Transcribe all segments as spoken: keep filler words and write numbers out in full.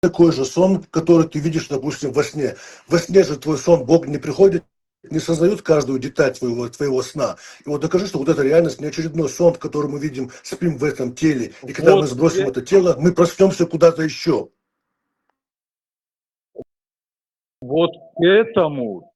такой же сон, который ты видишь, допустим, во сне. Во сне же твой сон, Бог не приходит, не создает каждую деталь твоего, твоего сна. И вот докажи, что вот эта реальность не очередной сон, который мы видим, спим в этом теле. И когда мы Вот сбросим э- это тело, мы проснемся куда-то еще. Вот к этому,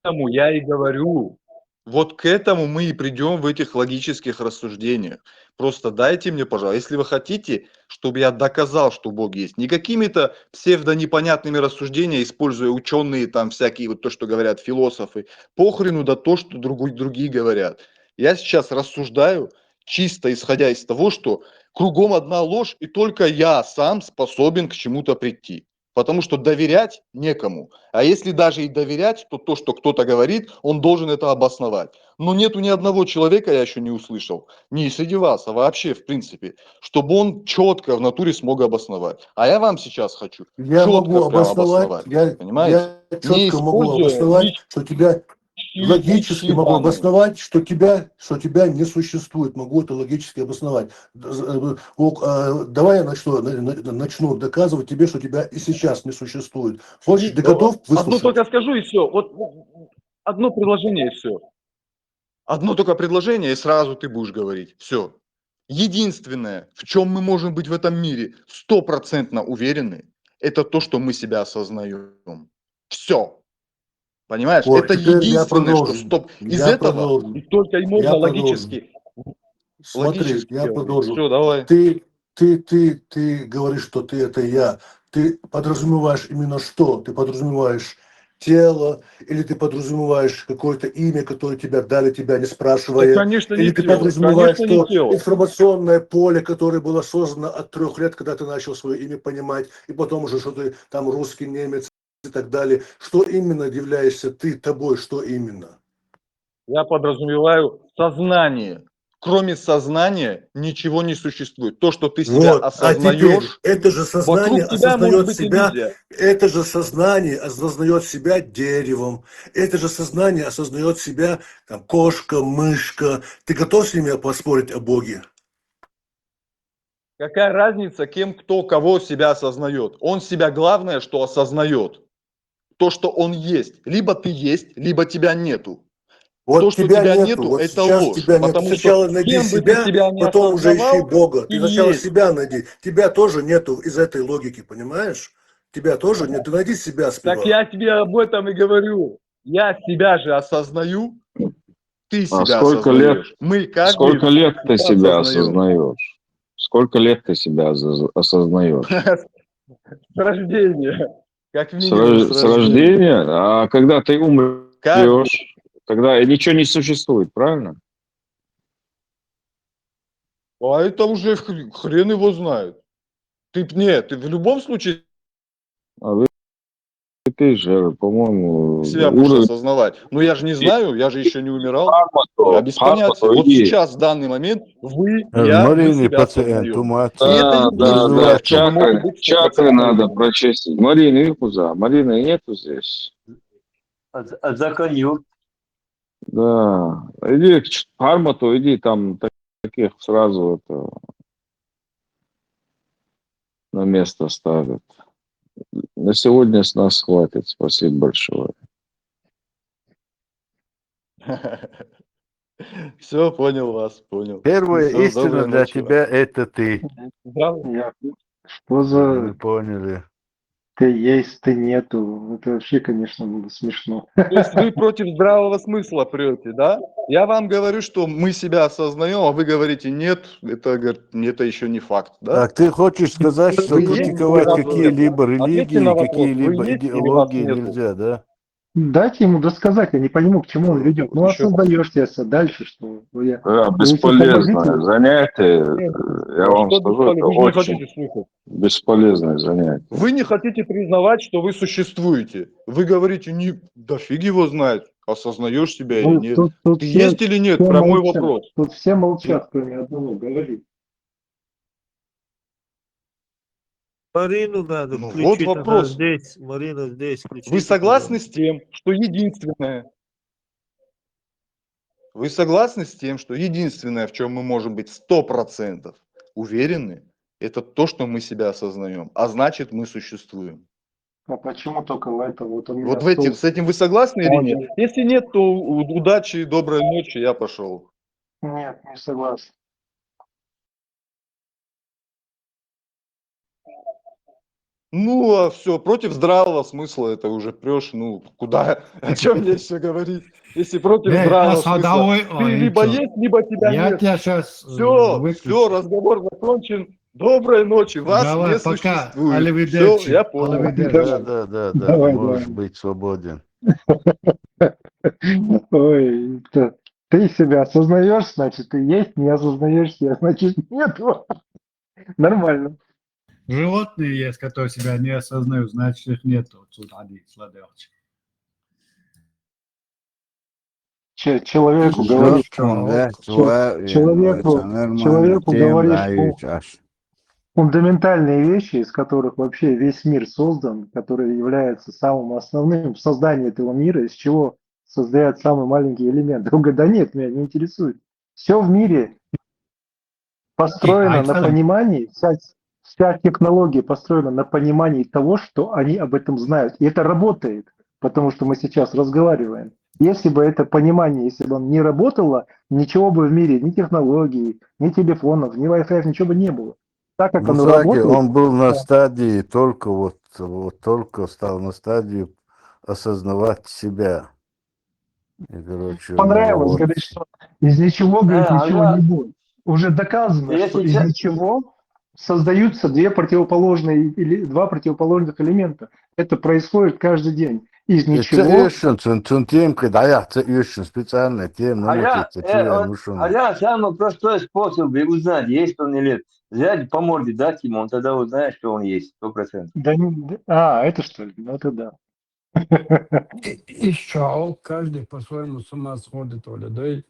этому я и говорю. Вот к этому мы и придем в этих логических рассуждениях. Просто дайте мне, пожалуйста, если вы хотите, чтобы я доказал, что Бог есть, не какими-то псевдонепонятными рассуждениями, используя ученые, там всякие вот то, что говорят философы, похрену да то, что другой, другие говорят. Я сейчас рассуждаю чисто исходя из того, что кругом одна ложь, и только я сам способен к чему-то прийти. Потому что доверять некому. А если даже и доверять, то то, что кто-то говорит, он должен это обосновать. Но нету ни одного человека, я еще не услышал, не среди вас, а вообще в принципе, чтобы он четко в натуре смог обосновать. А я вам сейчас хочу Я четко могу прям обосновать, обосновать. я, Понимаете? я четко могу обосновать, что тебя логически могу обосновать, что тебя, что тебя не существует. Могу это логически обосновать. Д- з- э, ок, а, Давай я начну, на- на- начну доказывать тебе, что тебя и сейчас не существует. Хочешь, ты готов Одно выслушать? Только скажу и все. Вот одно предложение и все. Одно только предложение, и сразу ты будешь говорить. Все. Единственное, в чем мы можем быть в этом мире стопроцентно уверены, это то, что мы себя осознаем. Все. Понимаешь? Вот, Это теперь я единственное, что продолжу. стоп. Из Я этого продолжу. И только и можно Я продолжу. Логически. Смотри, Логически я говорить. Продолжу. Все, давай. Ты, ты, ты, ты говоришь, что ты это я. Ты подразумеваешь именно что? Ты подразумеваешь тело, или ты подразумеваешь какое-то имя, которое тебя дали, тебя не Да, спрашивая, конечно, или не ты тело. Подразумеваешь, Конечно, не что тело. Информационное поле, которое было создано от трех лет, когда ты начал свое имя понимать, и потом уже, что ты там русский, немец и так далее. Что именно являешься ты тобой, что именно? Я подразумеваю сознание. Кроме сознания ничего не существует. То, что ты себя Вот, а теперь осознаешь, это же сознание вокруг тебя может осознает быть себя, иллюзия. Это же сознание осознает себя деревом, это же сознание осознает себя там, кошка, мышка. Ты готов с ними поспорить о Боге? Какая разница, кем кто кого себя осознает? Он себя главное, что осознает. То, что он есть. Либо ты есть, либо тебя нету. Вот То, что тебя тебя нету, нету, вот это сейчас ложь. Тебя нету. Потому что Сначала найди кем бы ты себя, себя не потом уже ищи осознавал, Бога. ты Ты сначала есть. Себя найди. Тебя тоже нету из этой логики, понимаешь? Тебя тоже нет. Ты найди себя Так сперва. Я тебе об этом и говорю. Я себя же осознаю, ты А себя сколько лет, осознаешь. Мы каждый сколько лет ты себя себя осознаем. Осознаешь? Сколько лет ты себя осоз- осознаешь? С рождения. Как С, минимум рож- с с рождения. Рождения? А когда ты Каждый умрешь, когда ничего не существует, правильно? А это уже хр- хрен его знает. Ты б- нет, ты в любом случае А вы, ты же, по-моему, себя будешь уровень осознавать. Но я же не знаю, я же еще не умирал. Парма-то, Я без понятия. Парма-то Вот иди. Сейчас, в данный момент, вы, Э, я, вы Марини себя пациент, осознаёте. Тумац. И это Да, единственное, да, да, в чём мы можем чакры, быть чакры стопроцентно надо уверены. Прочистить. Марина, иди куда? Марина нету здесь. А, а Заканюр? Да. Иди к ч- Парма-то, иди там таких сразу это на место ставят. На сегодня с нас хватит. Спасибо большое. Все, понял вас, понял. Первая Всё, истина доброй для ночи. Тебя — это ты. Здравствуйте. Я- Что за Мы поняли. ты есть, ты нету? Это вообще, конечно, было смешно. То есть вы против здравого смысла прете, да? Я вам говорю, что мы себя осознаем, а вы говорите, нет, это, говорит, это еще не факт, да? Так ты хочешь сказать, что Вы есть критиковать или какие-либо Ответьте религии, на вопрос, вы какие-либо есть или вас идеологии нету? Нельзя, да? Дайте ему досказать, я не пойму, к чему он ведет. Ну, Ещё. Осознаешь себя дальше, что я... Да, Ну, если бесполезное положительно- занятие. Нет, Я а вам что скажу, это бесполезно? Вы же не очень хотите слушать. Бесполезное занятие. Вы не хотите признавать, что вы существуете. Вы говорите, не, да фиг его знает, осознаешь себя или Ну, нет. тут- тут Ты все- есть или нет? все Прямой молчат. Вопрос. Тут все молчат, кроме одного. Говори. Марину надо Ну, вот включить, она вопрос. Здесь, Марина здесь, включите. Вы согласны с тем, что единственное... Вы согласны с тем, что единственное, в чем мы можем быть сто процентов уверены, Это то, что мы себя осознаем, а значит, мы существуем. А почему только в этом? Вот, у меня Вот в этим, стул- с этим вы согласны или нет? Очень. Если нет, то у- удачи и доброй ночи, я пошел. Нет, не согласен. Ну, а все, против здравого смысла это уже прешь, ну, куда, о чем мне еще говорить? Если против Эй, здравого Ас, смысла, давай, ты ой, либо ничего. есть, либо тебя Я нет. тебя сейчас Все, все, разговор закончен. Доброй ночи, вас Давай, не пока. существует. Аливидерчи. Все, я понял. Аливидерчи. Да, да, да, да, Давай, можешь давай. Быть свободен. Ой, это- ты себя осознаешь, значит, ты есть, не осознаешь себя, значит, нету. Нормально. Животные есть, которые себя не осознают, значит, их нету. Отсюда они сладёрчи. Че- человеку Всё, говоришь, всё, Да, всё. человек, человеку- это нормально, человеку тем говоришь, дают, что- аж. Фундаментальные вещи, из которых вообще весь мир создан, которые являются самым основным в создании этого мира, из чего создают самый маленький элемент. Он говорит, да нет, меня не интересует. Все в мире построено на Айсалам. Понимании, вся, вся технология построена на понимании того, что они об этом знают. И это работает, потому что мы сейчас разговариваем. Если бы это понимание, если бы оно не работало, ничего бы в мире, ни технологий, ни телефонов, ни Wi-Fi, ничего бы не было. Так как оно Музаки, работает, он был на да. Стадии только вот, вот только стал на стадию осознавать себя. И, короче, у него Понравилось, вот говорит, что из ничего, говорит, Да, ничего да. Не будет. Уже доказано, Если что из чё- ничего создаются две противоположные или два противоположных элемента. Это происходит каждый день. Из Э, ничего. Цеэшн, цун, цун тем кыдая, цеэшн, специально тем, А я, научиться, э, цеэ, вот, ну что, а я самый простой способ узнать, есть он или нет. Взять по морде, дать ему, он тогда узнает, что он есть, сто процентов. Да, не- а, это что ли? Ну это да. И, и что, каждый по-своему с ума сходит, Оля, да? И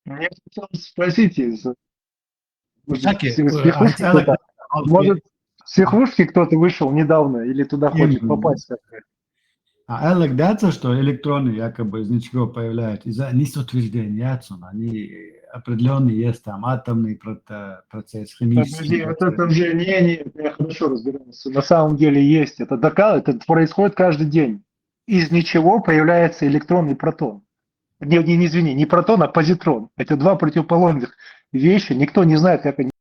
Мне хотелось спросить из... Может, Окей, с- с э, психушки Александр, кто-то- может, с психушки кто-то вышел недавно или туда хочет Именно. Попасть как-то. А Эллок, да, то, что электроны якобы из ничего появляются, из-за, они с утверждения, они определенные есть, там атомный прото- процесс, химический Подожди, вот процесс. Это уже, не, не, я хорошо разбираюсь. На самом деле есть. Это, дока... это происходит каждый день. Из ничего появляется электрон и протон. Не, не, не, извини, не протон, а позитрон. Это два противоположных вещи. Никто не знает, как они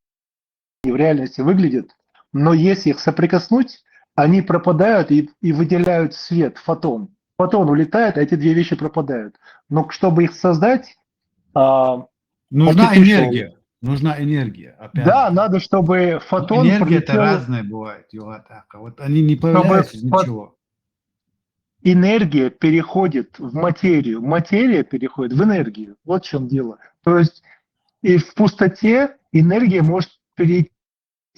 в реальности выглядят. Но если их соприкоснуть, они пропадают и, и выделяют свет, фотон. Фотон улетает, а эти две вещи пропадают. Но чтобы их создать, а, Нужна artificial. Энергия. Нужна энергия. Опять Да, же. Надо, чтобы фотон Энергия это пролетел. Разная бывает, Югатака. Вот они не появляются из Чтобы ничего. Энергия переходит в материю, материя переходит в энергию. Вот в чем дело. То есть и в пустоте энергия может перейти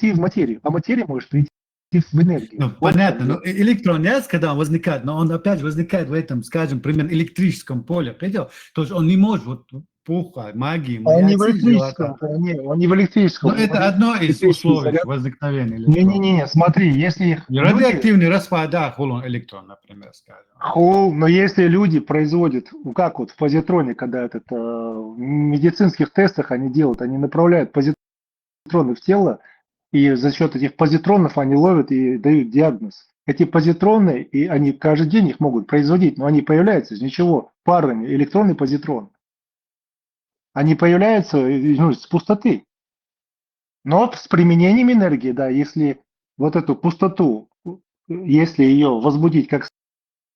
в материю, а материя может перейти в энергию. Ну, Вот в понятно, чём но дело. э- электрон есть, когда он возникает, но он опять возникает в этом, скажем, примерно электрическом поле, видел? То есть он не может, вот пуха, магии, Он не в маяци, электрическом, Югатака. Не, он не в электрическом. Но это одно из Электрический условий заряд. Возникновения электрона. Не-не-не, смотри, если их И радиоактивный распад, да, холон электрон, например, скажем. Хол, но если люди производят, ну как вот в позитроне, когда это э, в медицинских тестах они делают, они направляют позитроны в тело, и за счет этих позитронов они ловят и дают диагноз. Эти позитроны, и они каждый день их могут производить, но они появляются из ничего, парами, электрон и позитрон. Они появляются э, ну, с пустоты. Но с применением энергии, да, если вот эту пустоту, если ее возбудить как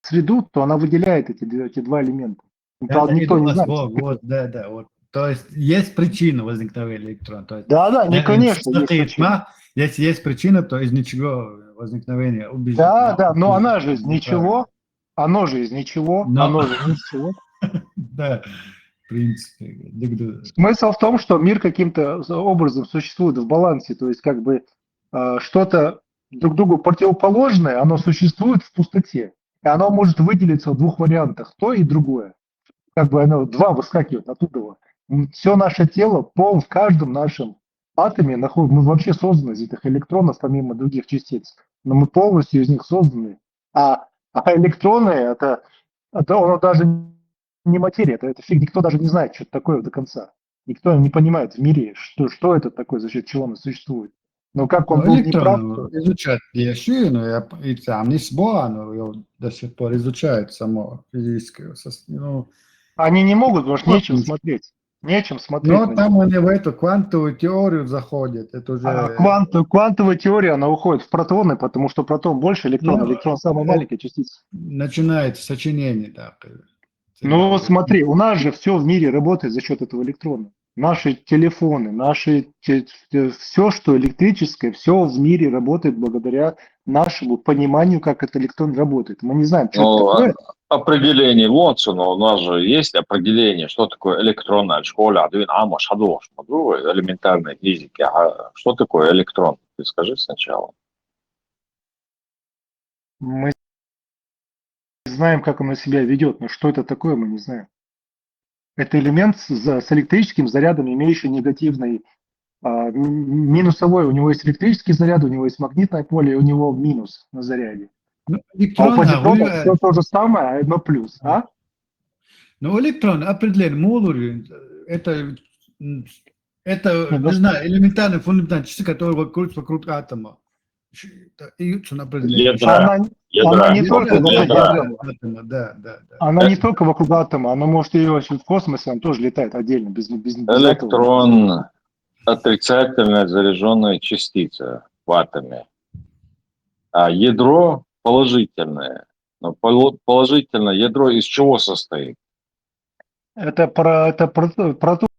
среду, то она выделяет эти, две- эти два элемента. Ну, Да, правда, да, никто это не у нас знает. вот, вот, да, да, вот. То есть есть причина возникновения электрона. То есть, Да, да, э, не, э, конечно, что есть ты- причина. ма- если есть причина, то из ничего возникновение убежит. Да, Ну, да, но ну, она же из неправильно. Ничего, оно же из ничего, Но- оно же из ничего. Да, в принципе. Дык-дык. Смысл в том, что мир каким-то образом существует в балансе, то есть как бы э, что-то друг другу противоположное, оно существует в пустоте. И оно может выделиться в двух вариантах, то и другое. Как бы оно два выскакивает оттуда. Все наше тело, пол в каждом нашем атоме находится, мы вообще созданы из этих электронов, помимо других частиц, но мы полностью из них созданы. А, а электроны это, это оно даже не материя, это, это фиг, никто даже не знает, что это такое до конца. Никто не понимает в мире, что, что это такое, за счет чего оно существует. Но как он Ну, был неправ, электронно изучать я ещё, но я п- и там не сбоа, но его до сих пор изучают само физическое состояние. Ну, они не могут, потому что Вот нечем он. Смотреть. Нечем смотреть. Но На там них. Они в эту квантовую теорию заходят. Это уже А квант- квантовая теория, она уходит в протоны, потому что протон больше электрона, Ну, электрон самая ну, маленькая частица. Начинается сочинение, да. Как бы. Ну, смотри, у нас же все в мире работает за счет этого электрона. Наши телефоны, наши все, что электрическое, все в мире работает благодаря нашему пониманию, как этот электрон работает. Мы не знаем, что Ну, это такое. Определение Уотсона, у нас же есть определение, что такое электрон, а школа, а двин, а, маш, хадуш, мадур, элементарной физики. А что такое электрон? Ты скажи сначала. Мы знаем, как оно себя ведет, но что это такое, мы не знаем. Это элемент с, за- с электрическим зарядом, имеющий негативный, а, м- минусовой. У него есть электрический заряд, у него есть магнитное поле, и у него минус на заряде. Ну, А у электрон, а, позитронов вы- все то же самое, а одно плюс. А? Ну, электрон определен, мулур, это, м, это, Ну, не знаю, элементарный фундамент частицы, который крутится вокруг атома. Ш- это и он определен. Ядра. Она, Ядра. она не только Да, вокруг Ядра. атома. атома, да, да, да. Она не только вокруг атома, она может ее вообще в космосе, она тоже летает отдельно, без, без, без атома. Электрон — отрицательно заряженная частица в атоме. А ядро положительное. Но поло- положительное ядро из чего состоит? Это, про, это про- протоны.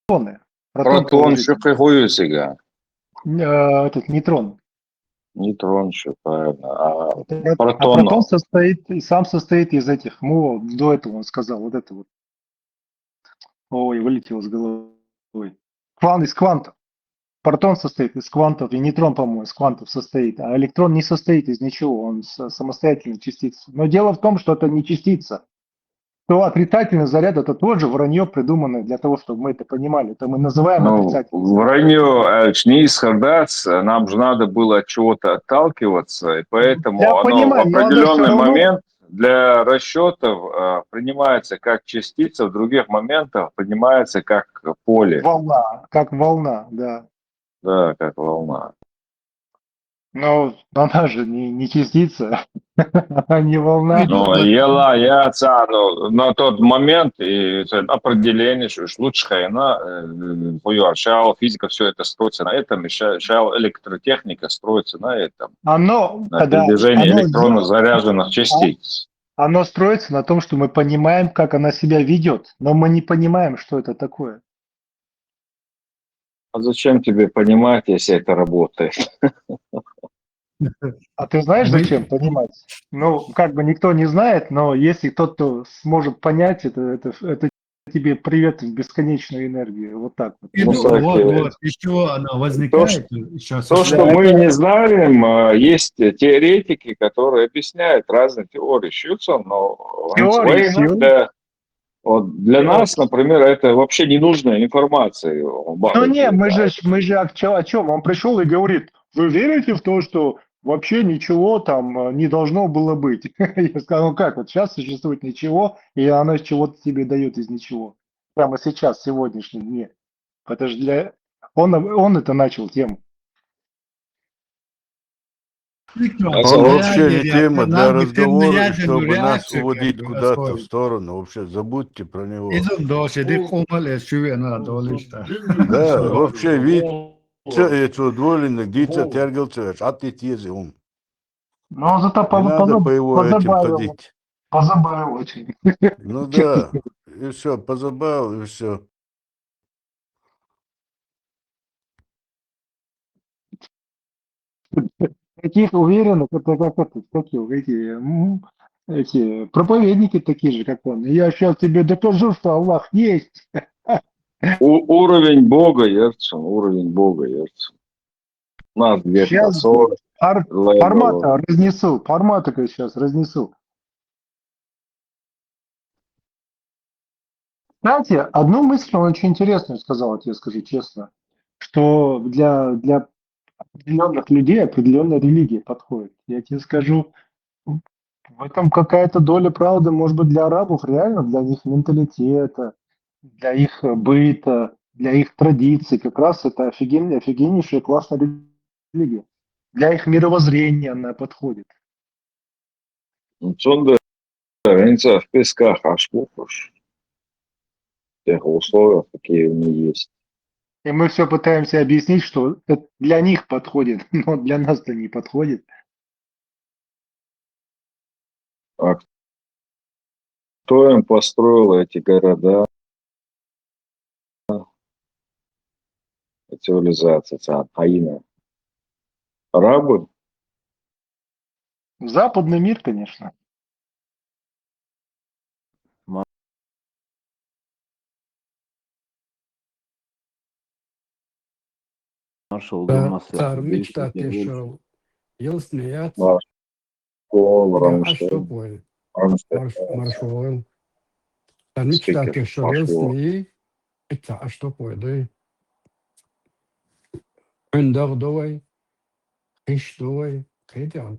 Протон Протон, положительный. шуқи хуюсига. Э, этот нейтрон. Нейтрон, что правильно. А Это- а протон- протон состоит, и сам состоит из этих. Ну, до этого он сказал, вот это вот. Ой, вылетело с головы. Квант из квантов. Протон состоит из квантов, и нейтрон, по-моему, из квантов состоит, а электрон не состоит из ничего, он с- самостоятельная частица. Но дело в том, что это не частица. То отрицательный заряд — это тоже вранье, придуманное для того, чтобы мы это понимали. Это мы называем Ну, отрицательным. Вранье, Эльч, не исхардас, нам же надо было от чего-то отталкиваться, и поэтому Я оно понимаю, в но оно определенный всё равно момент для расчетов э, принимается как частица, в других моментах принимается как поле. Волна, как волна, да. Да, как волна. Но она же не, не частица, она не волна. Ну, ела, я, ца, ну, на тот момент и это определение, что лучше хайна, хуюар, шал, физика, все это строится на этом, и ша- шал, электротехника строится на этом, Оно, на когда передвижении оно, электронно заряженных частиц. Оно строится на том, что мы понимаем, как она себя ведет, но мы не понимаем, что это такое. А зачем тебе понимать, если это работает? А ты знаешь, Мы- зачем понимать? Ну, как бы никто не знает, но если тот, кто сможет понять, это, это, это тебе привет в бесконечную энергию. Вот так вот. И Ну, вот, кстати, вот, вот, из чего она возникает. То, что, то, что мы не знаем, а, есть теоретики, которые объясняют разные теории Сьюцен, но Теории Сьюцен. Для, вот для нас, например, это вообще ненужная информация. Ну не, мы же, мы же о чем? Он пришел и говорит: вы верите в то, что вообще ничего там э, не должно было быть? Я сказал: ну как, вот сейчас существует ничего, и оно чего-то тебе дает из ничего. Прямо сейчас, в сегодняшнем дне. Это же для... Он, он это начал тему. Это вообще не тема для разговора, чтобы нас уводить куда-то в сторону. Вообще забудьте про него. Да, вообще, видите, это удвоенных дитя тергал, а ты тезы ум. Но зато по, надо по, по его этим ходить. Позабавил очень. Ну да, и все, позабавил, и все. Таких уверенных, это как это, какие эти, эти проповедники такие же, как он. Я сейчас тебе докажу, что Аллах есть. Уровень Бога, Ерцин, уровень Бога, Ерцин. Нас две Сейчас формата разнесу, формата сейчас разнесу. Кстати, одну мысль он очень интересную сказал, я тебе скажу честно, что для, для определенных людей определенная религия подходит. Я тебе скажу, в этом какая-то доля правды, может быть, для арабов реально, для них менталитета, для их быта, для их традиций. Как раз это офиген-, офигеннейшая классная религия. Для их мировоззрения она подходит. Ну, цундела, венца в песках аш букуш. В тех условиях, какие у них есть. И мы все пытаемся объяснить, что это для них подходит, но для нас-то не подходит. А кто им построил эти города, цивилизации, цивилизация, Хаина? Арабы? Западный мир, конечно. Маршал Цар Гамасов, мечта действительно, кешал. Йылсны яц. Марш-, Маршал Да, Рамштайн. Аштопой. Рамштайн. Марш-, Маршал. Цар мечта Спикер, кешал Маршал. Йылсны. Итца Аштопой, да. Ындагъ довай. Хиш довай. Кайда.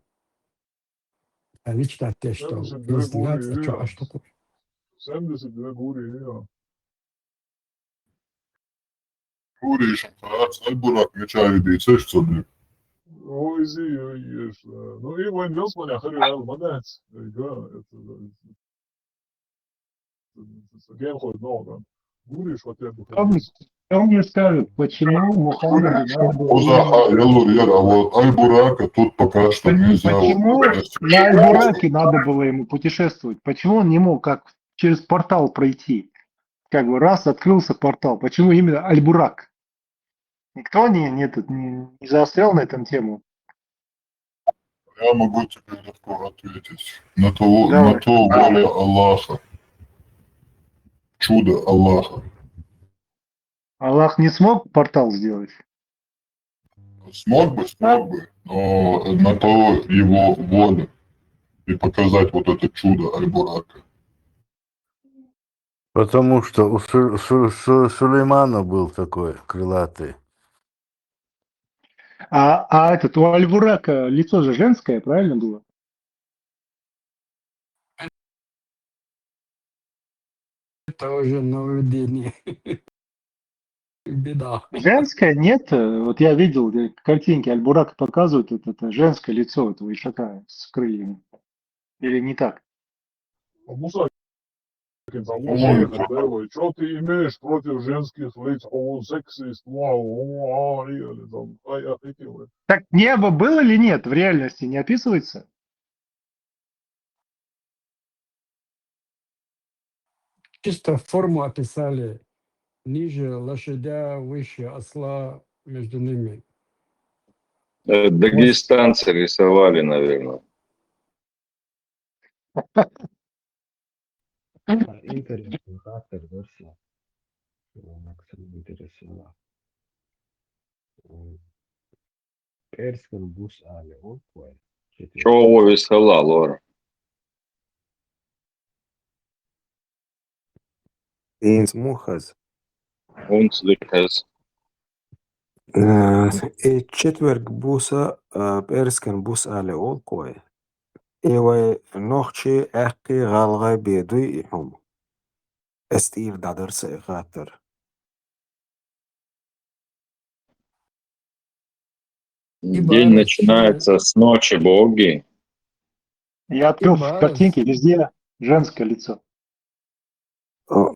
Цар мечта кешал. Sen Йылсны яц, Григорий, ачо я. Аштопой. Sen de Григорий, я. Гуриш, Аль-Бурак мечави дицеш цуди. Ой, зи, ой, еш. Ну, и вайн вилс маня хери айл мадац. Эйга, это, это, это, ген хой много. Гуриш, вот я бы Кто мне, кто мне скажет, почему Мухаммаду надо было Оза ему- ха, я лур, я, а вот Аль-Бурака тут пока что нельзя. Почему на Аль-Бураке надо было ему путешествовать? Почему он не мог как через портал пройти? Как бы раз открылся портал. Почему именно Аль-Бурак? Никто не, не, этот, не, не заострял на этом тему. Я могу тебе легко ответить. На то, Давай. На то воля Аллаха. Чудо Аллаха. Аллах не смог портал сделать? Смог бы, смог бы, но на то его воля. И показать вот это чудо Аль-Бурака. Потому что у Су- Су- Су- Сулеймана был такой крылатый. А, а этот, у Аль-Бурака лицо же женское, правильно было? Это уже нововведение. Беда. Женское нет. э, Вот я видел э, картинки, Аль-Бурак показывает, вот это женское лицо этого ишака с крыльями. Или не так? А Муса, кин там Муса, это первое. Что ты имеешь против женских лиц? О, сексист, вау, о, а, или там, ай, я хотел. Так небо было или нет в реальности, не описывается? Чисто форму описали. Ниже лошадя, выше осла, между ними. Э, Дагестанцы рисовали, наверное. А, интересно, как версия. Максим интересно. М. Перскин бус али, он кой. Чё висела, Лора? Инц мухаз. Унц ликез. Э, и четверг буса, э, перскин бус али олкой. И вай нохчи ахки галгай бедуй и хум. Эстив дадырса и хатыр. День начинается с ночи, боги. Я открыл в картинке, везде женское лицо. О.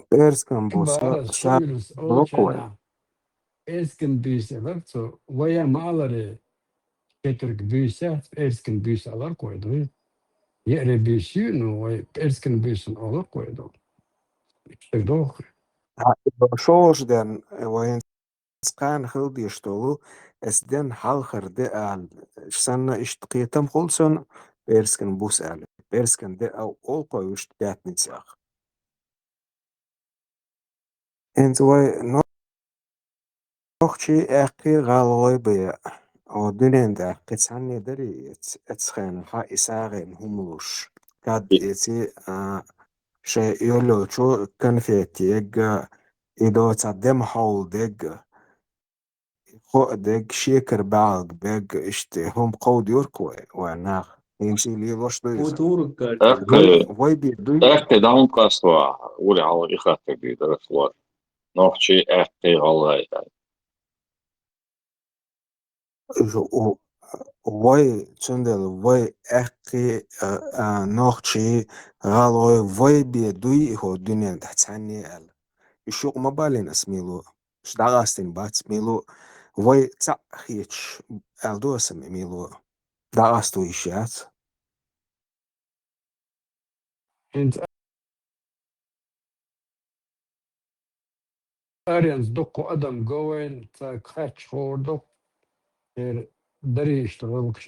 Перскин буса са буквы. Перскин бюйсе, варцо, вая малари, четверг бюйсе, перскин бюйсе алар койду. Ере бюйсю, ну, вай перскин бюйсен алар койду. Иште дох. А, шош ден, вай Скан хыл деш толу, эс ден халхыр де ал. Санна ишт кытам холсон, перскин бус ал. Перскин де ау ол кой ишт пятницах. Энц вай но-, нохчи ахки галгой быя. О дуненде ахки санне дари эц-, эцхен ха исаген хумлуш. Кад эци, а, ше ёлочу конфетти эгга, идо ца дем хол дегга. Хо дег, шекер балг бег, иште хум кауд юрк вай, вай нах. Инчи лелош ду иза. Вай, вай бе дуй. Аьккхи даун каства, ури хьалха и хаттар дийдар аслар. Нохчий аьккхи гӀалгӀай. Иза у-, вай, цундела вай аьккхи, а, а, нохчий, гӀалгӀай вай бе дуй, хӀо дуьнен тӀа цхьанне аьлла. Иш юкъ ма балийна ас мило. Иш дӀакъастийна бац мило. Вай цхьаъ хеташ аьлла ду аса мило. ДӀакъасто йиш яц. ХӀинца аренца дуккха адам го вайна, ца кхаьчча ховр ду, хӀера даре иштта гӀулакхаш.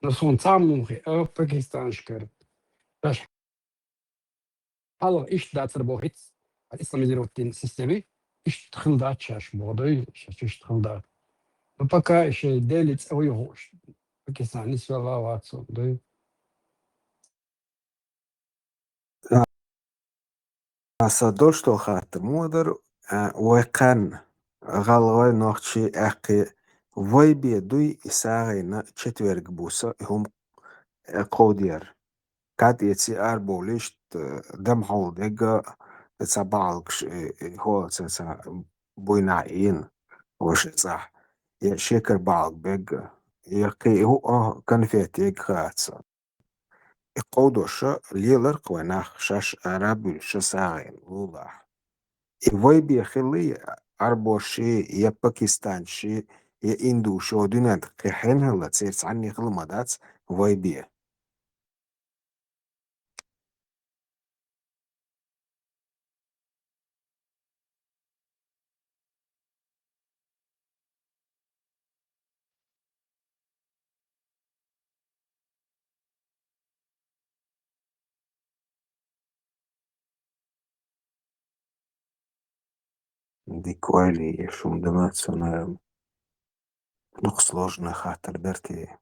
Но суна цхьа муха а Пакистанашкара. Даьш хьалха иштта дацар боху хӀинца, исламизировать дина система, иштта хила дац шаьш боху дуй, шаьш иштта хила дац. Но пока шайн Дели цӀа вуй хууш, Пакистан нисвелла вац хууш дуй. Аса дош долу хаттар ма дара, а, вай кхаьнна гӀалгӀай, нохчий аьккхи вай бе дуй, и сагӀина четверг буса и хӀума, э, кховдияр. Кад эци арбовлиш, э, дам хьал дегга, ца баьлгаш, э, э, хьо ца, ца буйна ийна, ваша цӀахь. Я шекар баьлг бегга, я кхин хӀу-, а, конфет егга хаца. И кховдоша лелар-кх вай нах шаьш ара а буьллуш сагӀина лулахь. И вай бе хилла я арбоши, я пакистанчи, я индушо дуьнен тӀа кхин хьенан хилла, церан цхьанне хилла ма дац вай бе. Дика ойла е, шун дан ца, наверное. Дукха сложный хаттар дара те.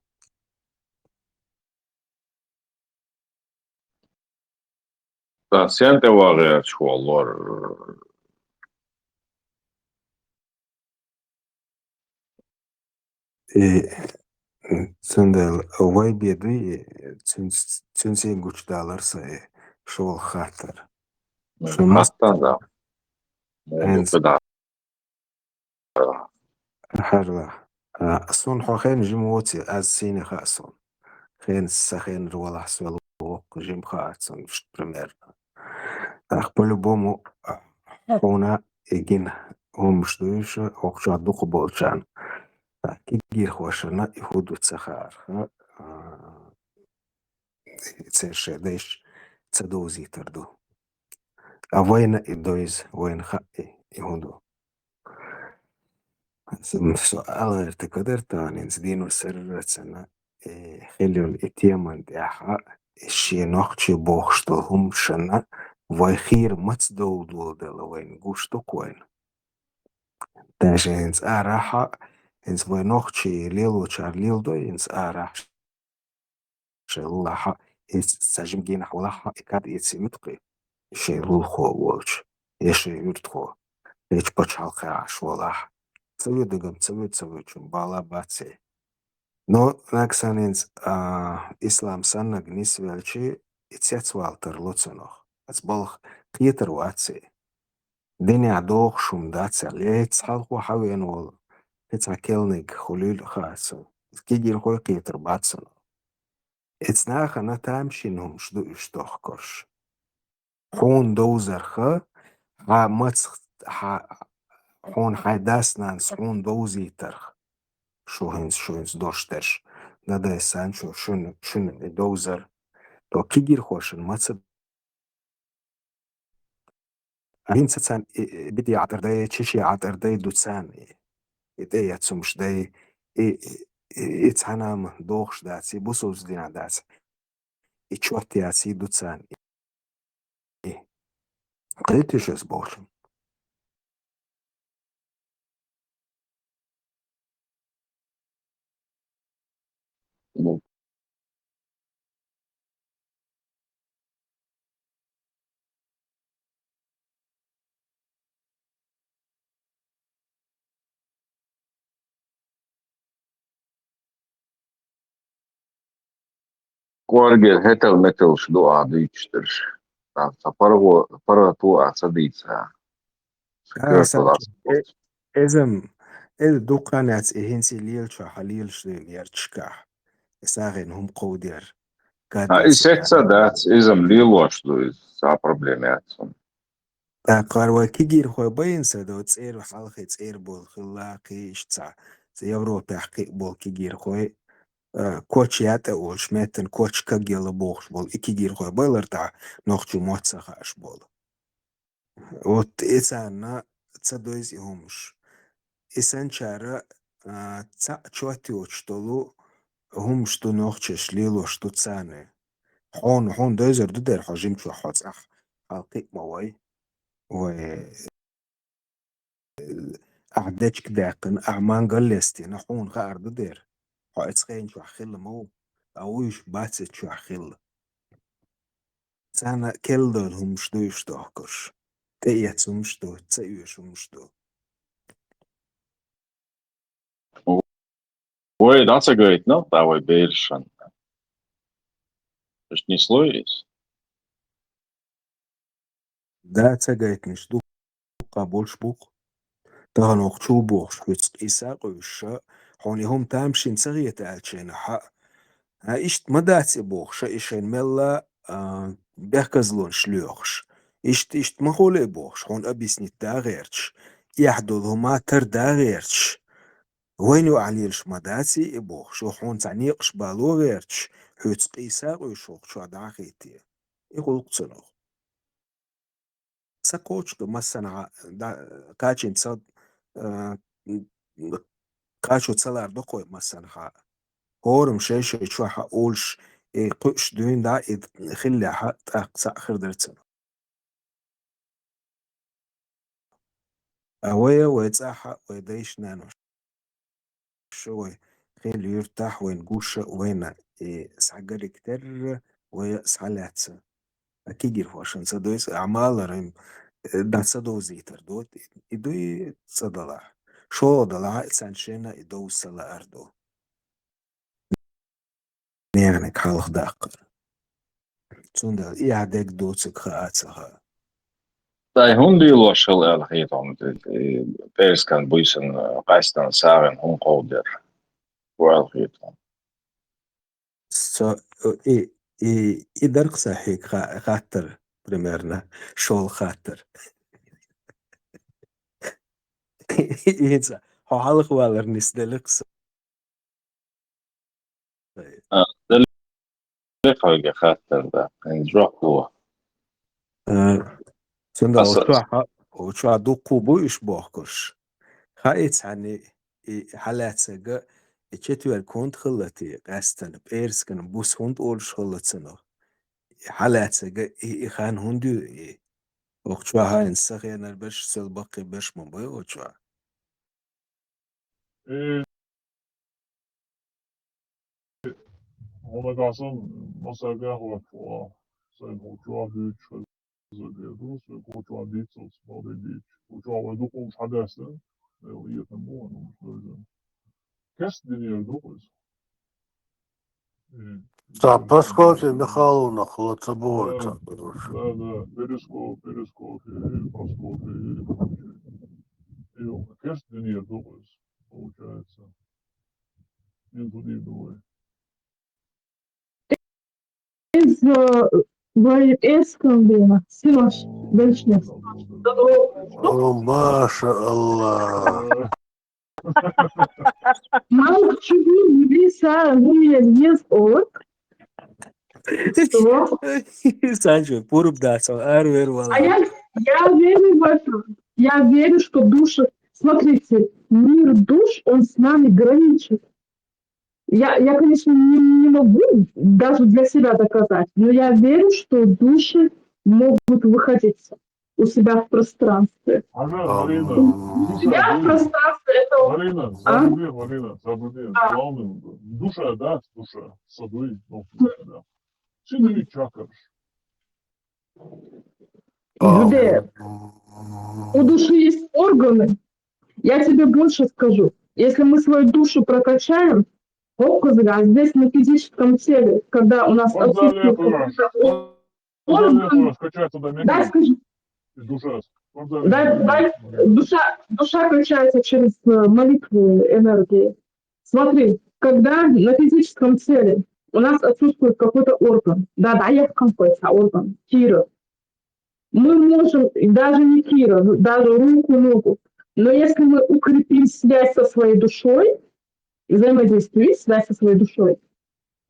Сан сен тӀе вагӀерчу хӀоллор? И, цундела вай бе дуй, и, цуьнц-, цуьнций гучудалар сан, и, шула хаттар. Шуна хаттар да. Хьенца. Хьажал. А, сун хьо хен жима воций, аз сийне хаьа сун. Хен са хенара валахь, со воккха жима хаьа сун, примерно. Ах, по-любому, а, хьуна и гина хӀумаш дуй уьш, окхучохь дукха болчарна. А, кегийрхошна и хӀу ду ца хаарха, а, церан шайн дайша ца довзийтар ду. А вайна и дойза, вайна хаьа и, и хӀун ду. Со, со ала гӀерта кадартанинца дийно саррацана, э, хила йолу и теман тӀехь, э, шен нохчий бохуш долу хӀуманашна вай хийра маца довдалла дела вайна гуш ду-кх вайна. Даже хӀинца арахь, хӀинца вай нохчий лелочара леладой хӀинца арахь шайн лулахь, и ца жима генахь валахь, и кад эций муьтӀахь, шайн лулахо волчу, я шайн юьртахо, кхечу пачхьалкхехь Ӏаш валахь. Ца вуьйдугам, ца вуьйду, ца вуьйчун бала бац и. Но нагахь санна хӀинца, а, ислам саннаг нисвелчи, и цецвала тарло цунах. Аса балха кхетар вац и. Динехь дохуш хӀума дац аьлла, я хӀинца хьалхо хьан веана волу, кхин цхьа келниг хуьлийла хаьа цунна. Кегийрхой кхетар бац цунах. Эцу нахана тамашийна хӀумаш ду уьш дохкарш. Хьуна довзарха, хьан маца, хьан, хьуна хьайн дас-нанас хьуна довзийтарх. Шу хӀинца, шу хӀинца дош дерш. Дадай-сан шу, шуна, шуна и довзар. То кегийрхошна маца ХӀинца царна и, и, бидӀа Ӏатар дай, чеши Ӏатар дай ду царна и. И тӀе яц хӀумаш дай, и, и, и, и цхьана а ма дохуш дац, и бусалба динехь дац. И чот яц, и ду царна и. Кхетий шу ас бохучун? Оргер хӀетал-металш ду а дуьйцуш дерш. Ца паргӀо-, паргӀато а ца дийца. Ца А, коьртал Санчо, аз. Э-, эзам, эза дукха яц, э, хӀинца лелачохь хьан лелаш дуй ярташкахь. Э, сагӀина хӀума кховдер. А, и сетца дац, изам лелош ду, иза цхьа проблема яц цунна. ТӀаккха вай кегийрхой байна сан до, цӀера хьалхе цӀера болу хилла, кхин иштта цхьа, цхьа Европехь кхин а болу кегийрхой, а, коч ятӀа олуш, меттан коч кагъелла бохуш болу, и кегийрхой байлар тӀехь нохчо мотт ца хааш болу. Вот и царна ца дойза и хӀумаш. И санчара, а, цхьаъ чот йоцуш долу хӀумаш ду нохчаша лелош ду царна. Хьуна, хьуна дойзар ду дера, хьо жимчохь хьо цӀахь хьалкхиъ ма вай. Вай, ахь дечка даьккхина, ахь мангал лестина, хьуна хаар ду дера. Хьо оцу хенан чохь хилла ма ву, а вуьйш бац оцу чохь хилла. Царна керла долу хӀумаш ду уьш дохкуш. ТӀеэца хӀумаш ду, ца оьшу хӀумаш ду. Вай дӀа ца гайтина, да, вай берашан. Иштта нисло иза? Да, ца гайтинаш ду, кхаболуш бу-кх. Тахана оха чу бохуш, хьуьца къийса къуьйсуша, хьуна и хӀума тамашийна ца хета аьлла шайна хьаъ. А, иштта ма дац и бохуша, и шайн мелла, а, бехказлонаш лоьхуш. Иштта, иштта ма хуьлу и бохуш, хьуна объяснить да гӀерташ. Эхь долу хӀума тар да гӀерташ. Вайна юкъахь лелаш ма дац и бохуш, хьуна цхьа некъаш бало гӀерташ, хьуьца къийса къуьйсуш хӀокху чохь дӀа а хетте. И гӀуллакх цунах. Ца кхочуш ду массанхьа, да, кхачийна ца, а, м, кхачо ца лардо кхой массанхьа. ХӀораммо шай-шай чохь а олуш, и кхуьуш дуьйна дӀа, и хиллехь а, тӀаккха цхьаъ хир дара цунах. А вай, вай цӀахь а, вай дайша-наноша шу вай, хила юьртахь вайн гуша вайна, и схьагариг терра, вай а схьалаьцна. А кегийрхошна ца дойза, а маларан, э, дӀа ца довзийтар ду, и дуй цӀа далахь. ШолгӀа далахь, царна шайна и довза ца лаар ду. Неханиг хьалха даккхар. Цундела и хьан дерг доцург хаа а ца хаьа. Дай хӀунда лелош хила аьлла хета хьуна, и пӀераскан буьйсанна, къаьстина сагӀина хӀунда кховдор? Хьо аьлла хета хьуна. Со, и, и, и дарх сан хьега ха-, хаттар, примерно, шолгӀа хаттар. ХӀинца хьо хьалха валар нисделира сан. А, деле хьоьга хаттар, да. Хьайн жоп ло. Э, цундела Аса- оцу чохь, оцу чохь дуккха а бу уьш бохкуш. Хаиц хьанна и хьалаьцага, и четверг хӀунда хилла те, къаьстина, пӀераскан буса хӀунда олуш хилла цунах? И хьалаьцага, и, и хан хӀунда ю и? Оцу чохь хьайна сан хенара берш, сел баккхий берш ма бай оцу чохь. Э, хьо нагахь санна массаьргахь а хӀоттаво, сайн хӀокху чохь дуьйцуш хеза хир ду, сайн хӀокху чохь дийцалц, бакъдерг дийцича. ХӀокху чохь вай дукха хӀумаш хьадаьстина, Дела, этам бу вайн хӀумаш дойзина. Кестта динера ду-кх иза. М. Цхьа Прокофий Михайловнах хилла ца боху Да, цхьа. Да, да, Перископ, Перискофий, Прокофий, и кестта динера ду-кх иза, получается. Ин ту дийр ду вай. Из, э, вай эскалдина, Силаш, О, Дальше. Да, да, да. О, маша Аллах. Мало чего, Иблиса, вы меня не сдох. Что? Санчо, пурб дац, ар вер вала. А я, я верю в это. Я верю, что души... Смотрите, мир душ, он с нами граничит. Я, я, конечно, не, не могу даже для себя доказать, но я верю, что души могут выходить у себя в пространстве. Марина, Марина, У себя в пространстве это... Марина, А? Забуди, Марина, забуди. А. Главное, душа, да, душа, садуй, ну, да. Сидуй чакаш. Зубер, у души есть органы. Я тебе больше скажу. Если мы свою душу прокачаем, Здесь на физическом теле, когда у нас отсутствует какой-то орган, да, скажи, да, да, душа, душа качается через э, молитву, энергии. Смотри, когда на физическом теле у нас отсутствует какой-то орган, да, да, я в конце орган, кира, мы можем, и даже не кира, даже руку, ногу, но если мы укрепим связь со своей душой, взаимодействие, связь со своей душой,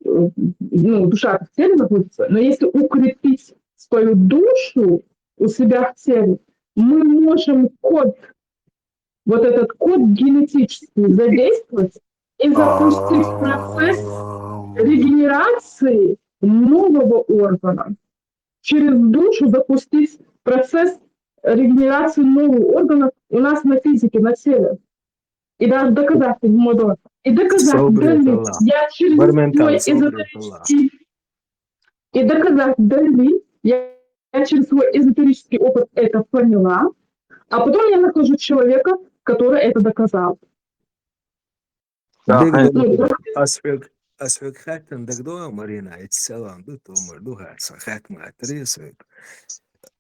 э, ну, душа в теле находится, но если укрепить свою душу у себя в теле, мы можем код, вот этот код генетический задействовать и запустить процесс регенерации нового органа. Через душу запустить процесс регенерации нового органа у нас на физике, на теле. И даже доказать не могу. И доказать дали я через свой эзотерический и доказать дали я, я через свой эзотерический опыт это поняла, а потом я нахожу человека, который это доказал. Аз хӀанз хаттарна дагадоагӀа, Марина, эццалан ду, томар ду хӀара сан хаттар ма хаттаре соьга.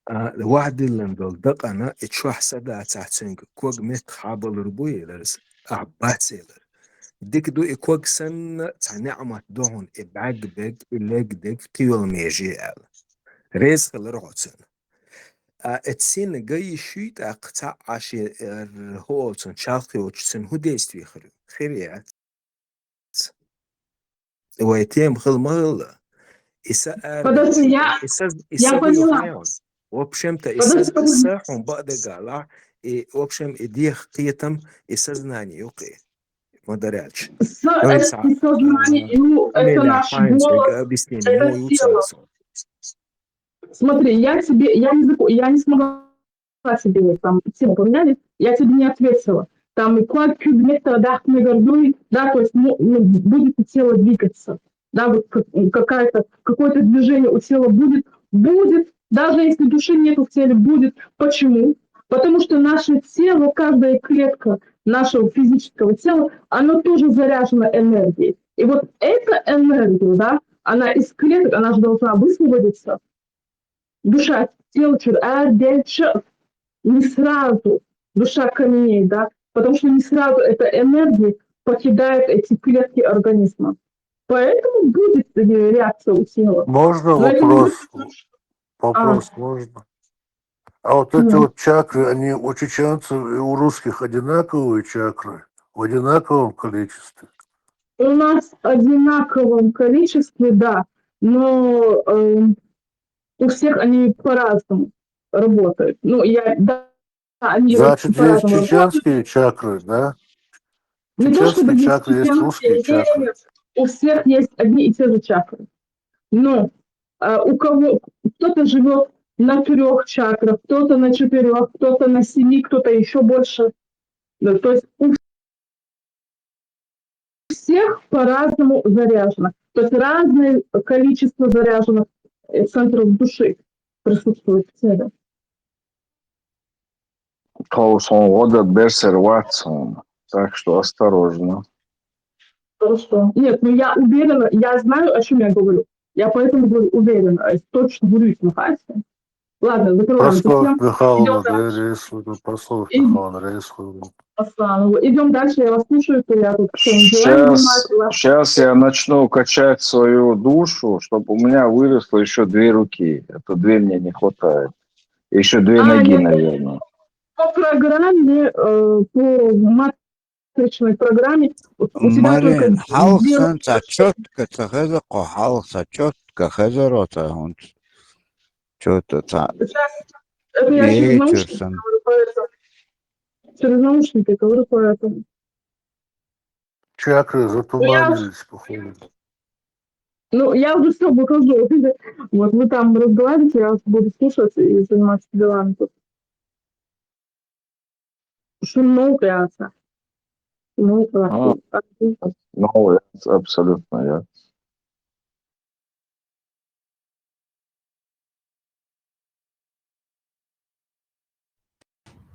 А, вахдиллан долу дакъана и чохь са дацахь цуьнга ког меттахь хьабалур бу елар, ахь бац елар. Дика ду и ког санна, цхьа неӀмат ду хьуна, и бӀаьг бег, и лег дег, кхин йолу меже аьлла. Реза хилар хьо цунна. А эццинна ган йиш юй тӀаккха цхьаъ Ӏаш хӀоцун чалх йоцуш цуьнан хӀун действие хир ю? Хир яц. Вай тема хила ма хилла. И са ара Подожди, я, и са, и я са поняла. Хьуна. В общем-то, и Подожди, са, подожди. Са хьуна бакъдерг ала, и, в общем, и деха кхетам, и сознание юкъе. Ма дараьлча. Со- Ну, и это са- не сознание, а, ну, это Амелия наш Хайнс, голос, объяснение, это ну, тело. уцараса. Смотри, я тебе, я не, заку- я не смогла тебе там тему поменяли, я тебе не ответила. Там и квак куб метра, да, мы гордуем, да, то есть ну, ну, будет и тело двигаться, да, вот как- какая-то, какое-то движение у тела будет, будет, даже если души нету в теле, будет. Почему? Потому что наше тело, каждая клетка нашего физического тела, оно тоже заряжено энергией. И вот эта энергия, да, она из клеток, она же должна высвободиться. Душа, тело, чур, а, дальше не сразу душа каменеет, да, потому что не сразу эта энергия покидает эти клетки организма. Поэтому будет э, реакция у тела. Можно Но это не вопрос? значит, Вопрос можно? А вот эти вот чакры, они у чеченцев и у русских одинаковые чакры? В одинаковом количестве? У нас в одинаковом количестве, да, но эм, у всех они по-разному работают. Ну, я, да, они Значит, есть по-разному работают. Чеченские чакры, да? Не то чтобы Чеченские есть чакры, есть чеченские, русские нет, чакры. Нет, у всех есть одни и те же чакры. Но а, у кого кто-то живет на трех чакрах, кто-то на четырех, кто-то на семи, кто-то еще больше. Ну, то есть у всех по-разному заряжено. То есть разное количество заряженных э, центров души присутствует в теле. Тхо сон гӀо дан берсар вац хьуна, так что осторожно. Хорошо. Нет, ну я уверена, я знаю, о чем я говорю. Я поэтому говорю уверенно, э, точно говорю, что Хася. Ладно, закрываем эту Послов тему. Михайловна, Идём дальше. Рейсовна, Послов И- Михайловна, Рейсовна. Асланову. Идем дальше, я вас слушаю, что я тут всем делаю, Сейчас, внимательно. сейчас я начну качать свою душу, чтобы у меня выросло еще две руки. Это две мне не хватает. Еще две А, ноги, нет. Наверное. По программе, э, по матричной программе, у тебя только Марин, хьалха две санна цхьа чётко ца хеза кхо, хьалха ца чётко хезаро ца хӀунца. Чё-то ца Сейчас, это я через Вечер наушники сан. Говорю, поэтому. Через наушники говорю, поэтому. Чакры затуманились, походу. Ну, я уже все выхожу. Вот вы там разговариваете, я вас буду слушать и заниматься делами тут. Шумно пряса. Ну, А. Ну, я абсолютно я.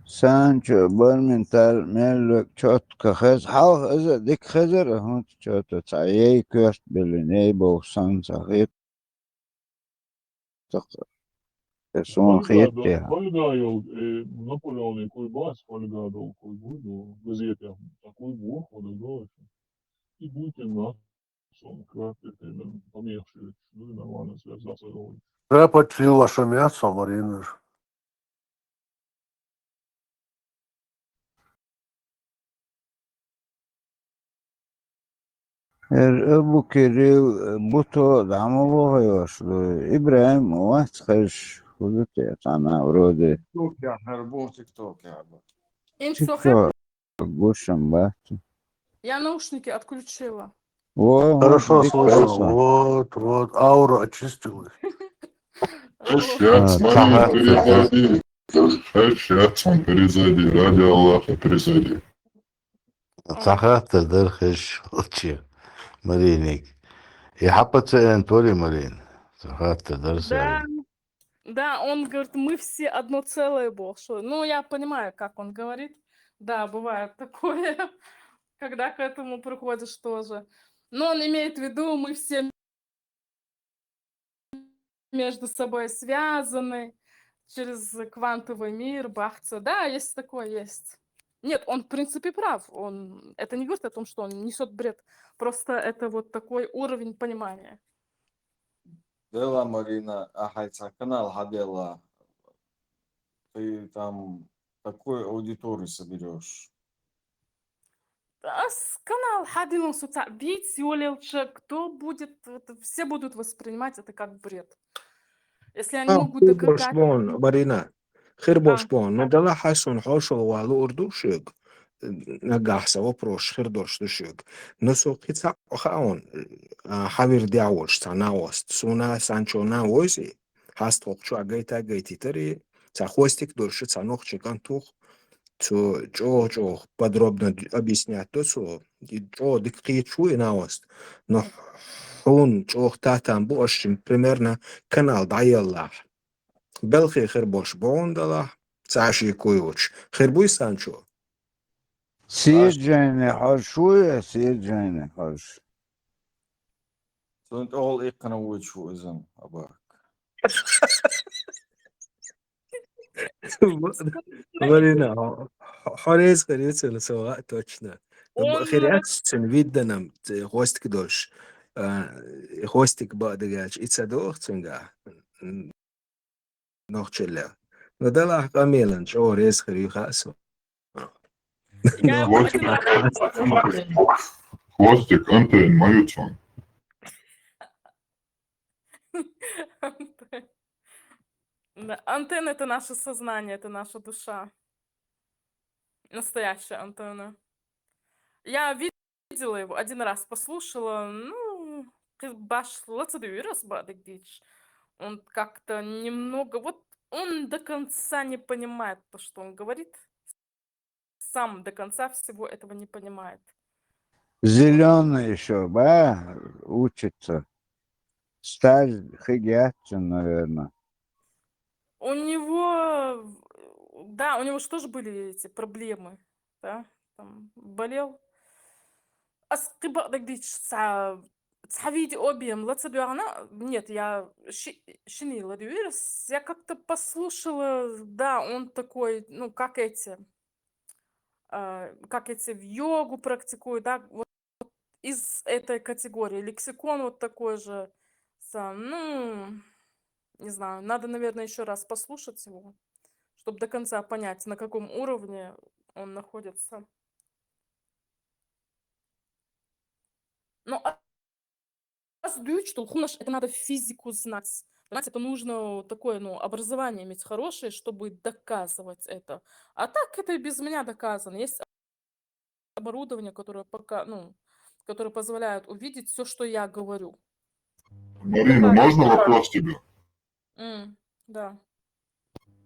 Санчо, Бармин Тар, мел век чотко хеза, хьалха иза дика хезар, хӀунда чотко цхьа яй коьрта биллина, яй боху санна цхьа хета. Э, суна хета тӀехьа. Фольга йолу, э, Наполеоне куй бац, Фольга долу куй бу, ну, газетехь такой бу, вот это. И будете на Сон квартиртен помехши, ну, нормально связаться. Рапа чила шамя самаринер. Эр Абу Кирилл, Буто, дӀа ма вохуьйтуш ду. ИбрахӀим, вац хезаш, хӀун ду те, цхьана вроде. ТикТокехь, хӀара боху ТикТокехь бу. Ин цо хӀара гушам бац. Я наушники отключила. Во, хорошо слышно. Вот, вот, аура очистилась. Хорошо. Сейчас, смотри, перезайди. Сейчас, он, перезайди. Ради Аллаха, перезайди. Цхьа хаттар дара хезаш хилча, Мариниг. И хьан пациент вара, Марин? Цхьа хаттар дара. Да, да, он говорит, мы все одно целое, боху. Ну, я понимаю, как он говорит. Да, бывает такое, когда к этому приходишь тоже. Но он имеет в виду, мы все между собой связаны через квантовый мир, бахца. Да, есть такое, есть. Нет, он в принципе прав. Он это не говорит о том, что он несёт бред. Просто это вот такой уровень понимания. Дела, Марина, ахьа цхьа канал хьаделла. Ты там такую аудиторию соберёшь. Ас канал хьадилла, со цхьа виц йолаелча, кто будет, вот, все будут воспринимать это как бред. Если они могут доказать. Марина, хир болуш боху, ну, делахь хьайн суна хьошалгӀа луур ду шуьга, нагахь сан вопросаш хир долуш ду шуьга. Ну, со кхин цхьаъ хаьа хьуна, а, хьан вирдехь волуш цхьа накъост. Суна Санчо нана войзий, хьаста хӀокху чохь гайта а гайтийтарий, цхьа хвостик долуш цхьа нохчийн кӀант ву-кх, цо чӀогӀа-чӀогӀа подробно объяснять до цо, и чӀогӀа дика кхеташ ву и накъост. Но хьуна чӀогӀа татам бу, аш шин примерно канал дӀаеллахь. Белхи хир болуш бу хьуна делахь, цхьа а шеко йоцуш. Хир буй, Санчо? Сиджайне хьожуш ву я, Сиджайне хьожуш? Цунна тӀехула иккхина вуьйцуш ву иза, абарг. Марина, хьо, хьо реза хир ю цунна, со ваӀа точно. Хир яц цуьнан видданам, хвостик долуш. А, хвостик бакъдерг аьлча, и ца догӀу цуьнгахь. Нохчаллех. Ну, делахь къамелан чӀогӀа реза хир ю хаьа со. Хвостик, антенна ма ю цунна. Да, антенна — это наше сознание, это наша душа. Настоящая антенна. Я видела его, один раз послушала, ну, кхин башха ла ца дуьйра ас бакъдерг дийцича. Он как-то немного, вот он до конца не понимает то, что он говорит. Сам до конца всего этого не понимает. Зелёный ещё, ба, учится. Стаж хир яц цуьнан, наверное. У него, да, у него же тоже были эти проблемы, да, там, болел. Ас кхин бакъдерг дийцича, цхьа, цхьа видео объем ла ца доьгӀна, нет, я ши-, шиний ла дуьйра ас, я как-то послушала, да, он такой, ну, как эти, а, как эти в йогу практикуют, да, вот из этой категории. Лексикон вот такой же, са-, ну, не знаю, надо, наверное, ещё раз послушать его, чтоб до конца понять, на каком уровне он находится. Но а-, ас дуьйцу, хӀунаш, это надо физику знать. Понимаете, это нужно такое, ну, образование иметь хорошее, чтобы доказывать это. А так это и без меня доказано. Есть оборудование, которое пока, ну, которое позволяет увидеть всё, что я говорю. Марина, можно вопрос тебе? М, да.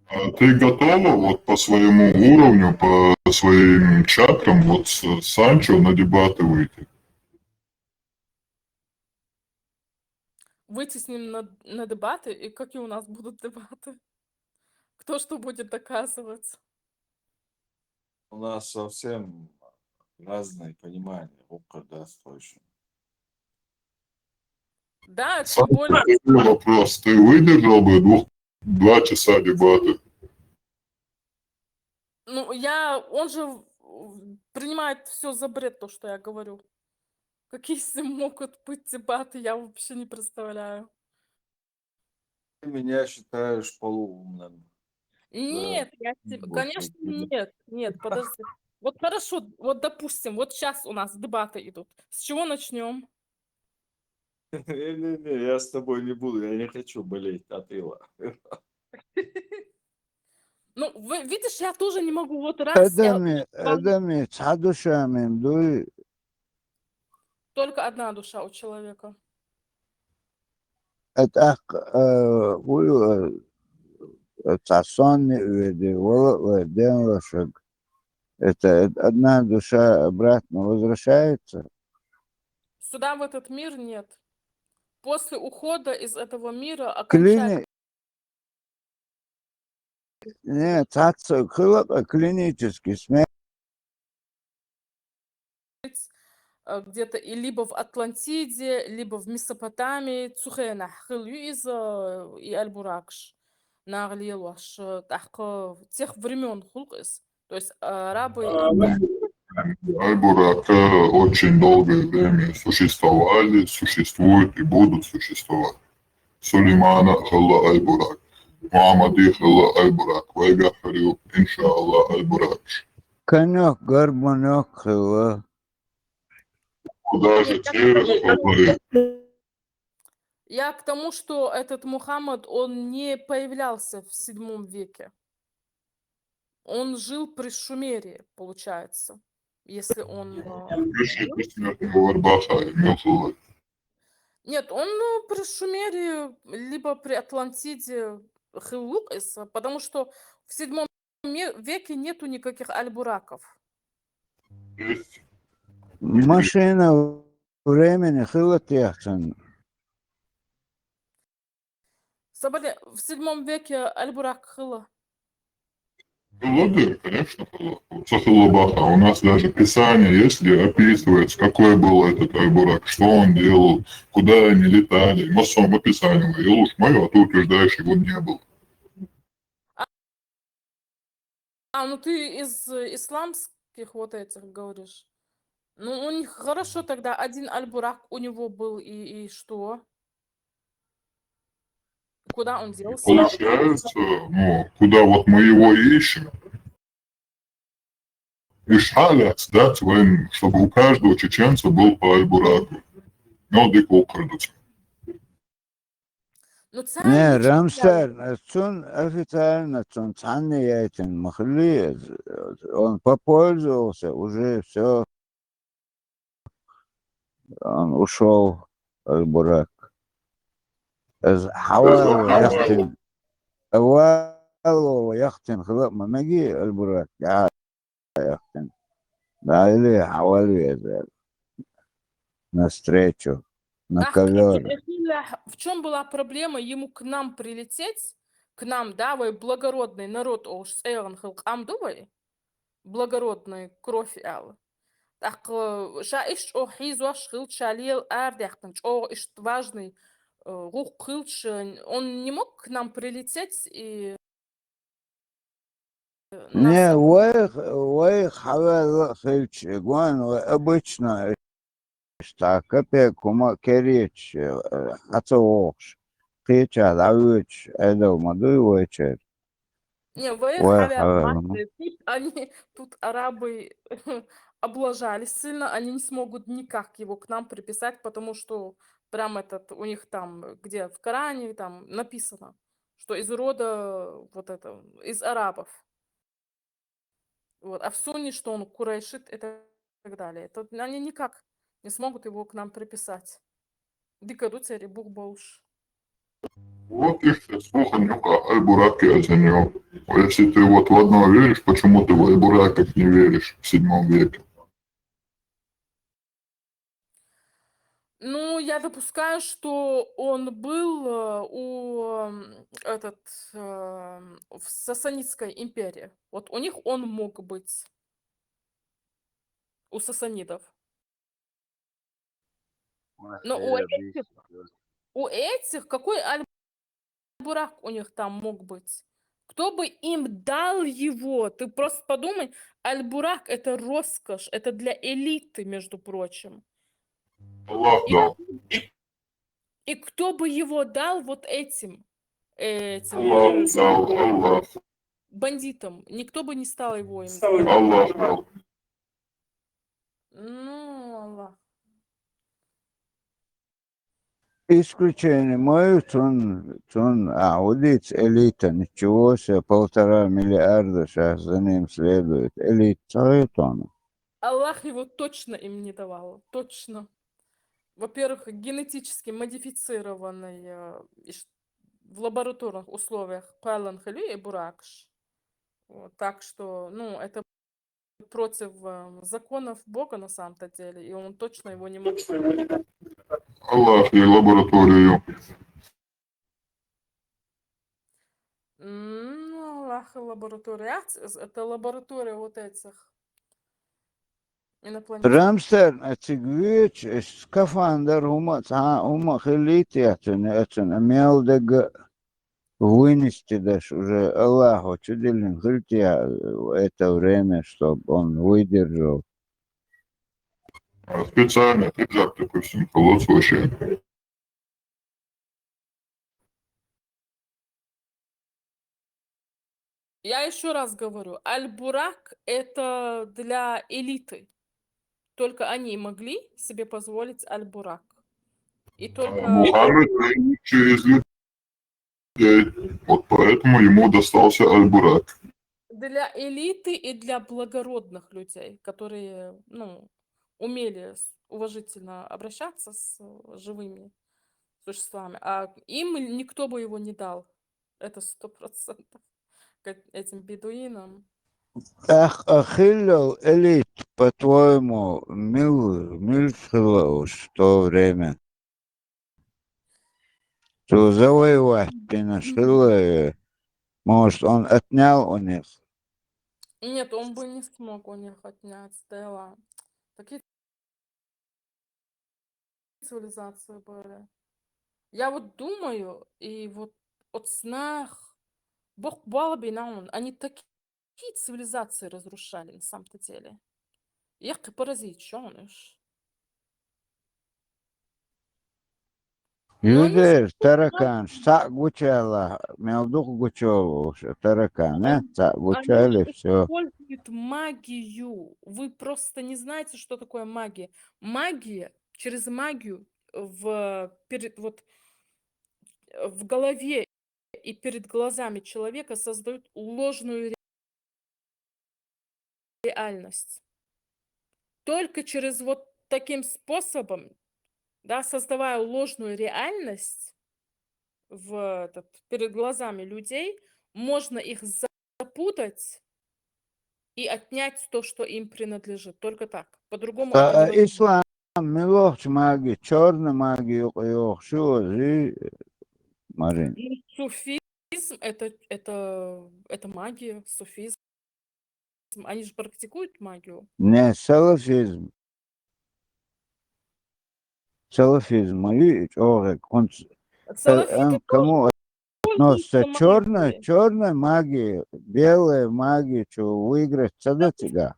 А ты готова вот по своему уровню, по своим чакрам, вот с, с Санчо на дебаты выйти? Выйти с ним на, на дебаты? И какие у нас будут дебаты? Кто что будет доказывать? У нас совсем разные понимания. О, когда точно. Да, тем Самый более, первый вопрос. Ты выдержал бы двух, два часа дебаты? Ну, я, он же в- принимает все за бред, то, что я говорю. Какие с ним могут быть дебаты, я вообще не представляю. Ты меня считаешь полуумным. Нет, я тебе, вот конечно, такие. Нет, нет, подожди. Вот хорошо, вот допустим, вот сейчас у нас дебаты идут. С чего начнем? Не-не-не, я с тобой не буду, я не хочу болеть от ила. Ну, вы, видишь, я тоже не могу. Вот раз я Адами, адами, цхьа душа мем дуй, только одна душа у человека. это ах, э, уй, э, это сонный уйди, вала, вала, ден лошак. Это, это одна душа обратно возвращается. Сюда, в этот мир, нет. После ухода из этого мира окончательно Клини-, не, цаца хылака клинический смерть. Э, где-то и либо в Атлантиде, либо в Месопотамии, цу хенахь хилла ю иза, э, и Аль-Буракш, нагӀ лелош, э, тӀаккха тех времён хул-кх иза. То есть, э, арабы Аль-Бурак, э, очень долгое время существовали, существуют и будут существовать. Сулеймана хилла Аль-Бурак, Мухаммада хилла Аль-Бурак, вайгахь хир ю, иншааллахӀ, Аль-Бурак. Канёк, Горбунёк хилла. Даже Тера хилла. Я к тому, что этот Мухаммад, он не появлялся в седьмом веке. Он жил при Шумере, получается, если он, э, Пришли смертного Арбаха, имел хилла. Нет, он, ну, при Шумере, либо при Атлантиде хилла-кх иза, потому что в седьмом ме-, веке нету никаких Аль-Бураков. Есть. Машина времени хилла техцан. Сабали, в седьмом веке Аль-Бурак хилла. Хилла, конечно, хилла. Цу хилла баха. У нас даже писание есть, где описывается, какой был этот Аль-Бурак, что он делал, куда они летали. Массовом описании, я уж мою, а ты утверждаешь, его не было. А, ну ты из, э, исламских вот этих говоришь. Ну, у них хорошо тогда, один Аль-Бурак у него был, и, и что? Куда он делся? Получается, ну, куда вот мы его ищем, ишхалят, да, своим, чтобы у каждого чеченца был по Аль-Бураку. Ну, дык укрдуц. Ну, Не, царь Рамсар, цун официально, цун цхьанне яйтина ма хилли, он попользовался, уже всё. Он ушёл, Аль-Бурак. Из хьавало яхтин. Хьавало яхтин хила ма меги, Аль-Бурак. Я яхтин. Да, или хьавал везер. На встречу, на Ах, ковёр. Эфилля, в чём была проблема ему к нам прилететь? К нам, да, вай благородный народ, ош цӀеран хил къам ду вай? Благородный кровь аьлла. ТӀаккха ша иштта чӀогӀа хьийзош хилча, лела арадаьккхина, чӀогӀа иштта важный, э, гӀулакх хилча, он не мог к нам прилететь и, э, нас Не, об- вай, вай хьаваьлла хилча, гон вай обычно, иштта капек хӀума кереча, э, хьа ца вогӀуш, кхеча дӀавоьдуш, Ӏедал ма дуй вайчара. Не, вай Вай хьаваьлла хьаваьлла. хӀама. Тут они, тут арабы облажались сильно, они не смогут никак его к нам приписать, потому что прям этот, у них там, где в Коране там написано, что из рода вот это, из арабов. Вот. А в сунне, что он курайшит и так далее. Это они никак не смогут его к нам приписать. Дика ду церан бух болуш. Вот их сейчас буха нюкъа Аль-Бурак языню. Если ты вот в одно веришь, почему ты в Аль-Бураках не веришь в седьмом веке? Ну, я допускаю, что он был, э, у, м, этот, э, в Сасанидской империи. Вот у них он мог быть. у сасанидов. Но у этих, у этих какой аль-Бурак у них там мог быть? Кто бы им дал его? Ты просто подумай, аль-Бурак — это роскошь, это для элиты, между прочим. Аллах И, дал. и, и кто бы его дал вот этим, этим Аллах дал, Аллах, бандитам? Никто бы не стал его им. Аллах дал. Ну, Аллах. Исключение мою цун, цун, а, удиц элита, ничего себе, полтора миллиарда сейчас за ним следует. Элит цаетон. Аллах его точно им не давал, точно. Во-первых, генетически модифицированный, э, и ш- в лабораторных условиях къуьллан хилар и Буракш. Вот, так что, ну, это против э, законов Бога на самом-то деле, и он точно его не мог. Аллах и лабораторию. М, Аллах и лаборатория. А, ц- Это лаборатория вот этих инопланетян. Рамстерн, а цигвич, скафандр, ума, ца, ума хилит, я цун, я цун, мел дег вынести даш уже Аллаху, чудилин хилтия это время, чтобы он выдержал. А специально прижав такой всем колодцу вообще. Я еще раз говорю, Аль-Бурак — это для элиты. Только они могли себе позволить Аль-Бурак. И только Мухаммед через людей. Вот поэтому ему достался Аль-Бурак. Для элиты и для благородных людей, которые, ну, умели с- уважительно обращаться с э, живыми существами. А им никто бы его не дал. Это сто процентов. К этим бедуинам. Ах, ахиллал элит, по-твоему, мил, мил хилла уж в то время? То завоевать ты наш хилла, может, он отнял у них? Нет, он бы не смог у них отнять, Стелла. Такие цивилизации были. Я вот думаю, и вот от снах Бог балбинаун, они такие цивилизации разрушали на самом-то деле. Якы паразит, чё он иш? Юдер, таракан, сак гучала, мелдук гучал, таракан, э? Сак гучали, все. Используют магию. Вы просто не знаете, что такое магия. Магия, через магию в, перед, вот, в голове и перед глазами человека создают ложную ре- реальность. Только через вот таким способом, да, создавая ложную реальность в этот, перед глазами людей, можно их запутать и отнять то, что им принадлежит. Только так. По-другому это А, невозможно. Ислам, милохч маги, черный маги, юкъ, юкъ, шу зи, Марин. Ну, суфизм это, это, это магия, суфизм. Они же практикуют магию. Не, салафизм. Салафизм, и чё, кунц, Салафиты э, кому относится пользуются черная, магией. Черная магия, белая магия, что выиграть, цадатига.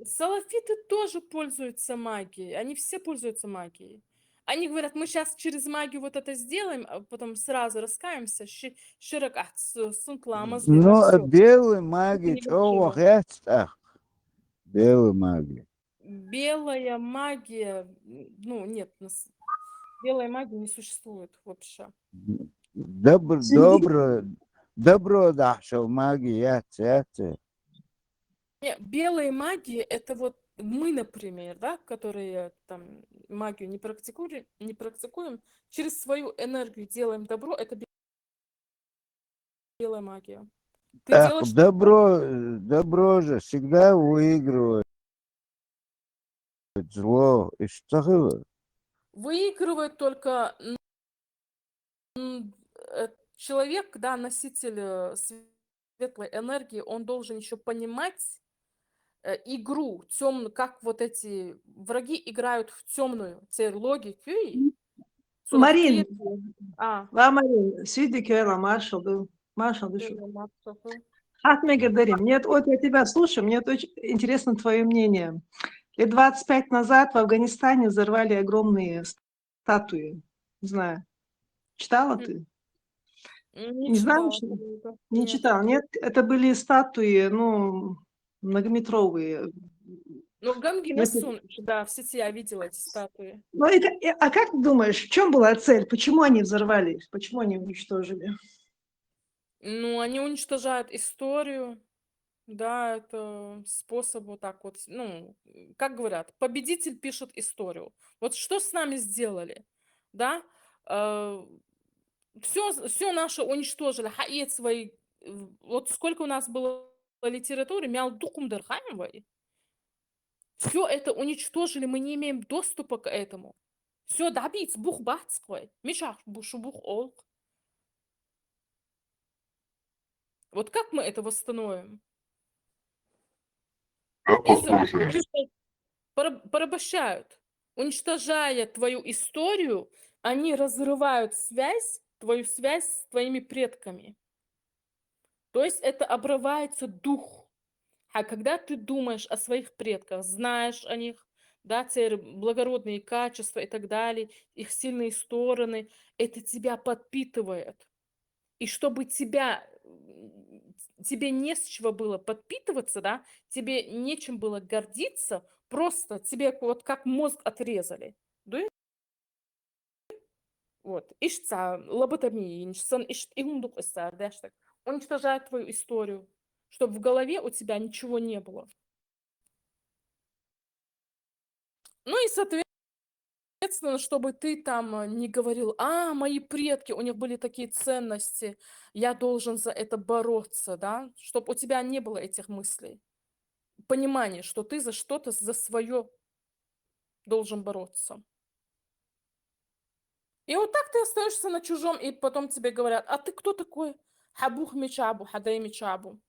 Салафиты тоже пользуются магией. Они все пользуются магией. Они говорят, мы сейчас через магию вот это сделаем, а потом сразу раскаемся, ши- ширак ат с- сунтламаз, Ну, всё. белая магия, Не чё, вообще. Белая магия. Белая магия, м, ну нет, нас- белая магия не существует вообще. Добро, добро, добро, да, что магия, я, я, Не, белые маги — это вот мы, например, да, которые там магию не практикуем, не практикуем, через свою энергию делаем добро, это бе- белая магия. Ты Эх, делаешь добро, э, добро же всегда выигрывает зло. И что было? Выигрывает только м, э, человек, да, носитель э, светлой энергии, он должен еще понимать, э, игру, тёмн-, как вот эти враги играют в тёмную, цер логику, и Марин, а, ва Марин, сиди кела, маршал, да, маршал, да, да, что. да, маршал, да. Хатме Гадарим, мне вот, вот я тебя слушаю, мне вот очень интересно твое мнение. Лет двадцать пять назад в Афганистане взорвали огромные статуи. Не знаю, читала Мгм. ты? М, не Не знаешь? читала, круто. Не Нет. Читала, нет? Это были статуи, ну, многометровые. Ну, Гангина Если- Сун, да, в сети я видела эти статуи. Ну, это, э, а как ты думаешь, в чем была цель? Почему они взорвали их? Почему они уничтожили? Ну, они уничтожают историю. Да, это способ вот так вот, ну, как говорят, победитель пишет историю. Вот что с нами сделали, да? Все, все наше уничтожили, хаед свои, э, вот сколько у нас было литературы, мял дукумдер хаем вай. Все это уничтожили, мы не имеем доступа к этому. Все, добить, бух бацкой, мешах бушу бух олк. Вот как мы это восстановим? Изра-, пора-, порабощают. Уничтожая твою историю, они разрывают связь, твою связь с твоими предками. То есть это обрывается дух. А когда ты думаешь о своих предках, знаешь о них, да, те благородные качества и так далее, их сильные стороны, это тебя подпитывает. И чтобы тебя, м, тебе не с чего было подпитываться, да, тебе нечем было гордиться, просто тебе вот как мозг отрезали. Да? Вот. Ишца лоботомия, ишца, ишт игундук исцар, да, так. Уничтожает твою историю, чтобы в голове у тебя ничего не было. Ну и, соответственно, чтобы ты там, э, не говорил: «А, мои предки, у них были такие ценности, я должен за это бороться», да, чтобы у тебя не было этих мыслей. Понимание, что ты за что-то, за свое должен бороться. И вот так ты остаешься на чужом, и потом тебе говорят: «А ты кто такой?» Хабух мечабу, хадай мечабу.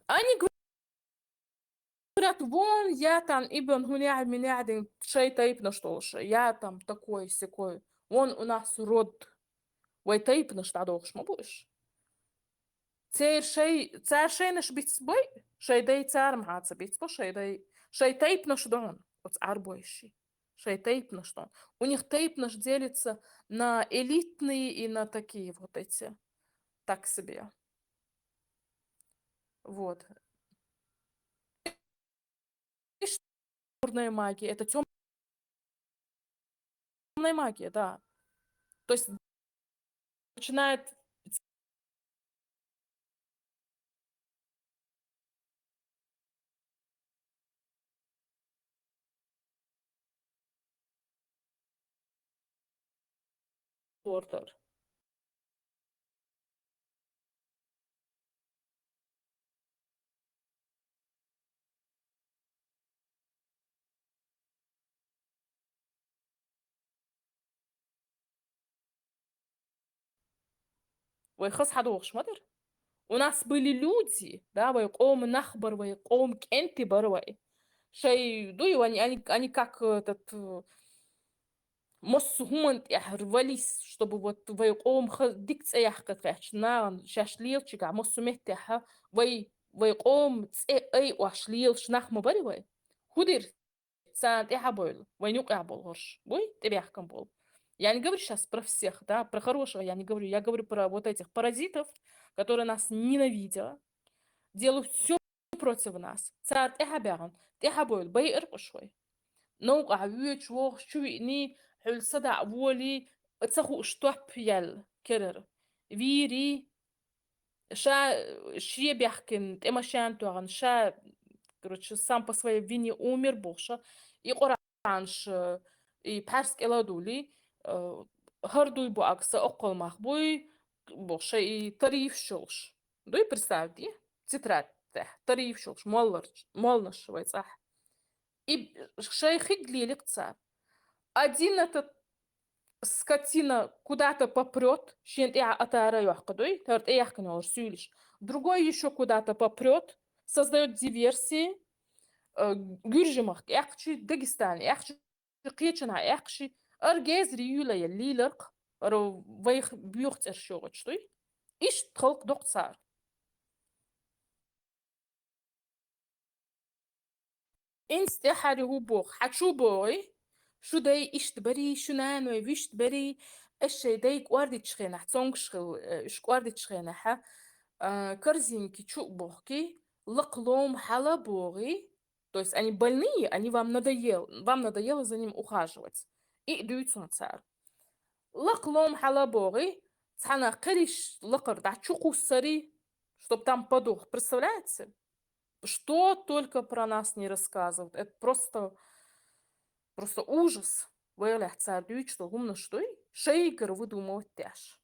Они говорят: «Вон, я там, ибн Хуняй, меня один шей тайп на что лучше, я там такой сякой, вон у нас род». Вай тайп на что дохш, ма будешь. Цер шей, цер шей наш бицбой, шей дай цер мгаца бицбо, шей дай, шей тайп на что он, вот арбойши. Шей тайп на что он. У них тайп наш делится на элитные и на такие вот эти. Так себе. Вот. Черная магия, это темная магия, да. То есть начинает Портер. Вай хас хадугъш мадыр. У нас были люди, да, вай къом нахбар, вай къом кенти бар вай. Шей, дуй, они, они, они как этот, э, мос хуман тяхр валис, чтобы вот вай къом ха-, дик цеях катхач, на, шаш лил чига, мос мет тяха, вай, вай къом це ай уаш лил шнах ма бари вай. Худир, цан тяха бойл, вай нюк я бол горш. Буй, ты бяхкам бол. Я не говорю сейчас про всех, да, про хорошего я не говорю. Я говорю про вот этих паразитов, которые нас ненавидят, делают все против нас. Цар тяха бяган, тяха бойл, бай эр кушвай. Наука вюч вох, чуйни, хул сада воли, цаху штоп ял керер. Вири, ша, шие бяхкин, тема шан туаган, ша, короче, сам по своей вине умер бохша. И Къуранш, и Парс келадули, э, хардуй бу акса оккол мах буй, бохша и тариф шулш. Дуй, представь, ди? Тетрадь, тариф шулш, моллар, молнаш вай цах. И шей хиг лилик цар. Один этот скотина куда-то попрёт, шен тя атара ёхкадуй, тар тяхкан олар сюйлиш. Другой ещё куда-то попрёт, создает диверсии, э, Гуьржий-махка аьккхача, Дагестане аьккхача, кхечанхьа аьккхача, ара гезри юьйлай лийларх, ара вайх буьйха цӀерш йогӀуч дуй. Иштта халкъ доккху цар. Инс тӀехьари хӀу боху, хьан чу богӀий, шу дай иштта барий, шу наной вуьшта барий, аш шай дай кӀордичхенахь, цонгаш хил, э, уьш кӀордичхенахьа, а, корзинки чу бохки, лакха лом хьала богӀий, то есть они больные, они вам надоел, вам надоело за ним ухаживать. И дуьйцу цара. Лакха лом хьала богӀий, цхьана кхериш лакхара дӀа чу кхуссарий, чтоб там подох. Представляете? Что только про нас не рассказывают. Это просто, просто ужас. Вайлехь цара дуьйцуш долу хӀуманаш дуй, шайгара выдумывать деш.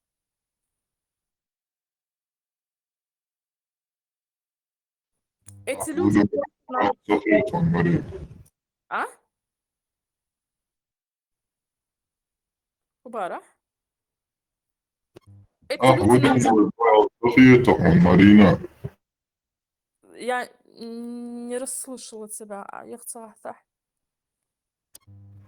Эти люди... А? Хубара? Эти люди... Марина. Я не расслышала тебя, а я хотела...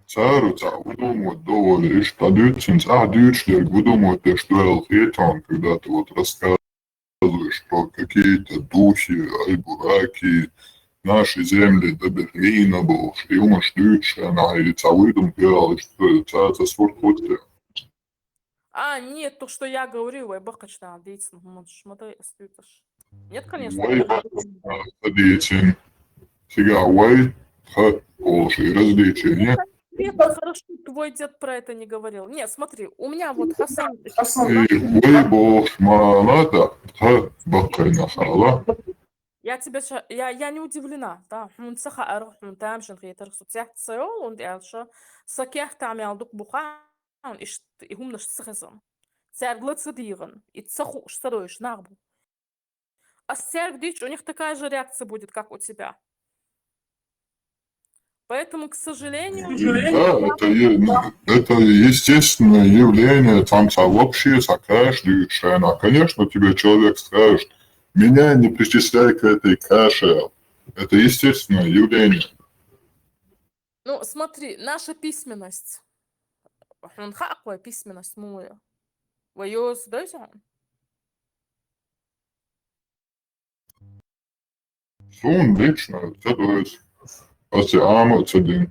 Цара цхьа выдумывать доволе, иш тӀадуьйцу, цхьа дуьйцуш дерг выдумывать деш дуьйла хетон, когда ты вот рассказываешь про какие-то духи, айбураки, наши земли до Берлина бохуш, и хӀуманаш дуьйцуш, и цхьа выдумка йолуш, цхьа ца спорт хӀоттер. А, нет, то, что я говорю, вай баккхачу нахана дийцина хӀуманаш ма дай ас дуьйцуш. Нет, конечно. Вай баккхачу нахана ца дийцина. Цигахь вай, тхан олуш и различие нет. Нет, хорошо, твой дед про это не говорил. Нет, смотри, у меня вот Хасан... И вай бохуш ма ала, тхан баккхийнаш ала. Я тебя ща-, я, я не удивлена, да, хьуна ца хаьара, хьуна тамашийна хетара, со цец ца йолу, хӀунда аьлча сан кехат мел дукха бу хьуна, иштта и хӀуманаш ца хезна. Цаьрга ла ца дийгӀина, и ца хууш, ца дойуш нах бу. Ас цаьрга дийцча, у них такая же реакция будет, как у тебя. Поэтому, к сожалению... Да, это е-, это естественное явление, там цхьа вообще цхьа каша дуьйцуш хенахь. Конечно, тебе человек скажет: «Меня не причисляй к этой каше». Это естественное явление. Ну, смотри, наша письменность. Хьуна хаьа-кх вай письменность муха ю? Вай йоза дойза хьуна? Суна лично ца дойза. Ас и Ӏама а ца дина.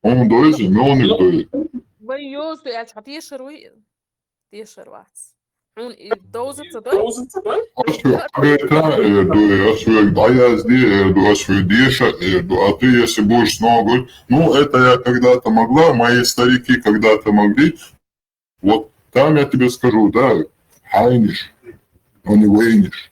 Хьуна дойза, муьлханиг дойза? Вай йоза ду аьлча, хьан тешар вуй? Тешар вац. Хьуна и довза ца дой? Ас хьоьга хьагайта эр ду, ас хьоьга дӀаязде эр ду, ас хьоьга деша эр ду, а ты, если будешь снова говорить: «Ну, это я когда-то могла, мои старики когда-то могли». Вот там я тебе скажу, да, хьайнаш, но не вайнаш.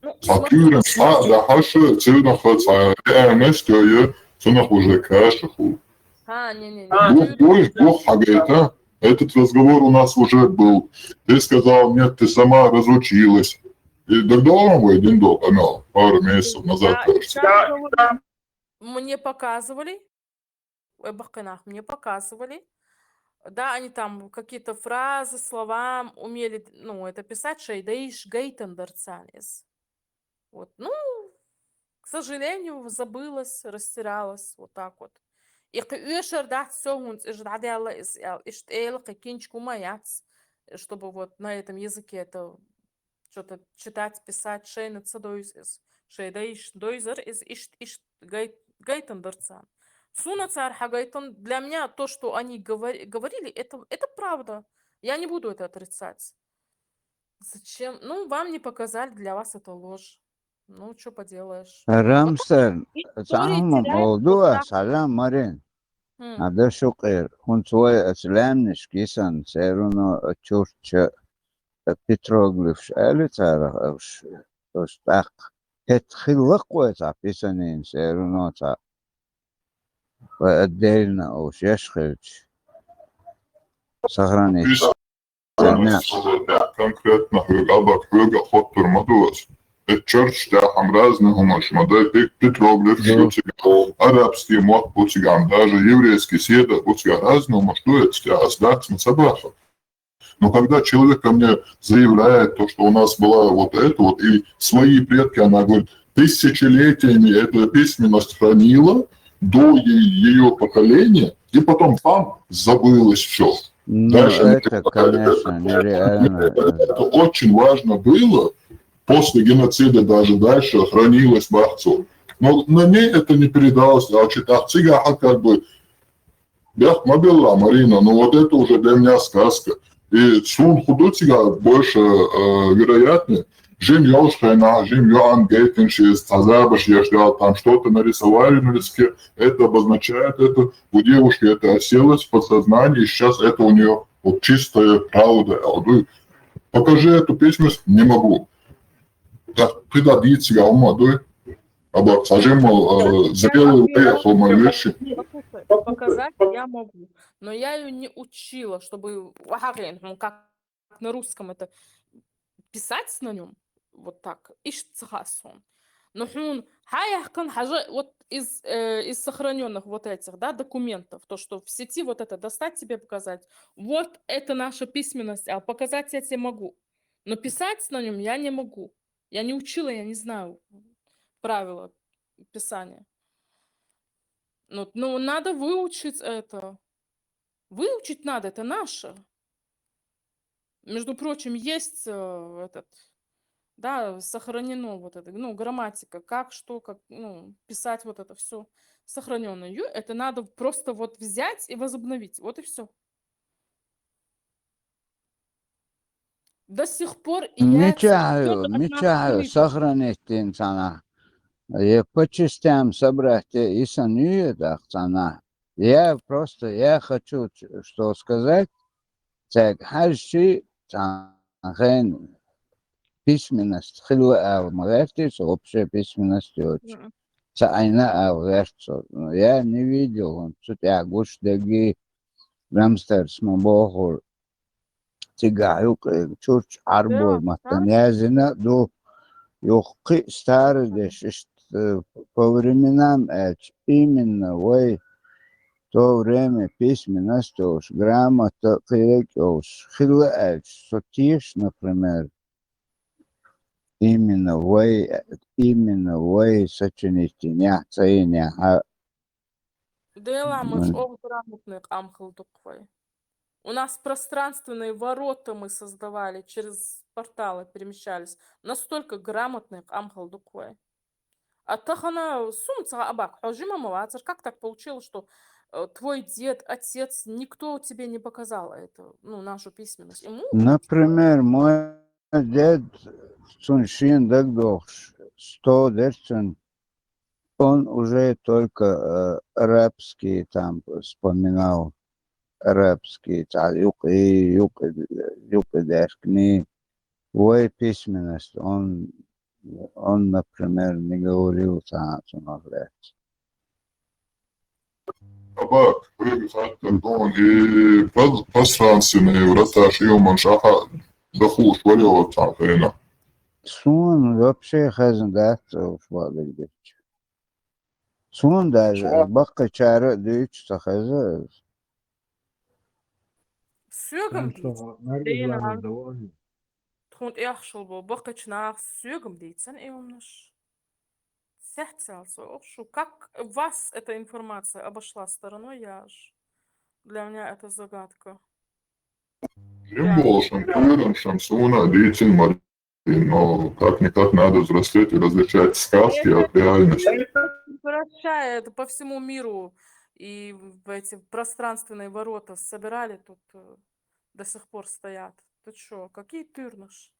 Ну, а смотри, ты, смотри. А, да, хьаша, цигахь цхьа реальность, я, цунах уже каша ху. А, не-не-не. Бог, Бог, Бог хьагайта. Этот разговор у нас уже был. Ты сказал: «Нет, ты сама разучилась». И дагдалам вай дин дол канал пару месяцев назад, да, кажется. Да, да. Мне показывали. Ой, баккхийнах, мне показывали. Да, они там какие-то фразы, слова умели, ну, это писать, шай дайша гайтан дар царна иза. Вот, ну, к сожалению, забылась, растерялась, вот так вот. И кхин оьшур дац со хӀунца, иза дӀадаьлла иза аьлла, иштта эла кхин кинча хӀума яц, чтобы вот на этом языке это что-то читать, писать, шайна ца дойза иза. Шай дайша дойзар иза, иштта, иштта гай-, гайтан дар царна. Суна цара хьагайтан, для меня то, что они говори-, говорили, это, это правда. Я не буду это отрицать. Зачем? Ну, вам не показали, для вас это ложь. Ну, чё поделаешь. Рамсар, вот так история теряет, цхьа хӀума теряет, олу ду вот ас, так. Хьажа, Марин. Хм. Ада шу къер, хӀунца вай аса лаьмнаш кисан, церано чуртча, петроглифш али царах, уьш, уьш тӀаккха. ХӀетта хилла-кх вай цхьа писанина, церано цхьа. Вай отдельно уьш еш хилча. Сохранить. Конкретно хьоьга, абак хьоьга хоттур ма ду ас. Эт чурташ тӀехь хьан разный хӀумаш ма дай, пет-, петроглифш ю цигахь, арабский мотт бу цигахь, даже еврейский седа бу цигахь, разный хӀумаш ду эцигахь, ас дац ма ца баха. Но когда человек ко мне заявляет то, что у нас была вот это вот, и свои предки, она говорит, тысячелетиями эта письменность хранила до е- ее поколения, и потом, пам, забылось все. Ну, это, конечно, нереально. Это очень важно было, после геноцида даже дальше хранилось бахцу. Но на ней это не передалось, а читахцига, как бы, бях мабелла, Марина, ну вот это уже для меня сказка. И сун худуцига больше э, вероятнее, жим ёлшхайна, жим ёан гейтеншиз, тазабаш яшлял, там что-то нарисовали на листке, это обозначает это, у девушки это оселось в подсознании, и сейчас это у нее вот чистая правда. А вот вы, покажи эту письменность, не могу. Да, придадите, а ума, да? Абак, сажим, э, зрелый выехал, мои вещи. Показать я могу. Но я ее не учила, чтобы вахарин, ну, как на русском это, писать на нем, вот так, ишцахасон. Но хун, хаяхкан, хажа, вот из, э, из сохраненных вот этих, да, документов, то, что в сети вот это достать тебе показать, вот это наша письменность, а показать я тебе могу. Но писать на нем я не могу. Я не учила, я не знаю правила писания. Ну, ну, надо выучить это. Выучить надо, это наше. Между прочим, есть э, этот, да, сохранено вот это, ну, грамматика, как, что, как, ну, писать вот это все сохраненное. Это надо просто вот взять и возобновить. Вот и все. До сих пор и я Мичахю, мичахю, сохранить цана. Я по частям собрать, и саню так цана. Я просто, я хочу, что сказать, так, хажчи, цан, письменность, хилла ал, магартис, общая письменность, очень. Цайна ал, герцо. Я не видел, он, цутя гуш деги, рамстерс, мабохур, цига юкъе чурч гӀарбой маттан язина ду, юхкъи старыдеш ишт по временам эч, именно вай то время письменность ош, грамота кирек ош, хилла эч, сотиш, например, именно вай, именно вай сочинить ня, цайня, а Деламыш ох грамотный кьамхыл дуквай. У нас пространственные ворота мы создавали, через порталы перемещались. Настолько грамотный кьамхыл дуквай. А тахана сум цага абак, хожима мавацар, как так получилось, что э, твой дед, отец, никто тебе не показал это, ну, нашу письменность? Ему Например, мой дед, цун шин дагдохш, сто дерцун, он уже только э, арабский там вспоминал, арабский, та, юкъи, юкъи, юкъи деркни, вай письменность, он, он, например, не говорил та, та, Абак, прыгы хаттан дон, и про- пространственные врата шиоман шаха дахуш валио цан хена. Сун вообще хазан дат уфвалык дерч. Сун даже бакка чара дыч сахаза. Сёгам дит. Наргиз Дейна. Ивановна, давай. Тхун яхшыл бол, бакка чнах сёгам дит сан эумнаш. Сяхцялсо, ох, шу, как вас эта информация обошла стороной, я аж. Для меня это загадка. Им болшам, курам шамсуна, дитин мар. Но как-никак надо взрослеть и различать сказки от реальности. Прощает по всему миру и в эти пространственные ворота собирали, тут э, до сих пор стоят. Ты чё, какие тырнышь?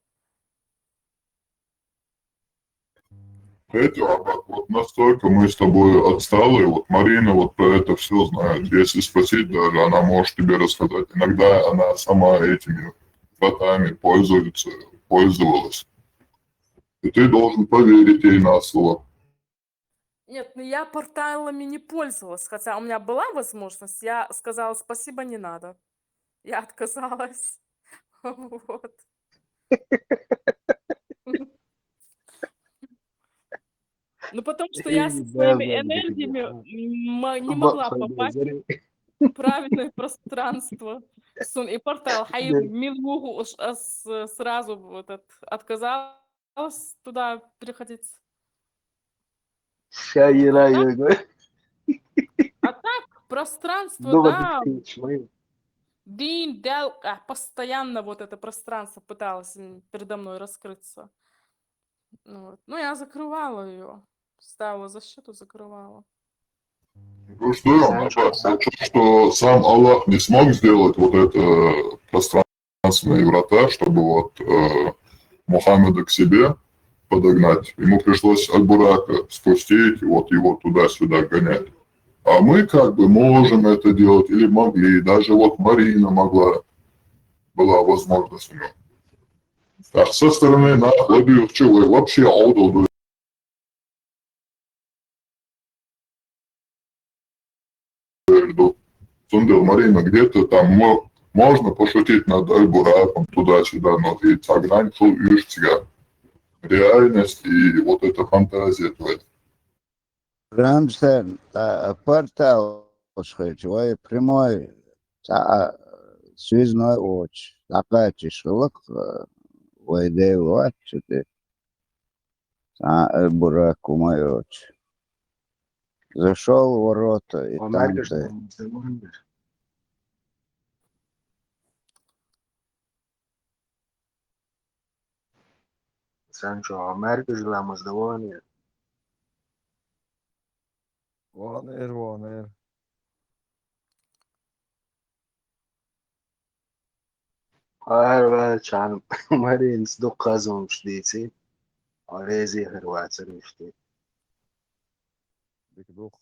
Эти, а вот настолько мы с тобой отсталые, вот Марина вот про это все знает. Если спросить даже, она может тебе рассказать. Иногда она сама этими вратами пользуется, пользовалась. И ты должен поверить ей на слово. Нет, ну я порталами не пользовалась, хотя у меня была возможность, я сказала: «Спасибо, не надо». Я отказалась. Вот. Ну, потому что я со своими энергиями м, не могла попасть. Правильное пространство. Сун и портал хьай мил юху уж ас, э, сразу вот от-, отказалась туда переходить. Шайра йога. А так, пространство, да. Дин, дел-, а, постоянно вот это пространство пыталось, м, передо мной раскрыться. Ну вот. Ну, я закрывала её. Ставила защиту, закрывала. Ну что, я хочу, что сам Аллах не смог сделать вот это пространственные врата, чтобы вот, э, Мухаммеда к себе подогнать. Ему пришлось Аль-Бурака спустить, вот его туда-сюда гонять. А мы как бы можем это делать, или могли, даже вот Марина могла, была возможность у него. Так, со стороны на вообще аудал Сундел Марина, где-то там мо-, можно пошутить над Аль-Бураком, туда-сюда, но и цагрань хул юшцга. Реальность и вот эта фантазия твоя. Рамсен, а, портал шхич, вай прямой, а, связной оч, такая чишлык, а, вай дел вач, ты. А, э, Бурак умаёч. Зашёл в ворота, и там ты. Санчо, а Меркежи ламаз довольный? Вон эр, вон эр. Ар ва чан Маринс дукха зумш дици. А рези хер вацар ишти. Дик дух.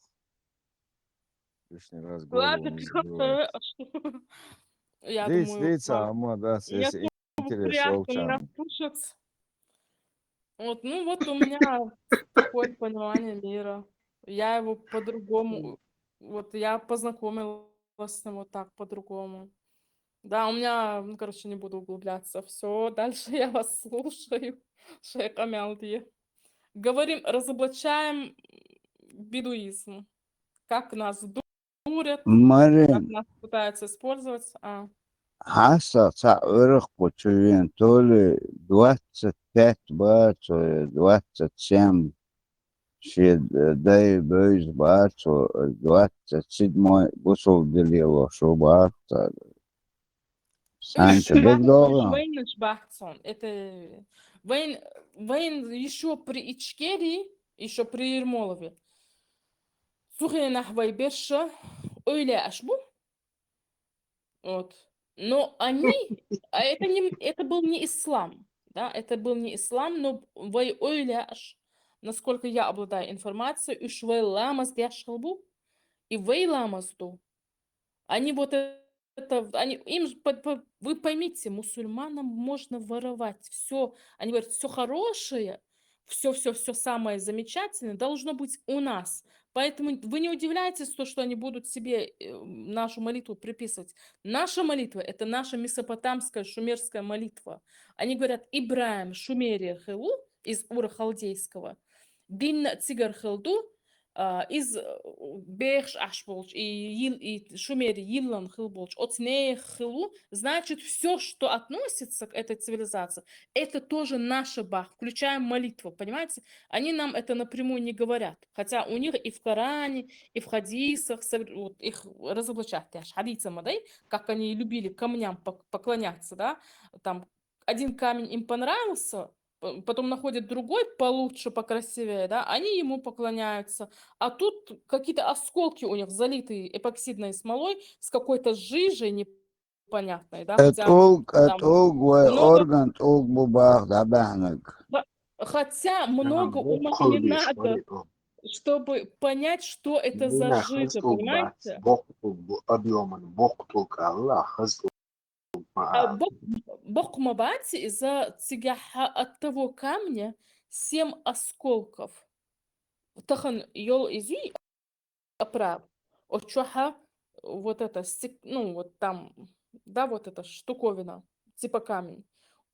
Лишний раз голову не забивай. Ладно, прикольно. Я думаю, диц, вам, а, ма, да, мне если тоже интересно приятно меня слушать. Вот, ну вот у меня такое понимание мира. Я его по-другому, вот я познакомилась с ним вот так по-другому. Да, у меня, ну, короче, не буду углубляться. Всё, дальше я вас слушаю. Шейх Амялди. Говорим, разоблачаем бедуизм. Как нас дурят, Марин, как нас пытаются использовать. А. Хьаса ца урх почувен, то ли двадцать пять бацо, двадцать семь. Ши, э, дай бёйз бацо, двадцать седьмой бусул дилило шо бац. Санчо, бек догъан. Вайнаш бахцон. Это вайн, вайн ещё при Ичкерии, ещё при Ермолове. Сухенах вай берша, ойляш бу. Вот. Но они, а это не, это был не ислам, да, это был не ислам, но вай ойляш, насколько я обладаю информацией, уж вай ламаз дяшхал бу, и вай ламаз ду. Они вот это, они, им же по-, по-, вы поймите, мусульманам можно воровать всё. Они говорят, всё хорошее, всё, всё, всё самое замечательное должно быть у нас. Поэтому вы не удивляйтесь, то, что они будут себе, э, нашу молитву приписывать. Наша молитва — это наша месопотамская, шумерская молитва. Они говорят, Ибраим Шумерия хилу из Ура Халдейского. Дин цигар хилду, а, из, э, бехш аш болч, и йил-, и Шумери йиллан хил болч, оцне хилу, значит, всё, что относится к этой цивилизации, это тоже наша бах, включая молитву, понимаете? Они нам это напрямую не говорят, хотя у них и в Коране, и в хадисах, сов-, вот, их разоблачать, я ж хадисам, да, как они любили камням пок-, поклоняться, да, там один камень им понравился, п-, потом находят другой получше, покрасивее, да, они ему поклоняются. А тут какие-то осколки у них, залитые эпоксидной смолой с какой-то жижей непонятной, да, хотя там много. Э, тулг, э, тулг вай орган тулг бу бах да бахнаг. Да, хотя много ума не надо, чтобы понять, что это за жижа, понимаете? Бокъ тулг бу, объёман бокъ тулг, Аллах, хаз тулг. А, бокъ-, бокъ ма баци, из цигахьа от того камня семь осколков. Тахан йол изюй оправ. Очухьа вот это стек-, ну, вот там, да, вот эта штуковина, типа камень.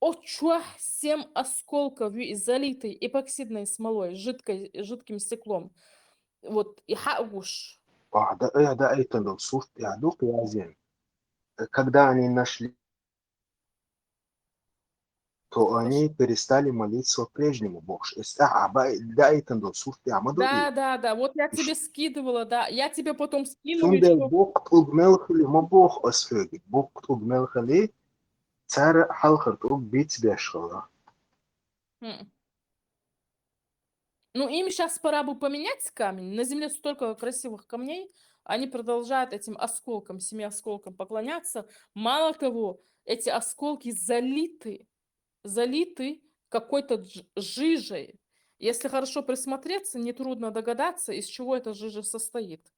Очухьа семь осколков, ви-, залитый эпоксидной смолой, жидкой, жидким стеклом. Вот, и хьагуш. Ах, да, э, да, это, ну, сурт, я, дух, я зин. Э, когда они нашли, то они перестали молиться по-прежнему, бохш. Эс, а, а, ба, да, это, ну, сурт, я, ма, дух, Да, и. Да, да, вот я Иш- тебе скидывала, да, я тебе потом скину, Сунде Вячеслав. Бог тӀулг мел хили, ма, бохш, ас хёги. Бог тӀулг мел хили, цар хьалхара тӀулг биц беш хила. М. Ну, им сейчас пора бы поменять камень. На земле столько красивых камней, они продолжают этим осколкам, семи осколкам поклоняться. Мало того, эти осколки залиты, залиты какой-то дж-, жижей. Если хорошо присмотреться, нетрудно догадаться, из чего эта жижа состоит.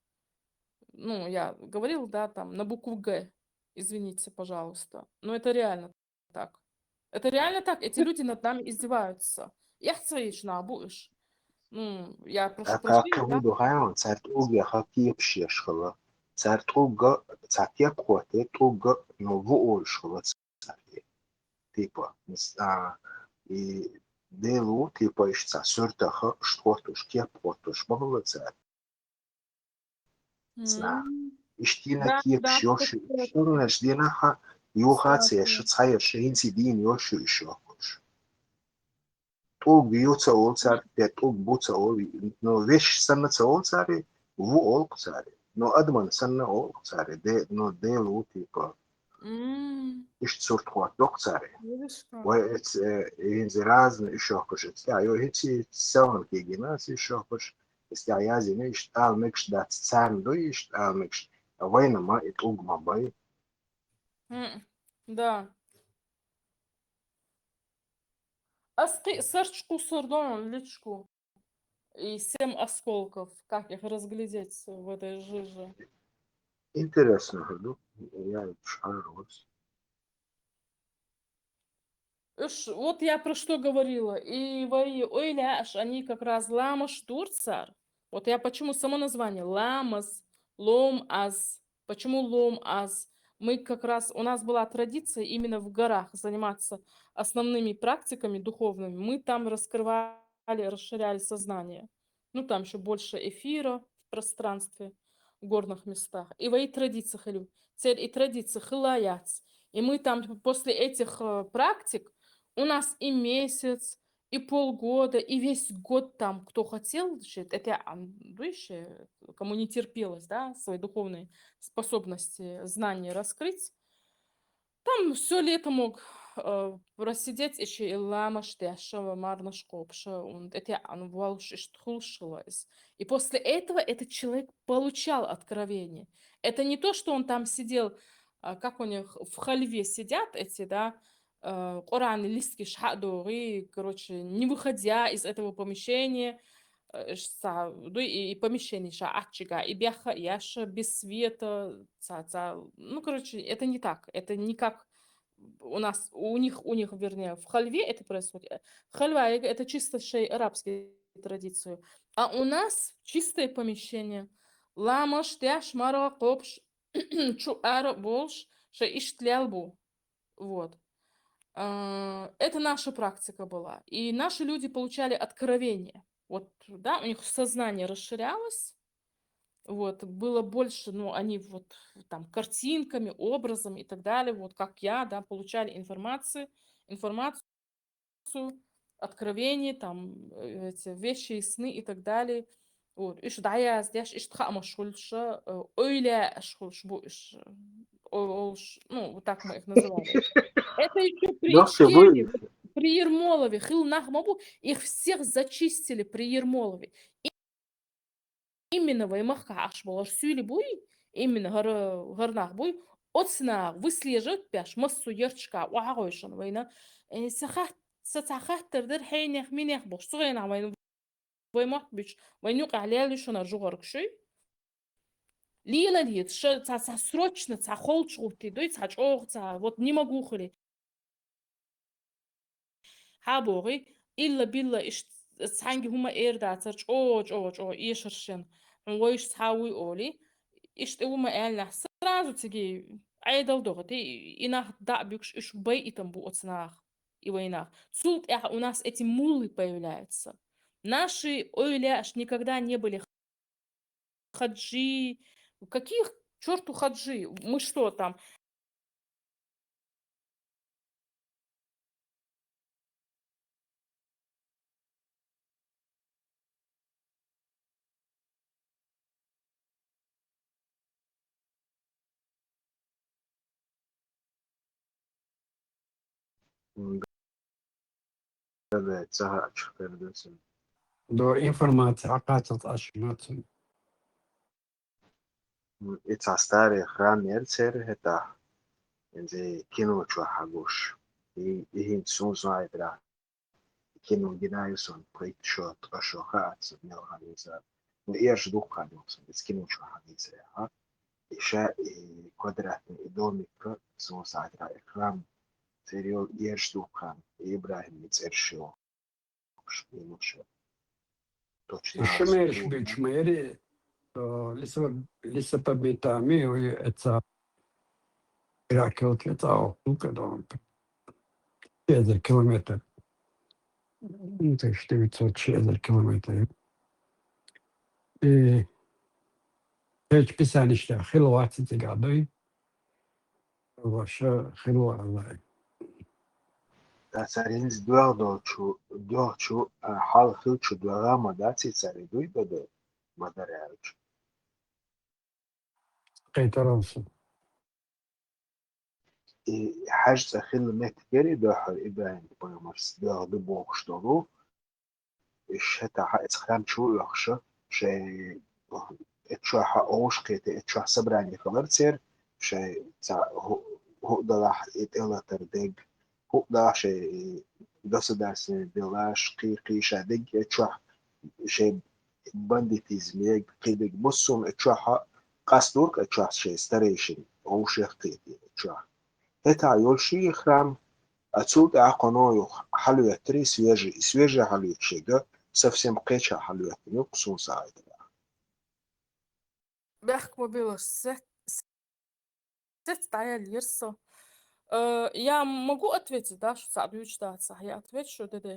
Ну, я говорила, да, там, на букву «Г». Извините, пожалуйста. Но это реально так. Это реально так. Эти люди над нами издеваются. Я хочу на будешь. Ну, я прошу Aka прощения, да? Кавуду хайван, цар тӀулг яха кепаш еш хила. Цар тӀулг, цар кеп хоте, тӀулг, ну, ву олш хила цар. Типа, мис-, а, и делу, типа, иш цар сёртаха, иш тхотуш, кеп хотуш, ма хила цар. Зна. М. Иштина Да, кепаш да, ёши, кстати. Иштина дина ха, юха Кстати. Цеша, цая ши, хинси дин ёши иш охуш. ТӀулг ю ца ол цар, те тӀулг бу ца ол, но веш санна ца ол цари, ву олк цари. Но адман санна олк цари, де, но делу, типа, М. Иш сурт хот док цари. Видишь как? Вай эц, э, инзи разный иш охуш эц. Я, ё, хици сяун кигина, иш охуш. Эс я язина, иш ал мекш дац царн ду, иш ал мекш. Вайна ма, и тӀулг ма бай. М, да. Аскъи сарч кусардон личку. И семь осколков. Как их разглядеть в этой жиже? Интересно, ну, я шарилась. Уж, вот я про что говорила. И вай ойлаш, они как раз ламаш дур цар. Вот я почему само название ламаз, лом аз. Почему лом аз? Мы как раз, у нас была традиция именно в горах заниматься основными практиками духовными. Мы там раскрывали, расширяли сознание. Ну, там ещё больше эфира в пространстве, в горных местах. И вай традиция хилу. Цель и традиция хила яц. И мы там после этих, э, практик, у нас и месяц, и полгода, и весь год там, кто хотел, значит, это, а, ну, ещё, кому не терпелось, да, свои духовные способности, знания раскрыть, там всё лето мог, э, просидеть, ещё и ламаш дяша, марнаш копша, он это, а, ну, валш иш тхулшилась. И после этого этот человек получал откровение. Это не то, что он там сидел, а, как у них в халве сидят эти, да, э, Коран листки шхадори, короче, не выходя из этого помещения, э, ш-, ца, ну, и, и помещение ша атчига, и бяха, яша без света, ца, ца, ну, короче, это не так, это не как у нас, у них, у них, вернее, в халве это происходит. Э, хальва, э, это чисто шей арабские традиции. А у нас чистое помещение. Ламаш, тяш, мара, копш, чу, ара, больш, шей иштлял бу. Вот. А, это наша практика была. И наши люди получали откровение. Вот, да, у них сознание расширялось. Вот, было больше, ну, они вот там картинками, образом и так далее, вот как я, да, получали информации, информацию, откровения, там, э, эти вещи, сны и так далее. Вот. Иш даяз, дяш, иш тха машгульша, э, ойле ашгульш бу иш, э, о-, олш, ну, вот так мы их называли. Это ещё при Нохчи Ичкерии, бу. Вот при Ермолове, хил нах ма бу, их всех зачистили при Ермолове. И именно вай махка аш болар сюли буй, именно гар, гар нах буй, оцна выслеживать пяш, массу ярчка, уа гойшан вайна. Э, сахат, са цахат тер дер, хейнех, минех бош, сугайна вайна вай махт бич, вай нюк алел шуна жугар кшуй. Лила лит, ша, ца, ца срочно, ца холч гути, дуй, ца чох, ца, вот не могу хли. Хабори, илла билла иш, цанги хума эрда, ца чо, чо, чо, ишершен. Хун вайш ца уй оли. Иште ума элна, сразу циги айдал догти, инах да бюкш, иш бай итам бу оцнах, и вайнах. Цулт эх, у нас эти мулы появляются. Наши ойля аш никогда не были хаджи. Какие к чёрту хаджи? Мы что там? М, да, да, цагьа ачух передача. До информация, оказывается, ачух мацун. М, и цхьа старый храм яр церан хӀетахь, инзе кино чохь хьагуш. И, и хӀинца суна зайдара. Кино гина ю сон, пхийтта шо, ткъа шо хаац сон, мел хьан иза. Ну, эрш дукха хан ю сон, иза кино чу хан иза, а? И ша, и квадратный, и домик, сон сагӀатра, и храм, церан йол эрш дукха хан, и ИбрахӀим и цӀераш йо. Ш-, и луша. Точно. И шумераш бич мери, э, Лиса-, Лисапомитами, ой, это Иракилки, это, о, ну, когда он, ши эзар километр. Ну, тысяча девятьсот, ши эзар километр. И эч писаништа хила ваци цигадой. Ваша хила валай. Та царинц дуьгӀ долчу, дуьгӀчу, а, хьал хилчу дуьгӀа ма дац и цари дуй бада, ма дараьлчу. Кхетаралса. И хьаьж цӀа хилла меттигера и дуьххьара ИбрахӀим пайхамарс доьгӀ ду бохуш долу, и шатахьа эца храм чу оьхуша, шайн эцчохьа овуш кхета, эцчохь собрание хилар церан, шайн цхьа хӀу-, хӀу далахь и тӀелатар дерг, хӀу далахь шайн государственный делаш, кхий-, кхий ша дерг эцчохь, шайн бандитизм ерг, кхий дерг муссум эцчохьа къастуркъ эцчохь шайн старейшин, овушех кхета эцчохь. ХӀетахь йолуш и храм, а цул тӀаьхьа кхуьно юха хьалоьттура и свежий, и свежий хьалоьттуш ерг совсем кхеча хьалоьттина ю кху суна сагӀатара. Бехк ма билаш, сет-, сет дӀаяьллера со. Э, я могу ответить, да, что цхьаъ дуьйцуш дацахь? Я отвечу, да, да.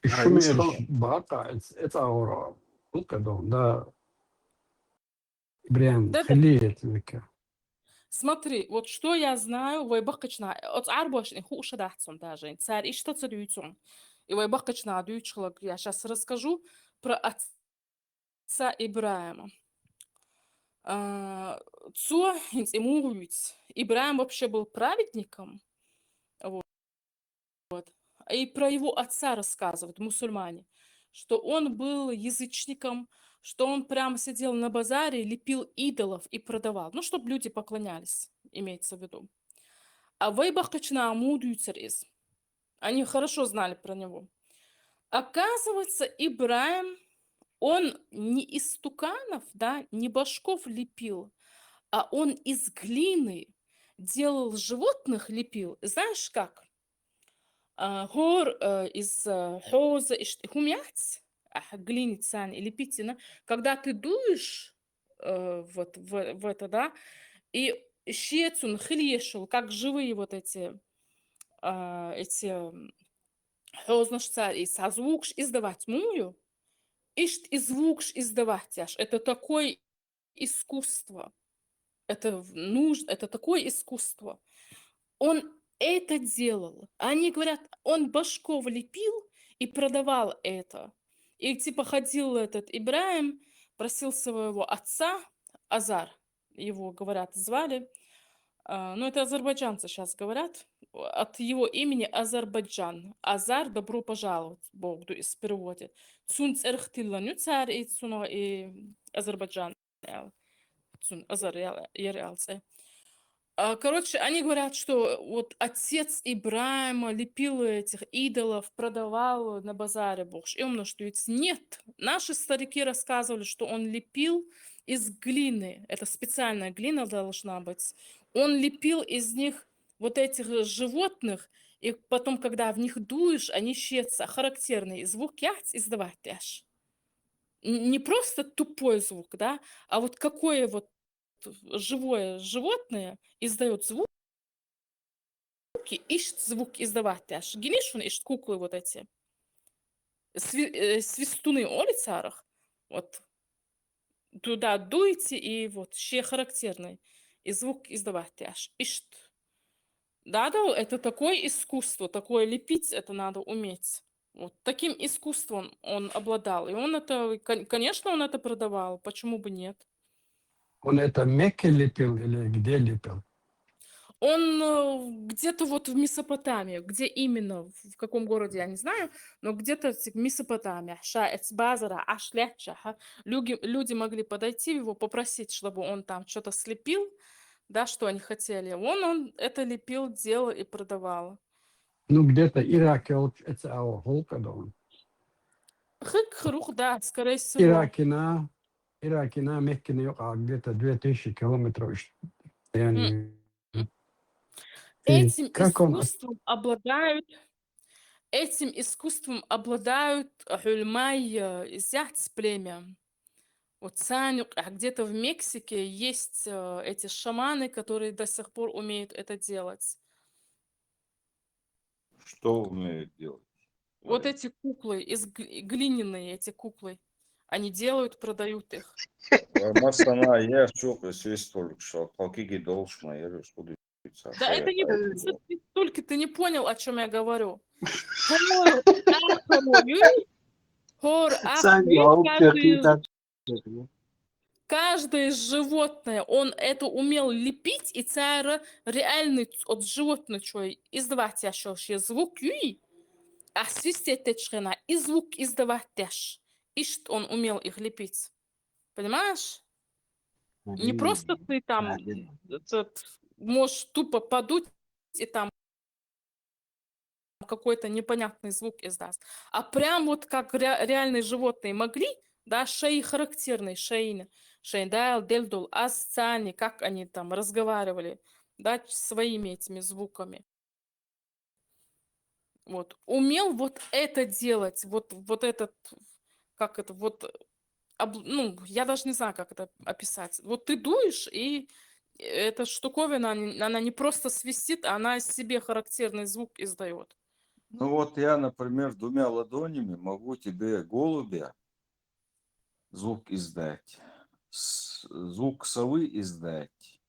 Ай, шумераш мисхал. Бакъа, эц-, эцӀагӀора, хӀу кадон, да. Прям хили это века. Смотри, вот что я знаю, вай баккхачна, оцу Ӏарбошна хууш дац сон даже. Цара иштта ца дуьйцу. И вай баккхачна дуьйцуш хиларг я щас расскажу про отца Ибраима. А, цо хӀинца и муха вуьйцу? Ибраим вообще был праведником. Вот. Вот. И про его отца рассказывают мусульмане, что он был язычником, что он прямо сидел на базаре, лепил идолов и продавал. Ну, чтоб люди поклонялись, имеется в виду. А вай баккхачна муха дуьйцура иза? Они хорошо знали про него. Оказывается, Ибраим, он не из истуканов, да, не башков лепил, а он из глины делал животных, лепил. Знаешь как? А, хӀор, э, из, э, хьоза, иш-, хӀума яц, ахь глиницани или пиццина, когда ты дуешь, э, вот в, в это, да, и шецун хилешул, как живые вот эти, а, эти, м, хьознаш цара, и са звукаш издавать мую, ишт и звукаш издавать яш. Это такой искусство. Это в-, нуж-, это такое искусство. Он это делал. Они говорят, он башков лепил и продавал это. И типа ходил этот Ибраим, просил своего отца, Азар, его, говорят, звали, а, ну, это азербайджанцы щас говорят, от его имени Азербайджан. Азар, добро пожаловать, боху, ду-, из переводе. Цун цӀерах тиллан ю цара и цунах и Азербайджан. Цун Азар ял-, яр аьлла цӀе. А, короче, они говорят, что вот отец Ибраима лепил этих идолов, продавал на базаре, бохуш, и он что, нет. Наши старики рассказывали, что он лепил из глины. Это специальная глина должна быть. Он лепил из них вот этих животных, и потом, когда в них дуешь, они щецутся. Характерный звук яц издавать аш. Н-, не просто тупой звук, да, а вот какое вот живое животное издаёт звук, ишт звук издавать аш. Гинишун ишт куклы вот эти. Сви-, э, свистуны олу царах. Вот. туда дуете, и вот ший характерный, и звук издавать аш. Ишт. Да, да, это такое искусство, такое лепить, это надо уметь. Вот таким искусством он обладал. И он это, кон- конечно, он это продавал, почему бы нет? Он это в Мекке лепил или где лепил? Он э, где-то вот в Месопотамии, где именно, в каком городе, я не знаю, но где-то в Месопотамии, ша эц базара, аш ляча, ха. Люди, люди могли подойти, его попросить, чтобы он там что-то слепил, да, что они хотели. Он, он это лепил, делал и продавал. Ну, где-то Ирак, я вот это, а, Холкадон. Хык, хырух, да, скорее всего. Иракина, Иракина, Меккина, а, где-то две тысячи километров. Иш-, يعني, и Этим как он искусством обладают, этим искусством обладают хюльмай, э, зяц племя. Вот Санюк, а где-то в Мексике есть э, эти шаманы, которые до сих пор умеют это делать. Что умеют делать? Вот Валя? Эти куклы, из г- глиняные эти куклы. Они делают, продают их. Ва масана я шук свистолук шо, кокиги долшма, я шук. Да это не просто свистульки, ты не понял, о чем я говорю. Хор ахоруй, хор Саня, ахоруй, а у тебя каждый, так каждое животное, он это умел лепить, и цара реальный ц- от животного чой издавать я шо, шо звук юй, а свистеть течхена, и звук издавать тяж. И что он умел их лепить. Понимаешь? Не просто ты там этот, можешь тупо подуть и там какой-то непонятный звук издаст. А прям вот как ре- реальные животные могли, да, шеи характерные, шеи, шеи, да, дельдул, асцани, как они там разговаривали, да, своими этими звуками. Вот. Умел вот это делать, вот, вот этот, как это, вот, об- ну, я даже не знаю, как это описать. Вот ты дуешь, и эта штуковина, она не- она не просто свистит, она себе характерный звук издает. Ну вот я, например, двумя ладонями могу тебе голубя звук издать, с- звук совы издать,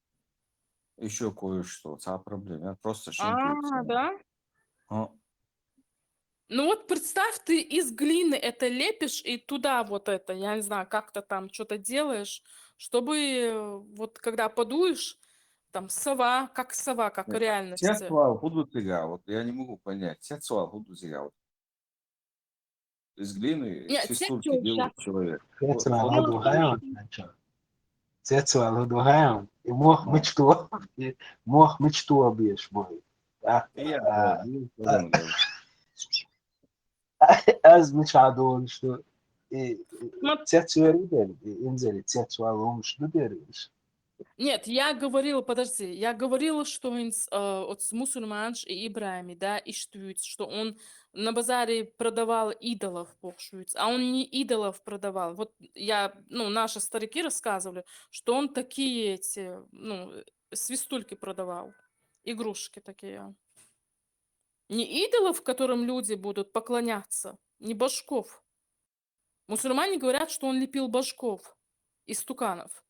еще кое-что. Ца проблема. Я просто А, да? А, Ну вот представь, ты из глины это лепишь и туда вот это, я не знаю, как-то там что-то делаешь, чтобы э, вот когда подуешь, там сова, как сова, как в Нет, реальности. Цецвал худу тига, вот я не могу понять. Цецвал худу тига, вот. Из глины Нет, свистульки цецвал делают человек. Цецвал Дело в худу том, гайон, что значит. Цецвал худу гайон. И мох мечту, и мох мечту объешь, бой. А, Я, а, да, ну, потом, да. аз мечту, что и Смо- цецвал дер, и инзели цецвал хумш дериш. Нет, я говорила, подожди, я говорила, что инс- э, вот с мусульманш и Ибрами, да, иштвюц, что он на базаре продавал идолов, похшвюц, а он не идолов продавал. Вот я, ну, наши старики рассказывали, что он такие эти, ну, э, свистульки продавал, игрушки такие. Не идолов, которым люди будут поклоняться, не башков. Мусульмане говорят, что он лепил башков из туканов.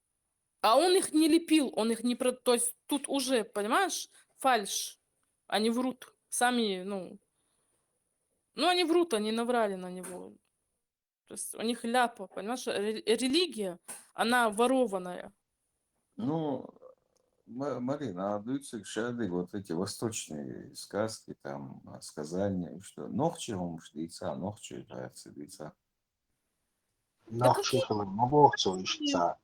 А он их не лепил, он их не... про- То есть тут уже, понимаешь, фальш. Они врут. Сами, ну... Ну, они врут, они наврали на него. То есть у них ляпа, понимаешь, ре- религия, она ворованная. Ну, Ма- Марина, а дуйцы шады вот эти восточные сказки, там, а, сказания, что нохчи хумш дийца, нохчи жайцы дийца. Нохчи хилин ма бохцо ишца.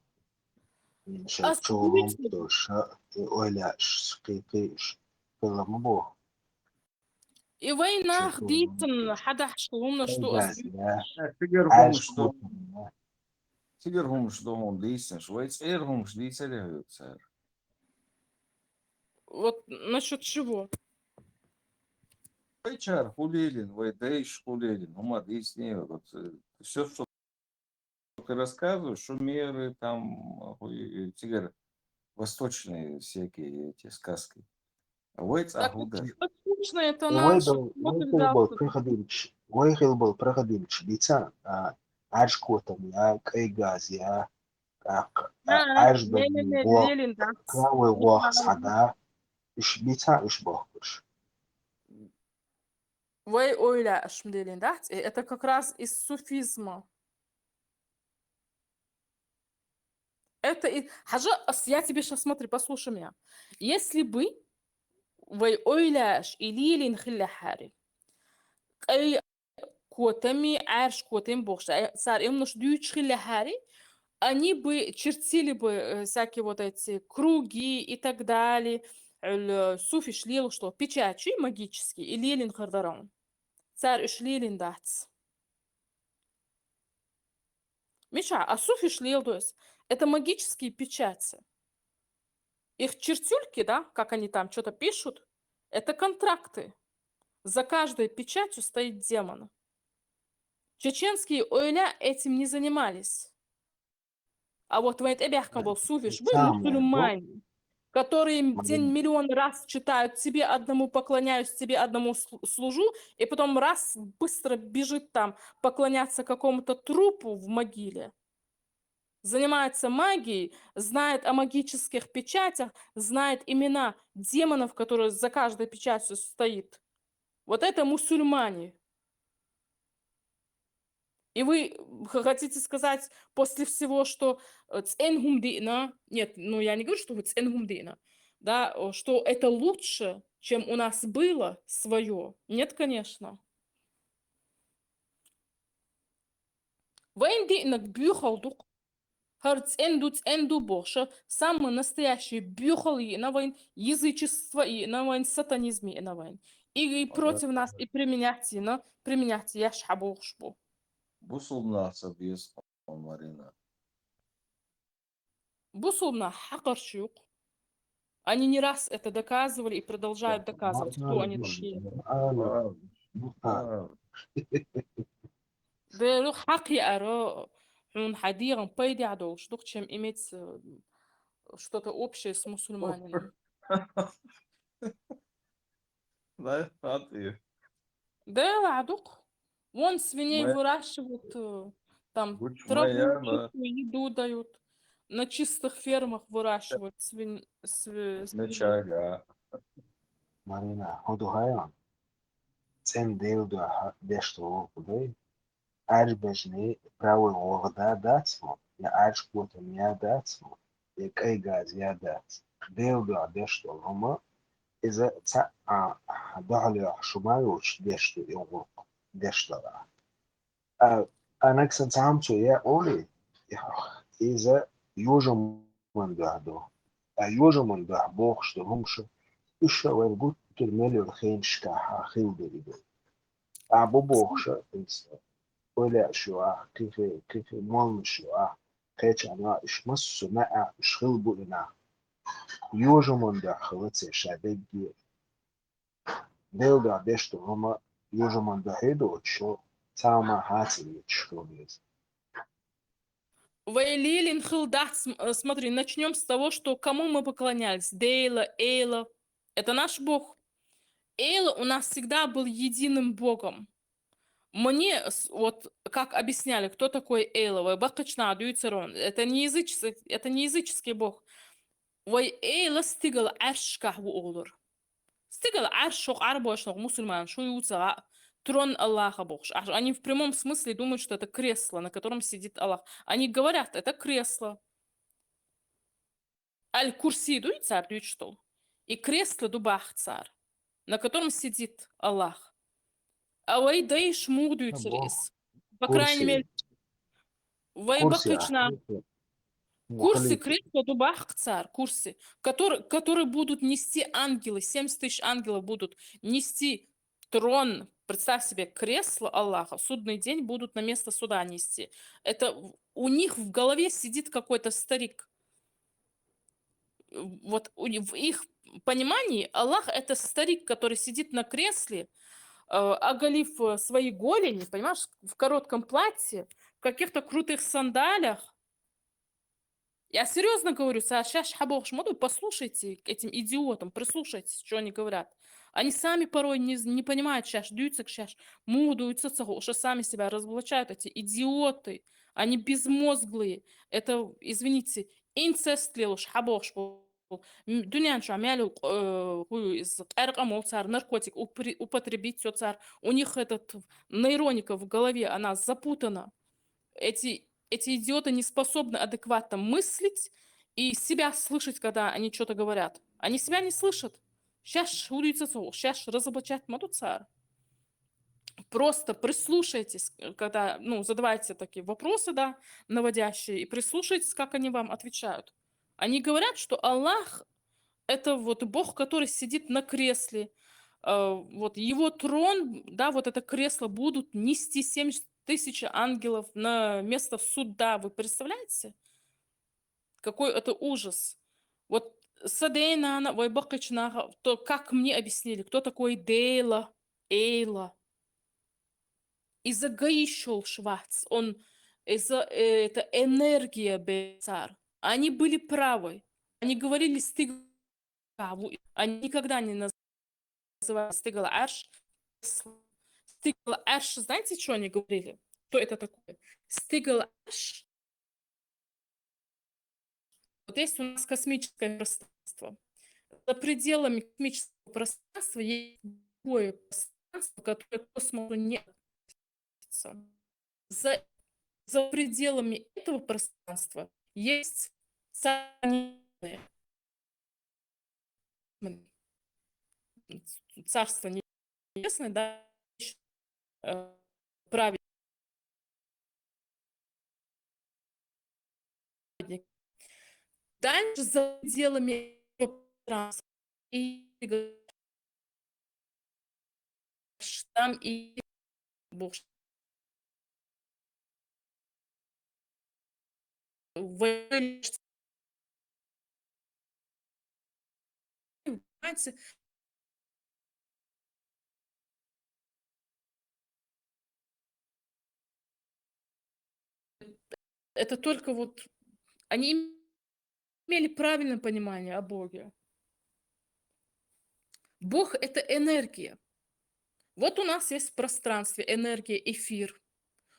Инша Аз чулум кулиси- тоша, и ойляш, кыйкыш. Хилин ма бох. И вайнах Чего? дитн хадах шлумна, что Да, аз да. Тигер Аж хумш до, кутна. тигер хумш до хум дийсен, швайц эр хумш дийцер я цар. Вот насчет чего? Вай чар хулилин, вай дейш хулилин, ума дийсни, вот все, что ты рассказываешь, шумеры, там, хуй, тигер, восточные всякие эти сказки. А вай Так цахуда. Восточный это Вай наш. был, вай хил был проходимч, вай хил был проходимч, бица, а, аж кутам, я, кайгаз, я, ТӀаккха Ӏаьржа бегӀ лелин дац. Правый вохс хьада, уьш бицахь уьш бохкуш. Вай ойла аш ма лелин дац. Э, это как раз из суфизма. Это и... Хьажа, ас... я тебе сейчас, смотри, послушай меня. Если бы вай ойлаш и лелин хилла хьари, къай котами, Ӏаьржа котами бохуш, э, цар имнаш дуьйцуш хилла хьари, они бы чертили бы, э, всякие вот эти круги и так далее, э, суфиш лелуш долу печати магические, и лелин хир дара. Цар уьш лелин дац. Миша, а суфиш лелдо эс. Это магические печати. Их чертюльки, да, как они там что-то пишут, это контракты. За каждой печатью стоит демон. Чеченские ойля этим не занимались. А вот вайн тӀебаьхкина болу суфиш бу, мусульмане, которые день миллион раз читают: «Тебе одному поклоняюсь, тебе одному слу-, служу», и потом раз быстро бежит там поклоняться какому-то трупу в могиле. Занимается магией, знает о магических печатях, знает имена демонов, которые за каждой печатью стоит. Вот это мусульмане. И вы х-, хотите сказать после всего, что, э, цӀена хӀума диъна? Нет, ну, я не говорю, что вы цӀена хӀума диъна, да, э, что это лучше, чем у нас было своё? Нет, конечно. Вайн диънарг боьхалла ду-кх. ХӀара цӀена ду, цӀена ду бохуш, самый настоящий боьхалла йиъна вайн, язычество йиъна вайн, сатанизм йиъна вайн. И, и против нас, и применять йина, применять еш хьабохуш бу. Бусулба нах ца беза, Марина. Бусулба нах хьакхарш ю-кх. Они не раз это доказывали и продолжают доказывать, кто они такие. Делахь хьакхеара хьуна хьан дегӀан пайдехь долуш ду-кх, чем иметь, э, что-то общее с мусульманинами. Да, хьан тӀе. Делахь ду-кх. Вон свиней выращивают, э, там траву, чистую еду дают. На чистых фермах выращивают свин-, сви-, свиней. Марина, хӀун ду хьайна? ЦӀена Делан дуьхьа деш долу хӀума дай? Ӏаьржа бежний правый вохда дац мо, я Ӏаьржа котам я дац мо, я кӀай газ я дац. Делан дуьхьа деш долу хӀума, иза цхьаъ а дуьхьал йохьуш хӀума йоцуш деш ду и гӀуллакх, деш дара. А, а нагахь санна цхьа хӀума цо ян олий, иза йожаман дуьхьа ду. А йожаман дуьхьа бохуш долу хӀумаш, уьш а вайн гуттар мел йолу хенашкахь хилла ду и ду. Ахьа бу бохуша, иза ойла еш ю ахь, кхин, кхин молланаш ю ахь, кхечанхьа уьш массо а маьӀӀехь уьш хилла бу и нах. Йожаман дуьхьа хилла церан ша дегге. Делан дуьхьа деш ду хӀума йожаман дуьхьа доцуш, цхьа хӀума хьацар йоцуш хила беза. Вай лелина хила дац, м-, э, смотри, начнём с того, что кому мы поклонялись. Дела, Эла. Это наш Бог. Эла у нас всегда был единым Богом. Мне с-, вот как объясняли, кто такой Эла. Вай баккхийчу наха дуьйцура вайна. Это не язычес-, это не языческий Бог. Вай Эла стигала Ӏаьршашкахь ву олура. Стигала Ӏаьрш, хӀокху Ӏарбойшна, хӀокху мусульманаш хӀун ю ца хаьа, трон Аллаха бохуш. А-, они в прямом смысле думают, что это кресло, на котором сидит Аллах. Они говорят, это кресло. Аль-Курси дуй цара дуьйцуш долу? И кресло ду боху цара, на котором сидит Аллах. А вай дайша муха дуьйцура иза? По крайней мере, вай баккхийчу наха курси, кресло ду боху цара, курси, который, которые будут нести ангелы, семьдесят тысяч ангелов будут нести трон, представь себе, кресло Аллаха, в судный день будут на место суда нести. Это в-, у них в голове сидит какой-то старик. Вот у ни-, в их понимании Аллах — это старик, который сидит на кресле, э, оголив, э, свои голени, понимаешь, в коротком платье, в каких-то крутых сандалях. Я серьёзно говорю, цара шаьш хьан бохуш ма ду, послушайте к этим идиотам, прислушайтесь, что они говорят. Они сами порой не з-, не понимают шаьш, дуьйцург шаьш муха дуьйцу ца хууш, сами себя разоблачают, эти идиоты. Они безмозглые. Это, извините, инцест лелаш хьабохуш бу. М, дуьнен чу мел йолу къ-, э, хӀу ю иза, къаьркъа молу цара, наркотик упри-, употребить йо цара. У них этот нейроника в голове, она запутана. Эти, эти идиоты не способны адекватно мыслить и себя слышать, когда они чё-то говорят. Они себя не слышат. Щас хӀу дуьйцу цо, щас разоблачать ма ду цара. Просто прислушайтесь, э, когда, ну, задавайте такие вопросы, да, наводящие, и прислушайтесь, как они вам отвечают. Они говорят, что Аллах — это вот Бог, который сидит на кресле, э, вот его трон, да, вот это кресло будут нести семьдесят тысяч ангелов на место суда. Вы представляете? Какой это ужас! Вот са ден-нана вай баккхийчу наха, то, как мне объяснили, кто такой Дела, Эйла. Иза гаиш йолуш вац, он, иза, э, это энергия бен цара. Они были правы. Они говорили стигла, они никогда не называли стигла Арш. Стигла Арш, знаете, что они говорили? Что это такое? Стигла Арш. Вот есть у нас космическое пространство. За пределами космического пространства есть другое пространство, которое космосу не относится. За, за пределами этого пространства есть царство небесное. Царство небесное, да, э, праведник. Дальше за пределами этого пространства и там и Бог. Вы понимаете? Это только вот они имели правильное понимание о Боге. Бог — это энергия. Вот у нас есть в пространстве энергия, эфир.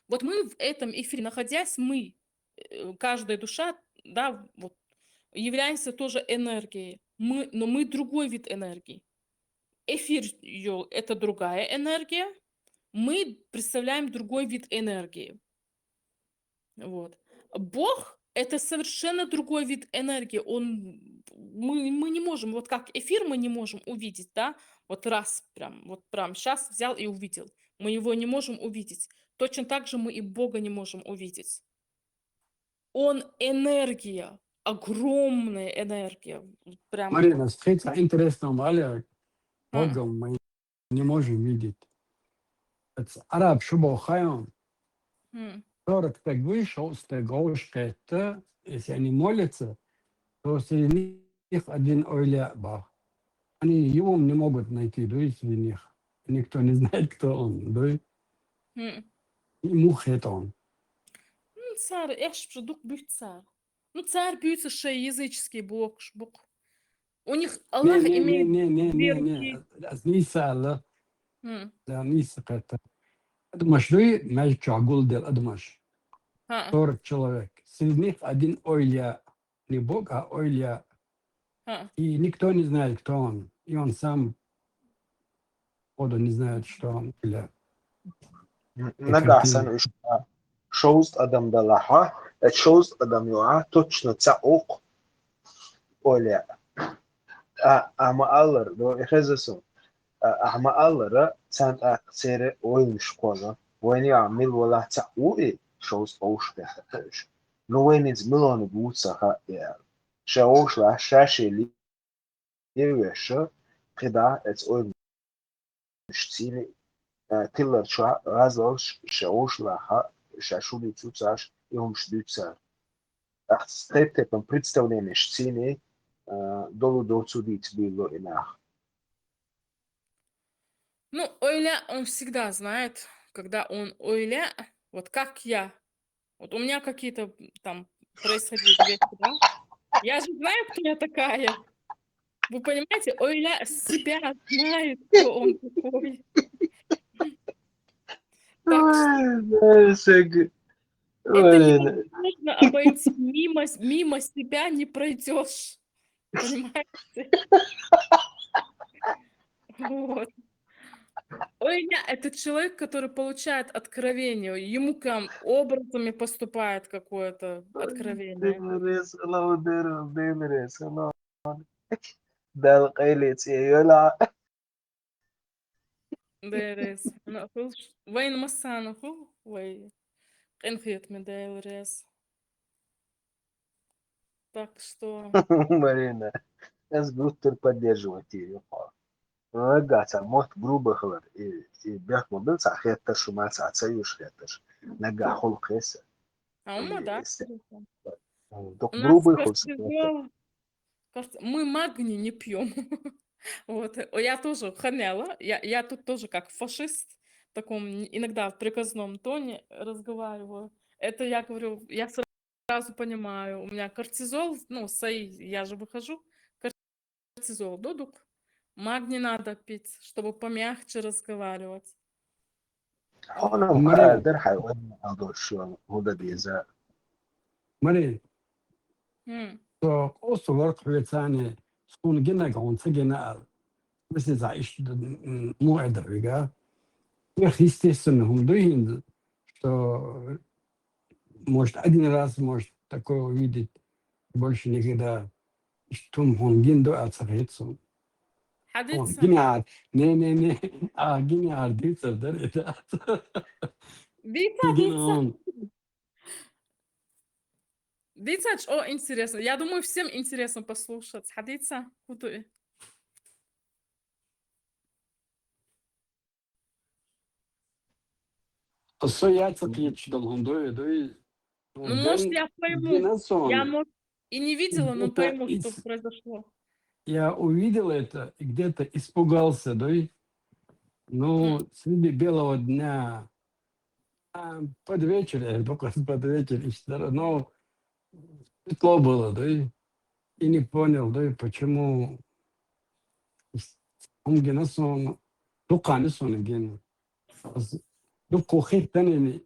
Вот мы в этом эфире, находясь, мы, э, каждая душа, да, вот, являемся тоже энергией. Мы, но мы другой вид энергии. Эфир — это другая энергия. Мы представляем другой вид энергии. Вот. Бог — это совершенно другой вид энергии. Он, мы, мы не можем, вот как эфир мы не можем увидеть, да, вот раз прям, вот прям сейчас взял и увидел. Мы его не можем увидеть. Точно так же мы и Бога не можем увидеть. Он энергия, огромная энергия. Вот прям. Марина, скажи, интересно, Валя, Бога мы не можем видеть. Это араб шубо хайон. Сорок стаг вышел, стаг кхетта, если они молятся, то среди них один ойля бах. Они его не могут найти, да, среди них. Никто не знает, кто он, да? И мух это он. Ну, цар, эш, дукха буьйцу цар. Ну, цар буьйцу шайн языческий бохуш бу-кх. У них Аллах имеет не, не, не, не, не, не. Аз нийса аьлла. Да, нийса кхетта. Адамаш дуй, маьждиг чохь гулделла адамаш. Сорок человек. Среди них один ойля. Не Бог, а ойля. И никто не знает, кто он. И он сам, походу, не знает, что он ойля. Нагахь санна уьш шовзткъа адам далахь, оцу шовзткъа адам юкъахь точно цхьаъ ву-кх ойля. А, а ма-аллара, до и хеза суна. А, а ма-аллара, царна тӀаккха церан ойланаш кхозу. Вайна юкъахь мила валахь цхьаъ ву и, шовзткъа вовшахкхетта уьш. Ну, вайна иза милониг ву ца хаьа, аьлла. Ша вовшахлахь, ша шен ле- Левеша, кхидӀа оцу ойланашций, а, тиллар чохь гӀазалш ша вовшахлахь, ша шу дуьйцу цаьрша, и хӀумаш дуьйцу цара. Ахьа тайп-тайпана представленешций, а, долу доцу дийца буьйлало и нах. Ну, ойла, он всегда знает, когда он ойла, вот как я. Вот у меня какие-то, м, там происходили вещи, да? Я же знаю, кто я такая. Вы понимаете, ойла себя знает, кто он такой. Так что Ай, да, всё г-, Это невозможно обойти. Мимо, мимо себя не пройдешь. Понимаете? Вот. Ой, не, это человек, который получает откровение. Ему прям образами поступает какое-то откровение. Дала къайле цӀе йола. Дерес. Ну, хул ш-, вайн массана ху, вай. Къин хет ме дерес. Так что. Марина, аз гуттар поддерживать ю. Ага, ца мотт грубый хилар. И, и бяхма бил ца хетташ, шу ма ца ца юш хетташ. Нага хул кеса. А у меня, да. Док грубый хул. Мы магний не пьем. Вот. Я тоже ханела. Я, я тут тоже как фашист в таком иногда в приказном тоне разговариваю. Это я говорю, я сразу понимаю. У меня кортизол, ну, сай, я же выхожу. Кортизол, додук. Магний надо пить, чтобы помягче разговаривать. Хона мара дар хай он алдо шо, худа беза. Мари. Со къосу варх хвецане, сун гена гонца гена ал. Если за иш му эда вига. Естественно, хум дуин, что может один раз, может такое увидеть, больше никогда. Что он гиндо а цахицу. Хадица. Гина, не, не, не. А гина ардица, да, ребят. Дица, дица. Дица, о, интересно. Я думаю, всем интересно послушать. Хадица, кутуи. Со яйца пьет, что он дует, дует. Ну, может, я пойму. Я, может, и не видела, но пойму, что произошло. Я увидел это и где-то испугался, да и, ну, среди белого дня, а, под вечер, я только под вечер, но светло было, да и, и не понял, да и почему. Он гена сон, дуканы сон гена. Дуку хитанени.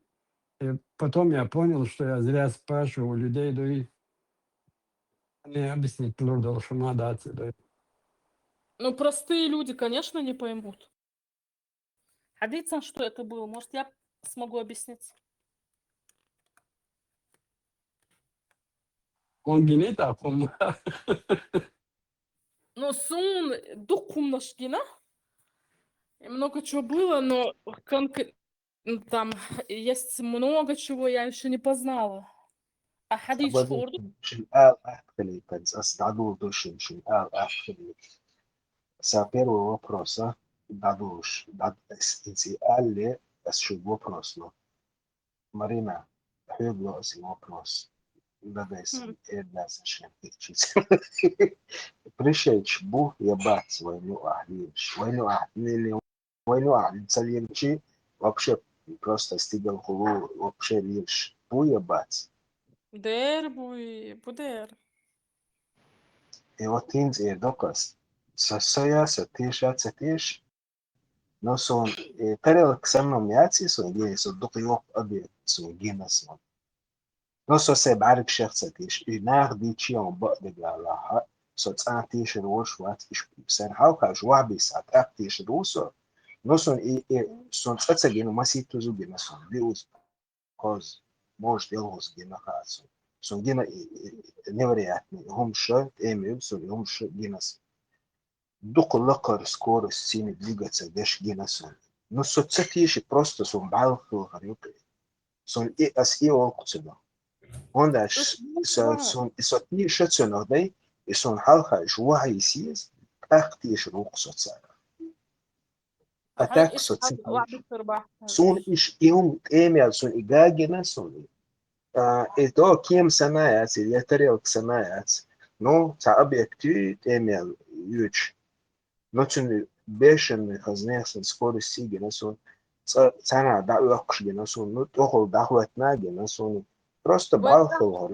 Потом я понял, что я зря спрашивал людей, да и не объяснить лурдал шумадаци, да. Ну, простые люди, конечно, не поймут. Хадица, что это было? Может, я смогу объяснить? Он гинет, а ком. Ну, сун дукумнаш гина. Много чего было, но конкретно там есть много чего я еще не познала. А хадис хурду. Шин ал ахтали пенс, ас дадул душин, шин ал ахтали. Са первый вопрос, а? Дадуш, дад, инси алле, ас шу вопрос, но. Марина, хьугло ас вопрос. Дадайсан, эрдасан шин пичис. Пришейч бу, я бац, вайну ахлинш. Вайну ахлинш. Вайну а, цалинчи вообще просто стигал хулу, вообще лиш. Буя бац. Дер буй, будер. И вот инз и доказ. Со соя, со тиша, со тиш. Но сон, и тарел к самом яци сон, гей, со док йоп обед сон, гина сон. Но со се барик шехца тиш, и нах ди чи он бо де галаха, со цан тиш рош ват, иш сен халка, иш ваби са, так тиш русо. Но сон и, и сон цаца гина, маси тузу гина сон, би уз, коз, может, елгоз гина хацу. Сон гина и, и, невероятный, хумша, эми, сон хумша гина сон. Дукха лакхара скорость синий двигаться деш гина сон. Ну, со ца тиши просто сон бал хилхар юкъе. Сон и ас и олку цена. Он даш сон, сон и со тиша цена дай, и сон халха иш вахи сиз, так тиш рук со цара. А так со цена. Сон иш и ум эмел сон и гагина сон. А, и то кем санаяц, или тарелка санаяц. Ну, ца объекты темел юч. Но цун бешеный хазнех сон скорость сиги на сон. Цана да уакш гена сон, ну, тохол да хватна гена сон. Просто бал хол.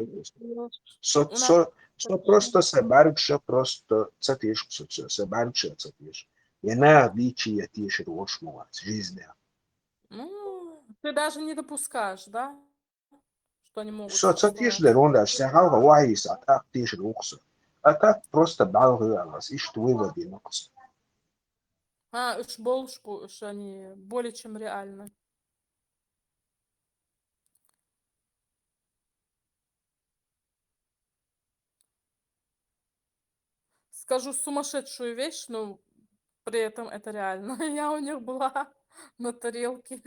Со, со, со просто са баргша, просто ца тиш, со, со, са баргша ца тиш. Я на бичи я тиш рош муац, жизнь. Ну, ты даже не допускаешь, да? что они могут... Со ца тешаш дар, онда аш сен хьалха вахьийса, а так тешар вукху со. А так просто бӀаьлгӀа веалас, иштта вывод йина кху со. А, уж болуш бу, уж они более чем реально. Скажу сумасшедшую вещь, но при этом это реально. Я у них была на тарелке.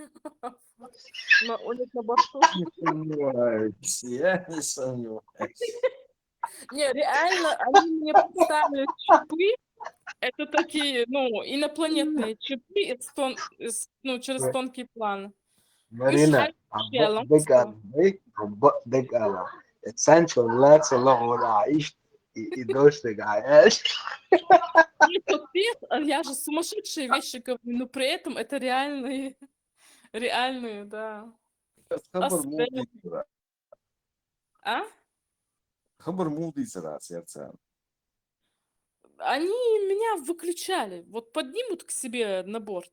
На, у них на борту. Не сомневаюсь, я не сомневаюсь. Не, реально, они мне представили чипы. Это такие, ну, инопланетные чипы из тон-, из, ну, через тонкий план. Марина, дага ала, дага ала. Цхьанчул лаца лохура, иш, и, и дождь дага ала. Ну, то есть, я же сумасшедшие вещи говорю, но при этом это реальные, реальные, да. Хабар мул дийцар. А? Хабар мул дийцар церца. Они меня выключали. Вот поднимут к себе на борт.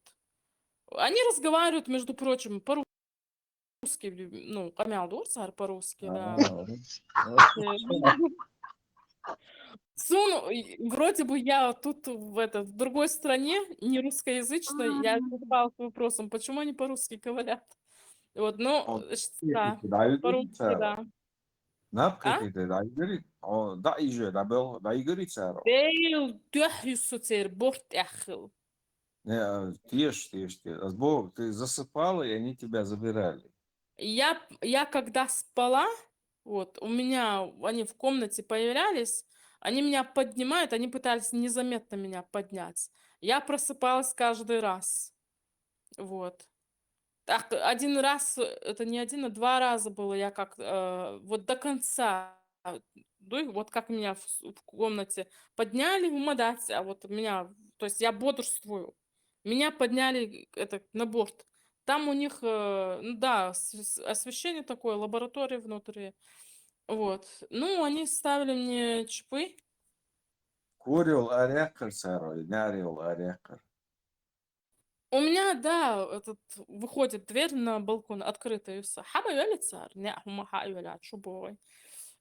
Они разговаривают, между прочим, по-русски, ну, къамел дора цар по-русски, да. А, окей. Сун, и вроде бы я тут, в это, в другой стране, не русскоязычной, я задавалась вопросом, почему они по-русски говорят. Вот, ну, да, по-русски, да. Наб кхетийтар дӀайигара? О, дӀа ижа, дӀабел, дӀайигара цара? Бел, дуьхьа юссу церан борт тӀеххила. Не, а, теша, теша, теша. Аз боху, ты засыпала, и они тебя забирали. Я, я когда спала, вот, у меня, они в комнате появлялись, они меня поднимают, они пытались незаметно меня поднять. Я просыпалась каждый раз. Вот. Так, один раз, это не один, а два раза было, я как, э, вот до конца, дуй, вот как меня в с-, в комнате подняли, умадать, а вот меня, то есть я бодрствую. Меня подняли, это, на борт. Там у них, э, ну да, с-, с-, освещение такое, лаборатория внутри. Вот. Ну, они ставили мне чипы. Корел арякхар цара, нарел арякхар. У меня, да, этот, выходит, дверь на балкон открытая, юсса. Хьа ма йоьллу цара, неӀ хӀума хьа а йоьллу, чу богӀий.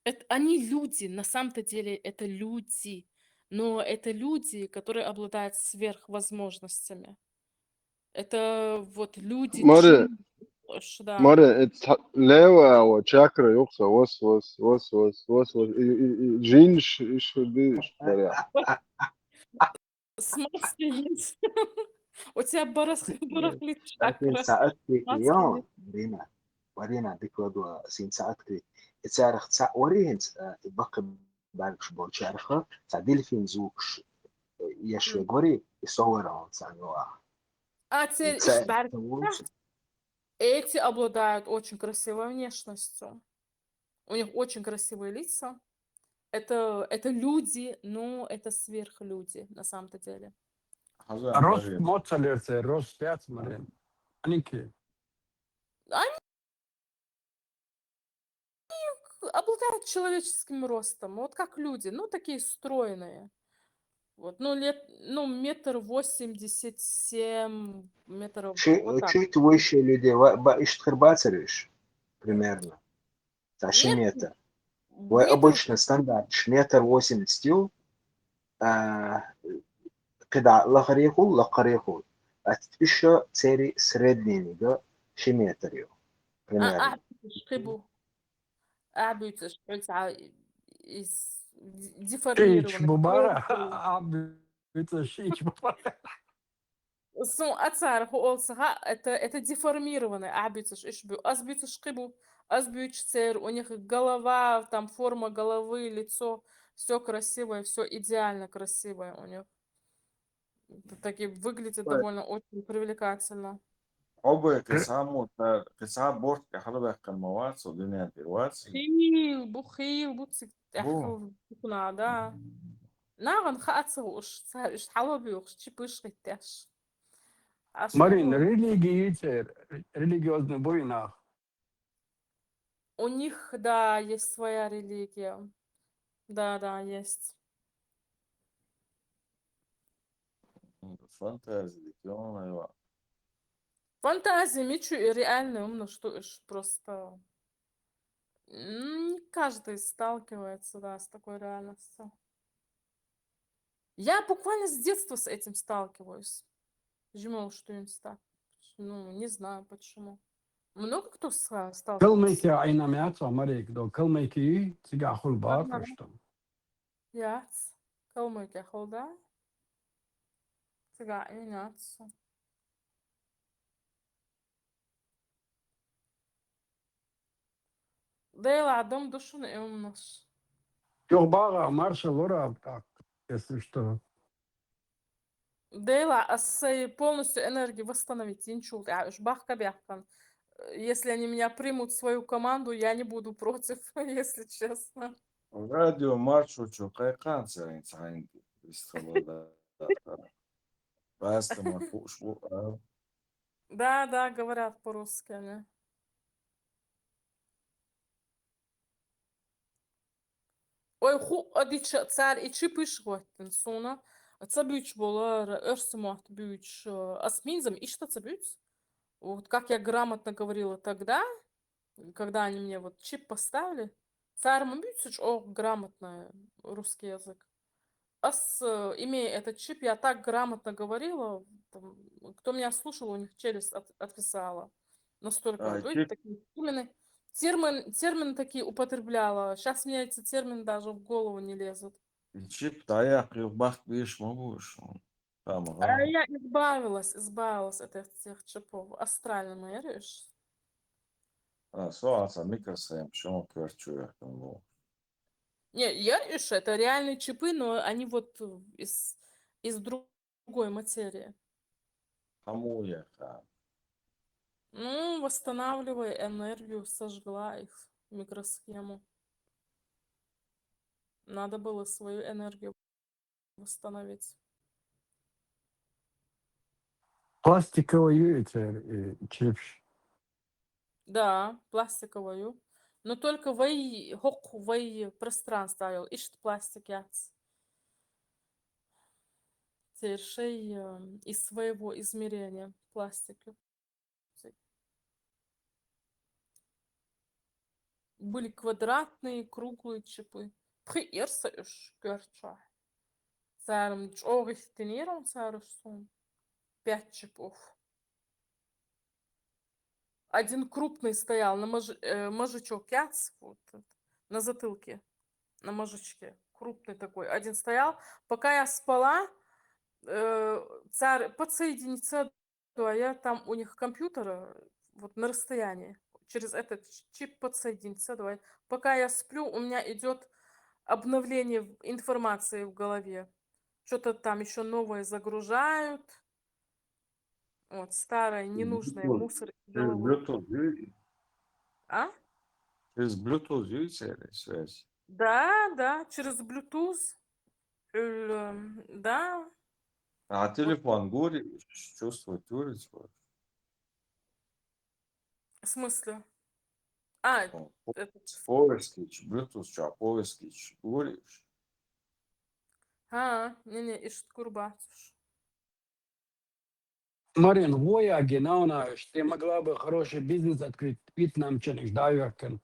Это они люди, на самом-то деле это люди. Но это люди, которые обладают сверхвозможностями. Это вот люди, Маре, джин, ш-, да. Маре, это ца-, лева, а вот чакра юкса, вос, вос, вос, вос, вос, вос, и, и, и джин ш-, ш-, ди-, ш-, баря. С Марса есть. У тебя барах-, барахлит чакра. Син цхьа открытие, Марса есть. Марина, Марина, дика ладу, син цхьа открытие. И царах цхьа вари хӀинца, э, и баккхий бӀаьргаш болчарах, цхьа дельфин зувкаш, э, еш вегвари, и со вара хьуна царна ваха. А, церан иш бӀаьргаш? Эти обладают очень красивой внешностью. У них очень красивые лица. Это, это люди, но это сверхлюди, на самом-то деле. Рост моцалерца, рост пять, Марин. Они ки? Они обладают человеческим ростом, вот как люди, ну, такие стройные. Вот, ну, лет, ну, метр восемьдесят семь, метр, вот так. Чуть выше людей, ба-, ба-, иштта хир бацара уьш, примерно. Цхьа ши метр. Вай обычно стандарт ши метр восемьдесят ю, а, кхидӀа лахарехула, лакхарехула. А уьш церан среднийнига ши метр ю. Примерно. А, а, кхин бу. Ахьа буьйцуш, хьуьца из деформированный. Ич бу бара, ахьа буьйцуш, ич бу бара. Сун а цара хӀу олу ца хаьа, это, это деформированный, ахьа буьйцуш, иш бу. Аз буьйцуш кхин бу, аз буьйцуш церан, у них голова, там форма головы, лицо, всё красивое, всё идеально красивое у них. Такие выглядят довольно очень привлекательно. Хьо бен кхин цхьа мо-, кхин цхьа борт тӀе хьалаваьккхина ма вац, дуьнен тӀера вац. Хийла бу, хийла бу цига тӀехула дукха, да. Нахана хаа ца хууш, цара иштта хьалабоьхуш, чипаш хӀиттеш. Марин, религия ю церан, религиозный бу и нах? У них, да, есть своя религия. Да, да, есть. Фантазия, дика йоӀ ю. Фантазия мича ю, реальный, умна, что иш просто. М, не каждый сталкивается, да, с такой реальностью. Я буквально с детства с этим сталкиваюсь. Почему, что инста? Ну, не знаю почему. Много кто с- сталкивался. Кылмыки айнамятся, Марик, до кылмыки, цига хулбар, Ага. Что. Яц. Кылмыки холда. Цига айнамятся. Дейла адам душун эмнаш. Ёх, бага, Марша Лора, так, если что. Дейла, а сай полностью энергию восстановить инчул. Я уж бахка бяхкан. Если они меня примут в свою команду, я не буду против, если честно. Радио Маршо чё, кайкан царин царин. Истхалада. Баста ма хуш бу, а? Да, да, говорят по-русски они. Ой, ху, адича, цар и чипиш готтен суна. Ца бюч болар, эрсмот бюч. Ас минзам ишта ца бюч. Вот как я грамотно говорила тогда, когда они мне вот чип поставили. Цар ма бюч, о, грамотно русский язык. Ас, э, имея этот чип, я так грамотно говорила, там, кто меня слушал, у них челюсть от- отвисала. Настолько. А, Вот, чип- такие термины, термин, термины такие употребляла. Сейчас мне эти термины даже в голову не лезут. Чип, да, я, бахт биш могу, что. Там, А я избавилась, избавилась от этих чипов. Астральный мэр, ишь. А, со, а, са микросхем, что он кверчу, я там был. Не, я ишь, это реальные чипы, но они вот, э, из, из другой материи. Кому я, ха? Ну, восстанавливая энергию, сожгла их микросхему. Надо было свою энергию восстановить. Пластиковый эти, э, чип. Да, пластиковую. Но только вай, хок, вай пространство, ишт пластик яц. Тершей, э, из своего измерения пластик. Были квадратные, круглые чипы. Пхи эрса уж, кёрча. Царм чогих тенером царусун. Пять чипов. Один крупный стоял на мож-, э, мозжечок яц, вот, это, на затылке, на мозжечке. Крупный такой. Один стоял. Пока я спала, э, царь подсоединится, да, я там у них компьютер, э, вот на расстоянии. Через этот ч- чип подсоединиться, давай. Пока я сплю, у меня идет обновление в- информации в голове. Что-то там еще новое загружают. Вот, старое, ненужное, Bluetooth. мусор из Через головы. Bluetooth, да? А? Через Bluetooth, да, связь. Да, да, через Bluetooth. Э, Да, А телефон говорит, чувствует, говорит, вот. В смысле? А, Ну, по- этот. Поиски, ч- Bluetooth, что, поиски, ч- говоришь? А, не-не, ишт курбатуш. Марин, воя генауна, ты могла бы хороший бизнес открыть, вид нам чинишь, да, Йоркен?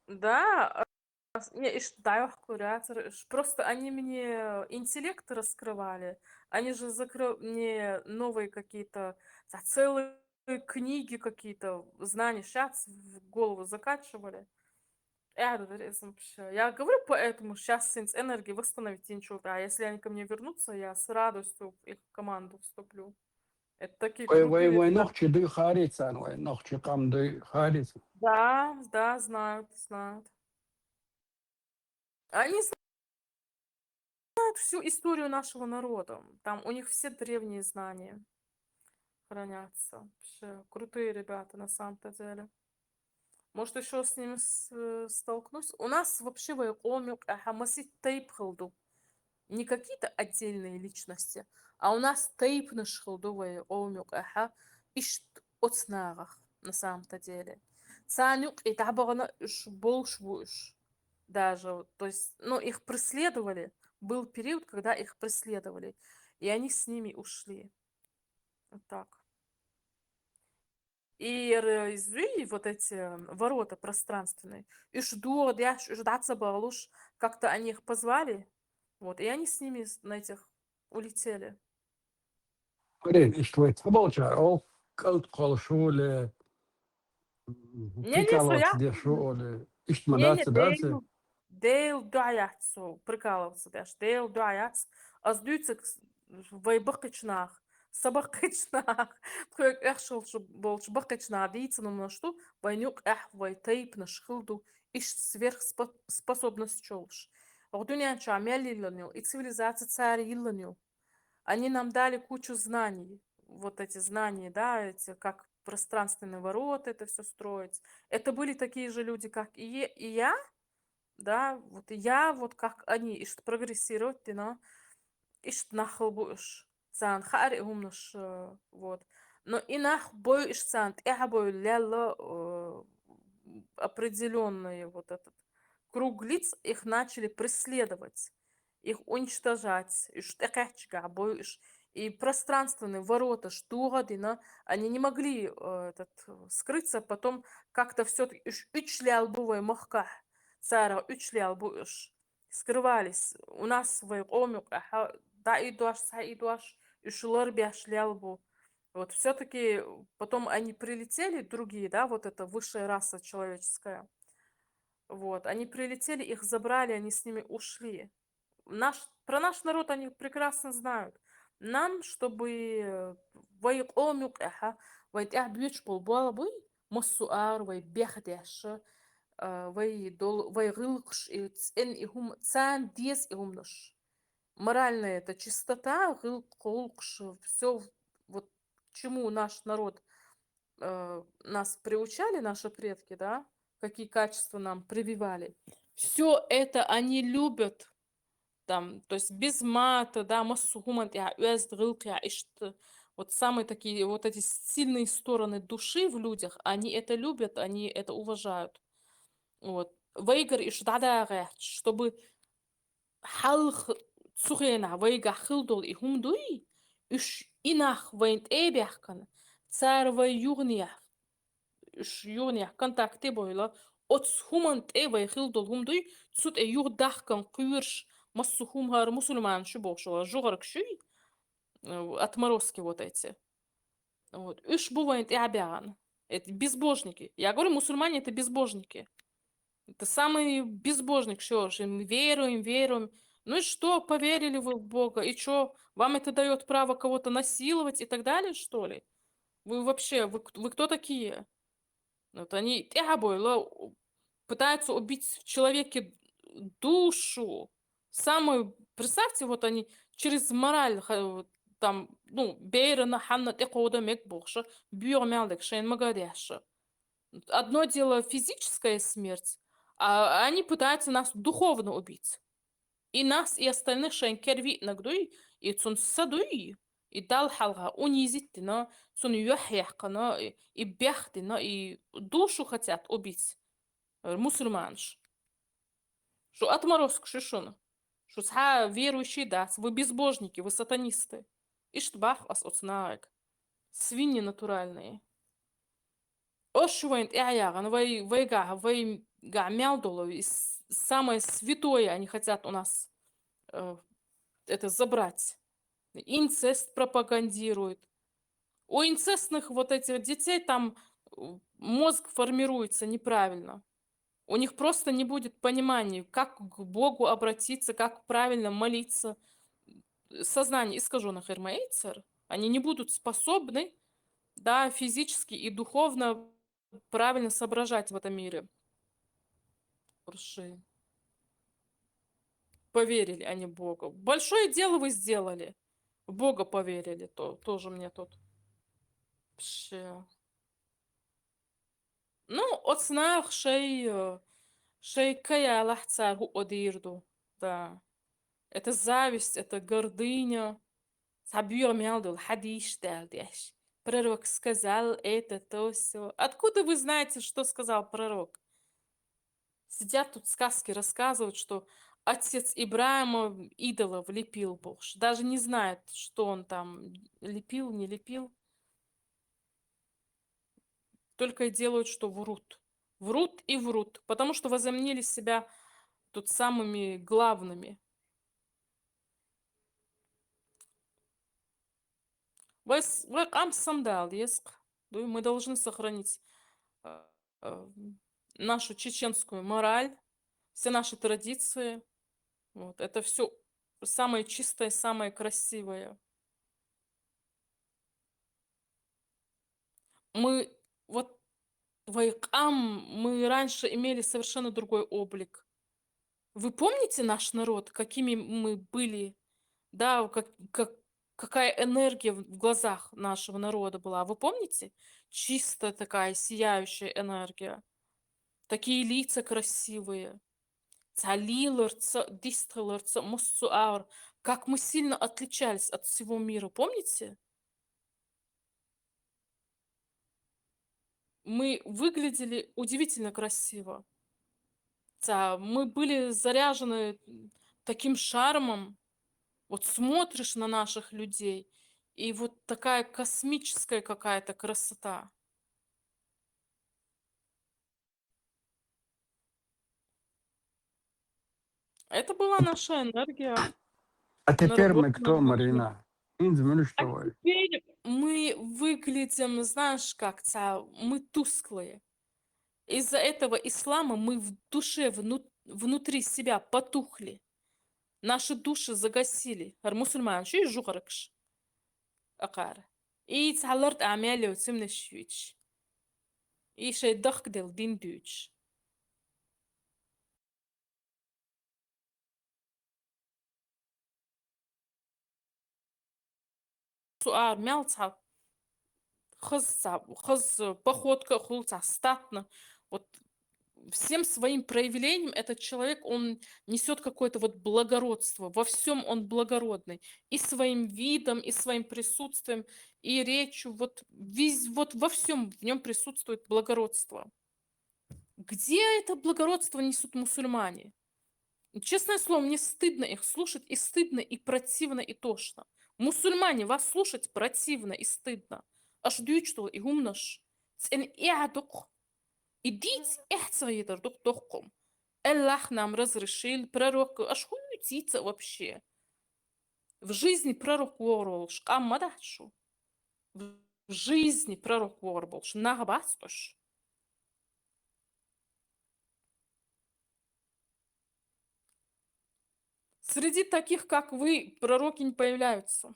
Да, а, с- не, ишт дайвах курятор, иш- просто они мне интеллект раскрывали. Они же закры- мне новые какие-то, ца- целые книги какие-то, знания щас в голову закачивали. Я говорю, вообще. Я говорю, поэтому сейчас синс энергии восстановить ничего. А если они ко мне вернутся, я с радостью в их команду вступлю. Это такие Вай, вай, крутые вай, ребята. нохчи ды харицан, вай, нохчи кам ды харицан. Да, да, знают, знают. Они знают всю историю нашего народа. Там у них все древние знания хранятся. Вообще крутые ребята на самом-то деле. Может, еще с ними с- э, столкнусь. У нас вообще в Коми, аха, масит тейп хилду. Не какие-то отдельные личности, а у нас тейп наш хилду в Коми, аха, ишт оцнагах на самом-то деле. Цанюк и табагана уж больше уж даже. То есть, ну, их преследовали. Был период, когда их преследовали, и они с ними ушли. Вот так. И р-, изуй вот эти, м, ворота пространственные. Уж догӀа деш, уж дӀа ца багӀалуш, как-то они их позвали. Вот, и они с ними с-, на этих улетели. Блин, иштта вай ца болчара, оха кӀалд кхоллаш хул, м, Не, не, со прикалываться я деш хул, иштта ма Не, не, дац, дац? Дел, Дел дуӀа яц со прикалываться деш, Дел дуӀа яц. Аз дуьйцург с-, вай баккхийча наха, са баккхийча наха, тхоьга эхь шалчу болчу баккхийча наха дийцина хӀуманаш ду, вайна юкъехь вай тайпанаш хилла ду, иштта сверхспо-, способность йолуш. Оха дуьнен чохь мел йиллина ю, и цивилизация цара йиллина ю. Они нам дали кучу знаний. Вот эти знания, да, эти, как пространственный ворот, это всё строить. Это были такие же люди, как и е-, и я, да, вот и я, вот как они, иштта прогрессировать дина, иштта нах хилла бу уьш. Царна хаьара и хӀуманаш, э, вот. Но и нах бой уьш царна тӀаьхьа бой лелла, э, определённый вот этот круг лиц, их начали преследовать. Их уничтожать, уьш тӀекхаьччигахь бой уьш. И пространственный вороташ догӀа дина, они не могли, э, этот, скрыться, потом как-то всё-таки уьш уьч лел бу вай махкахь, царах уьч лел бу уьш. Скрывались. У нас вай къоман юкъахь дӀаийдош, схьаийдош, уьш ларбеш лел бу. Вот, всё-таки потом они прилетели, другие, да, вот эта высшая раса человеческая. Вот, они прилетели, их забрали, они с ними ушли. Наш, про наш народ они прекрасно знают. Нам, чтобы, э, вай къоман юкъехь, вай тӀехь боьдуш болу болх буй, массо а агӀор вай бехдеш, а, вай дол-, вай гӀиллакхаш и цӀена и хӀума, царна деза и хӀуманаш. Моральная эта чистота, гӀиллакх-, гӀуллакхаш, всё, вот чему наш народ, э, нас приучали, наши предки, да, какие качества нам прививали. Всё это они любят. Там, то есть без мата, да, массо а хӀуманна тӀехь оьзда гӀиллакх ян, иштта. Вот самые такие, вот эти сильные стороны души в людях, они это любят, они это уважают. Вот. Вайгара уьш дӀадагӀа гӀерташ, чтобы хьалха цу хенахь вайгахь хилла долу и хӀума дуй, уьш и нах вайна тӀе а баьхкина, цара вай юханехь, уьш юханехь контакте а бовла, оцу хӀуманна тӀе вай хилла долу хӀума дуй, цу тӀе юхадахкан кхоьруш массо а хӀума хӀара мусульманаш ю бохуш, жугӀаргаш юй, э, отморозки вот эти. Вот. Уьш бу вайна тӀаьхьа баьхна. Это безбожники. Я говорю, мусульмане — это безбожники. Это самые безбожники, что ж, мы веруем, веруем. Ну и что, поверили вы в Бога? И чё, вам это даёт право кого-то насиловать и так далее, что ли? Вы вообще, вы к-, вы кто такие? Вот они тӀаьхьа бовла, у-, пытаются убить в человеке душу. Самую, представьте, вот они через мораль, ха-, вот там, ну, берана, хьанна тӀекховда мега бохуш, боьха мел дерг шайна мага деш. Одно дело физическая смерть, а они пытаются нас духовно убить. И нас, и остальных шайн кер виънарг дуй, и цунна са дуй, и Далла хьалха унизить дина, цунна юьхь яьккхина, и, и бехдина, и душу хотят убить, э, мусульманаш. Шу отморозкаш ю шуна. Шу цхьа верующий дац, вы безбожники, вы сатанисты. Иштта боху ас оцу нахе. Свиньи натуральные. Аш вайна тӀаьхьа яхана, вай, вайгахь, вайгахь мел долу, и с-, самое святое они хотят у нас, э, это забрать. Инцест пропагандируют. У инцестных вот этих детей там, э, мозг формируется неправильно. У них просто не будет понимания, как к Богу обратиться, как правильно молиться. Сознание искажённых ирмаэйцер, они не будут способны, да, физически и духовно правильно соображать в этом мире. Хорошо. Поверили они в Бога. Большое дело вы сделали. В Бога поверили, то, тоже мне тут. Вообще. Ну, оцу наха шай, э, шай каялахь цара хӀуъа дийр ду. Да. Это зависть, это гордыня. Цхьа боьха мел долу хьадисаш дала деш. Пророк сказал это, то, всё. Откуда вы знаете, что сказал пророк? Сидят тут, сказки рассказывают, что отец Ибраима идолов лепил бохуш. Даже не знают, что он там лепил, не лепил. только и делают, что врут. Врут и врут, потому что возомнили себя тут самыми главными. Вай с-, вай къам сам дал, ес. Мы должны сохранить, э, э, нашу чеченскую мораль, все наши традиции. Вот. Это все самое чистое, самое красивое. Мы, вот, вай къам, мы раньше имели совершенно другой облик. Вы помните наш народ, какими мы были? Да, как, как, какая энергия в, в глазах нашего народа была. Вы помните? Чисто такая сияющая энергия. Такие лица красивые. Цалилар, ца-, дистхилар, ца-, мус цу аур. Как мы сильно отличались от всего мира, помните? Мы выглядели удивительно красиво. Ца-, мы были заряжены таким шармом. Вот смотришь на наших людей, и вот такая космическая какая-то красота. Это была наша энергия. А теперь мы Народ кто, нам Марина? Инзминуш А давай. теперь мы выглядим, знаешь, как ца-, мы тусклые. Из-за этого ислама мы в душе, вну-, внутри себя потухли. Наши души загасили. Гьар мусульман ши жугъаракш акъар. И цаларт амялев цимнеш юч. И шей дахк дел дин дуч. Цу ар мял ца хыз ца, хыз походка хул ца статно. Вот всем своим проявлением этот человек, он несёт какое-то вот благородство. Во всём он благородный. И своим видом, и своим присутствием, и речью. Вот, вез-, вот во всём в нём присутствует благородство. Где это благородство несут мусульмане? Честное слово, мне стыдно их слушать, и стыдно, и противно, и тошно. Мусульмане, вас слушать противно и стыдно. Аш дючтул и гумнаш. Цен иадук. И дить эхцаидер дук докком. Аллах нам разрешил, пророк, аш хуютица вообще. В жизни пророк воролш, къамма дахшу. В жизни пророк ворболш, нагъбас уш. Среди таких, как вы, пророки не появляются.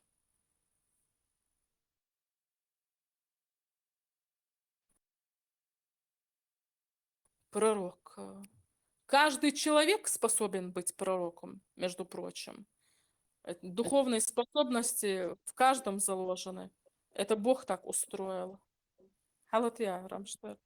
Пророк. Э, каждый человек способен быть пророком, между прочим. Э, духовные способности в каждом заложены. Это Бог так устроил. Халатия Рамштайн.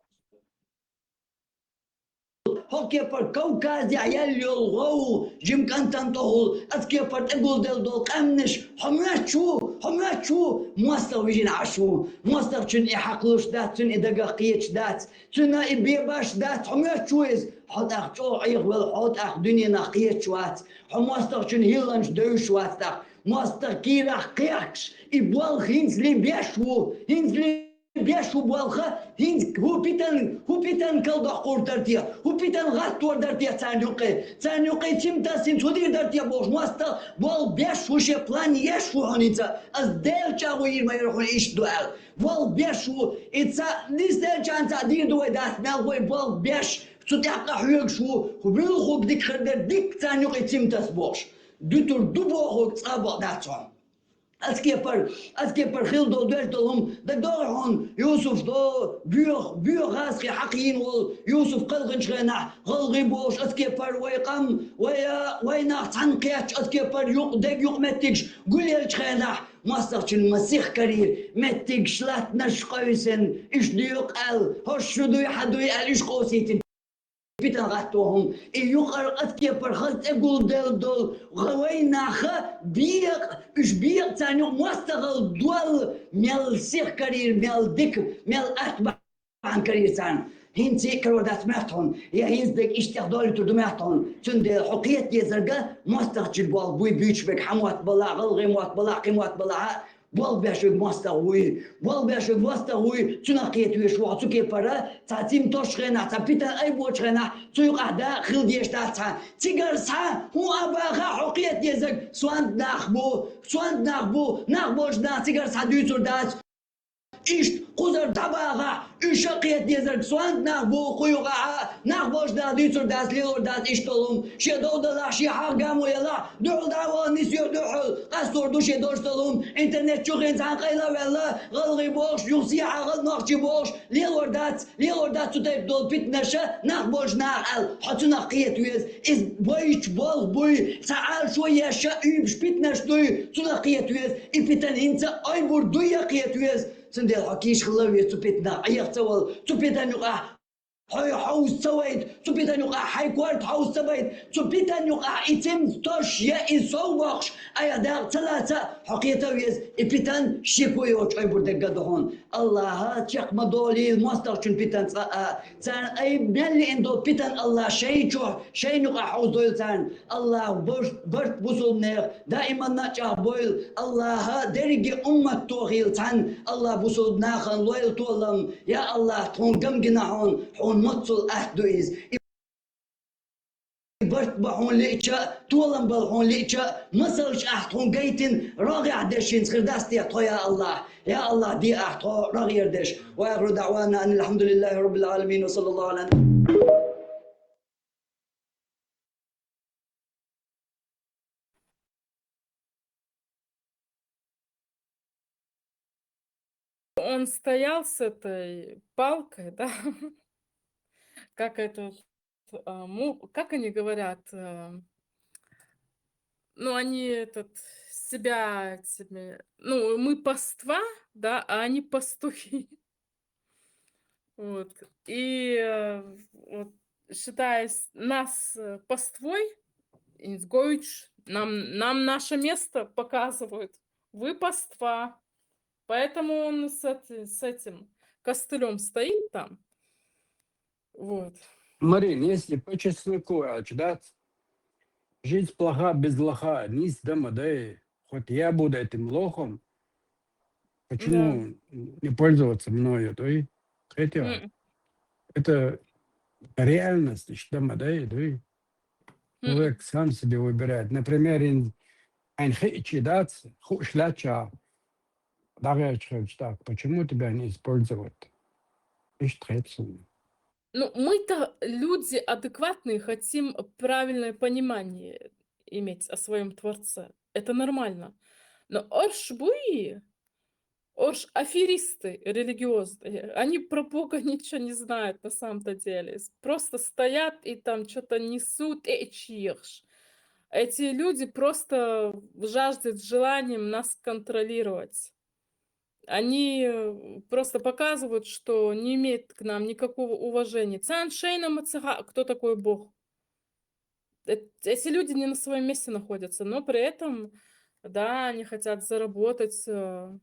Хоккепар Кавказе аял йол гъов, жим кантан тохул, аскепар тагул дел дол къамнаш, хомрачу, хомрачу, мостагъ вижин ашу, мостагъ чун и хакълуш дат, чун и дагах къечу дат, чуна и бебаш дат, хомрачу из, хотах чо айгъвел, хотах дуьненах къечу вац, хо мостагъ чун хилланч девш вац тах, мостагъ кирах къехкш, и бол хинцли беш ву, хинцли беш ву болха, хинц хӀу питан, хӀу питан калдокъур дар те, хӀу питан гъаттор дар те царна юкъе. Царна юкъе цим тасин цу дир дар те бохуш, мостагъ бол беш ву ше план еш ву хьуница. Аз Дел чӀагӀу йир ма яра хьуна иш дуал. Бол беш ву, и ца дис Дел чан ца дир ду вай дац мел вай бол беш, цу тӀаккха хьоьгуш ву, хӀу буьлхуг дика хир дер дика царна юкъе цим тас бохуш. Дуьтур ду бохуг цӀа бакъ дац хьуна. Аскепар, аскепар хила долу, доьжна долу хӀума дагадогӀий хьуна, Юсуф до, боьха, боьха гӀазкхи хьакхийна волу Юсуф кхалхинчу хенахь, гӀалгӀай бохуш аскепар вай къам, вай, вай нах цхьаьна кхетча аскепар юкъ, дег юкъ меттигаш гулъелчу хенахь, мостагӀчун масих карийра, меттигаш латтанаш къевсина, иштта декъа аьлла, хӀорш шу дуй, хьан дуй аьлла, уьш къосийтина. Питан гӀатто хӀума, и юкъара къаткепара хаза тӀегулделла долу гӀа вайнаха бекъа, уьш бекъа царна юкъа мостагӀалла долла, мел сиха карийра, мел дика, мел атта бахьана карийра царна. ХӀинца а карор дац моьтту хьуна, я хӀинца дерг иштта тӀех долуьйтур ду моьтту хьуна, цундела хьо кхета дезарга мостагӀчуьра болу буй буьйцуш берг хьан мотт балахь, гӀалгӀай мотт балахь, кхин мотт балахь а, Болх беш верг моастагӀа вуй, болх беш верг моастагӀа вуй, цунах кхета везаш ва хьо цу кепара, цхьа цим тосучу хенахь, цхьа питана айбочу хенахь, цу юкъахь да хила дезаш дац хьан. Цигара схьа хӀун а бахахь, хьо кхета дезарг сонта нах бу, сонта нах бу, нах болчу нах цигара схьа дуьйцур дац. Иштта кхузара дӀабахахь, уьш а кхета дезарг сонта нах бу, кху юкъахь а нах болчу нах дуьйцур дац, лелор дац иштта долу хӀума. Шен дов далахь, шен хьагӀ гамо ялахь, дуьхьал дӀа а вахана, нисъе дуьхьал, къастор ду шен долуш долу хӀума. Интернет чу хин цхьаьна къайла а ваьлла, гӀалгӀай бохуш, юха сехьа гӀал нохчий бохуш, лелор дац, лелор дац цу тайпа долу питанаша нах болчу наха аьлла, хьо цунах кхета веза. Иза вайчу болх буй, цхьа Ӏалашо еш а уьйбуш питанаш дуй, цунах кхета веза. И питана хӀинца а айбур дуй а кхета веза. Цундела хьо кийча хила веза цу питанах, Ӏеха ца вала, цу питана юкъахь хьо хьовса ца вайта, цу питана юкъахь хьайн корта хьовса ца байта, цу питана юкъахь и цим тосуш я и сов бохуш, айхьа дакъа ца лаца, хьо кхета а веза, и питана шеко йоцуш айбур дерг а ду хьуна. АллахӀа чекх ма долийла моастагӀчун питана цкъа а. Царна айба мел лиъна долу питана АллахӀа шайн чохь, шайна юкъахь хьовзадойла царна. АллахӀа барт, барт бусулбанех даиманна а чӀагӀбойла. АллахӀа дерриге уммат тохийла цхьаьна. АллахӀа бусулба нахана лойла толам. Я АллахӀ, тхуна гам гина хьуна, хьуна моццул атта ду иза. И барт бан хьуна лиъча а, толам бан хьуна лиъча а, масалш ахь тхуна гайтина, рогӀехь дерш хӀинца хир дац те тхо, я АллахӀ? Я АллахӀ, де ахь тхо рогӀера дерш. وآخر دعوانا أن الحمد لله رب العالمين وصلى الله على Он стоял с этой палкой, да? Как этот, а, му-, как они говорят, а, ну, они этот, себя этими, ну, мы паства, да, а они пастухи. Вот. И, э, вот, считаясь нас, э, паствой, Инзгойч, нам, нам наше место показывают. Вы паства. Поэтому он с эти-, с этим костылём стоит там. Вот. Марин, если по чесноку, а, читать, жизнь плоха без лоха, низ дома, да, и хоть я буду этим лохом, почему не пользоваться мною, да, и хотя М, это реальность, ишта ма дай, дуй. м. Человек сам себе выбирает. Например, ин-, айн хиъча дац, хууш лаьцча, дагӀерча хилча, так, почему тебя не использовать? Ишта хет суна. Ну, мы-то люди адекватные, хотим правильное понимание иметь о своем Творце. Это нормально. Но орш буй, орш аферисты религиозные, они про Бога ничего не знают на самом-то деле. С-, просто стоят и там что-то несут, эчиехш. Эти люди просто жаждут желанием нас контролировать. Они, э, просто показывают, что не имеют к нам никакого уважения. Царна шайна ма ца хаьа, кто такой Бог. Эт-, эти люди не на своём месте находятся, но при этом, да, они хотят заработать, э,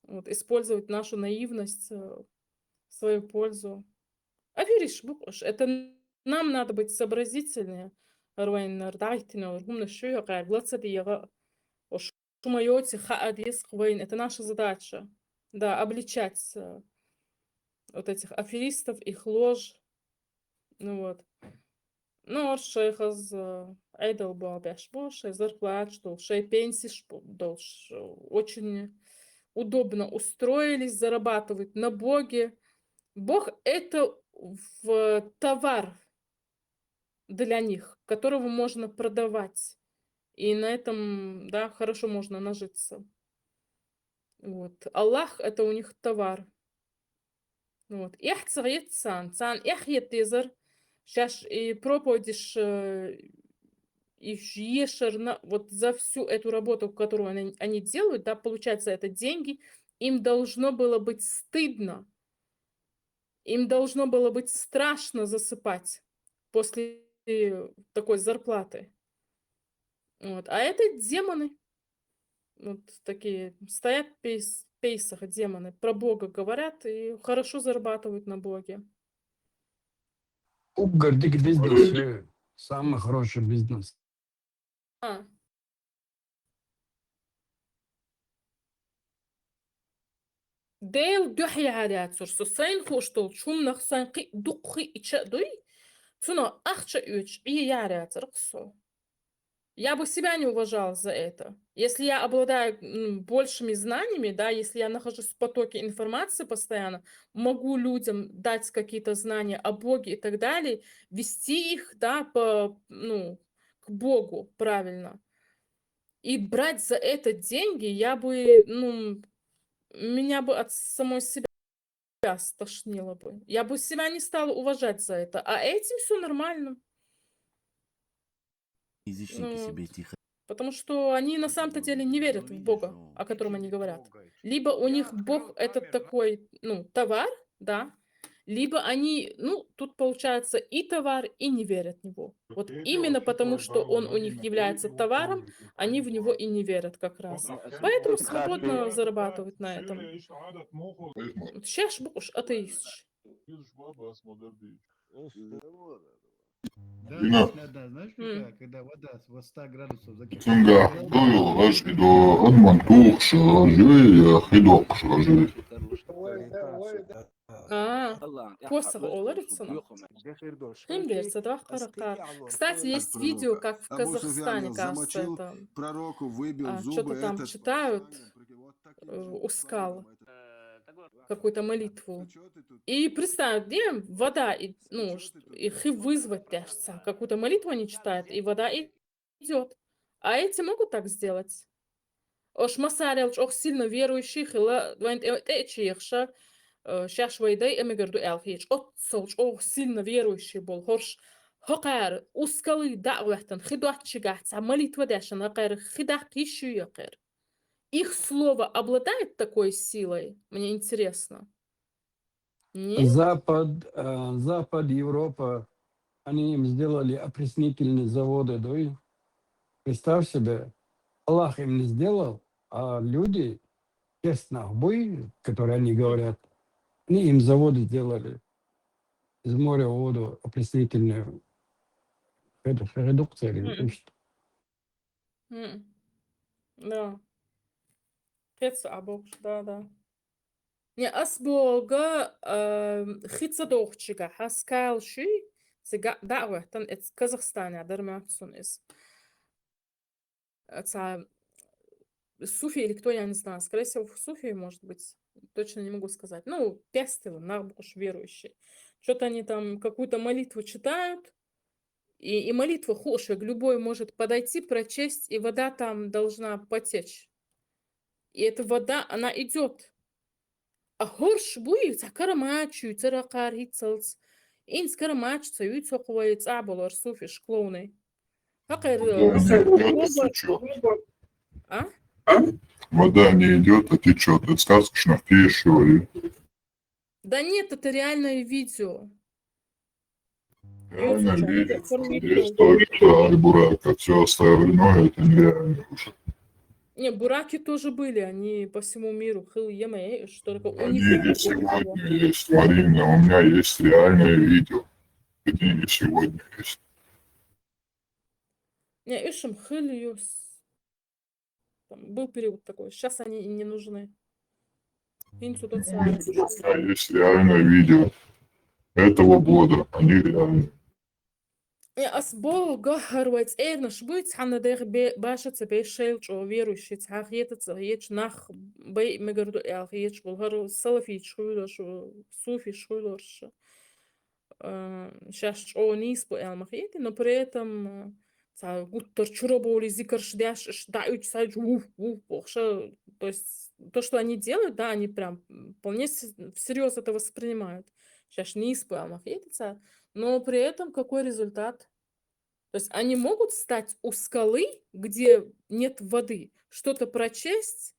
вот, использовать нашу наивность, э, в свою пользу. Аферисташ бу уьш. Это нам надо быть сообразительнее. Вайна дӀахӀиттина хӀуманаш шу йокъаьрга ла ца дегӀа, шу ма йоций хаа деза вайна. Это наша задача. Да, обличать, э, вот этих аферистов, их ложь. Ну вот. Ну, орш шайх из, э, Ӏедал болх беш бу, шайн зарплаташ долуш, шайн пенсеш бу-, долуш, э, очень удобно устроились, зарабатывают на Боге. Бог — это в-, товар для них, которого можно продавать. И на этом, да, хорошо можно нажиться. Вот. Аллах — это у них товар. Вот. Эхь ца гӀетта царна, царна эхь хета дезар, шаьш и проповедиш, э, и ешарна, вот за всю эту работу, которую они, они делают, да, получать за это деньги, им должно было быть стыдно, им должно было быть страшно засыпать после такой зарплаты. Вот. А это демоны. Вот такие стоят в пейс-, пейсах демоны, про Бога говорят и хорошо зарабатывают на Боге. Уггар дика бизнес, э, самый хороший бизнес. А. Дела дуьхьа яхьар яцар со, сайна хууш долча хӀуманах сайна кхы а дукха хиъча а дуй, цунах ахча а оьцуш, Ӏе яхьар яцар-кх со. Я бы себя не уважала за это. Если я обладаю, м, большими знаниями, да, если я нахожусь в потоке информации постоянно, могу людям дать какие-то знания о Боге и так далее, вести их, да, по, ну, к Богу правильно. И брать за это деньги, я бы, ну, меня бы от самой себя стошнило бы. Я бы себя не стала уважать за это. А этим все нормально. Язычники Ну, себе тихо. Потому что они на самом-то деле не верят в Бога, о котором они говорят. Либо у них Бог — это такой, ну, товар, да, либо они, ну, тут получается и товар, и не верят в него. Вот именно потому, что он у них является товаром, они в него и не верят как раз. Поэтому свободно зарабатывают на этом. Сейчас будешь атеист. Да, да, знаешь, какая? Когда вода с ста градусов закипает. Цунга хьадоагӀаш и до амман тухуш жуй, хи доккхуш жуй. А, косах олар цунах. Хим берца, да, харакар. Кстати, есть видео, как в Казахстане, кажется, это, а, что-то там читают, э, ускал. Какую-то молитву. И представь, где вода, и, ну, ш- и хи вызвать тяжца. Какую-то молитву они читают, и вода идет. А эти могут так сделать? Ош масарел чӀох сильно верующий хила, вайн тӀечи яхша, э, шаш вай дай эмигер ду аьл хич. Оццол чӀох сильно верующий бол хорш. Хакар, ускалы да вахтан, хи дочи гаца, молитва дашан, хакар, хи да киши якар. Их слово обладает такой силой? Мне интересно. Нет? Запад, э, Запад, Европа, они им сделали опреснительные заводы, да? Представь себе, Аллах им не сделал, а люди, честно, буй, которые они говорят, они им заводы сделали. Из моря в воду опреснительные. Это редукция или Мгм. что? М. Да. Кхетса а бокш, да, да. Не, ас бога, э, хица дохчига, хаскал ши, цига да вахтан, эц Казахстане дар мацун из. Ца суфи или кто, я не знаю, скорее всего, суфи, может быть, точно не могу сказать. Ну, пестила, набуш верующий. Что-то они там какую-то молитву читают, и, и молитва хошек, любой может подойти, прочесть, и вода там должна потечь. И эта вода, она идет. А хорш буй, ца карамачу, ца ракар хицалц. Инц карамач, ца юй, ца кувай, ца болар суфиш клоуны. Хакер, Да, не идёт, это чё? А? Вода не идет, а течет. Это сказка, что ты ещё. Да нет, это реальное видео. Реально Ютуб видео, чат, есть только Аль-Бурак, а все остальное это нереально уже. Не, бураки тоже были, они по всему миру. Хыл Емей, что только у Они них и сегодня есть, Марина, у меня есть реальное видео. Они и сегодня есть. Не, ишим хыл юс. Там был период такой. Сейчас они и не нужны. Инцу тот У меня есть реальное видео этого года. Они реальные. Э, ас бол гахар вай цӀернаш буй, цхьана дегӀ бе-, баша ца бе шел чӀо верующий, цхьа хета ца хеч нах бай мегарду аьл хеч бол, гьар салафич хуйлаш, суфиш хуйлаш. Э, шаш чӀо нийс бу аьл ма хети, но при этом, э, ца гуттар чура боли зикарш дяш, ш-, да, уч, са, уф, уф, бохша. То есть то, что они делают, да, они прям, м, вполне с-, всерьез это воспринимают. Шаш нийс бу аьл ма хети ца. Но при этом какой результат? То есть они могут встать у скалы, где нет воды, что-то прочесть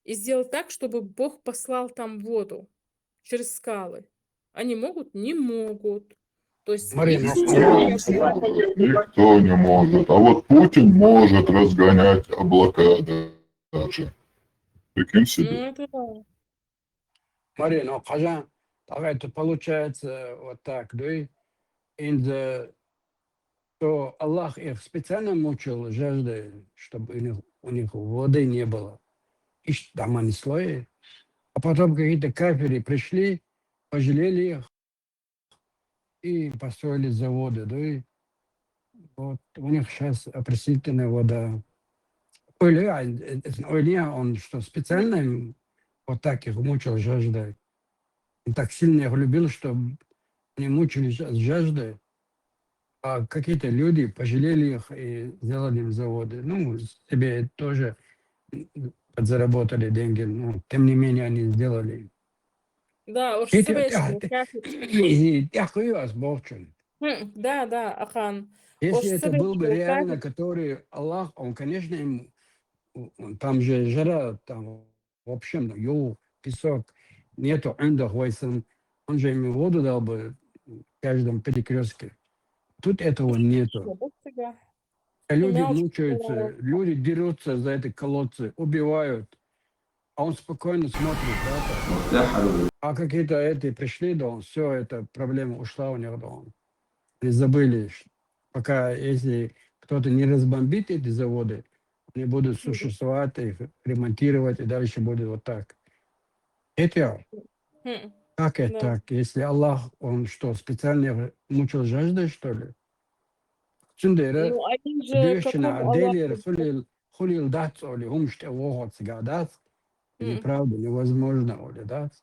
и сделать так, чтобы Бог послал там воду через скалы. Они могут? Не могут. То есть Марина, их ну, сила Никто не может. А вот Путин может разгонять облака даже. Прикинь Ну, себе. это да. Марина, ну, хожа, давай, это получается вот так, да? Инза, что Аллах их специально мучил жаждой, чтобы у них, у них воды не было. Иш дамани слое. А потом какие-то кафиры пришли, пожалели их и построили заводы. Да, и вот у них сейчас опреснительная вода. Öyle ya, e, e, öyle ya, он что, специально им вот так их мучил жаждой? Он так сильно их любил, что они мучились от жажды, а какие-то люди пожалели их и сделали им заводы. Ну, себе тоже подзаработали деньги, но тем не менее они сделали. Да, уж Эти, себе а, еще ты- кафир. И тяхуй вас, Богчун. Хм, Да, да, Ахан. Если Уж это себе был бы еще реально, кафир. Который Аллах, он, конечно, им, он, там же жара, там, в общем, ну, ю, песок, нету эндах вайсан, он же им воду дал бы в каждом перекрестке. Тут этого нету. Вот тебя. А люди Меня очень мучаются, понравилось. Люди дерутся за эти колодцы, убивают, а он спокойно смотрит, да, там. А какие-то эти пришли, да, он, все, эта проблема ушла у них, да, он. Они забыли, ш- пока если кто-то не разбомбит эти заводы, они будут существовать, их ремонтировать, и дальше будет вот так. Это Хм, как это Да. Так? Если Аллах, он что, специально их мучил жаждой, что ли? Цундера, Ну, они же дюшина, какому Делер, Аллаху? Хулил, Хулил Дац, Оли, Умште, Вохот, Сига Дац. М. Неправда, невозможно, Оли, Дац.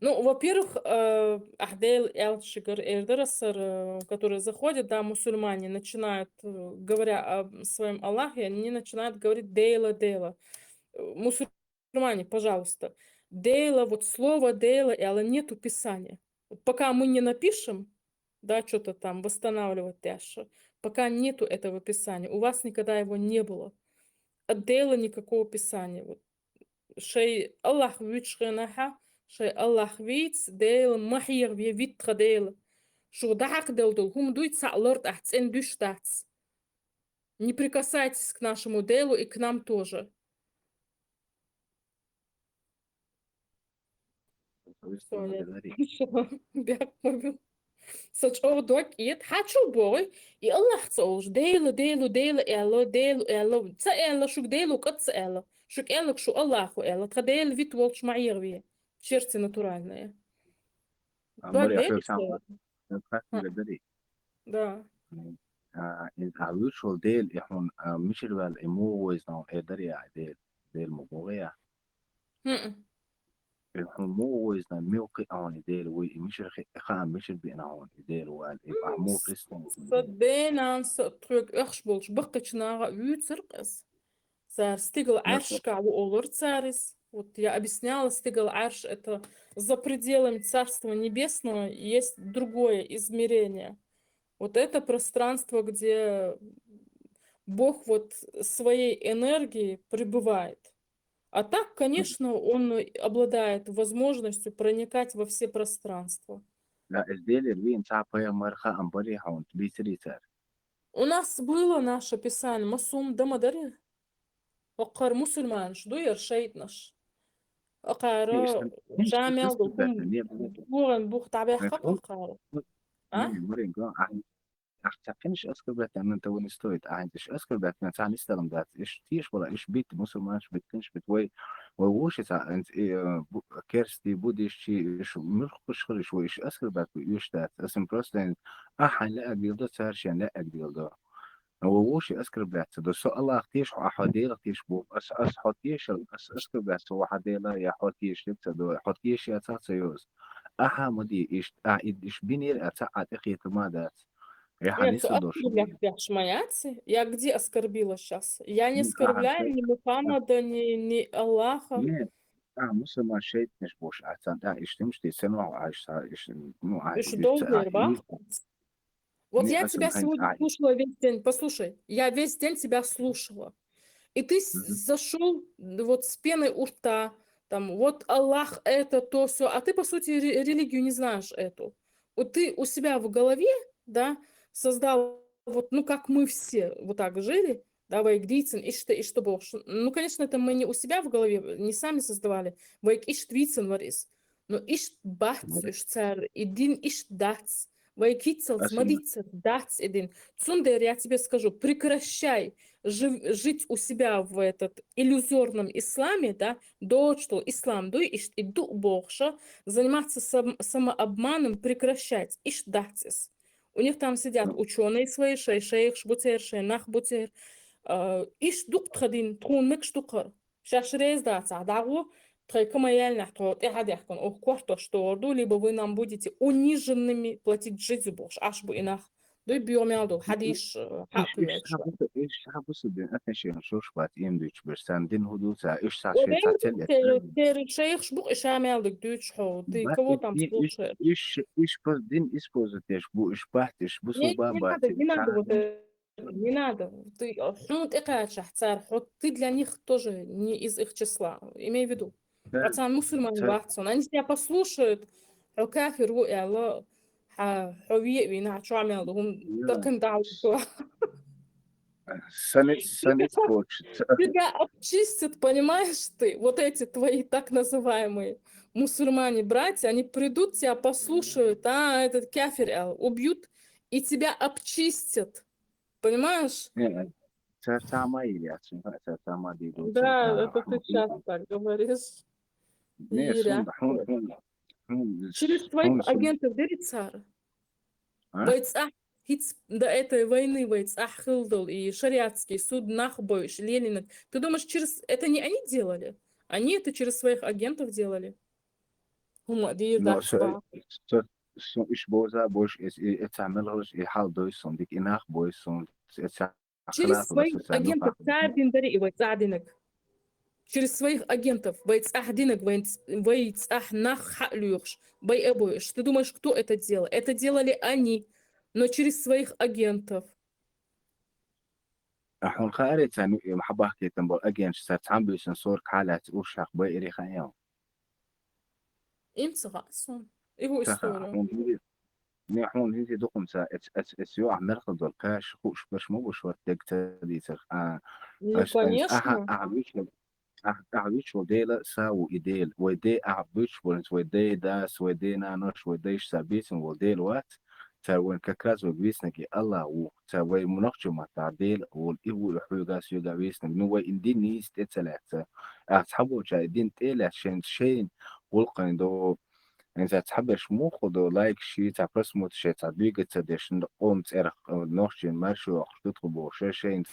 Ну, во-первых, э, Ахдейл Элчигар Эрдерасар, э, которые заходят, да, мусульмане, начинают, э, говоря о своем Аллахе, они начинают говорить «дейла, дейла». Э, Мусульмане, пожалуйста, дейла, вот слово дейла, и Алла нету Писания. Вот пока мы не напишем, да, что-то там восстанавливать дальше, пока нету этого Писания, у вас никогда его не было. От дейла никакого Писания. Вот. Шей Аллах вичхенаха, шей Аллах виц, дейла махьер ве витха дейла. Шу дахак дел дол, хум дуй ца лорд ах цен душ дац. Не прикасайтесь к нашему делу и к нам тоже. Всё, я бяк мобил. Сач ор док иет, хачу бой, и Аллах ца олж, дейла, дейла, дейла, элла, дейла, элла, ца элла, шук дейла, кат ца элла, шук элла, шу Аллаху элла, та дейла вит волч маьер ве. Черти натуральные. А, Да, Мария, дейла как сам целая. вот, как А. говорит. Да. М, а, и, а лучше дел, и он, а, мишер вал, и му войзнал, э, дарья, дел, дел му богая. Хм. И он му войзнал, милки, а он и дел, вой, и мишер хи-, ха, мишер би на он, и дел вал, и а му христиан. Са денан са трюк эхш болч, баккачнага вюцер къас. Цар стигал Ну, аршка у олор царис. Вот я объясняла, стигал арш — это за пределами Царства Небесного есть другое измерение. Вот это пространство, где Бог вот своей энергией пребывает. А так, конечно, он обладает возможностью проникать во все пространства. Да, и дел, и вин, ца пая марха, ам бали, ха, он, бисери цар. У нас было наше писание, масум да мадари. Окхар мусульманш, дуяр шайтнаш. Окхара Конечно, конечно, жамел конечно, духум не было. Буран бух табяха Мгм. окхара. Ну, А? не, Мария, а, ах, ца, конечно, оскорблять, она того не стоит. А, иш оскорблять, на ца не старом дать. Иш тиш была, иш бит, мусульманш бит, конечно, бит, вой, вой, воши ца, эн, э, бу-, керсти, буддишти, иш мюрх пушхриш, вой, иш оскорблять, вой, иш дать. Асим просто, эн, а, хай ла агилдо, цар шен ла агилдо. Вой, воши оскорблять, до со Аллах тиш, а, ходил тиш, бу, ас, ас, хо тиш, ас, оскорблять, вой, ходила, я хо тиш, лица, до, хо тиш, я ца, союз. Аха, мади, иш, а, ид, иш бинир, а, ца, а, тихи, тумадат. Я Нет, ханису а дош. оскорблять я шмаяци? Я где оскорбила сейчас? Я не Ну, оскорбляю ага, ни Мухаммада, ни, ни Аллаха. Нет, а, мусульман шейт неш бош, а, ца, да, иш тем, что сен вал, а, иш, а, иш, ну, а, Иш иш, долго ца, рба. иш, Вот не, я а тебя сын, сегодня а, слушала весь день. Послушай, я весь день тебя слушала. И ты с- Мгм. Зашел вот с пеной у рта, там, вот Аллах это, то, все, а ты, по сути, ре- религию не знаешь эту. Вот ты у себя в голове, да, создал, вот, ну, как мы все вот так жили, да, вайк дицин, ишта, ишта болш. Ну, конечно, это мы не у себя в голове, не сами создавали. Вайк ишт вицин варис. Но ишт бац, Мгм. ишт цар, и дин ишт дац. Вай кицалц, ма диццат, дац и дин. Цундер, я тебе скажу, прекращай жив- жить у себя в этот иллюзорном исламе, да, дочту ислам дуй, ишт и ду бохша, заниматься сам- самообманом, прекращать, ишт дац эс. У них там сидят учёные свои, шей шейхш буцер, шей нах буцер. Ишт дукх тха дин, тхун мекш дукхар. Шаш рез дац, а дагу, тхай кама яльнах тхо тӀехьадехкан, ох, кортош торду, либо вы нам будете униженными платить жизнью бохш, аш бу инах. Дуй био мял ду, хадиш, хапуяч. Иш хабуса дин, аташин шош бат им дуч берсан дин худуца, иш са шей цател. Тер шейхш бук иша мял дук дуч хо, ты кого там слушаешь? Иш, иш пос дин используешь, бу иш бат, иш бу суба бат. Не надо, вот не надо. Ты хун тӀекъачахь цар, хо, ты для них тоже не из их числа. Имей в виду. Пацан мусульмане вахцун. Они тебя послушают, хо кафир ву, и Аллах, ха, хо ве вина, чё мял, хун такын дал. Санит, санит хочет. Тебя обчистят, понимаешь ты? Вот эти твои так называемые мусульмане братья, они придут, тебя послушают, а этот кафир, Аллах, убьют, и тебя обчистят. Понимаешь? Не, цар сама или ацун, цар сама диду. Да, это ты сейчас так говоришь. Не, Ира. Через своих агентов верит цар. А? Вай цӀа, хиц до этой войны вай цӀа хилдал и шариатский суд нах бойш, Ленинок. Ты думаешь, через это не они делали? Они это через своих агентов делали. Хьуна дийр дац ба. Со иш боза бош, эс, эца мелгъалш, и хьал дойсон, дик инах бойсон, эца Через своих агентов цар дин дари и вай цӀа динаг. Через своих агентов вай цӀа динаг, вай цӀа нах хьалуьхш, вай эбойш. Ты думаешь, кто это делал? Это делали они, но через своих агентов. Ахун харе цану им хабах кетен бол агентш сар цам бюсен сорк халат уршах бай ири хаел. Им цагасон. Его история. Не, хьун хӀинзи дукхумца эц, эц, эц ю ахмерхал дол каш хуш беш ма буш ват дег цадицар. А, Ну, конечно. Аха, аха, вичул, аха, аха, вичул дела саву и дел. Вай де аха вич болнц, вай де дас, вай де нанош, вай де иш сабицин вол дел ват. Цар вайн как раз вай виснаги Аллах ву. Цар вай мунахчу мата дел вол и ву хугас юга виснаг. Ну вай инди низ тецалятца. А цхабоча дин телят шен, шен гулкъан до. Ин ца цхьаберш муху до лайк ши, ца просмотр ши, ца двигаться деш, къом цӀерах, э, нохчин маршо ахш дутху бо, ше, ше, ин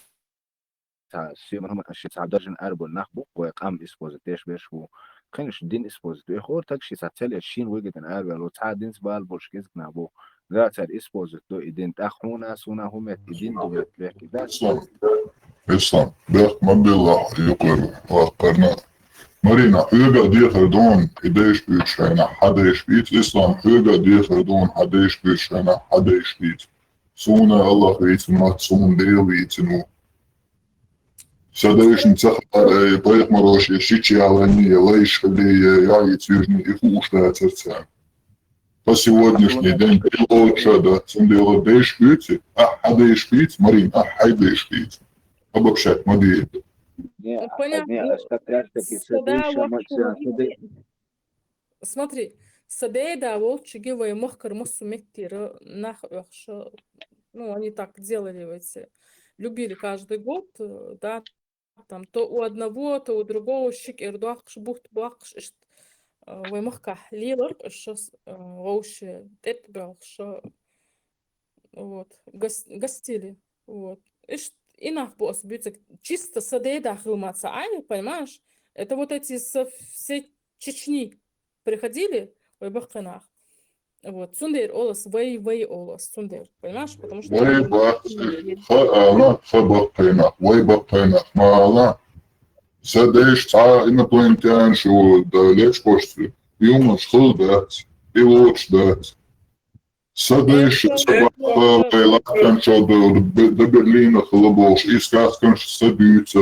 ца сима хама ши, ца даржин арбо нах бу, кой къам использовать деш берш бу. Кхинш дин использовать. Э, хор так ши, ца целе шин выгоден арвел, ца динс бал бош кизг на бу. Га цар использовать до и дин, тах хуна, суна хумет, и дин думет, бехки, да? Ислам, Ислам, бех мабилла, юкъер, вахкарна. Марина, хьоьга дехар дон, и деш буьйцу шайна, хьа деш буьйцу, Ислам, хьоьга дехар дон, хьа деш буьйцу шайна, хьа деш буьйцу. Суна Аллах вийцин, мат суна Дел вийцин ву. Са дайшна ца хаар, э, пайхамарош, я шича ялани, я лайш хили, я, я и цуьжни, и хууш дацар царна. По сегодняшний день пилот ша да, цундела деш буьйци, а, хьа деш буьйци, Марин, а, хьай деш буьйци. Обобщать ма дийр. Не, Ну, понятно. Не, Ну, аш как раз таки с- с- да, с- вот с- с- Смотри, садеда волчиги вай махкар массу меттира нах охша. Ну, они так делали в эти, любили каждый год, э, да, там то у одного, то у другого шик эрдуахш, бухт буахш, ишт, э, вай махках лилар, ишас, э, вообще тет бралша. Вот, гос- гостили. Вот. Ишт инах бос бицик чисто садеда хилмаца ай, понимаешь? Это вот эти со всей Чечни приходили, вай бахканах. Вот, цундер олас, вай, вай олас, цундер, понимаешь? Потому что Вай бахканах, ха, ана, ха бахканах, вай бахканах, мала. Садеш ца инопланетян шу да лечкошцы. Юмаш хыл дац, и лоч дац. Садеш Это- сабаха это- вай лахкан шо да, до Берлина хылаболш, и сказкан ш- садуьца.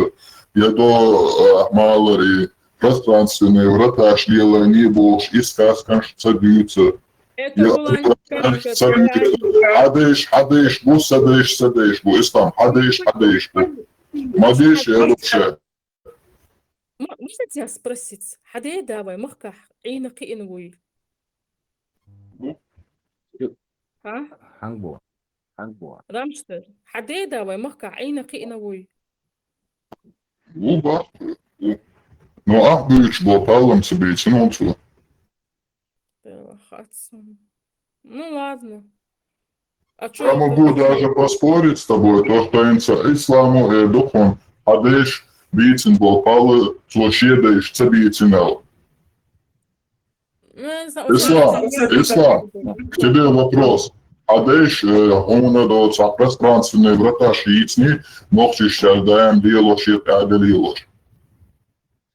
Я до, а, малари, пространственные врата шлела не болш, и сказкан ш- садуьца. Это Я была не сказка, это реально. Хадеш, хадеш, бу, садеш, садеш, бу, Ислам, хадеш, хадеш, бу. Мадеш, я вообще. М- Можно тебя спросить? Хадей давай, махках, ина киин вуй. Хьа? Хьанг бу? Хьанг бу? Рамштер. Хьа деда вай махка Ӏийна кхиъна вуй? Ву бакъ. Ну, ахь буьйцуш бо паллам ца бийцина хьуна цо. Белла хатсон. Ну ладно. А чё Я могу даже поспорить с тобой, то, что инца исламу э духун, хьадеш бийцин бо палла цо шедеш ца бийцинал. Ислам, Ислам, к тебе вопрос. Хьадеш э, хьуна доца пространственные врата шийцни, нохчиш шар даим делош, я тӀаьда лелош.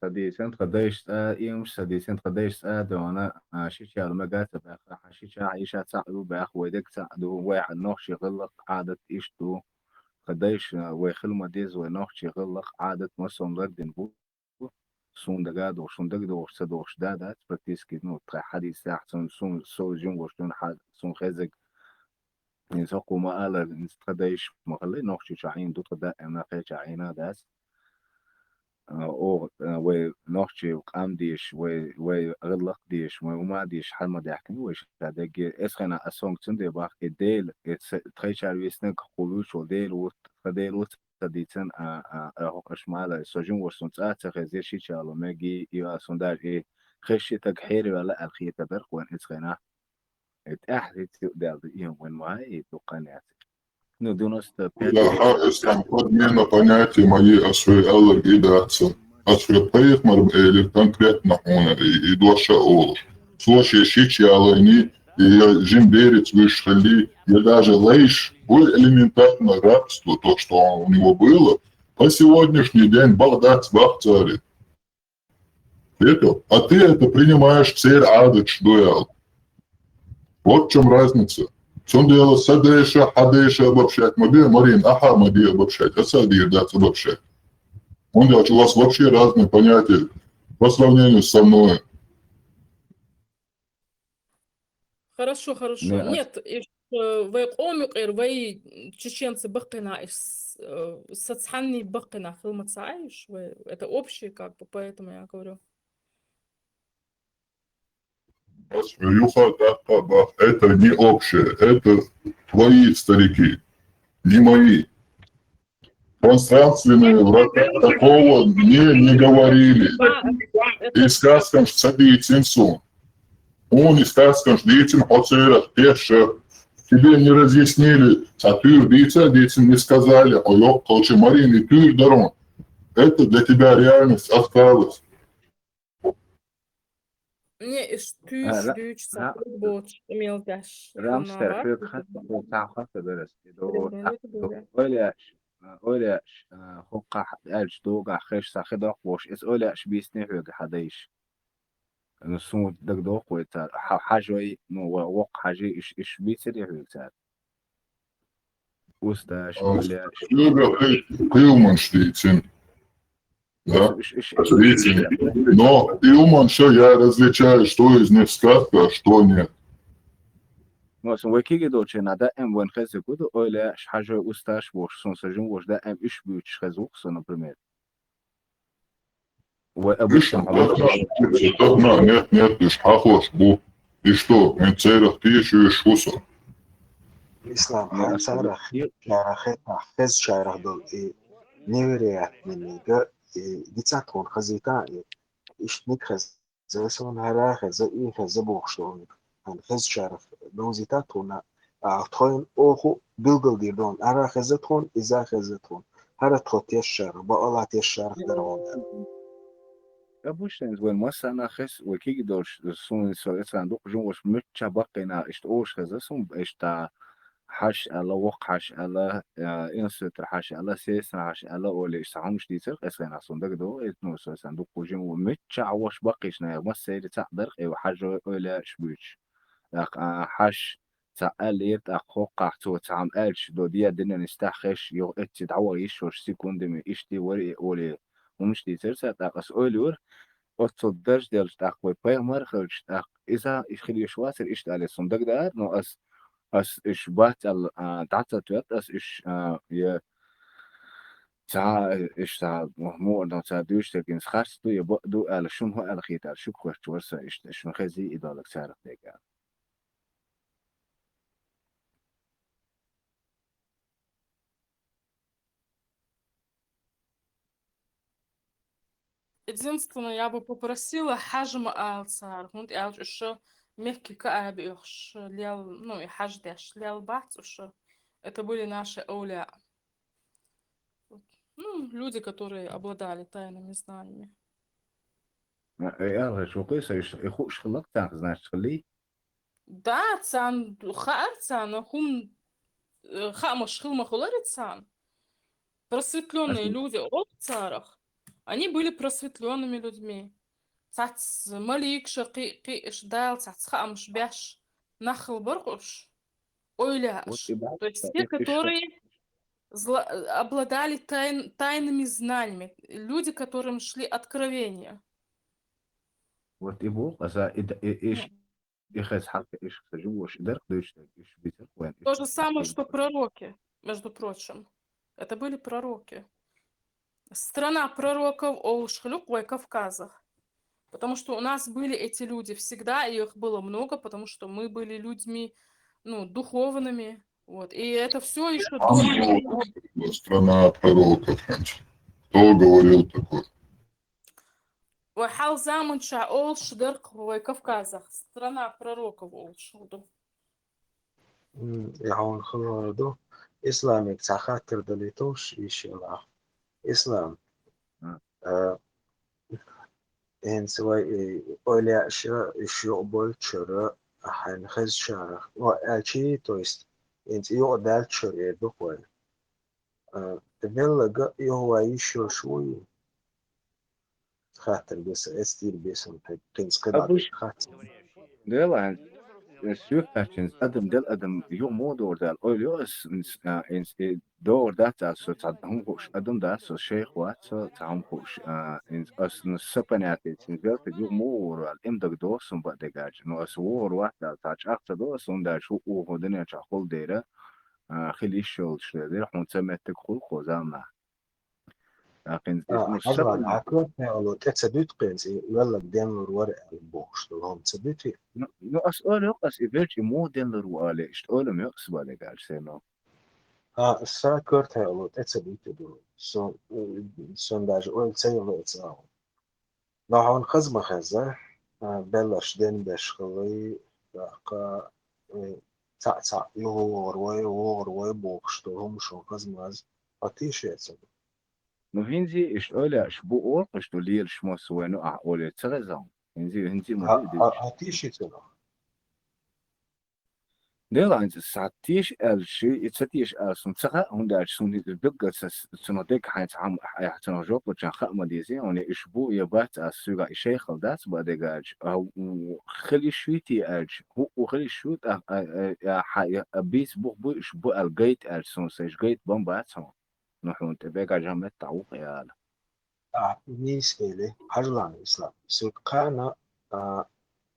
Садийсан тха дайш цӀа, имш садийсан тха дайш цӀа дона, шича ял мега ца баха, хьа шича Ӏийша цӀа ю бах, вай дег цӀа ду, вай нохчи гӀиллакх Ӏадат иш ду. Тха дайш вай хил ма диз, вай нохчи гӀиллакх Ӏадат ма сом лардин бу. Сун дага дохуш, сун дага дохуш, ца дохуш да дац, практически, ну, тха хьадис тахь, сун, сун, со жин гошдун хьад, сун хезег. Ин со кху ма алар, ин тха дайш ма хали, нохчи ча Ӏийна ду, тха да, эмна хе ча Ӏийна дац. О, вай нохчи къам деш, вай, вай гӀиллакх деш, вай ума деш, хьал ма даьхкина, вай ша дегге. Эс хена а сонг цун де бах, и Дел, и тхайчар виснаг кху вуьйчул Дел вут, тха Дел вут, ца дийцан, а, а, а, хӀокхаш мала, со жин вор сун цӀа ца хезе, ши чало меги, и а сун дар, и хеши таг хьервала ал хета дар, хван эс хена. Э, тӀаьхьа хӀиц даьлда, и вайн ма, и дуккха яц. Ну, девяносто пять. Да, а, Ислам, подмена понятия моей, а свой алларг и даца. А свой пайхмар элир конкретно хьуна и, и доша олуш. Слушай, шич ялайни, и я жин берец вышли, я даже лайш, более элементарно рабство, то, что у него было, по сегодняшний день Багдад в Ахтаре. Это, а ты это принимаешь цер Ӏадаташ дуял. Вот в чем разница. Цундела садеша, хьадеша обобщать ма бе, Марин, аха ма бе обобщать, а садир дац обобщать. Он делает, у вас вообще разные понятия по сравнению со мной. Хорошо, хорошо. Не, а- Нет, иш, э, вай къомюкъер, вай чеченцы баккхина иш, э, сацхьанни баккхина хилма ца иш, вай, это общее, как бы, поэтому я говорю. Юха, да, да, да, это не общее, это твои старики, не мои. Пространственные врата такого мне не говорили. А, это И сказкам садийцин сун. Он и сказкам дийцин хоцерах, теша. Тебе не разъяснили, сатур дийца, дийцин не сказали, о, ёк, толче Марин и тур дарон. Это для тебя реальность осталась. Не, иш тюш, А, ра-, дюч, ра-, сакрыт боч, имел даш. Рамштер хьоьга хатта, хьо цхьа хатта берас. И до-, ойла еш, а, ойла еш, а, хӀокха хьа-, аьлча догахь хеш са хи доккхуш, эс ойла еш бийсне хьоьга хьадайш. Ну, сун дагдоккху вай цар. Хьа-, хьажой, ну, ва-, воккха хьажи, иш, иш бийцаре хьоьга цар. Усташ, А, ойла еш. Юра, ты кылман штейцин. Да? Иш, иш, Видите? Но и уман, что я различаю, что из них сказка, а что нет. Ну, сон вай киги долче на да эм ван хезик гуду, ойла еш хьажой усташ бош, сон са жин вош да эм иш бюч хезух, сон, например. Вай Видишь, обычно да, нет, нет, иш хахош бу. И что, мен церах ты ещё и шуса. Ислам, Ну, хьан а царах, и- чарах хетах, хез чарах дол и невероятный мига, и дицатхон хазита, и ишник хез, за сон хара хез, и хез бохшон. Хан хез чарах, дозита тона, а тхоин оху билгал дирдон, ара хез тхон, иза хез тхон. Хара тхо теш чарах, ба ала теш чарах дарон. Обычно из вен масана хес, вай киги долш, сун со эцан дук жун вош мучча баккина, ишт ош хеза сун, ишта хаш ала, вок хаш ала, э, инсветр хаш ала, сесна хаш ала, оли ишта хамш дицер, эсгена сун даг до, эт ну со эцан дук жун во мучча вош баккишна, я мас сери цах дарх, эва хажо, ойла шбуч. Як, а, хаш, ца алир, так хокках цо цам алч, до дия динен истах хеш, йо эци дава ишош секундами, ишти вари оли, умш дицер ца, так ас ойли вар, оцо даж делч, так вай пайгмар хилч, так иза иш хилиш васер, ишт али сун дагдар, но ас, ас иш бац ал, а, даца туят, ас иш, а, я, ца, иш ца, мур, но ца душ, так инс харс ду, я бо, ду ал, шум хо ал хит ал, шук хварч варса, иш, шум хези идолак царах дега. Единственное, я бы попросила хьажа ма ала цар, хӀунда аьлча уж Мекке Каъба оьхуш лел, ну, и хьажа деш лел бац уж. Это были наши аулия. Вот. Ну, люди, которые обладали тайными знаниями. Э, аьлла, шу кхы са иш, и хууш хилла царна, значит, хилий? Да, царна хаьар царна, хӀума, э, хаамаш хила ма хулар царна. Просветлённые люди олу царах. Они были просветлёнными людьми. Цхьацца маликаш а кхи-, кхиъаш, Дала цхьацца хаамаш беш нах хилла бара уж. Ойла а Вот аш. и да, То есть да, те, и, и ша- которые зла-, обладали тайн-, тайными знаниями, люди, которым шли откровения. Вот и бу, а за и, и, и, ш- и хез хьалка иш са живош, и дарх дыш, иш битер, вен, То же самое, что пророки, между прочим. Это были пророки. Страна пророков олуш хилла вай Кавказах. Потому что у нас были эти люди всегда, и их было много, потому что мы были людьми, ну, духовными. Вот. И это все еще Страна пророков. Кто говорил такое? Вай хьал заманча олуш дарх вай Кавказах. Страна пророков олуш хилла. М, я хьуна хилар ду. Исламиг цхьа хаттар далийталаш, иншаллах. Ислам. М. Э, хӀинца вай, э, ойла а аш, уж юкъа болчара, хьайна хезачарах. О, аьлчи, то есть, хӀинца юкъа даьлчара эр ду вай. Э, веллага юха вай йиш йолуш вуй? Хаттар беса, эцтийра беса, хӀинца кхидӀа Абуш. Хаттар. Дела, э, суьртачинца адам дел адам юха муха догӀур даьлла. Ойла йо ас, ин-, а, ин-, и догӀур дац ас, со цхьа хӀума хууш адам дац, со шайх вац, со цхьа хӀума хууш, а, ин-, ас, ну, са понятиецин велтаг юха муха вогӀур ваьлла, им даг досун бан дегача. Ну, ас вогӀур вац даьлла, цхьа чӀагӀ ца до ас, хӀунда аьлча хӀу-, хӀу-, хӀу дунен чохь хул дера, а, хила йиш йолуш дера, хьуна ца меттиг хул кхо заманахь. ТӀаккха хӀинца А, ну, хьажал, сабарна. хьан коьртехь олу тӀе ца дуьту хӀинца, и веллаг денлур вара аьлла бохуш долу хӀума ца дуьту? Ну, ну, ас ойла йо ас и велча, и муха денлур ву алий, иштта ойла ма йо ас бан дегача сено. А, сан коьртехь олу тӀе ца дуьту ду. Сон, сон даже ойла ца йо ца агӀо. Но хьуна хаза ма хеза, а, белларш денбеш хилий, тӀаккха, э, цхьаъ-цхьаъ юха вогӀур вай, вогӀур вай бохуш долу хӀума шуна хаза ма хеза, хьо тийша яц. Ну, хӀинца иштта ойла аш бу олуш ду лелаш массо вайна, ахь олий ца хеза. ХӀинца, хӀинца ма Хьо, ду хьо, дилча. хьо тийша яц. Дела хӀинца схьа тийша аьлча, и ца тийша аьлла суна ца хаьа, хӀунда аьлча суна иза бегга ца, цунах дерг хьайна ца хьама, хьайна цунах жоп лучан хаа ма дезий, хьуна иш бу я бац ас соьгахь и шайхал дац бан дегача, а, у, хила йиш юй те аьлча, хӀу, хӀу хила йиш ю, тӀаккха, а, а, а, хьа, а, а, бийца бух буй, иш бу аьлла гайта аьлча суна, сан иш гайта бан бац хьуна. Ну, хьуна тӀе бегаш хӀан меттахь ву-кх ала. Ахь нийса эли, хьажал, Ислам. Соьга кхана, а,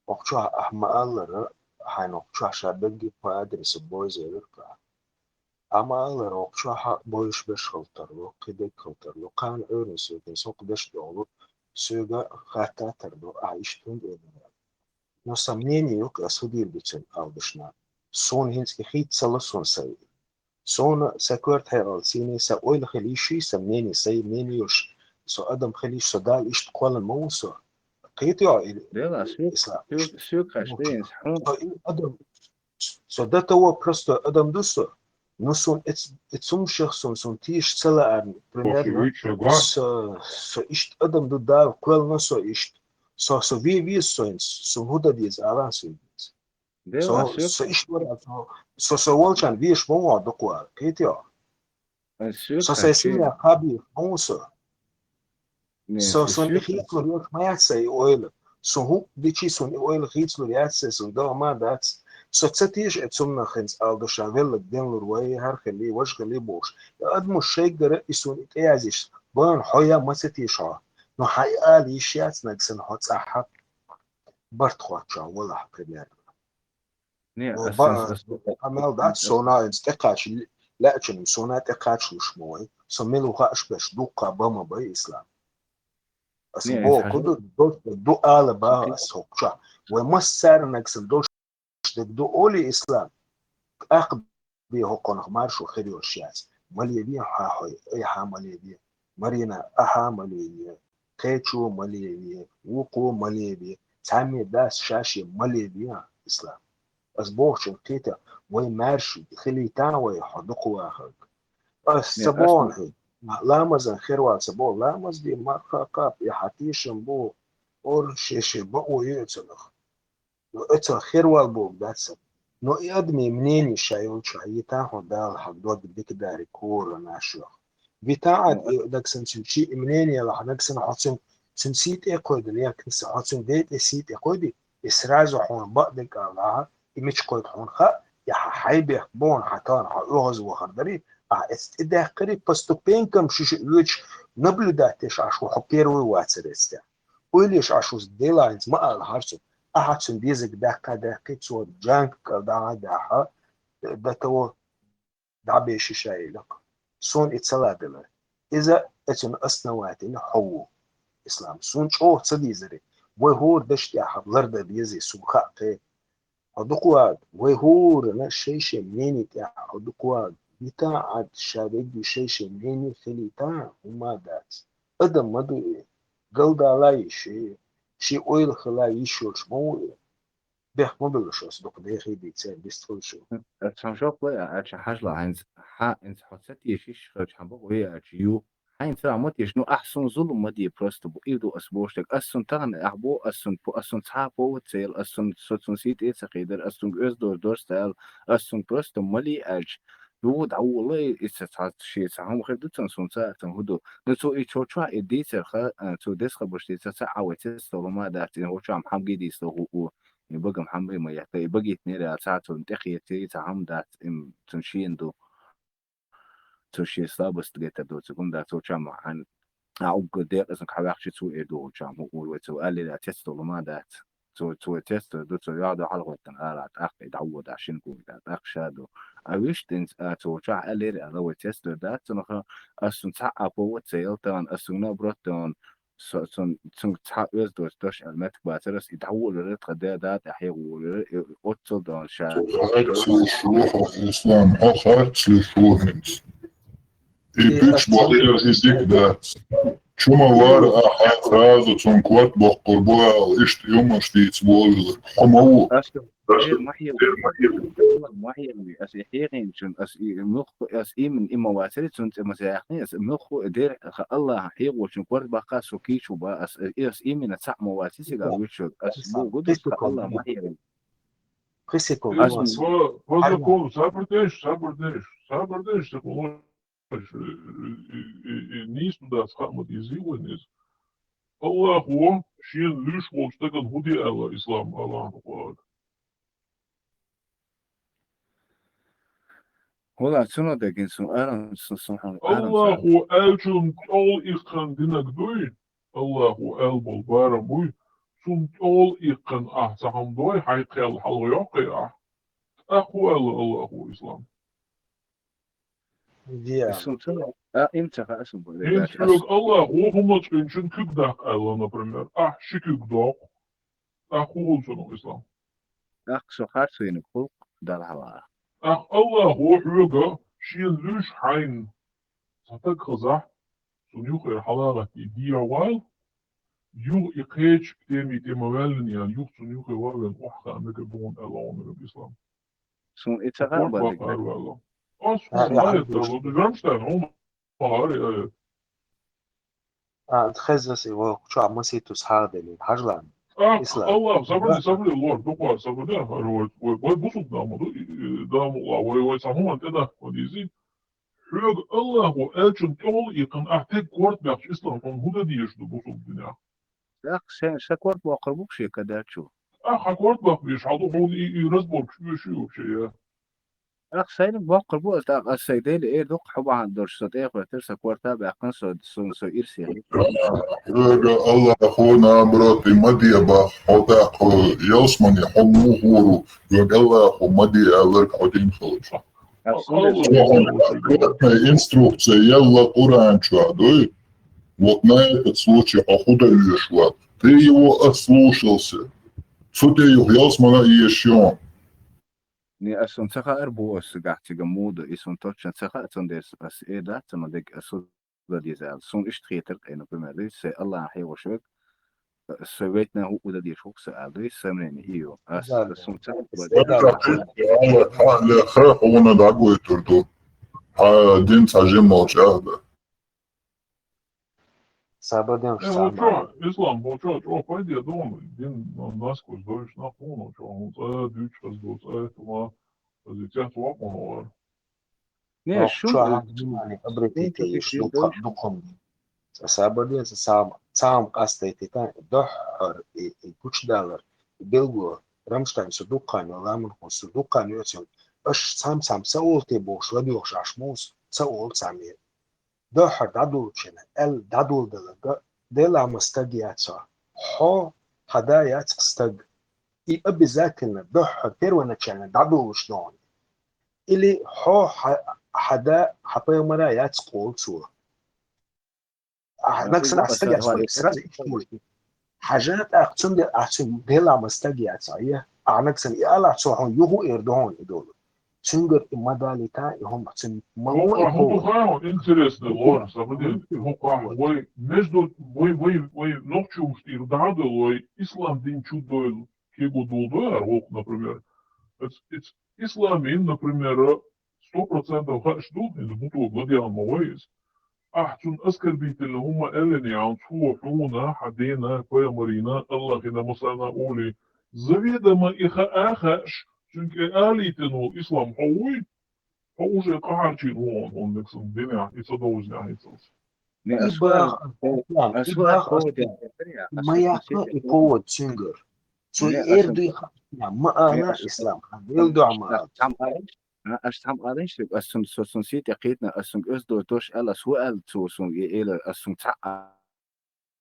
окхучохь ахь ма-аллара, хьайна окхучохь ша бегги по адресу бойза элира-кх ахь. Ахь ма-аллара, окхучохь бойуш берш хила тарло, кхидерг хила тарло. Кхана Ӏуьйранна соьгахь со-кх дешдохула, соьга хатта тарло, ахь иштта хӀунда элира. Но сан мнение ю-кх, ас хӀу дийр ду цуьнан, ала дашна. Суна хӀинца и хийца ца ло суна сайн. Суна сан коьртехь олу сийна, сан ойла хила йиш юй, сан мнение, сайн мнение йолуш, со адам хила йиш, со Далла иштта кхоьллина ма ву со. Кхетий хьо или? Дела, соьга, Ислам, соьга, соьга хьаьжча, ну, дайнас хьуна. Со и адам, со до того простой адам ду со. Ну, суна эц-, эцумшех суна, суна тийша ца лаарна, примерно, со, со иштта адам ду Далла кхоьллина со иштта. Со, со ве веза со хӀинца, суна хӀу дан деза, ала суна хӀинца. Со, Дела, соьга. Со иштта вара, со, со, со волчарна везаш ма ву хьо дукха вара. Кхетий хьо? Ай, соьга Со сайн хьаьжча. сина кхаби ма ву со. Не, Со, и сон и соьга. хийцалур йош ма яц сайн и ойла. Сон хӀу дичи сон и ойла хийцалур яц сайн, сон дагӀа ма дац. Со ца тийша э цумнах хӀинца ала ду ша веллаг денлур вай, хӀара хили, важа хили бохуш. И адамаш шайгара и сон и тӀеязйиш, бан хьо я ма ца тийша хьо. Но хьан и ала йиш яц нагахь санна хьо цӀахь хьа барт хӀоттачохь валахь, примерно. Не, О, ас, ба-, ас, ас, а мел дац, сона хӀинца тӀекхача лаьачунна, сона тӀекхачалуш ма вай. Со мила ву хууш берш дуккха бан ма бай, Ислам. Ас Не, боху хьажал. ду, долуш ду ала баха ас хӀокхучохь. Вай массарнаг сан долуш дерг ду олий, Ислам. ТӀаккха бе хӀокхунах маршо хир йолуш яц. Малеви хьан хьой, ай хьан Малеви. Марина, ахьа Малеви. кхечо ма леве, вукхо ма леве, цхьамме дас ша-ше ма леве, Ислам. Ас бохучун кхета, вай маьрша хилийтахьа вай хьо дукха вахарг. Ас ца боху хьуна, ламазан хервала ца боху, ламаз де марха кхаба, и хьан тешам бу, ора ше-ше бакъо ю оцунах. Ну, оцо хервала боху дац сан. Но и адамийн мнение ша йолчохь йита хьо Дала хьан дог дика дариг хӀора нашох. Вита Ӏад и нагсан цуьнан ши и мнение лахь нагсан хьо цуьнан, цуьнан сий тӀе кхойдина, я кнса хьо цуьнан ден тӀе сий тӀе кхойди, и сразу хьуна бакъдерг алахьа, и мича кхойду хьуна хаьа, я хьан хьайбех бохна хьан тахана хьан оьгӀаз вахар дарий, ахьа эцна тӀе даьккхарий, по ступенькам шиша оьцуш наблюдать деш Ӏаш ву хьо первый вацар эцтехь. Ойла еш Ӏаш ву, Делахь хӀинца ма ала хьарцо, ахьа цуьнан дезарг даьккха даьккхий, цо джанг кӀал дӀа а даьхьа, до того дӀабеши ша елакх. Суна и ца ладелар. Иза оцунна основательно хьо ву. Ислам, суна чӀогӀа ца дезари, вай хӀора даш тӀехь лардан дезий, суна хаьа кхе. Хьо дукха вагӀа, вай хӀорана шай-шай мнение тӀехь хьо дукха вагӀа. Вита Ӏад ша вегги шай-шай мнение хилийта, хӀумма дац. Адам ма ду и. Галдала йиш и. Ши ойла хила йиш йолуш ма ву и. Бехк ма беллаш аса дукха дехий дийца, бистхуьлуш ву. Аса хьан жоп лай а, аьлча хьажла хьайнца, хьа, хьайнца хьо ца тешиш, хьайнца хьан бакъо я аьлча ю. Хьайнца а ма теш, ну, ахь суна зулам ма де, просто бу, и ду ас бохуш дерг. Ас суна тахана, ахь бо, ас суна по-, ас суна цхьа а повод ца яла, ас суна, со цунна сий тӀе а ца кхийдара, ас цуьнга оьзда дора, дорс ца аьлла, ас цунна просто мали аьлча, ду, дӀаволла, и ца цхьа, шен цхьа хӀума хир ду цунна, суна ца а цунна хӀу ду. Ну, цо и чо чохь и дийцарха, а, цо деза хабарш дийцар, ца а вай цецдолу ма а дац, и гӀо чохь хьамги дийцало хӀу у, и багам хьамбай ма етта, и багийтинера аьлла, цхьа а цунна тӀекхетий, цхьа хӀума дац, им цунна шена ду. Цо шен слабость гайтар доцург хӀума дац, цо чохь ма хьан, а уггар декъазанга хьан ваьхчи цо эр ду гӀо чохь, хӀу у вай цо аллера цецдолу ма а дац. Цо, цо тесто ду, цо йоӀ ду хьалхоттан ара, тӀаккха и дӀавода, шина гур да, тӀаккха ша ду. А вуьшта тӀинца, а, цо чохь аьллера аьлла, вай тесто дац, цунах ас цунна цхьа а повод ца яла тахана, ас цунна наоборот тахана, со, цун, цунга цхьа оьзда доцу дош аьлла меттиг бацара, ас и дӀаволара, тхан да, да, тӀаьхье волара, и оццул тахана ша. Харц луш ву хьо, Ислам, хьо харц луш ву хӀинца. И И пуьчбахьера изиг дац. Чу ма вара ахьа сразу цунна корта боккхур бу ала, иштта юмаш дийца волавелар. Хьо ма ву. Аса, эр ма хьегӀ. Ма хьегӀ. Аса и хьегӀинчун, аса и муьлхха, аса иман и ма вацари, цунна цӀе ма ца яхний, аса муьлхха и дер, ха Аллахьа хьегӀочун корта баккха со кийчу ба, аса, аса имана цхьаъ ма ваци цига вуьйцург. Аса бу гударш ха Аллахьа ма хьегӀ. Пхи секунд. Аса по, по закону, сабр деш, сабр деш, сабр деш, закону. Э, э, э, э, нийса ду дац, хаа ма дезий вайна иза. Аллахо шена луьйш волчу стагана хӀун де аьлла, Ислам, Аллахьа Къуръан? ВаллахӀи, цунах дагина суна арам, су-, су-, хьуна арам ца Аллахо аьллачун тӀехула иккхина динарг дуй? Аллахо аьлла болу барам буй? Цунна тӀехула иккхина ахь цхьа хӀума дой, хьайн кхел хьалха йоккхий ахь? ТӀаккха хӀун аьлла Аллахо, Ислам? Веа. Ас хӀума ца, а, им ца хаьа ас хӀума бу, ХӀинца ребята, ас хьоьга Аллахо хӀума цӀинчун куьг даккха аьлла, например, ахь ши куьг доккху. ТӀаккха хӀун хуьлу цунах, Ислам? ТӀаккха со харцвинарг хуьлу Далла хьалха. ТӀаккха Аллахо хьоьга шена луьйш хьайна цхьа стаг хазахь, цунна юххера хьалагӀаттий дехьа вала, юха и кхечу теми тӀе ма ваьллина ян, юха цунна юххе ван вен охьахаа мегар бу хьуна аьлла хьуна, Ислам. Суна и ца хаьа бадиг. Ас хӀума ма хьаьдда, Рамштайн, хӀума ма хьаьдда. А, тхеза аса и вай чохь масийтта схьагӀделира, хьажалан. А, Ислам. Аллах, сабрани, сабри, лор, дукха сабрани, вай, вай, вай бусулба нах ма ду, и, и, да, ма, вай, вай цхьа хӀуманна тӀедахка ма дезий. Хьоьга Аллахо аьллачун тӀехула иккхина, ахь тӀе корта баьхча, Ислам, хьуна хӀун дан дезаш ду бусулба динехь? ТӀаккха шен, сан корта боккхур бу шен кадачу. Ахьа корта баккхийша хьал ду хьуна и, и разборкаш оьшуй вообще, я? ТӀаккха сайна боккхур бу аса, тӀаккха аса сайн Дела эр ду-кх, хьо бахьана долуш со тӀехӀоьттира, сан корта а баьккхина, со, суна со ирсе хир. Хьоьга Аллахо, наоборот, и ма де бах, хьо тӀаккха ялсамане хьо муха гӀур ву, хьоьга Аллахо ма де аьлларг хьо дина хилча. Аса конкретная инструкция елла Къуръан чохь дуй? Вот на этот случай хьо хӀун дан оьшуш ву? Ты его ослушался. Цу тӀе юха ялсамане а езаш ю. Не, ас хӀума ца хаьара бу ас цигахь цига муха ду, и суна точно ца хаьа, цундела ас эр дац, ма дерг ас хӀу ла деза аьлла. Сона иштта хетар, кхы, например, дий, сай Аллахьа хьехош вег, со вайтна хӀу ла деза хӀу са аьлла, дий, сомнение и ю. Ас, Да, да. Сона ца Да, да. Хьа, хьа, хьа, хьуна дагойтур ду. Хьа, дин ца жим молча, да. Сабадем Э, сама. Хо чо, Ислам, хо чо, чо пайде дон, дин насквозь дойш на хун, чо, хун ца дюч хаз до ца тума, аз и цяхт ва хун вар. Не, Ах, шун чо, у- хан внимание обратите, шун иш дукха, дойш. Дукхам. Сабадем са сам, сам къастайтита, доххар, и, и кучдалар, и белго, Рамштайн су дукхан, ламан хун су дукхан йоцин. Аш сам, сам, са олте бохш, лади охш аш мус, са ол сам е. Доххар дадулчина, эл дадулдалага, дела мастаг яца. Хо, хада яц стаг. И обязательно доххар первоначально дадулуш дон. Или хо, ха-, хада, хапаймара яц колцу. А, Нагсан астаг яц, сразу ишмули. Хажат ахцун де, ахцун дела мастаг яца, я. А, Нагсан и ала цо хун югу эр дон идол. Цунгар и мадалита, и хум цун Хукъа, малой хукъа, интересный лор, сабадин, хукъа, вай, между, вай, вай, вай, нохчу штир дадо, вай, ислам дин чудой, кего дулдой, ар хукъ, например. It's, it's, ислам ин, например, сто процентов хаш дул, из буту гладиан мавайс. Ахцун оскорбительно, ума элен ян, цу хуна, хадена, паямарина, Аллахина, масана, оли. Заведомо и ха ахаш, чунке алитенул ислам хауй, Хо уже къагьарчи вон, он мексун диня, и цадовзня, и цалс. Не, И асфар, бах, о, Ислам, и асфар бах, повод я, асфар. Маяка и повод цунгар. Цу Не, эр асфар. Дуй ха, ма Не, ана ас- Ислам, ха, ил дуама. Ас там алиш, а, ас там алиш, ас сун, су-, сун сит якитна, ас сун эс до тош, ала су ал цу сун, и эла, ас сун ца, а,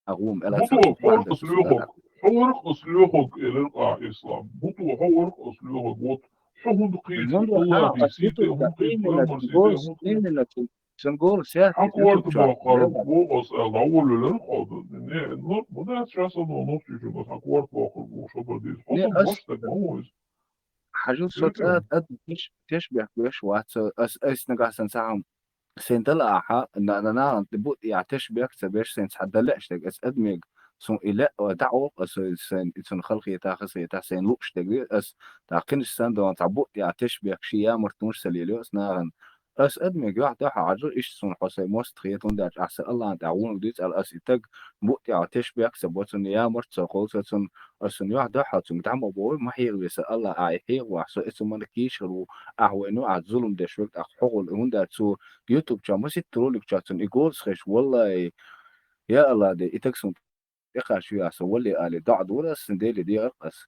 агум, ала Буту су, хо ас лёхок, хо ас лёхок, элен а Ислам. Буту хо ас лёхок, вот. Хо хун кхит, Зунду, Аллах, а, а, бисите, титул, хун кхит, именно, именно, именно, Сен голос, я, Хьан кварт бакъар, бо ас ала валулар хода. Не, ну, буда сейчас оно, ну, чуть-чуть, хьан кварт бакъар, бо, шо бадис. Не, Хода ас баш так, ну, ой. Хажу Чуть-чуть. Соцат, ад, теш, теш бях беш, ваца, ас, ас нагасан сахам. Сен дала аха, на, на, на, бу, я, теш бях, ца беш, сен ца дала, штег, ас адмиг, сун иле, о, да, о, ас, сен, ицун халхи, та, хаси, та, сен луш, штег, ас, та, кинш сан, дон, ца бу, я, теш бях, ши, я, мартун, салилио, ас, наган. Ас адмиг, я, да, хажу, иш, сун, хосай, мост, хиетун, да, ас, Аллах, да, вун, диц, ал, ас, итаг, бу, я, теш бях, ца, бо, сун, я, март, ца, кол, ца, сун, ас, сун, я, да, ха, сун, да, ма, бо, ма, хир, веса, Аллах, а, хир, ва, со, ицун, ман, киш, ру, а, вену, а, зулум, деш, век, а, хогол, ун, да, цу, YouTube ча, масит ролик ча, цун, и голос, хеш, валлай, я, Аллах, де, итаг, сун, Тӏехьа шу яса валли али, даъ дура ас, дели дегӏар ас.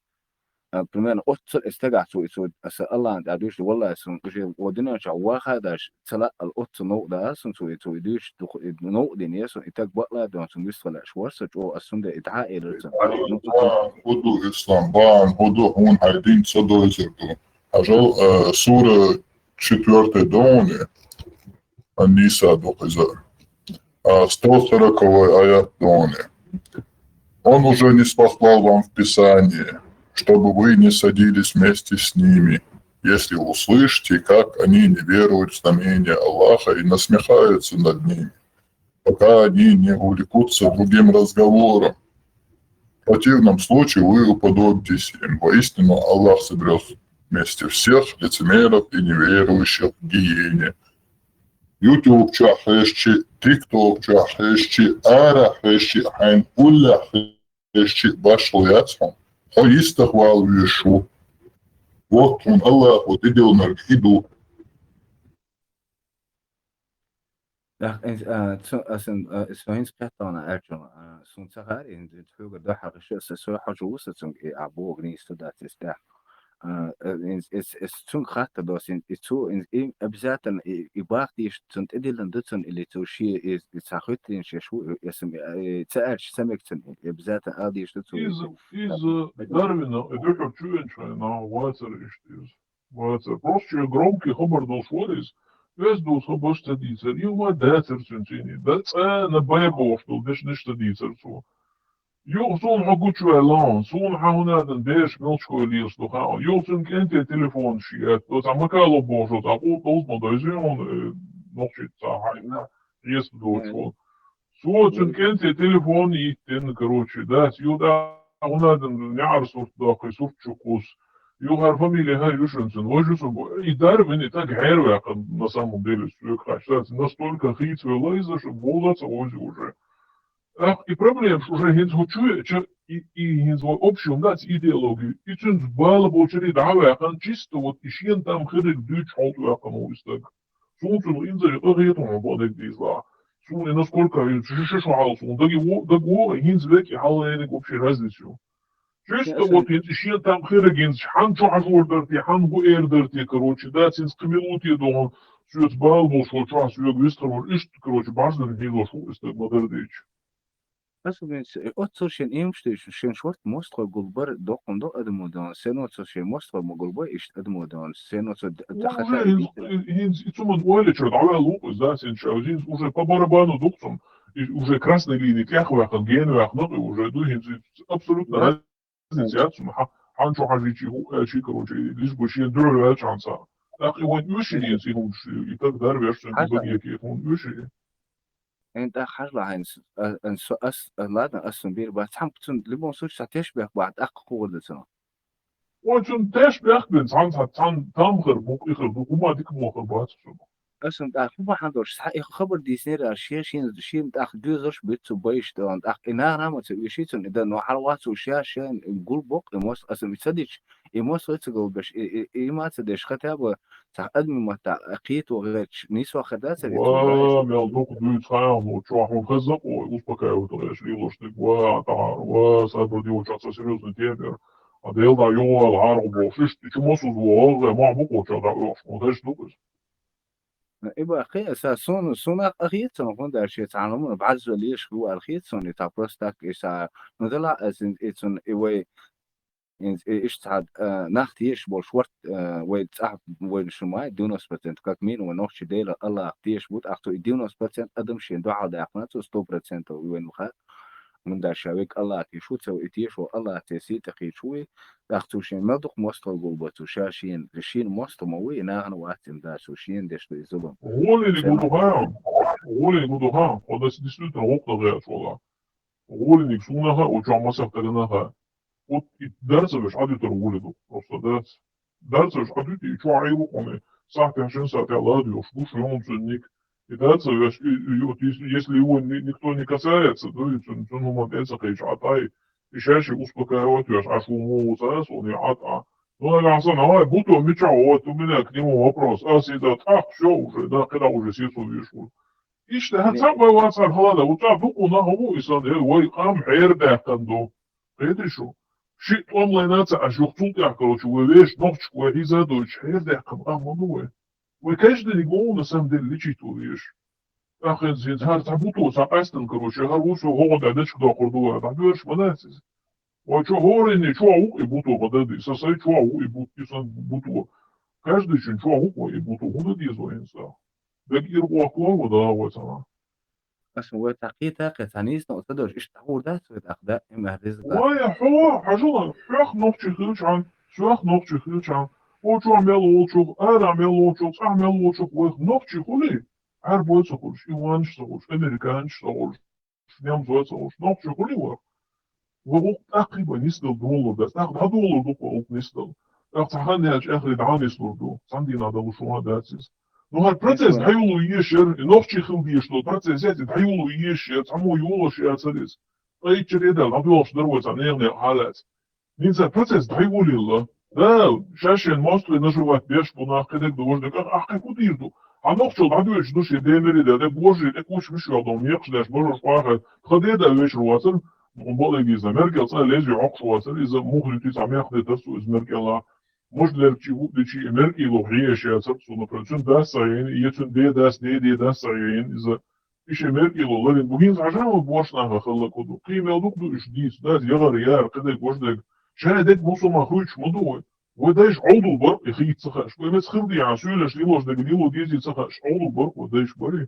А, примерно, оццул эс тагахь цу, цу, ас Аллахьан тӏа дуьйцу, валлахӏи, сун уже о динан чу ваха даш, цала ал оццу новкъа да, сун цу, цу дуьйцу, дух, новкъа дин, я сун и таг бакъла дон, сун вист хала, аш варса чӏо, ас сунда и дӏа элир сан. Ну, цу, Худу ислам, бан, худу хун, хай дин, цо дойзир ду. Хажал, э, сура четвёртая дони, Ан-Ниса духиза. А сто сороковой аят дони. Он уже ниспослал вам в Писании, чтобы вы не садились вместе с ними, если услышите, как они не веруют в знамения Аллаха и насмехаются над ними, пока они не увлекутся другим разговором. В противном случае вы уподобитесь им. Воистину Аллах соберёт вместе всех лицемеров и неверующих в гиене. YouTube чу хьежчи, TikTok чу хьежчи, ара хьежчи, хьайн уллехь хьежчи башхал яц хьун. Хьо йистах вала вуьйш ву. Вот хьун Аллахо тӀедиллинарг и ду. Ах, ин, а, цу, асан, а, со хӀинца кхеттана аьлча, а, сун ца хаьара, ин, ин хьоьгара дохьа гӀиша, аса со хьожа вуса цунга, и, а, богӀ нийса дац эс тӀехь. А, э, ин, эс, эс цунга хатта дос, ин, и цу, ин, и обязательно, и, и бахтиш цун тӀедиллан ду цун, или цу ши, и, и ца хуьттин шеш ву, и, эс, э, ца аьлча ца мег цун, и обязательно а диш ду цу, Из, и, из, э, Дарвина, э, духьа чуьнчхьа, на, вацар иштта из. Вацар. Просто чуьнан громкий хабар долуш вара иза. Оьзда долу хабарш ца дийцар. И ма дацар цуьнан цӀийне. Да цӀа на бай бохуш долу дешнаш ца дийцар цо. Юха суна хьо гучуваьлла, суна хьан хӀун аьлла, бераш мелчахой лелаш ду хаьа. Юха цуьнан кӀентий телефонаш яц. Оцу Макалов бохуш, оцу Акъу тӀовза ма дойзий хьуна, э, нохчий цхьа хьайна. Ӏеса доцу. Со цуьнан кӀентий телефон йиттина, короче, дац, ю да, хӀунадана неӀар сурт доккхий, сурт чу кхус. Ю хӀара фамилия хӀара ю шуна цуьнан, важа ю сан бу. И дарба, и таг хьерваьккхина, на самом деле, соьга хаьттича, дац, настолько хийцавелла иза, шу бовла ца вовзи уже. Ах, и проблемаш уже хӀинца хӀу чу веача, и, и хӀинца вай общий хӀума дац идеология. И цуьнца бала болчаре дӀа а ваьккхина, чисто вот и шена там хириг дуьйцуш хьалтӀаваьккхина ву и стаг. Суна цунах инзаре къахетам хьуна бакъдерг дийзалахь. Суна и насколько ю, шу, шу, шу хьал суна. Даги во, даг вогӀу, хӀинца век и хьал лайниг вообще разница ю. Чисто вот хӀинца и шена там хириг хӀинца, хьан чу хьажор дара те, хьан хӀу эр дара те, короче, дац, хӀинца кхин мила ву те догӀун, соьца бала болуш волчохь соьга вистхир вара, иштта, короче, бӀарздан хьийзош ву и стаг ма-дарра дийцича. Аса венца, э, оццул шен иймаш дуьйцуш, шен шорта мостагӀой гулбар доккхун до адамо дан, сено цо шен мостагӀой ма гулбай иштта адамо дан, сено цо д-, д-, хата уже и хӀинца, хӀинца и цуман ойла чуьра дӀаваьлла ву иза, да, сен ша, хӀинца уже по барабану ду-кх цунна, и уже красной линии тӀехваьккхина, генаваьккхина-кх и уже ду, хӀинца абсолютно разница яц цунна, хьан, хьан чу хьажийчи хӀу, э, ши, короче, лишь бы шен дуьхьал ваьлча хьан ца. ТӀаккха и вайн оьший хӀинца и хӀумаш, и таг дарвеш цунна, и багеке хӀун оьший. Эн тӀаккха хьажа хьайна, а, эн со, ас, а, ладно, ас сан бийр бац. Цхьамма цунна любом случае цхьа тешбех бахьа, тӀаккха кхугӀур ду цунах. Вай цунна тешбех бен, цхьана, цхьа, цхьана там хир бу, и хир бу, хӀума дика мо хир бац цунах. Ас сан тӀаккха хӀума хьан долуш, цхьа и хабар дийцинера, аш шен, шен, шен тӀаккха доьзалш буьту цу байш тӀе, тӀаккха и нахана ма ца оьший цунна, и дан, но хьал вац уж ша, шен гул боккъу и мос, ас сан и ца дича, и мос вай ца галбеш, и, и, и ма ца деш, хотя бы цхьа адамийн маттахь кхето гӀерташ, нийсо хир дацара и цунна? Ва, мел дукха дуьйцу хьан, ну, чохь хьуна хаза къой, успокаивать гӀерташ лелош дерг, ва, тӀаьхьара, ва, сабар де, вочохь цхьа серьёзная тема яра. А Дела дӀа юхавала гӀаргӀу бохуш, иштта, и чу мосаза вогӀу, гӀе, мохь бу кхоча дӀа оьхуш, хьуна хезаш ду иза? И баккхий, аса суна, суна ахета суна, хӀунда аьлча шен цхьана хӀуманна бӀаьрзо леш хилла аьлла хета суна, и цхьа просто так, и сан, ну, дала, аса и цунна, и вай, ХӀинца и иштта цхьа, а, нах тешаш болуш варт, а, вай цӀахь вайна шу май, девяносто процентов, как минимум, вай нохчий Дела Аллах тешаш бу, тӀаккха цо и девяносто процент адам шен дуьхьал даьккхина, цо сто процентов вайна ма хаьа. ХӀунда аьлча ша век Аллах тешаш ву, цо и тешаш ву, Аллах церан сий тӀе кхийчаш ву и, тӀаккха цо шен мел дукха мостагӀа гулбо цо, ша шена, шена мостагӀа ма ву и, нахана вац и ма дац, цо шена деш ду и зулам. ГӀоле дика ду хан, гӀоле дика ду хан, хьо дас действительно гӀуллакх дан гӀерташ вала. ГӀоле дика суна хан, у чохь масех тагана хан. Вот и дарца веш Ӏадуьтар гӀоле ду, просто дарца. Дарца веш Ӏадуьти, и чохь Ӏийла ву хьуна, сахьтехь шин сахьтехь ладоьгӀуш бу, шу хӀума цуьнан ник. И дарца веш, и, и, вот если, если его ни-, никто не касается, да, и цуьнан, цуьнан хӀуманна тӀе ца кхайча Ӏа тӀай, и шаьшшиъ успокаивать веш, Ӏа шу мо ву ца аса, он и Ӏа тӀа. Ну, нагахь санна, ай, буто мичахь, вот у меня к нему вопрос. Ас и да, тӀаккха всё уже, да, кхидӀа уже сецо веш ву. Иштта, хьан цхьаъ вай вацара хала да, ву цхьа дукха нах ву и сан, э, вай къам хьерадаьккхина ду. Кхетий шу? Шиъ тӀом лайна ца Ӏаш, юха цул тӀехь, короче, вай вешан нохчашка вай хьийза а дойтуш, хьерадаьккхина къам ма ду вай. Вай каждый день на самом деле лечить ву веш. ТӀаккха хӀинца, хӀинца хӀара цхьа буто, цхьа къаьстина, короче, хӀара ву со вогӀу тӀе дечиг доккхур ду вай, дӀадоьраш ма дац иза. Вай чо хӀоранне чохь ву и буто, ма дади, сан сай чохь ву и бу-, и сан буто. Каждый чун чохь ву вай и буто, хӀун дан деза вай хӀинца? Дага ира воккхало ву да вай цхьана. Аса вай тӀаккха кхета, кхета, цхьа нийсо ца долуш, иштта дӀагӀур дац вай тӀаккха, да, и ма риза дац. Вай, хьо, хьажал, хьох нохчий хилчахьана, соьх нохчий хилчахьана, о, чохь мел волчух, ара мел волчух, цӀахь мел волчух, вайх нохчий хуьлий? Ӏаьрбой ца хуьлуш, иванаш ца хуьлуш, американаш ца хуьлуш, немцой ца хуьлуш, нохчий хуьлий вайх? Вай гӀуллакх тӀаккха бан нисдала долалур дац, тӀаккха дӀадолалур ду вай гӀуллакх нисдала. ТӀаккха цхьа хан яьлча аьхри дӀа а нислур ду, цхьана дийнахь далуш хӀума дац иза. Ну, хӀара процесс дӀайоло езаш яра, и нохчий хила дезаш долу процесс яц, и дӀайоло езаш яра, цхьаммо йолош яцара иза. Ткъа итт шо а даьлла, дӀадоьлхуш дара вай цхьа нехан-нехан хьалаца. ХӀинца процесс дӀайолийла. Да, шаьш шен мостагӀий нажимать беш бу нах, кхидерг ду, важа дерг, ах, ах, кхин хӀун дийр ду? Хьан нохчалла дӀадоьдуш ду шен ден мере даьлла, дерг божарий тӀе куча миш йохь ду, мекхаш деш, божарш къахьа, тха деда вешар вацара, бакъдерг иза, меркел цӀа лезий хьокхуш вацара, иза муха дуьтий цхьа мех дитар цо иза меркелла. Муш лерчий, вукъ дичий, и меркело хьееш яцара цо, например, цуьнан дас ца хьийна, я цуьнан ден дас, ден ден дас ца хьийна, иза И шен меркело ларина бу. ХӀинца хьажа ма борш наха хала ку ду. Кхий мел дукха ду уьш дийца, дас, ягӀар, яр, кхидерг, важа дерг. Шайн дерг мусулман хуьйцуш ма ду вай. Вай дайша Ӏовдал бара, и хийца ца хаьаш. Вай меца хила дехьа, соьлаш лелош дерг лело дезий ца хаьаш, Ӏовдал бара, вай дайша барий.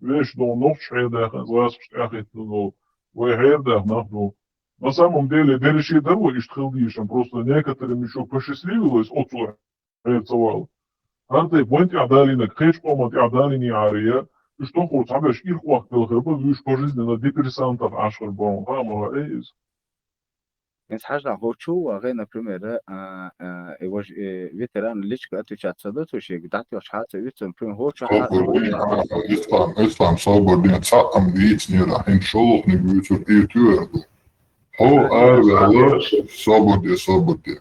вешан долу нохчаш хьедаьхна, гӀазкхашна тӀаьхьахӀиттина долу, вай хьедаьхна нах ду. На самом деле, берриш а дара вай иштта хила дезаш, просто некоторым ещё посчастливилось оццул хьера ца вала. ХӀара тайпа вайна тӀехь далийнарг кхечу къоман тӀехь далийна яра, уьш тоххара цхьаберш ирхъохкуш хир бара, уьш пожизненно депрессантах Ӏаш хир бара, хаа ма хаьа иза. Иза хьажа хӀокху чу вахе, например, а, а, и вож-, и ветеран личка отвечать ца до, цо шега дӀатоьхча хьа ца уьцу, например, хӀокху чу хьа ца Собар, уьйр. Ислам, Ислам, собар де, цхьаъ ам дийцинера, хӀинца шолгӀаниг вуьйцур, и туьйр ду. Хьо араваьлла, собар де, собар де.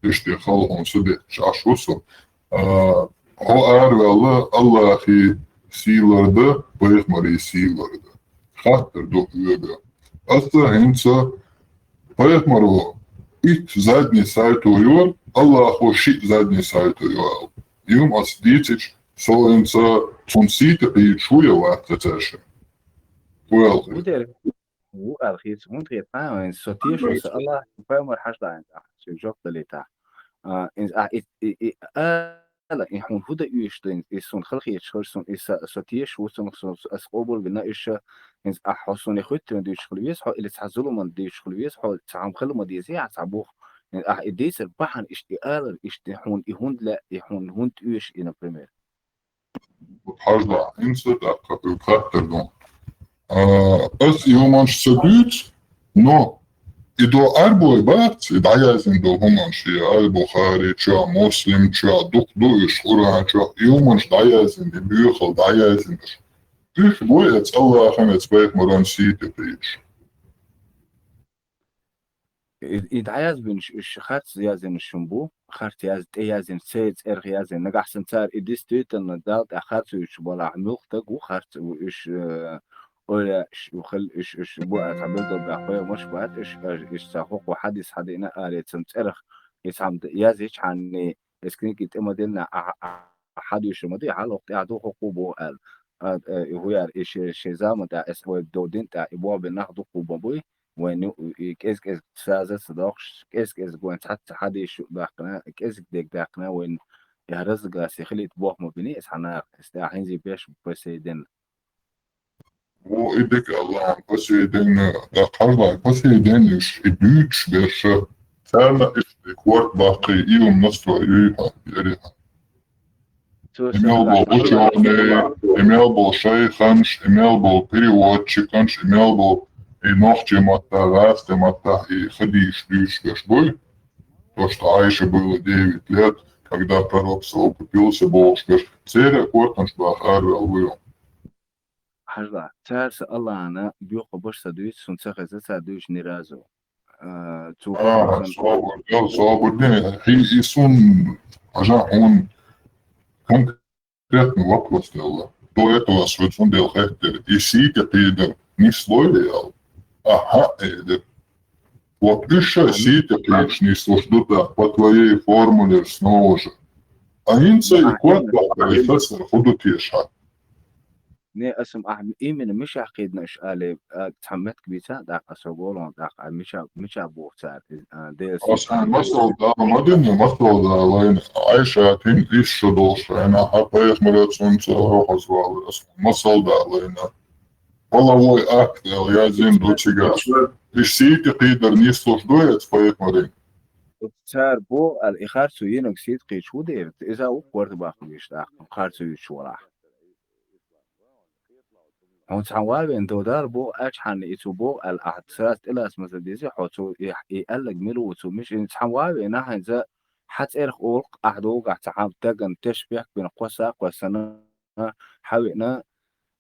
Иштта хала хьуна са де, чаш ву со. А, хьо араваьлла, Аллахи сийлара да, пайхамари сийлара да. Хаттар ду хьоьга. Аса хӀинца пайхамаро итт задний сайто йора, Аллахо шиъ задний сайто йора. Юм ас дийцича, со хӀинца цунна сийта кхийча ву я вац ца цаьршина. Ву аьлла хир. Ву дер, ву аьлла хийца, хӀунда хета, а, вайн со теша, со Аллах, пайхамар хьажа даьнна, а, цуьнга жоп далийта. А, иза, а, и, и, и, а, Ала, и хьуна хӀун дан уьш ду, и суна хала хеташ хир, суна и са, со теша ву, цунах со, ас къобал вина уьш, иза ахь хьо суна хуьттаран дуьйцуш хила веза хьо, или цхьа зуламан дуьйцуш хила веза хьо, цхьа хӀума хила ма деза, я цхьа бух. Ахь и дийцар бахьана иштта и алар, иштта хьуна и хӀунда лаьа, и хьуна хӀунда оьшу и, например. Хьажа, хӀинца тӀаккха хаттар ду. А, ас и хӀуманаш ца дуьйцу, но и до арбой бац, и дӀаяздина до хӀуманаш, и Аль-Бухари чохь, Муслим чохь, дукха ду уьш Къуръан чохь, и хӀуманаш дӀаяздина, и боьхал дӀаяздина уьш. Уьш бу эца Аллахьан, эца пайхамаран сийта кхийдаш. И, и дӀаяздинарш уьш харц яздинарш хӀун бу, харц яз-, тӀе яздина, церан цӀерах яздина. Нагахь санна цара и действительно Далла тӀехь харц вуьйцуш балахь, муьлхха стаг ву харц ву уьш, э, ойла еш ву хила, уьш, уьш бу а цхьа билгалбаьхна пайхамарш бац, уьш, э, уьш цхьа хӀокхо хьадис хьадиъна аре цунна цӀерах, и цхьамма язйича хьанний, эс книги тӀе ма диллина, а, а, а, хьадуьйшур ма ду, хьалха тӀехь ду хӀокхо боху аьлла. А, э, и хӀун яра, и ши, ши заман тӀехь, эс вай дов дин тӀехь, и боху бен нах дукха бу бан буй, вайн ю-, и кӀез-кӀезиг саза ца доккхуш, кӀез-кӀезиг вайн цхьацца хьадийш даьккхина, кӀезиг дег даьккхина, вайн я разногласие хилийта боху ма бини, эс хьан наха, эс тӀехь хӀинзи беш по сей день. Ву и дика Аллахьан по сей день, да, хьажлай по сей день уьш и дуьйцуш берша, царна иштта и корта баккхий, и хӀума настой юй хьан, яри хьан. И мел бо учёный, и мел бо шайханаш, и мел бо переводчиканаш, и мел бо и нохчий маттахь, гӀазкхий маттахь и хадийш дуьйцуш берш буй. То, что Айше было девять лет, когда пророк Савва купился, бохуш берш. Церан кортанаш баха араваьлла ву ю. Хьажа, цара са Аллахьана боьха баш ца дуьйцу, сон ца хеза цара дуьйцу ни разу. А, цо А, сан собар, я, собар, не, и, и сон, хьажа, он конкретный вопрос делала. До этого ас вацун дел хеттер. И сийта кхийдар, не слой ли ял? Ага, э, да. Вот уьш ша сийта кхийдаш нислуш ду тӀаккха по твоей формуле снова же. А хӀинца и кот баккхар, и хацар хӀун ду теша? Не, аса м-, ахь именно мичахь кхийдина уьш али, а, цхьа меттиг бийца, тӀаккха аса голон, тӀаккха а мича, мича боху цара, а, Делан сийсара. Аса масал дала ма динна, масал дала вайна, Айшатин исс шо долуш вайна, хьан пайхамара цунца хьо хазвала, аса масал дала вайна. Половой акт, ял, язйина ду цигахь. И сийти кхийдар нислуш ду эца пайхамарин? Цара боху аьлла, и харцо йинарг сийти кхийча хӀун дийр? Иза ву корта баккха виш тӀаккха, харцо юьйцуш валахь. Хьуна цхьа ван вен дов Дала боху, аьлча хьанна и цо боху аьлла, ахьа сразу тӀелаца ма ца деза, хьо цо и, и аьлларг мила ву цо, миш, и цхьа ван вен, хьайна ца хьан цӀерах олу, ахьа догахь цхьа хьан дагана тешпех бина кхоса а кхоссана, хьан веана,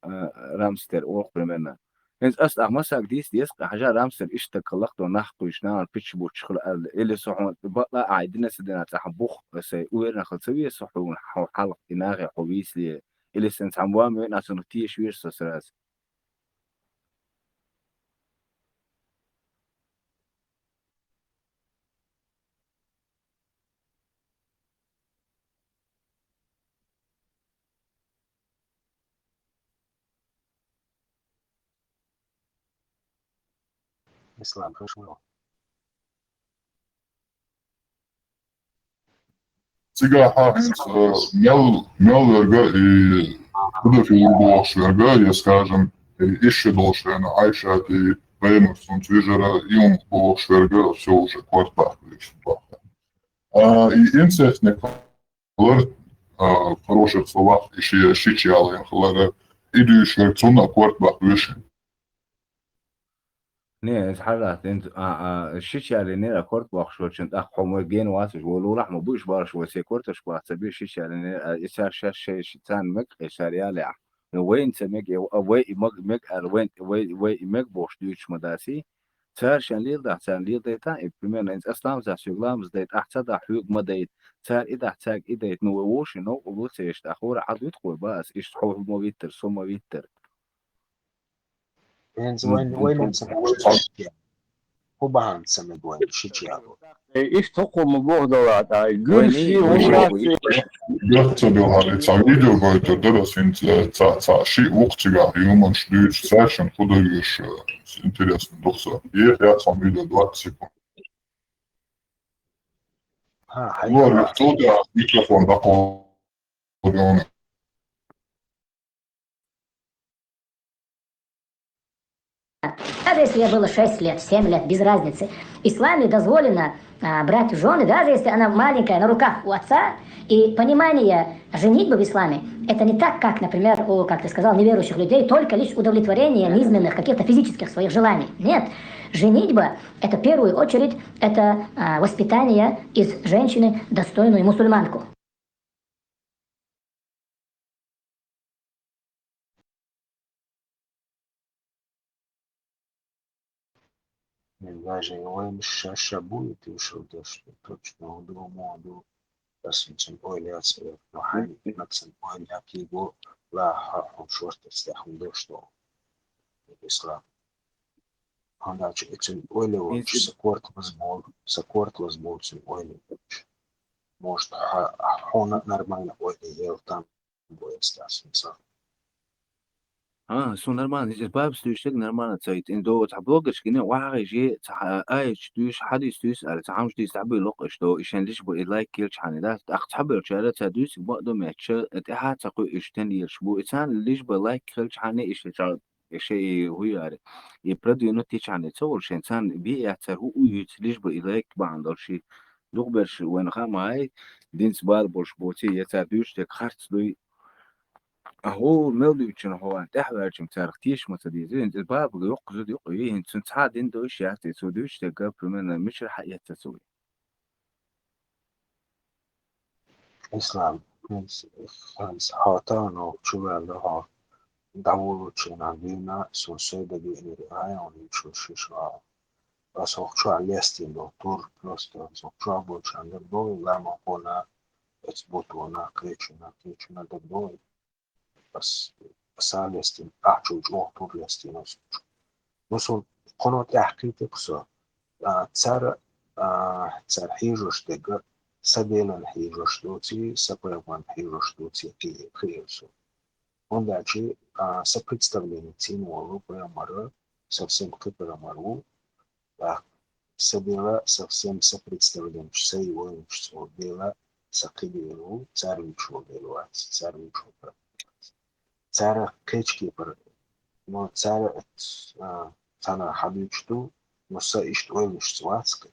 а, рамстер олу примерно. ХӀинца ас тӀаккха масаг дийца деза, хьажа рамстер иштта стаг хилла до нах кхуьйсу, нахана пичча буттуш хила аьлла. Или со хьуна бакъла а дина ца дина цхьа хьан бух, сай уверенно хила ца веза со хьуна, хьо хьалха и нахе хьо вийцале. Или сан цхьа ван веана, цунах теша веза со сразу. Ислам, хӀун шу? Цигахь хьан хӀинца, э, мел, мел верга и Педофил бохуш верг, я, скажем, иши долуш хенахь Ӏайшата, пайхамар цунца вижара, и хӀума бохуш верг, всё, уже корта бахка везаш. А, и инцестник хилар, а, в хороших словах, и ши-, шича ялийна хилар, и дуьйцуш верг, цунна а корта бахка везаш. Не, иза хьажахь, хӀинца, а, а, шича ялийнера а корта бохуш волчун, тӀаккха хьо ма гена вац уьш, вай лулахь ма бу уьш бараш, вай сайн корташ баха ца бир шича ялийнера, а, и цара шаьш шай ши-, царна мега, и цара ялехь. Ну, вайна ца мега, а, вай и мег-, мега аьлла, вайн, вай, вай и мега бохуш дуьйцуш ма дац и. Цара шайн леладахь, царна леладайтахь, и, примерно, хӀинца ас ламаз дахь, соьга ламаз дайта, ахь ца дахь, хьоьга ма дайта, цара и дахь, цаьрга и дайта, ну, вай вовшийн новкъа ло ца еш, тӀаккха хӀора Ӏад вуьту вай, ба ас, иштта хьо хӀума виттара, со ма виттара. ХӀинца вайн, вайн ца мега вайн шича яло. ХӀун бахьана ца мега вайн шича яло? Э, иштта хӀокхо ма боху дала, ай, гуьрси, вайн вайн ши-, Бехк ца била хьан, и цхьа видео гойтур дара, ас хӀинца, э, цхьа, цхьа шиъ ву-кх цигахь, хьуманаш дуьйцуш, цаьршинна хӀун ду уьш, э, интересно ду-кх сан. Еха яц хьан видео двадцать секунд. Хьан, хьан. Лора, цо тӀе микрофон дӀакхо. Даже если ей было шесть лет, семь лет, без разницы. В исламе дозволено, а, брать в жёны, даже если она маленькая, на руках у отца. И понимание женитьбы в исламе, это не так, как, например, у, как ты сказал, неверующих людей, только лишь удовлетворение низменных, каких-то физических своих желаний. Нет. Женитьба, это в первую очередь, это, а, воспитание из женщины достойную мусульманку. Даже вайн ша-, ша будет, и что, да, что точно, думаю, да, ас цуьнан ойла яц, но хьайн, нагахь санна ойла яккхий бу, ла хьо, хьо шортта стехь хӀума ду, что ислам. ХӀунда аьлча и цуьнан ойла волчу, сан корта лаза болу, сан корта лаза болу цуьнан ойла волчу. Может, хьо-, хьуна а нормально ойла ела там, бу эцтас, мисал. А, со нормально, иза бабас дуьйцург нормально ца йита. Ин до цхьа блогерш гина, вахьа гӀайжи, цхьа аят дуьйцу, хьадис дуьйцу, ара цхьа хьамаш дуьйцу, цхьа буй локхуш до, и шен лиш бу, и лайк кхилчхьана, да? ТӀаккха цхьаболчара ца дуьйцург бакъ ду меттача, тӀаьхьа ца кхуьу, уьш тен елаш бу. И царна лиш бу лайк кхилчхьана, и шен ца и шен и хӀу яри, и продвинуть йичхьана ца волу шен царна бен яцара хӀу у юьйцу, лиш бу и лайк бахьана долу ши дукхаберш вайна хаамай, динца бала болуш боций, я цара дуьйцуш дерг харц дуй. А хӀу мел дуьйцучун хьо ван тӀаьхьаваьлчун царах теша ма ца деза, хӀинца бабага йоккха зуда юкъа, хӀинца цуьнан цхьа дин дойш яц, и цо дуьйцуш дерг, примерно, мичара хьаэцна цо. Ислам, хӀинца, хӀинца хьо тахана чуваьлла хьо дӀаволучу хенахь дуьйна, со сайга биънера, айхьа вуьйцуш шиша ваха. Ас хӀокху чохь лестийна долу тур, просто ас хӀокху чохь болчарна дагадогӀий, ламахкхунна, оцу бутонна, кхечунна, кхечунна дагадогӀий. Ас, ас а лестийна, ахь чул чӀогӀа тур лестийна ас хӀокху чу. Ну, сон кхуьнан тӀаьхьа кхийтира со. А, цара, а, цара хьежош дерг, сан Делан хьежош доций, сан пайхамарна хьежош доций кхи-, кхиира со. ХӀунда аьлча, а, сан представление цӀена волу пайхамар совсем кхин пайхамар ву. ТӀаккха сан Дела совсем сан представление, сайн ойланашца волу Дела сан кхин Дела ву, цара вуьйцуш волу Дела вац, цара вуьйцуш волу пайхамар вац. Цара кхечу кепара, ну, цара, а, цхьана хьан дуьйцуш ду, ну, сан иштта ойланашца вац кхин.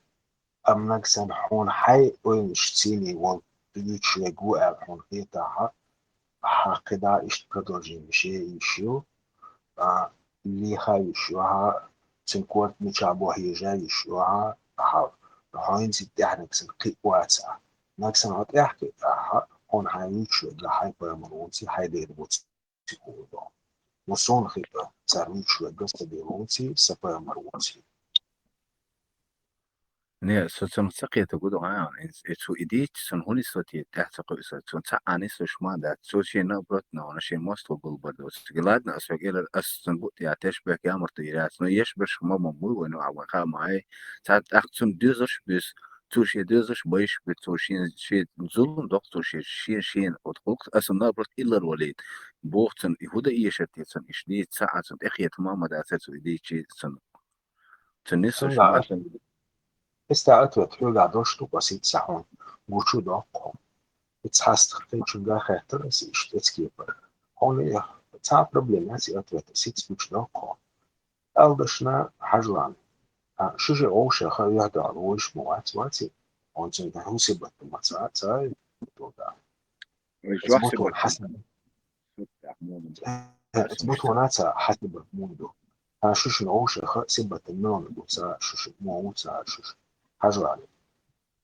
Амма нагахь санна хьуна хьайн ойланаш цӀийнан волу дуьйцуш верг ву аьлла хьуна хетахь, ахьа кхидӀа иштта продолжение ше йиш ю, а, леха йиш ю ахьа, цуьнан корта мичахь бу хьежа йиш ю ахьа, ахьа хьо хӀинца тӀаьхьениг санна кхин вац ахьа. Нагахь санна хьо тӀаьхьа кхийтахь, хьуна хьайн вуьйцуш верг хьайн пайхамар вуций, хьайн Дела вуций. Ва суна хиъна, цара вуьйцуш верг сан Дела вуций, сан пайхамар вуций. Не, со цунах ца кхетарг ду, а, и, и цо и дийцча, цунна хӀун нисло те, тӀаьхьа ца кхуьу со, цунна цхьа а нислуш ма дац. Цо шен наоборот, нахана шен мостагӀа гулбар доцург. Ладно, ас хьоьга элира, ас цунна бу тӀехь тешбехк ямарта йир яц, но еш берш ма ма буй вайн, а вайн хаа ма хьай. Цхьа тӀаккха цунна доьзалш буьсу, цо шен доьзалш байш бу, цо шен, шен зулам доккху цо шен, шен, шена, вот гӀуллакх, аса наоборот иллар валийта. Боху цунна, и хӀун дан эшар те цунна, иштта дийца ца а цунна, тӀехета ма ма дац цо и дийцча цунна. Цунна нисуш Цунна ма аса, аса ответ хьоьга дош ду, аса ца хьуна гучу доккху. Ица хьастах кхечуьнга хаьттара аса иштта эцкепара. Хьуна цхьа проблема яц и ответ, сиц гучадоккху. Аьлла дашна хьажлан. А, шу ши овшаха юьхьдала вуйш ма вац, ваци? Он цун хӀусибат ма ца, ца, туда. Ой, Эц жуахси бутон бутон. Хасан. Сутта, муну. Э, эц бутон ца хьасибат мунду. А, шу шин овшаха сибат муну ца, шу ши, му ца, шу ши. Хьажлан.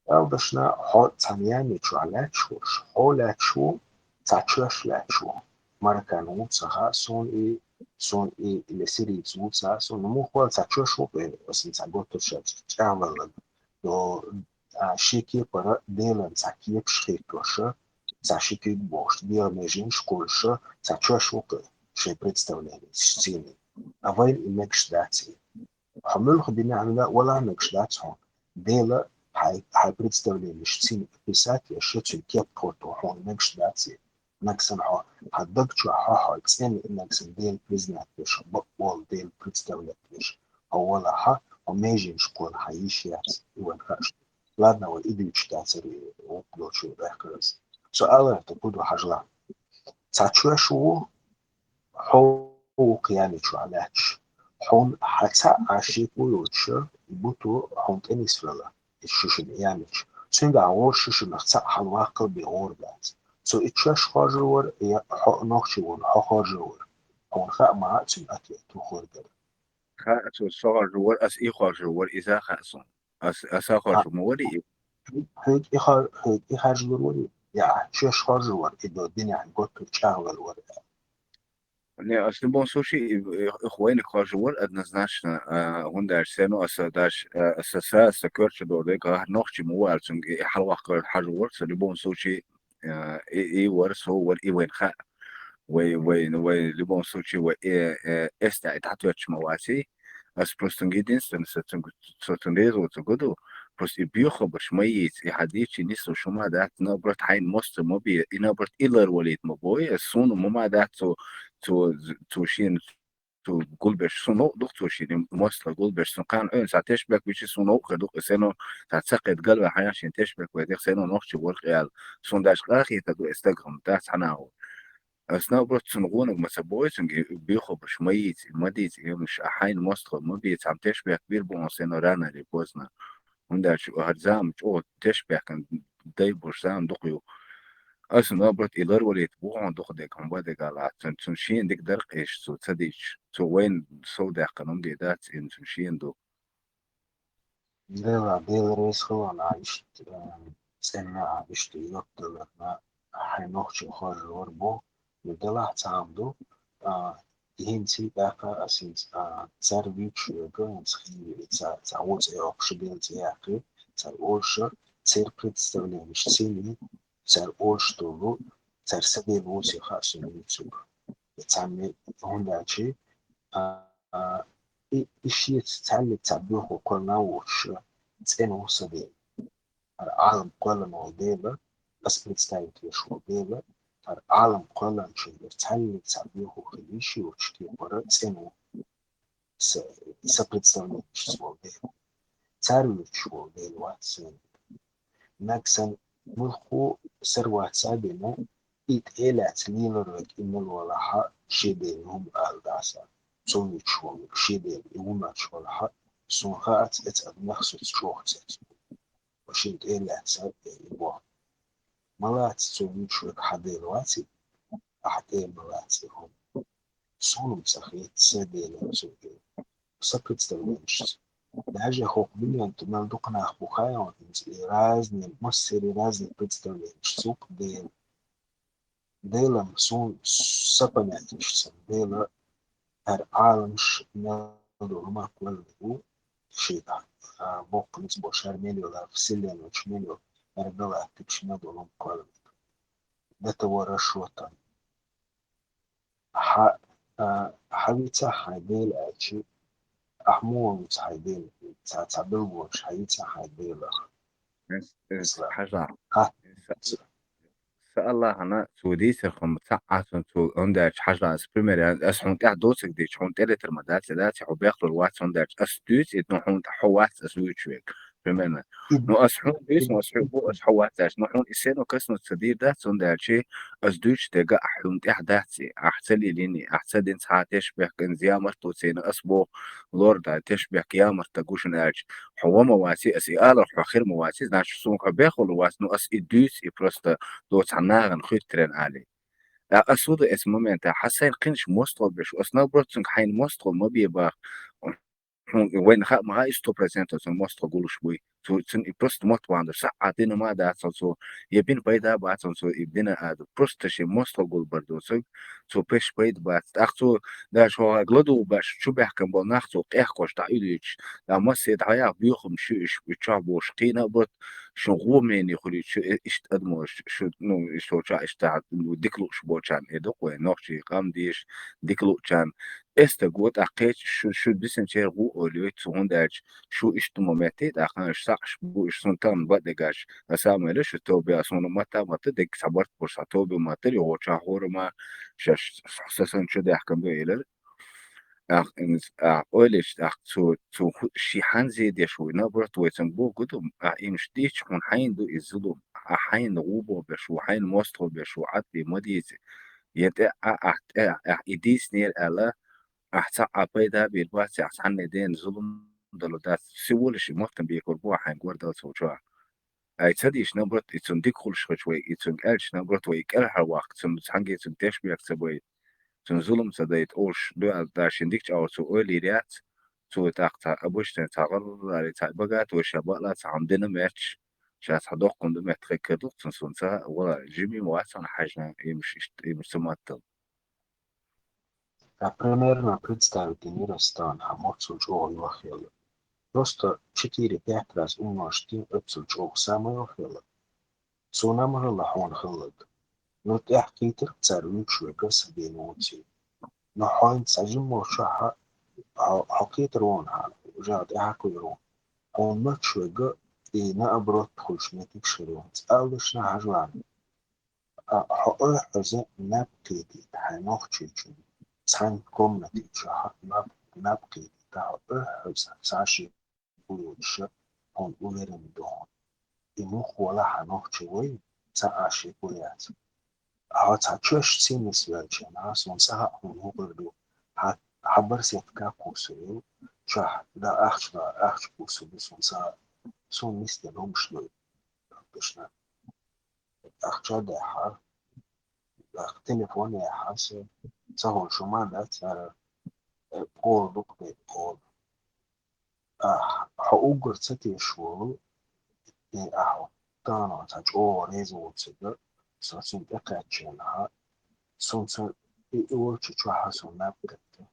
Аьлла дашна, хьо цхьан яьнначу лаьтташ хурш, хьо лаьтташ ву, цхьа чоьш лаьтташ ву. Мароккан ву ца хаьа суна и, суна и, или сириец ву ца хаьа суна, ну, муха вала цхьа чоьш ву, кхин, аса цхьа готтур шаьш чӀагӀвелларг. До, а, ши кепара Делан цхьа кепаш хийттоша, цхьа ши куьг бохуш, дегӀан меженаш кхуллуша, цхьа чоьш ву кхин, шайн представление, сцени. А вайна и мегаш дац и. Хьо муьлха динехь вала мегаш дац хьуна. Дела хьай, хьай представлениеш цуьнан описать еш, цуьнан кеп тхо хьуна мегаш дац. Нагахь санна хьо, хьан даг чохь хьо, хьо цӀена нагахь санна Дела признать еш, бакъволу Дела представлять еш. Хьо валахь, хьо меженаш кхолла хьан йиш яц, и вайн хаьа. Ладно, вай и дуьйцуш дацара, вукху долчу баьхкараз. Со аларта куду хьажла. Цхьа чоьш ву, хьо вукху яьнначохь лаьтташ. Хьуна хьан цхьаъ Ӏашикъ ву йоцуша, и буту хьуна тӀе нисвелла, и шу шина яьнначу. Цуьнгахь гӀора шу шинах цхьаъ хьалаваккхал бен гӀора бац. Цо и чоьш хоржур вара, я хьо нохчи ву хьо хоржур вара. Хьуна хаьа ма хаьа цуьнан ответ тухур дара. Хаьа цо со хоржур вара, аса и хоржур вара, иза хаьа суна. Ас, аса А, хоржур ма вара и. Хьоьга и хор-, хьоьга и харжур вара, я чоьш хоржур вара, и до динехь готтур чӀагӀвелла вара. Не, ас любом случае, и, и, и вайниг хоржур вара однозначно, а, хӀунда аьлча сено аса даш, а, аса са, аса коьртачу долу дерг, а, нохчи ма ву аьлла цуьнга, и хьалаваккхар хьажур вара, со любом случае, а, и, и вара, со вара, и вайна хаьа. Вай, вай, вай, любом случае, вай, э, э, эс тӀе и дӀатоьттуш ма ваций. Ас просто единственное, со цуьнга, со цуьнан резо ца гу ду, просто и боьхабаш ма йийца, и хьан дийцича нислуш хӀума дац, наоборот, хьайна мостагӀа ма бе, и наоборот, и ларвалийта ма бой, ас суна хӀума дац, цо, цо, цо шена, цо гулбеш, суна новкъа ду-кх цо шена, мостагӀа гулбеш, суна кхана Ӏуьйна цхьа тешнабехк бича, суна новкъа хир ду-кх, и сено, цхьа ца кхета галваьхьа хьайна шена тешнабехк вайта, сено нохчи вара-кх аьлла, суна даже къахета ду и стаг хӀума дац хьанаху. Ас наоборот цунна гӀонаг ма ца бой, цуьнга боьхабаш ма йийца, ма дийца, и хӀумаш, а хьайна мостагӀа ма бе, цхьамма тешнабехк бийр бу хьуна сено рано или поздно. ХӀунда аьлча хӀара зама чӀогӀа тешнабехкан дай болуш зама дукха ю. Аса наоборот и ларвалийта бу хьуна дукха дерг, хӀума бан дерг а лаьцна, цунна шена дика дара-кх эш цо ца дийцича, цо вайна сов даьккхина хӀума де дац, и цунна шена ду. Дела, Дела реза хуьлда, а, иштта, а, цӀена, а, иштта йотталарна, хьайн нохчо хоржур вара боху, и делахь цхьа хӀума ду, а, и хӀинца тӀаккха аса хӀинца, а, цара вуьйцуш верг, хӀинца хин ву, цара, цара вуьйцу йоккхуш, Дела цӀе яккхий, цара олуш, церан представлениеш цӀена, цара олуш долу, цара са Дела вуьйций хаьа суна вуьйцург. И цхьамма хӀунда аьлча, а, а, и, и шеца цхьаьнниг цхьа боьхо кхоьллина воцуш, цӀена ву сан Дела. ХӀара Ӏалам кхоьллина волу Дела, ас представить веш волу Дела, хӀара Ӏалам кхоьллинчуьнгара цхьаьнниг цхьа боьхо хила йиш йоцуш кепара цӀена ву. Са, сан представлениешца волу Дела. Цара вуьйцуш волу Дела вац суна. Нагахь санна муьлхха сарват сабина, и тӀе а лаьцна лелар верг и мила валахь, шен Дела хӀума ала дӀаса. Цо вуьйцуш волу шен Дела и хӀума аьлча валахь, суна хаац, эца адамех соьца чӀогӀа цецбу. Шен тӀе а лаьцна и боху. Ма лаца цо вуьйцуш верг хьан Дела ваций, ахьа тӀе а ма лаца и хӀума. Суна ца хета сан Дела цуьнга. Сан представлениешца. Даже хӀокху дуьнен тӀе мел дукха нах бу хаьий хьуна, и разные, массеран разные представлениеш цуьнга Дела. Делан суна сан понятиешца Дела, хӀара Ӏаламаш мел долу хӀума кхоьллинарг ву, шен, а, боккха ницкъ болуш хӀара мел йолу, хӀара вселенная чу мел йолу, хӀара галактикаш мел долу хӀума кхоьллинарг. До того расчёта. Хьан, а, хьан вуьйцу хьайн Дела аьлча, ахьа муха вуьйцу хьайн Дела, ца, ца билгалонаш хьан йийцу хьайн Делах? Ас, ас, Исла. Хьажа. Хьа. Ас, са Аллахьана цо дийцар хӀума ца Ӏацун цо, хӀунда аьлча хьажа, ас пример, ас хьуна тӀехь доцург дийцича, хьуна тӀелетар ма дац, дац, хьо бехлур вац, хӀунда аьлча ас дуьйцу и, ну, хьуна тӀе хьо вац ас вуьйцуш верг. примерно. Ну, ас хьуна дуьйцу, ну, ас хьуна бу, ас хьо вац аьлча. Ну, хьуна и сено космос ца дийр дац, цундела чи ас дуьйцу дега а хьуна тӀехь дац и. Ахь ца лелийни, ахь ца дина цхьа тешбехкан ямарт ву цена, ас боху лор да, тешбехк ямарт да гушин аьлча. Хьо ва ма ваци, ас и алар хьо хир ма ваци, значит, суна хьо бехула вац, ну, ас и дуьйцу, и просто доцу хьан нагӀана хуьттарен али. А, ас ву ду эс момента, хьан сайн кхинаш мостагӀал беш, ас наоборот цунга хьайна мостагӀал ма бе бах. Хьуна вайна хаъ ма хаъа, и сто процентов цунна мостагӀа гулуш буй. Цу, цунна и просто мотт ван ду, саъ а дина ма дац цо, я бина пайда бац цо, и дина а ду. Просто шен мостагӀа гулбар ду цуьнга, цо пеш пайда бац. ТӀаккха цо даже хьо гӀаг ладугӀу беш, чу баьхкан болу нах цо къехкош дӀа уьдуьйтуш, да массе дӀаяха боьхам шу иш, и чохь болуш кхийна а бот, шун гӀо мене хуьлуьйтуш, шу и-, иштта адамаш, шу, ну, и шо чохь иштта, ну, дика лууш болчарна, и ду-кх вай, нохчий къам деш, дика луучарна, эс стаг ву, тӀаккха кхеча шу, шу дисинчеран гӀу ойла йойту цу, хӀунда аьлча шу иштта ма метте, тӀаккха аш сакъаш бу, иш суна тахана бакъдерг аьлча, аса ма элира шу тоба, суна матта а матта, дерг цхьа барт бу, сан тоба ма тара, йогӀучохь хӀора ма, шаьш са сан чу даьхкан ду элира. ТӀаккха, а, ойла йича, тӀаккха цу, цу хӀу-, ши хьанзе деш вуй, наоборот, вай цунга боху ду, а, имаш дийча хьуна хьайна ду иза зулум, а, хьайна гӀу боху беш ву, хьайна мостагӀа беш ву, Ӏад бе ма дийца. Я тӀе а, ахь тӀе а, ахь и дийцинера аьлла, ахь цхьа а пайда бийр бац, ахь цхьанне дена зулум дала дац. Всего лишь и маттам бекур бу ахь хьайн гор дала цо чохь. Ай ца дийш, наоборот, и цунна дика хуьлуш хилча вай, и цунга аьлча, наоборот, вай и кӀелхьара ваккха, цунна цхьаьнгге цунга тешбех ца бай, цунна зулум ца дайта, олуш дуьхьал дашин дика чӀагӀо цо ойла йийр яц, цо тӀаккха цхьа обычный, цхьа гӀалгӀари, цхьа богатый, ша баъла цхьа хьан дина метташ, ша цхьа доккхун ду метта хир ду-кх цунна, суна ца вала, жима-м вац хьуна хьаьжна, имаш иштта, имаш ца маттал. Я примерно представить динера стан, хьан мотт цул чӀогӀа йохъелла. Просто четыре-пять раз умножить дин оццул чӀогӀа самый йохъелла. Суна ма хилла хьуна хилларг. Ну, тӀехь кхийтира цара вуьйцуш верг а сан ден вуций. Но хьайна цхьа жимма чохь хьо, хьо кхетар вон хьан, жагӀа тӀехь кхуьйр вон. Хьуна мачаш верг а, и наоборот хуьлуш меттигаш хир вон. Цкъа а луш на хьажа ван. А, хьо охьа хьоза наб кхетийта хьайн нохчийчун, цхьана комнати чохь наб, наб кхетийта хьо охьа хьоза, цхьа шен буйочуша, хьуна уверен ду хьуна. И мух вала хьан нохчи вай, цхьа а шен буй яц. Хьо цхьа чоьш синнас ваьлча, суна ца хаьа хьуна хӀун хир ду, хьан, хьан барсетка кхуссур ю, чохь да ахча, да ахча кхуссур ду, суна ца хаьа, суна нисдина хӀумаш ду. Тушна. Ахча дехьа, ах, телефон яхьа, со, ца хьуна шу ма дац, ара, э, пхьола дукха бе, пхьола. А, хьо уггар ца теш волу, и ахьа тахана цхьа чӀогӀа реза воцург, со цуьнан тӀекхаьчча, хьа, суна ца, и, и волчу чохь хьа суна наб кхетта.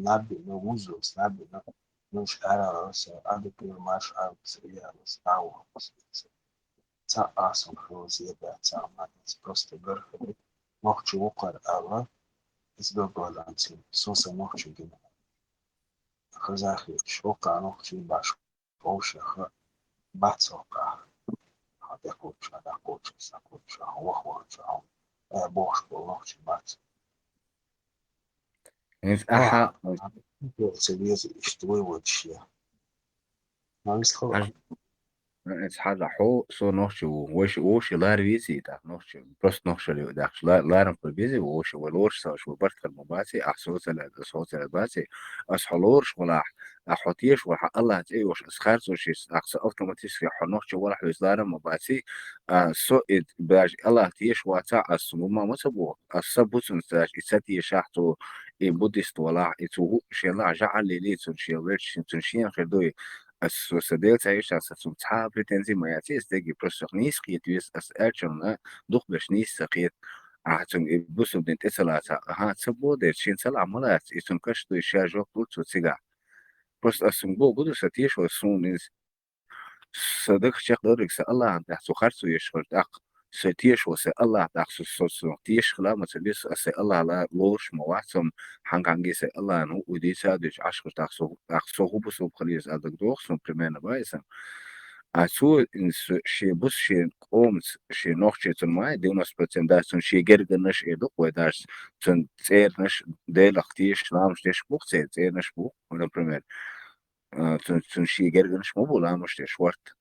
Наб бина, вузус наб бина, нуш ара, со, ада пир марш, ара, срия, ара, става, ца а сум хьо зеда, ца а ма, просто гар хили, нохчи вукхар аьлла, иза дог валанци, сун са нохчи гина. Хазахи, шока нохчи баш, ховшаха, бац хоккха. Хьан тӀекхочу, хьан дӀакхочу, са кхочу, хьан вахвачу, хьан, э, бохуш болу нохчи бац. Иза ахьа, ца веза, иштта вай вайчу шен. Ма висхала. Аж-, иза хьажа хьо, со нохчи ву. Вайши, вовши лара везий, тӀаккха нохчи. Просто нохчалли ву даьккхаш. Ла-, ларам хӀу безий, вовши, вай лоруш ца, ваш вай барт хир ма баций, ахь со ца лаьа, со ца лаьа баций. Ас хьо лоруш валахь, ахь хьо теш валахь, Аллах цӀе йолуш, ас харцо шиш, ахь со автоматически хьо нохчи валахь, веза ларам ма баций. А, со и даже Аллах теш вацахь, ас цунга ма ца боху. Ас са буцунца даже и ца тешахь цо, и буддист валахь, и цу шен лахь жаӀал лели, цун шен велча, цун шена хир дуй. Ас со сан Дела ца йиш, аса цунга цхьа а претензи ма яций, ас деги просто нийса кхета веза, ас аьллачунна дукхахберш нийса ца кхета. Ахьа цунга и бусулба дин тӀе ца лаца, аха, ца бо дерг, шен ца лахь ма лаца, и цунна каш дуй, ша жоп лур цо цигахь. Просто ас цунга бо гуду сан тешо суна иза. Сан дагах чекхдалларг сан Аллахьан тӀехь цу харцо еш хир тӀаккха. Сан тешо сан Аллахь тӀаккха со, со, со тешаш хила ма ца веза, ас сан Аллахьла лоруш ма вац, ам хьанга-хьанге сан Аллахьан хӀу, хӀу дийца а дуьйцу Ӏаш хир тӀаккха со, тӀаккха со хӀу бусулба хила еза аьлла дагадогӀу суна примерно бай сан. А цо, ин со, шен бус, шен къомаца, шен нохчий цунна ма, девяносто процент дац цунна шен гергарнаш эр ду-кх вай, дац цунна цӀернаш, Делах тешаш, ламаш деш бу-кх церан цӀернаш бу, например. а, цун, цун ший гергарнаш ма бу ламаз деш варт.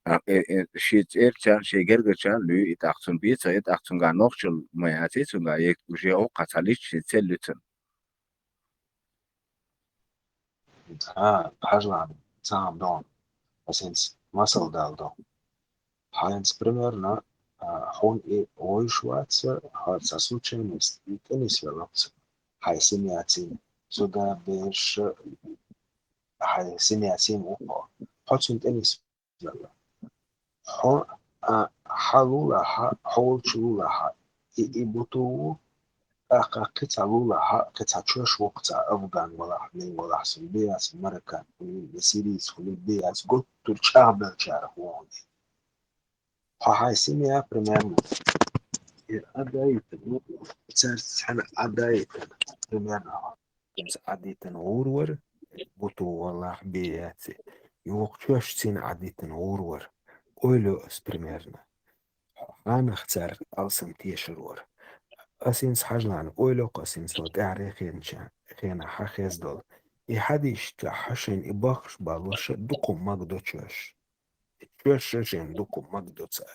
А, э, э, ший цӀерчарна, ший гергарчарна луьй и тӀаккха цунна бийца, и тӀаккха цунгахь нохчалла ма яций, цунгахь е уже хӀокху цхьа личный цель ю цуьнан. А, хьажал, цхьа хӀума ду. Ас хӀинца масал дала ду. Хьайна примерно, а, хьуна и вуьйш вац, хьо цхьа случайно тӀе нисвелла хьайн семьяций, цу да бераш, хьайн семьяций ву хьо. Хьо цунна тӀе нисвелла. Хьо, а, хьан лулахь, хьо волчу лулахь, и, и буту ву, тӀаккха кхин цхьа лулахь, кхин цхьа чоьш ву, кхин цхьа афган валахь, мин валахь, сан беяц, мароккан, сирийц, хӀун беяц, гуттар а чӀагӀбеллачарах ву хьуна. Хьо хьайн семья примерно. И Ӏадайтина, цаьрца цхьаьна Ӏадайтина, примерно. Иза Ӏадитина гӀур вара, буту валахь беяци. Йоху чоьш цхьаьна Ӏадитина гӀур вара. Ойла йо ас примерно. Хьо хьанах цаьрга алсам тешар вара. Ас хӀинца хьажал, ойла йо-кх ас хӀинца тӀаьхьарчу хенахь хьан хезна долу. И хьадийшча хьан шайна и баххаш балош дукха мага до чоьш. Чоьш шайна дукха мага до цара.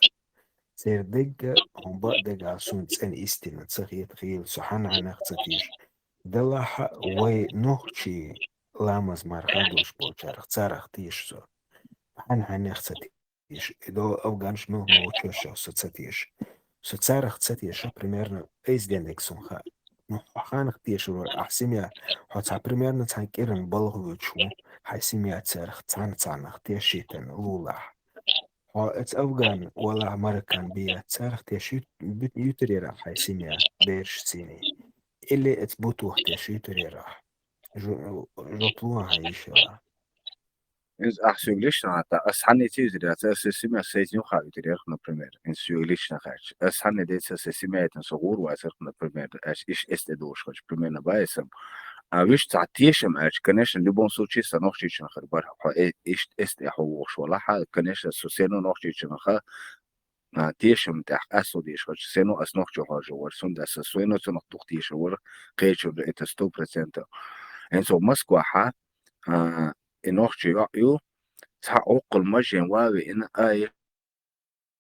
Церан дегга, хӀун бакъ дегахь суна цӀена истина ца хета хийла, со хьан хьанах ца теша. Делахь а вай нохчий ламаз марха долуш болчарах, царах теша со. Хьан хьанах ца теша. И до афганаш муха ма ву чоьшех со ца теша. Со царах ца теша, примерно, айса деннарг суна хаьа. Ну, хьо хьанах тешар вара, ахь семья, хьо цхьа примерно цхьана кӀиран балха воьдуш ву, хьайн семья царах цхьана-цхьаннах тешийтина лулахь. Хьо эца афган валахь мароккан беяц, царах тешийт-, бу-, юьтур яра хьайн семья, бераш цхьаьний. Или эца бутух тешийта яра. Жо-, жоп ло хьан йиша. Иза ахь соьга лично хьан, ас хьанна ца юьтур яц, ас сан семья сайца юха юьтур ярх, например, иза соьга лично хаьттича. Ас хьанна деца сан семья яйтина со гӀур вацарх, например, аш иш эс тӀе долуш хилча, примерно, баьсам. А вуьш цхьа тешам аьлча, конечно, в любом случае, сан нохчичун хир бара, хьо э, иш эс тӀе хьо вохуш валахь, конечно, со сено нохчичун ха, а, тешам тӀехь къаьсто деш хилча, сено ас нохчо хьожа вара, сунда аса сено цунах дух тешар вара, кхечуьра это сто процентов. ХӀинца Москвахьа, а, и нохчо йоӀ ю, цхьа Ӏоккхул мажен ван веана, а, и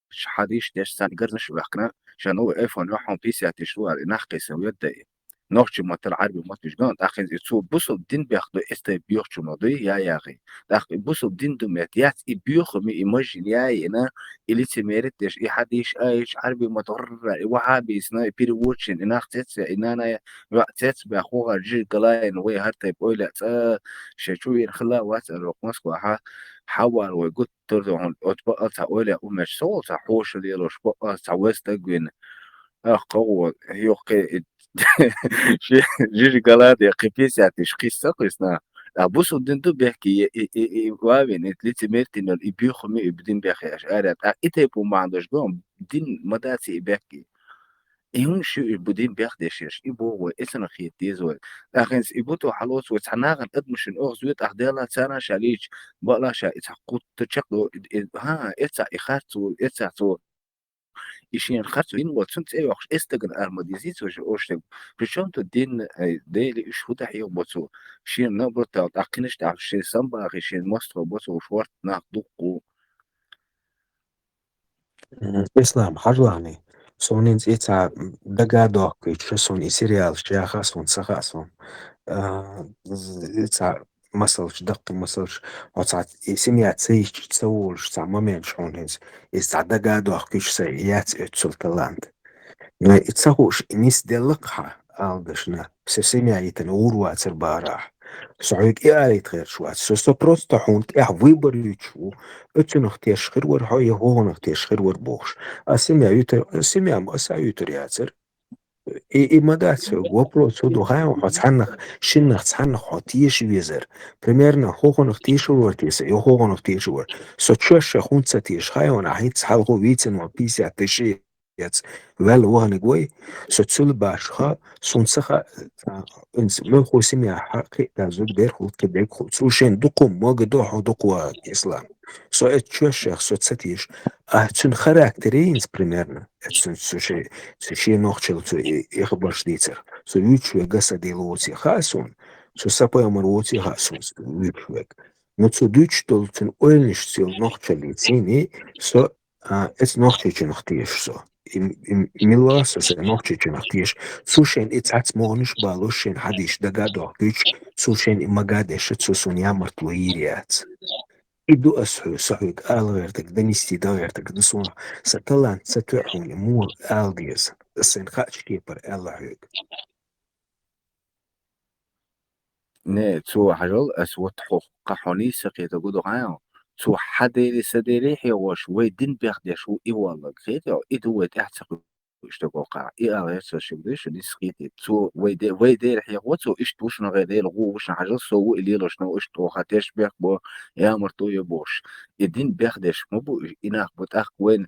хьадийш деш царна гарнаш а ваьккхина, ша новый айфон йохьун пятьдесят тысяч доллар, и нах кхийса ведда и. Нохчий маттара Ӏарбий мотт вижган, тӀаккха и цо бусалба дин бехк ду, эс тайпа боьхачунах дуй, я яхий. ТӀаккха и бусалба дин ду мет яц, и боьхам и мажин яй ина, и лицемерит деш, и хьадийш айш, Ӏарбий мотт гӀррра, и вахьабийсна, и переводчина, и нах цецве, и нана йоӀ цецбе, хӀогӀар жижиг галайна, вай хӀар тайпа ойла цӀа, шайн чу вийр хила вац, а рокъ Москвахьа, хьавар вай гуттар а хьуна, оцу бакъал цхьа ойла у меч, со вол цхьа хьоша лелош, бакъал цхьа вес дагвина. Ах, кхо гӀо, юххе и Ши-, жижиг гала де, кхин пятьдесят тысяч кхисса кхисна. А бусалба дин ду бехке, и, и, и, и вавин, и лицемеритин йолу, и буьйхамми, и дин бехке аша арят. А и тайпа махьан даш гон, дин ма дац и бехке. И хӀун шу и бу дин бехдеш еш, и боху вай, и цунах хета деза вай. ТӀаккха хӀинца и бу тӀо хьалоцу вай, цхьа нахана адамашна охьа зоьту, ахь Делан царна ша лийча, бакъла ша и цхьа кхутта чекхдо, и, и, хӀан, и цхьа и харц ву, и цхьа цо. И шена харц вина волу цунна цӀе йоккхуш, эс стагана ара ма дезий цо ша ош стаг. Причём тут дин, ай, Дели уьш хӀу тӀехь йогӀу бо цо? Шена наоборот, тӀаккхинаш тӀехь шен самбахи, шен мостагӀа бо цо шорта нах дуккху. М, Ислам, хьажлахни, суна хӀинца и цхьа дага дохкуьйтуш, суна и сериалаш яха, суна ца хаьа суна. А, з-, и цхьа масалш, даккхий масалш, хьо цхьа и семья ца йича ца волуш, цхьа моменташ хьуна хӀинца, иза цхьа дага дохкуьйтуш сайн, яц оьццул талант. Но и ца хууш, и нисделла-кх хьан, ала дашна, сан семья йитина гӀур вацар бахарахь. Со хьоьга и алийта гӀерташ вац. Со, со просто хьуна тӀехь выбор юьйцуш ву, оцунах теш хир вара хьо, я хӀокхунах теш хир вара бохуш. А семья юьтур, семья ма аса юьтур яцара. И, и ма дац хьоьга вопрос, хӀун ду хаьий хьо цхьаннах, шиннах цхьаннах хьо теша везар. Примерно хӀокхунах тешар вара те сан, я хӀокхунах тешар вара. Со чоьшшех хӀунда ца теша хаьий хьуна, ахь хӀинца хьалхо вийцина ван пятьдесят тысяч яц ваьлла ваханиг вай, со цул башха, сунца ха, а, инс, муьлххо семья хьакхи, да зуд берху, кхи бекху, цу шен дукху мога до хьо дукху ва, Ислам. Со эт чоьшшех, со ца теша. А цуьнан характер инс примерно. Эт цуьнан цу шен, цу шен нохчалла цу и, и хабарш дийцар. Со юьйцуш ве гаса дийла воций. Ха суна. Цо са пайхамар воций хаьа суна, вуьйцуш верг. Но цо дуьйцуш долу цуьнан ойланашца йолу нохчаллин цӀийне со, а, эца Нохчийчуьнах теша со. И, и, и мила вац со сайн Нохчийчуьнах теша. Цо шайна и цхьацца могӀанаш балош, шайна хьадийша дага а дохкуьйтуш, цо шайна и мага а деш, цо суна ямартло йийр яц. И ду ас хьоьга, со хьоьга ала гӀертарг, донести дан гӀертарг ду суна, сан талант ца тоьа хьуна, муха ала деза. Ас сайн хаьачу кепара аьлла хьоьга. Не, цо хьажал, ас вот хьо, кхахьоний са кхетарг ду хьан, цо хьан дели, сан дели хьегӀош, вай дин бехдеш ву и валлаг, кхетий, и ду вай тӀаьхьа ца кхуьуш дагахь. И ала гӀерта со шуьга, ду шу нисса кхетий. Цо вай де-, вай дели хьегӀо, цо иштта ву шуна гӀе дели гӀу ву шуна хьажал, со ву и лелош, но иштта оха тешнабехк бо, ямартло йо бохуш. И дин бехдеш ма бу, и нах бу тӀаккха вайна,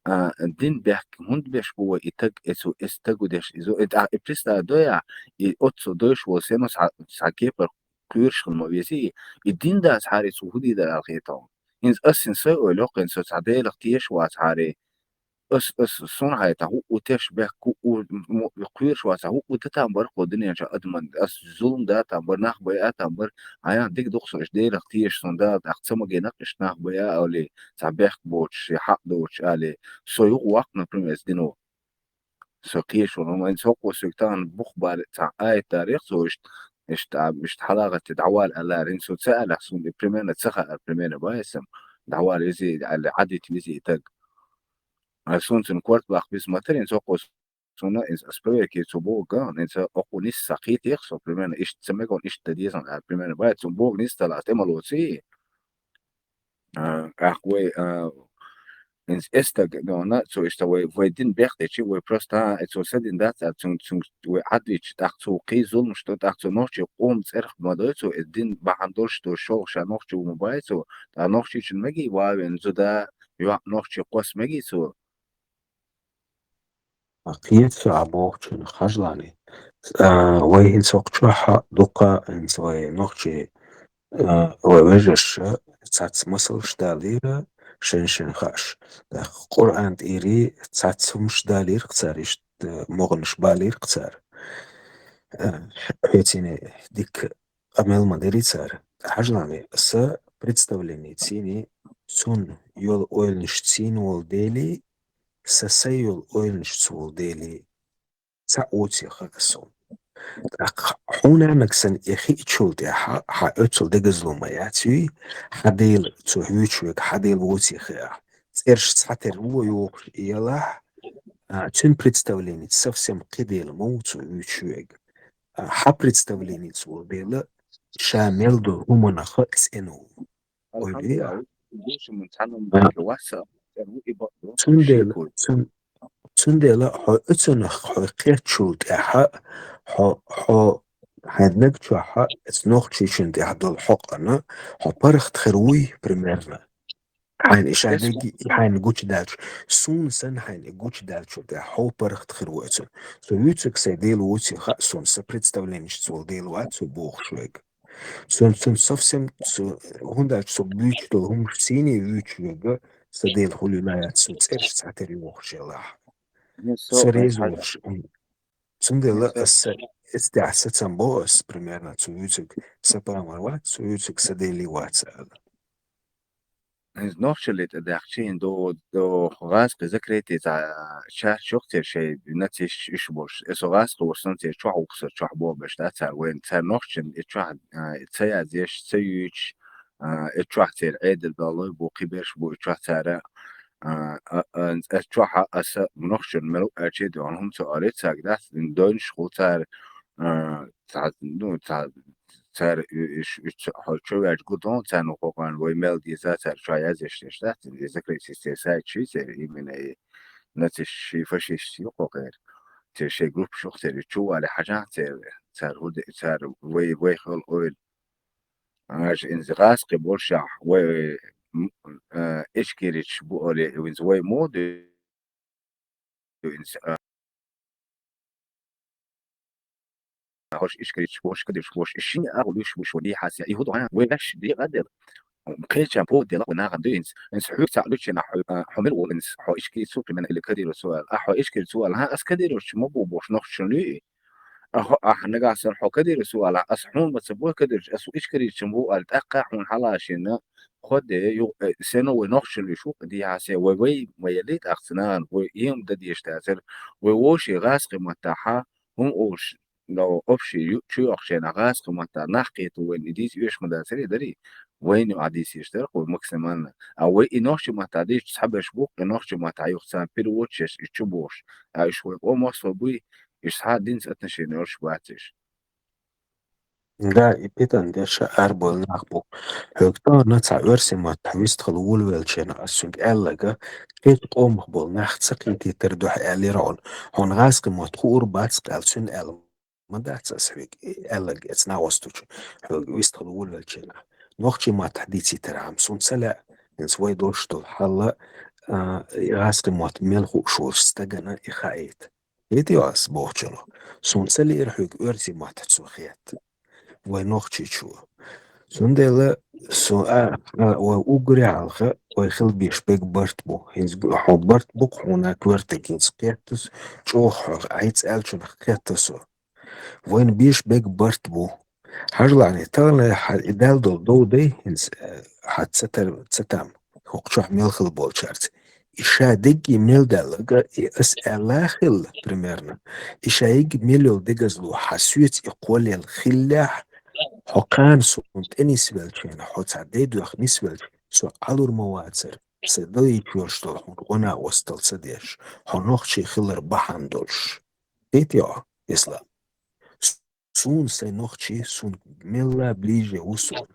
а, дин бехк хӀунда беш бу вай, и таг, и цу, и стаг ву деш, изо, и тӀаккха, и представь дой ахь, и оццул дойш волу сено схьа, схьа кепара кхоьруш хила ма везий, и дин дац хьари цу хӀун дийр дара аьлла хетахь. ХӀинца ас хӀинца сай ойла йоккхуьйту, со цхьа Делах теша вац хьари. Ас, ас, суна хьайта хӀуъу теш бехк, хӀуъу м-, м-, кхоьруш вац, хӀуъу дан там бара кху дуьнен чохь адаман, ас зулам дан там бара, нах байа там бара, хьаян дика дукха со иштта Делах теша суна Дала тӀаккха ца магийнакх иштта нах байа олий, цхьа бехк боцуш, я хьакъ доцуш олий, со юха ваккха, например, эцу дино. Со кхечо, ну, вайн цхьокхо соьга тахана бух бара, цхьа аят дарех цо иштта, иштта, а, иштта хьалагӀатти дӀавала аьлла, хӀинца цо ца аьллехь, суна и примерно ца хаьара, примерно баьсса, дӀавала везий, аьлла, Ӏадийта везий и таг. А суна цуьнан корта баккха виза ма тара, хӀинца цхьокхо суна, хӀинца ас проверке цо боху ган, хӀинца окхо нисса кхетех со, примерно иштта ца мегон, иштта дан дезан аьлла, примерно баьсса, цунна боху нисса дала, ас тӀе ма лоций. А, тӀаккха вай, а, хӀинца эстаг дона, цо иштта вай, вай дин бехдечи, вай просто, а, цо сан дин дац, а, цунга, цунга вай Ӏадвича, тӀаккха цо кхий зуламаш ду, тӀаккха цо нохчий къоман цӀерах ма дой цо, и дин бахьана долуш ду, шолгӀа ша нохчи ву ма бай цо, тӀаккха нохчичун мегий вавен зуда, йоӀ нохчи кхосса мегий цо. Кхета со а бохучун хьажлани. А, вай хӀинца хӀокху чохь дуккха а хӀинца вай нохчий, а, вай вежарша цхьацца масалш далийра, шайн-шайн хааш. ТӀаккха Къуръан тӀери цхьацца хӀумаш далийра-кх цара, иштта могӀанаш балийра-кх цара. А, хьоьцийне дика къамел ма дерий цара. Хьажлани, сан представлени цӀийне, цунна йолу ойланаш цӀийна волу дели, сан сайн йолу ойланаш цу волу дели, цхьаъ воций хаьа суна. ТӀаккха хьуна нагахь санна и хиъчул тӀаьхьа хьан оццул дегазло ма яц юй, хьан Дела, цо хьоьцуш верг хьан Дела воций хаьа. ЦӀераш цхьатера ву йохуш и ялахь, а, цуьнан представленица совсем кхин Дела ма ву цо вуьйцуш верг. А, хьан представленица волу Дела ша мел долу хӀуманах цӀена ву. Ойла е а? Цундела, цун-, цундела хьо оцунах хьо кхеччул тӀаьхьа, хьо, хьо хьайн наг чохь, эцу нохчичун тӀехь долу хьокъана, хьо паргӀат хир вуй, примерно. Хьайна и шайн дегги, и хьайна гучудаьлча, суна санна хьайна и гучудаьлчул тӀаьхьа хьо паргӀат хир ву оцун. Со вуьйцург сайн Дела воций хаьа суна, сан представленишца волу Дела вац со бохуш верг. Цун, цун совсем, цу-, хӀунда аьлча со буьйцуш долу хӀуманаш цӀийне вуьйцуш верг, сан Дела хуьлийла яц, цун цӀераш цхьатера йохуш ялахь. Со реза волуш. Цундела аса, эцу тӀехь сацам бо ас, примерно, цу вуьйцург сан пайхамар вац, цу вуьйцург сан Дела вац аьлла. ХӀинца нохчалле тӀе даьхча, хӀин до, до гӀазкхи закрытие цхьа чарч йоккху церан шайн нациш иш болуш. Э, со гӀазкхи волуш санна, церан чохь вукху сан чохь боху беш дац цара вайна. Цара нохчан и чохь, а, ца язъеш, ца юьйцуш, а, и чохь церан Ӏедал баллой бу, кхиберш бу и чохь цара. А, а, а, а чохь аса нохчан мел аьлчи дуьхьал хӀума ца олий, цаьрга дац, дойнаш хул цара, а, цхьа, ну, цхьа, цара и, и, и, ца-, хьо чу ваьлча гу дон, царна хӀокхуьнан вай мел деза, цара чохь язъеш деш дац, и закрытие церан сайт ши, церан именно и нациш ши, фашист ши хӀокхеран. Церан шайн группаш ю-кх церан, и чу вале хьажахь церан, цара хӀу де, цара вай, вай хила ойла. Аша инза гӀазкхи болшахь, вай, м, а, ичкерич бу оле, инза вай моду, инза, а, хӀорш ичкерич бош, кадирш бош, и шин агӀу луьш буш вай дехьа се, и хӀу догӀан, вай ваьш декъа дела. Кхечан повод дела, вай нахана ду инза, инза хьуьр цхьаъ луьчина хьо, а, хьо мила волу инза, хьо ичкерич цу, примерно, или кадиру цу аьлла. А хьо ичкерич цу аьлла, хьан ас кадиру чу ма бу бош, нохчун луьй. Ахьа, ахьа нагахь санна хьо кадирас ву алахь, ас хьуна ма ца бой кадирча, ас ву ишкарийчам ву аьлла, тӀаккха хьуна хьалашийна, хӀо де, ю-, э, сено вай нохчаллиш ву, дийхьа се, вай, вай ма яллий тӀаккха ца нана, вай ийман дан дезаш дацар, вай вовший гӀазкхий маттахьа, хӀума олуш, но, общий ю-, чу йоккхучу хенахь гӀазкхий маттахь нах кхетар вайна и дийца оьшуш ма дацарий, дарий? Вайна юкъахь дийцийша дара вай максимально. А вай и нохчий маттахь дийцича цхьаберш бу-кх, и нохчий маттахь юха царна переводчик еш, и чу бохуш. А уьш вай къомах а со буй, уьш цхьа а динца отношени йолуш бац уьш. Да, и питана деш а арабевлла нах бу. Хьоьга тахана цхьа оьрсийн маттахь вистхила волавеллачу хенахь ас цуьнга аьлларг, кхечу къомах болу нах ца кхетийтарна дуьхьа аьллера хьуна. Хьуна гӀазкхий мотт хуур бац-кх аьлла, цуьнан аьлла ма дац ас хьоьга аьлларг, эца нагӀостучу хьоьга вистхила волавеллачу хенахь. Нохчийн маттахь дийцийтархьама суна ца лаьа, хӀинца вай долуш долу хьал а, и гӀазкхий мотт мел хууш волчу стагана и хаийта. ХӀетий ас бохучунах? Суна ца лиира хьоьга оьрсийн маттахь цо хетта, вай нохчичо. Цундела со а, а, вай уггаре а хьалха, вай хила безаш берг барт бу. ХӀинца хьо барт бу-кх хьуна коьртаг, хӀинца кхетта со, чӀогӀа хьо хӀинца аьллачунах кхетта со. Вайна безаш берг барт бу. Хьажал, тахана хьан и даьлла долу дов дай, хӀинца, э, хьан ца тар-, ца там, хӀокху чохь мел хила болчаьрца. И ша дегги мел даьлларг, и ас аьлла а хилла, примерно. И ша йигги мел йолу дегазло хьан соьца и кхоллаелла хиллехь, хьо кхана суна тӀе нисвеллачу хенахь, хьо цхьа дайдоьхна нисвелча, со Ӏалур ма вацара, сан дайчу йолуш долу хьуна гӀо-накъосталла ца деш, хьо нохчи хилар бахьана долуш. ХӀетий хьо, Ислам? Суна сайн нохчи, суна мелла ближе ву суна.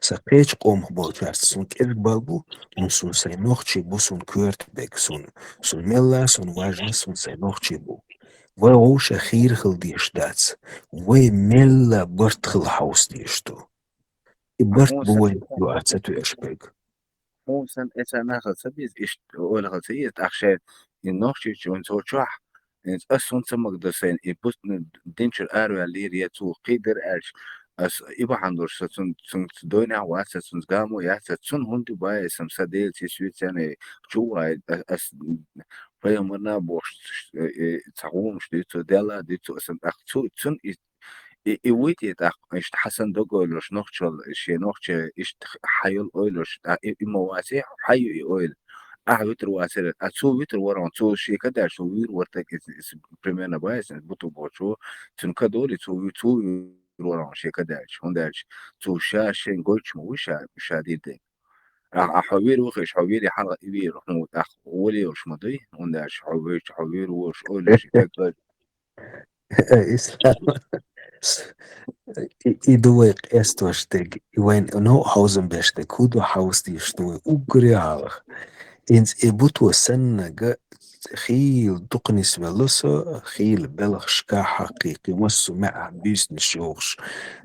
Сан кхечу къомах болчаьрца суна кӀезиг бала бу, но суна сайн нохчи бу, суна коьрта берг суна. Суна мелла, суна важна, суна сайн нохчи бу. Вай вовшех хийра хила дезаш дац. Вай мелла барт хила хьовса дезаш ду. И барт бу вай юкъахь ца тоьаш берг. Хьуна санна, эца нахала ца беза, иштта ойла хила ца еза, тӀаккха шайн и нохчичун цо чохь, хӀинца ас хӀунда ца магадо сайна, и бус-, ну, динчуьра араваьллера, я цо кхийдара аьлча, ас и бахьана долуш, со цун, цунца дойнехь а вац, сан цунца гамо а яц, сан цунна хӀунда ю баьсса, сан Делаца и соьца ян, и чу а вай, а-, ас пайхамарна а бохуш, э, э, цхьа гӀумаш дуьйцу, Делла а дуьйцу, асан тӀаккха цу, цунна и И, и вуй те тӀаккха, иштта хьан санна дог ойлуш, нохчалла, шен нохча иштта х-, хьан йолу ойлуш, а, и, и ма вац, хьан ю и ойла? Ахьа вуьтур вацара, а цо вуьтур вара, цо шен кадаьлча, цо вуьйр вара таг, иза, иза примерно баьсса, буту бохучо, цуьнан кадоли, цо вуь-, цо вуьйр вара шен кадаьлча, хӀунда аьлча цо ша шен гойтуш ма вуй ша, ша дийр дерг. А, а хьо вуьйр вахийша, хьо вуьйр хьалха и вуьйр, хьуна тӀаккха вале йолуш ма дуй, хӀунда аьлча хьо вуьйчу, хьо вуьйр волуш, ойлуш, и таг Ислам. И, и ду вай къестош дерг, и вайн новкъа хьовзам беш дерг, хӀун ду хьовса дезаш ду вай уггаре а хьалха. ХӀинца и буту саннага хийла дукха нисвелла со, хийла белхашкахь хьакхийкхи, массо а маьӀӀехь буьйсанаш йохуш,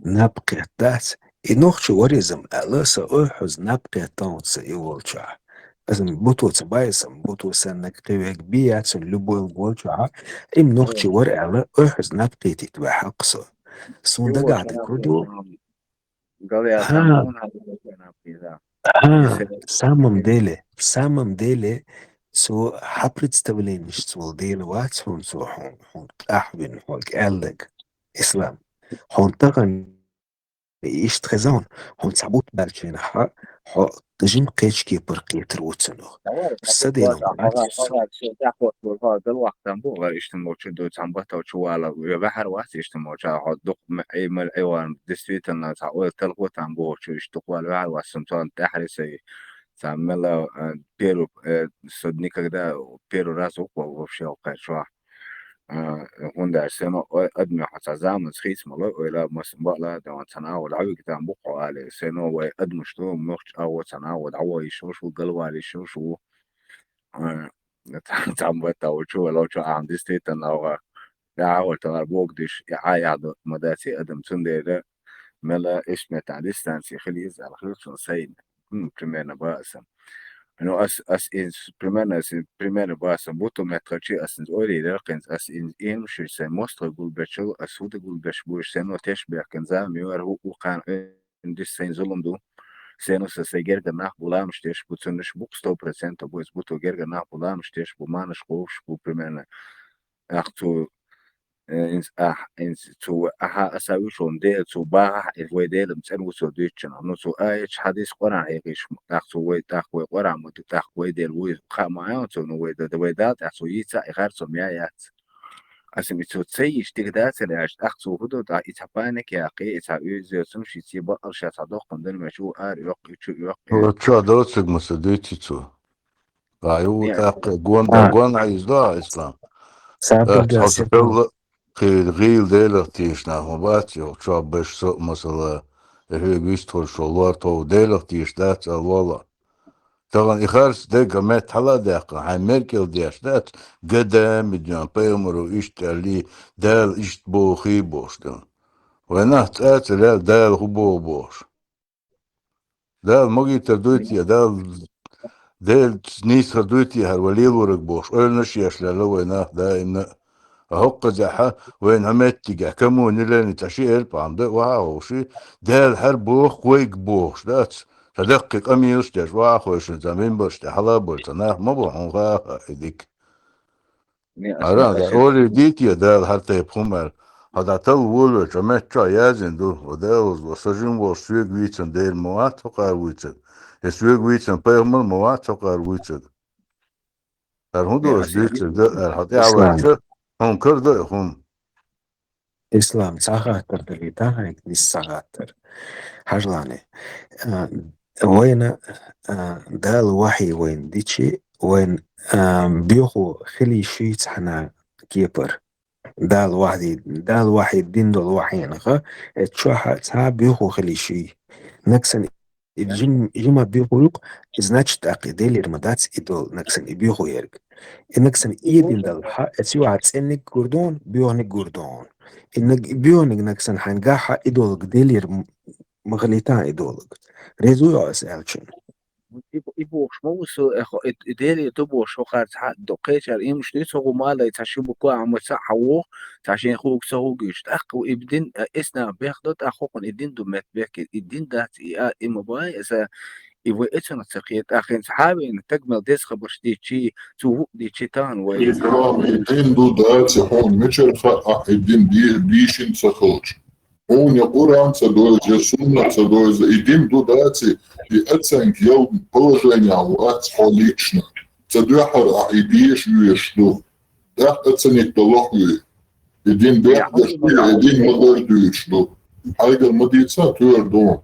наб кхетта дац. И нохчо варизам аьлла, сан ойхьаза наб кхетта оцу и волчохь. Аса буту ца бай, сан буту саннаг кхин вега бий яц, цунна любой волчохь, им нохчи вара аьлла, ойхьаза наб кхетийта вай хьакха со. Суна дагахь дерг хӀун ду? Гал яц, ХӀа. Хьуна хьан дагахь наб кхийта? ХӀа, самом деле, самом деле, цо хьан представленешца волу дела вац хьуна цо хьуна, хьуна къахьвина, хьоьга аьллаг, Ислам. Хьуна тахана иштта хеза хьуна, хьуна цхьа бутт баьлча хьо, хьо жима кхечу кепара кхетар ву цунах. Сан дела хьо, хьо, хьо, хьо, хьо, гал вахтан бу, вара иштта мочу ду, цхьа баттал чу вала, я ваьхьар вац иштта моча, хьо дукха ма-, ай, мал, ай, ван, действительно, цхьа ойла талхо там бу, чу иштта дукха вала ваьхьар вац, сум цон тӀаьхьари сай, цхьа мела, э, первый, э, со никогда первый раз ву вообще кхаьчва. А, хӀунда аьлча сено ой, адамехь цхьа заманца хийца ма лой, ойла мас бала, дан цхьа нагӀо дӀавига там бу-кх хьо али, сено вай адамаш ду, нохча агӀо цхьа нагӀо дӀавола йиш йолуш ву, галвала йиш йолуш ву. А, цхьа баттал ву чу вала, чу ахьа действительно вала, я агӀор товар богдиш, я Ӏа яхь ду ма дац и адам, цундела мела ишметан дистанция хила еза аьлла хилчун сайна. М, примерно баасан. Ну, ас, ас и с-, примерно, ас и примерно баасан. Буту меттахачи ас инза ойла йира кхинца, ас и, и хӀума шуьйра сайн мостагӀий гулбечул, ас хӀуда гулбеш буйш, сено теш бехкан зама юар хӀу, хӀу кхана, э, дис сайн зулум ду. Сено са сайн гергара нах бу ламаш теш бу, цуннаш бу сто процентов бу, ас буту гергара нах бу ламаш теш бу, манаш кховш бу, примерно. Ах цу э, инс-, ахь, инс-, цу, ахьа аса вуьшун Дела цу багӀахь, э, вай Дела цӀена ву цо дуьйцучунах. Ну, цу аяташ хьадис Къуръан хьехийша, тӀаккха цу вай, тӀаккха вай Къуръан ма ду, тӀаккха вай Дела вуй, кхаа ма аьлла цо, ну, вай да, вай Дала тӀехь цо йийца, и харцо ма яц. Аса ми цо ца йийш дика дацар аьлча, тӀаккха цо хӀу ду, тӀаккха и цхьа паник яьккхи, и цхьа уьйза йоцург ши цӀе бакъал ша цхьа доккхун дан меш ву ара йоккху, чу йоккху. Ва чо доцург ма ца дуьйци цо. Ва ю тӀаккха гон да, гон Ӏийза до, Ислам. Сабр да, хьо ца хилла, кхин гӀийла Делах тийша нах ма бац, йо, чо беш со, масала, и хьоьга вистхуьлуш волу лор тов Делах тийша дац, а лола. Тахана и харц дега метта хьала а даьккхина, хьайн меркӀал деш дац, гада миднён, пайхамаро иштта аьллий, Дала иштта бохий бохуш дела. Вай нах цӀа а ца лел, Дала хӀу боху бохуш. Дала магийтар дуй те, Дала Дела нийсхар дуй те, хӀара вай лелораг бохуш, ойланаш еш лелла вай нах даимна а. А хӀокхазехьа вайна хьан меттигехь, камо ниларни цхьа ши элпа хьан дан, охьа а ховши, Дала хӀара боху, вайга бохуш дац. Ца даккхий къамелаш деш, охьа а хойшина, ца минбарш тӀе хьала а бойла, ца нах ма бу хьуна хаа и дика. Ара, да, олий дийти я Дала хӀара тайпа хӀума аьлла. Хьо дӀа талла волавелча, метта чохь яздина ду, ва Дала вазло, сан жима волуш соьга вийцина Дела ма вац хӀокхара вуьйцург, я соьга вийцина пайхамар ма вац хӀокхара вуьйцург. ХӀара хӀун ду аша дуьйцург дан аьлла, хьо тӀаьхьаваьлча, хьуна кара ду и хӀума. Ислам, цхьа хаттар далийта хьайга, нис цхьа хаттар. Хьажлани, а, вайна, а, Дала вахьий вайна дичи, вайна, а, боьху хилий шуьйца хьана кепар. Дала вахьий, Дала вахьий дин долу вахьийнах, э, чохь цхьа боьху хилий шуьй. Наксан и жим-, жима боьху юкъ, и значит, тӀаккха и Делера ма дац и долу наксан и боьху ерг. И наксан и дин дала хьа, э, цу юьхьа цӀенниг гур дон, боьхниг гур дон. И наг-, и боьхниг наксан хьайн гахьа и долу Делера м-, ма хилийта и долу. Резу йо ас аьлчун. И бу-, и бохуш ма ву со, эхо, и, и Делера ду бохуш, хӀокхара цхьа до кхечара имаш дуьйцу, хӀокху малай цхьа ши буква а ма ца хьан воху, цхьа шен хуг ца хуг иш. ТӀаккха и дин, э, эсна бех до, тӀаккха хӀокхун и дин ду мет бехке, и дин дац, и а, и ма бай, эса, и вай эцунах ца кхета, тӀаккха хӀинца хьавена, таг мел деза хабарш дийчи, цу ву дийчи тахана вай. И дин ду дац, и хьуна мичара хаьа, и дин ди-, дийшина ца хилча. Хьуна я Къуръан ца дойза, я суннат ца дойза, и дин ду дац, и оценка ял положение вац хьо лично. Ца дуьхьара ахь и деша везаш ду. ТӀаккха оценить до лохуй. И дин бехк деш ду, и дин ма дойр дуьйцуш ду. Хьайгара ма дийца, тоьар ду.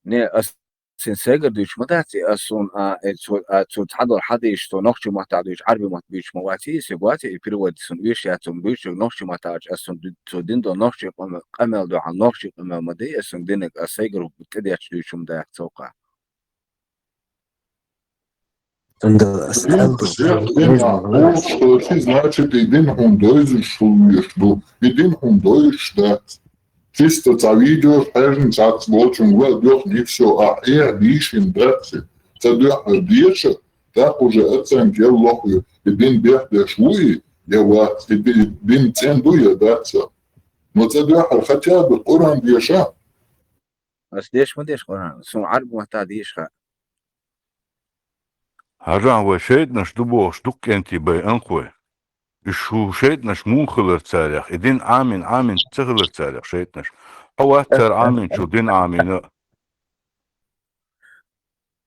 Не, ас сен сайгара дуьйцуш ма дац, и ас суна, а, э, цо, а, цо цхьадолу хьадийш, цо нохчий маттахь дуьйцуш, Ӏарби мотт буьйцуш ма вац, и сигвац, и перевод суна веш яц, цунна буьйцуш нохчий маттахь, ас суна ду-, цо дин долу нохчий къамел, къамел дуьхьал, нохчий къамел ма дай, ас суна динаг, ас сайгара тӀедетташ дуьйцуш ма дац цовкъа. Цундела ас аьлла ду, дин хьуна дойзуш, значит, и дин хьуна дойзуш хила везаш ду, и дин хьуна дойзуш дац. Чисто цхьа видеош хьежна цхьацца волчунга вал дуьхна и всё, а хьеха дийшина дац и. Ца дуьхьа деша, тӀаккха уже оценка ял лохуй, и дин бехдеш ву и, я вац, и ди-, дин цӀена ду, я дац. Но ца дуьхьара хотя бы Къуръан деша. Ас деш ма деш Къуръан, суна Ӏарби маттахь деша хаьа. Хьажахь, вай шайтӀанаш ду бохуш дукха кӀентий бай анхой. Уьш хӀу шайтӀанаш муха хилар царех, и дин Ӏамин, Ӏамин ца хилар царех шайтӀанаш. Хьо вац цара Ӏаминчул дин Ӏамийна а.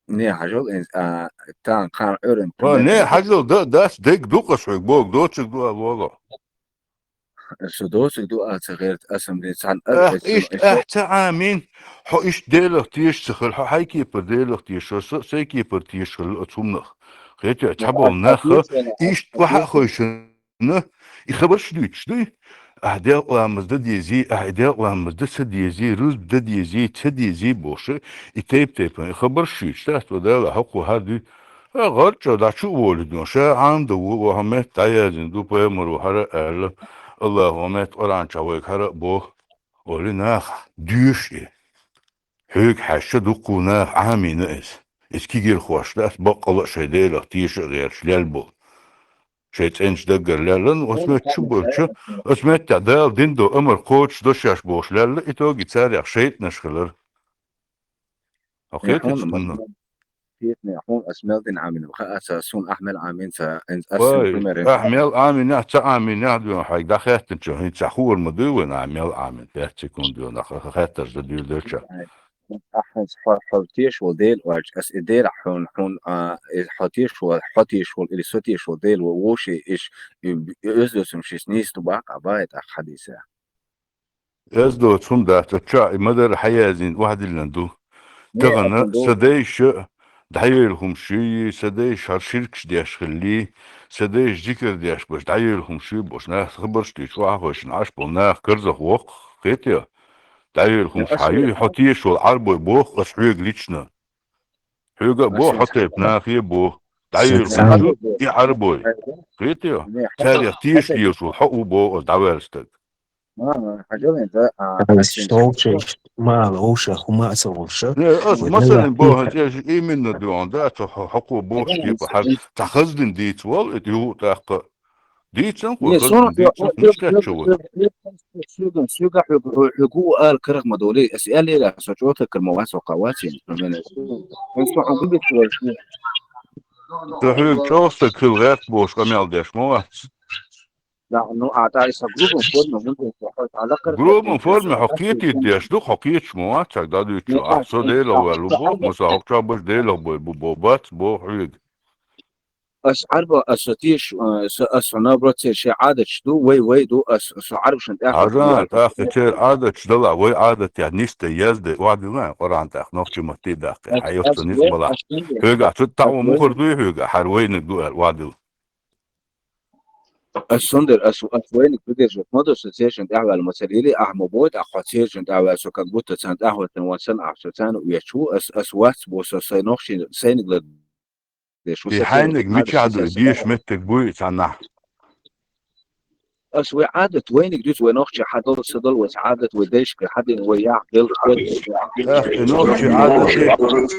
Не, хьажал, э, а, тан кхана Ӏуьйран Ва, не, хьажал, да, дас дег ду-кх аш хьоьга боху, доцург ду а лоло. Со доцург ду а ца гӀерта, ас ам де цхьаьна ар Ах, эцна, иштта, эцна. Ахь ца Ӏамин, хьо иштта Делах теша ца хила, хьо хьай кепара Делах теша, со а сай кепара теша хила оцу хӀуманах. Кхетий, цхьаболу нах, иштта ваха а хойшина, и хабарш дуьйцуш дуй? Ахь делкъа ламаз дан дезий, ахь и делкъа ламаз дан ца дезий, рузба дан дезий, ца дезий бохуш, и тайп-тайпана и хабарш дуьйцуш, тӀаьхьа Дала хьокхо хьар дуьйцу. Ха, гӀарчӀо дӀа чу а волуьйтуш, ша Ӏамда ву, ва хьан метта дӀаяздина ду, пайхамаро хьара а аьлла, Аллахо хьан метта Къуръан чохь вайга хьара а боху, олий наха, доьшу и. Хьоьга хьаьжча дуккха наха Ӏамийна иза. Иза кегирхош дац, баккъала а шайн Делах теша а гӀерташ лелла болу. Шайн цӀеначу даггара лелла, ну, оцу метта чу болчу, оцу меттехь Дала дина долу амар кхочуш до шаьш бохуш лелла, итоге царех шайтӀанаш хилар. Хьо кхеташ хӀунда? кхетаме, хьуна ас мел дина Ӏамийна, хаьа ца, суна ахь мел Ӏамийна ца, эн-, ас сен Вай, пример эн- ахь мел Ӏамийнехь, ца Ӏамийнехь дуьйна хьайга дӀахаьттинчу, хӀинца хьур ма дуй вайн ахь мел Ӏамийна, пять секунд дуьйна, ха-, ха-, хаттарш дан дуьйла делча. Ахь хьо, хьо тешаш волу Дела оьцуш, ас и Дела хьуна, хьуна, а, и хьо тешаш волу, хьо тешаш волу или со тешаш волу Дела вовший иш, и, и оьзда цунна шица нийса ду бакъ, а бахьа тӀаккха хьадийса. Аз доцу хӀума дац, а чохь и ма-дарра хьаяздина охьадиллина ду. Не, Тахана ацун ду. Сан дайша дӀайойла хӀума шуй, сан дайша хьара ширкаш деш хилли, сан дайша зикар деш баш дӀайойла хӀума шуй баш, нах хабарш дуьйцу, охьахойшина Ӏаш болу нах карзах воккху, кхетий? ДӀайойла хӀума ша ю, хьо тешаш волу Ӏарбой боху ас хьоьга лично. Хьоьга а боху, хьо тайпа нахе а боху. ДӀайойла хӀума шу и Ӏарбой. Кхетий? Царех тешаш лелаш волу хьо ву боху ас дӀаваьлла стаг. Ма, ма, хьажал эн, да, а, Ас ас ин товча иш мала овша хӀума а ца вовша. Не, ас Вай масалан нагахь боху, тешаш. Ас именно дуьхьал да, цо хьо-, хьокхо бохуш кепа хьар цхьа хаздина дийца вол, это юху тӀаккха. Дийцан хьо Не, хаздина суна, дийца, муьш кечча вай. Суьган, суьган хьуьгу, хьуьгу ала карах ма долий, ас аьллера, со чӀота кар ма вац, со кхавац ин, например. Эн со хьугу битварш. Со хьуьгу чӀогӀа стаг хила гӀерта бохуш къамел деш ма вац. Да, ну, а та иса грубом форме, ну, хьо, хьо, хьо, Грубом форме хьо кхетийта деш ду, хьо кхеташ ма вац, цхьа дӀадуьйцу, ахь со Делах ваьлла ву боху, ма со хьо чохь баш Делах бой бу, бо бац, бо хьоьга. Ас Ӏарба, ас со теш, э, со, ас хьо наоборот церан шайн Ӏадаташ ду, вай, вай ду, ас со Ӏарбашна тӀаьхьа Хьажа, тӀаккха церан Ӏадаташ дала, вай Ӏадатех нисда, язда, охьадилла, Къуръан тӀаккха нохчийн матте даккха, хьан йоццо нисбала. Хьоьга цу таӀо мухар дуй хьоьга, хьара вайниг ду аьлла, охьадилла. Ас сундер, ас, ас вайниг придерживать ма ду, со цершин тӀаьхьаваьлла ма цара, или ахь ма бой, тӀаккха хьо цершин тӀаьхьаваьлла, со как будто царна тӀаьхьаваьлла ван санна ахь, со царна оьцу, ас, ас вац бо, со сайн нохчийн сайниг ла деш, И хьайниг мичахь ду, и деша меттиг буй и цхьаннахь? Ас вай Ӏадат, вайниг дуьйцу, вай нохчий хьадолу, са долу, вай Ӏадат, вай дайшка хьадина, вай яхь, белх, Эх, и нохчий Ӏадат.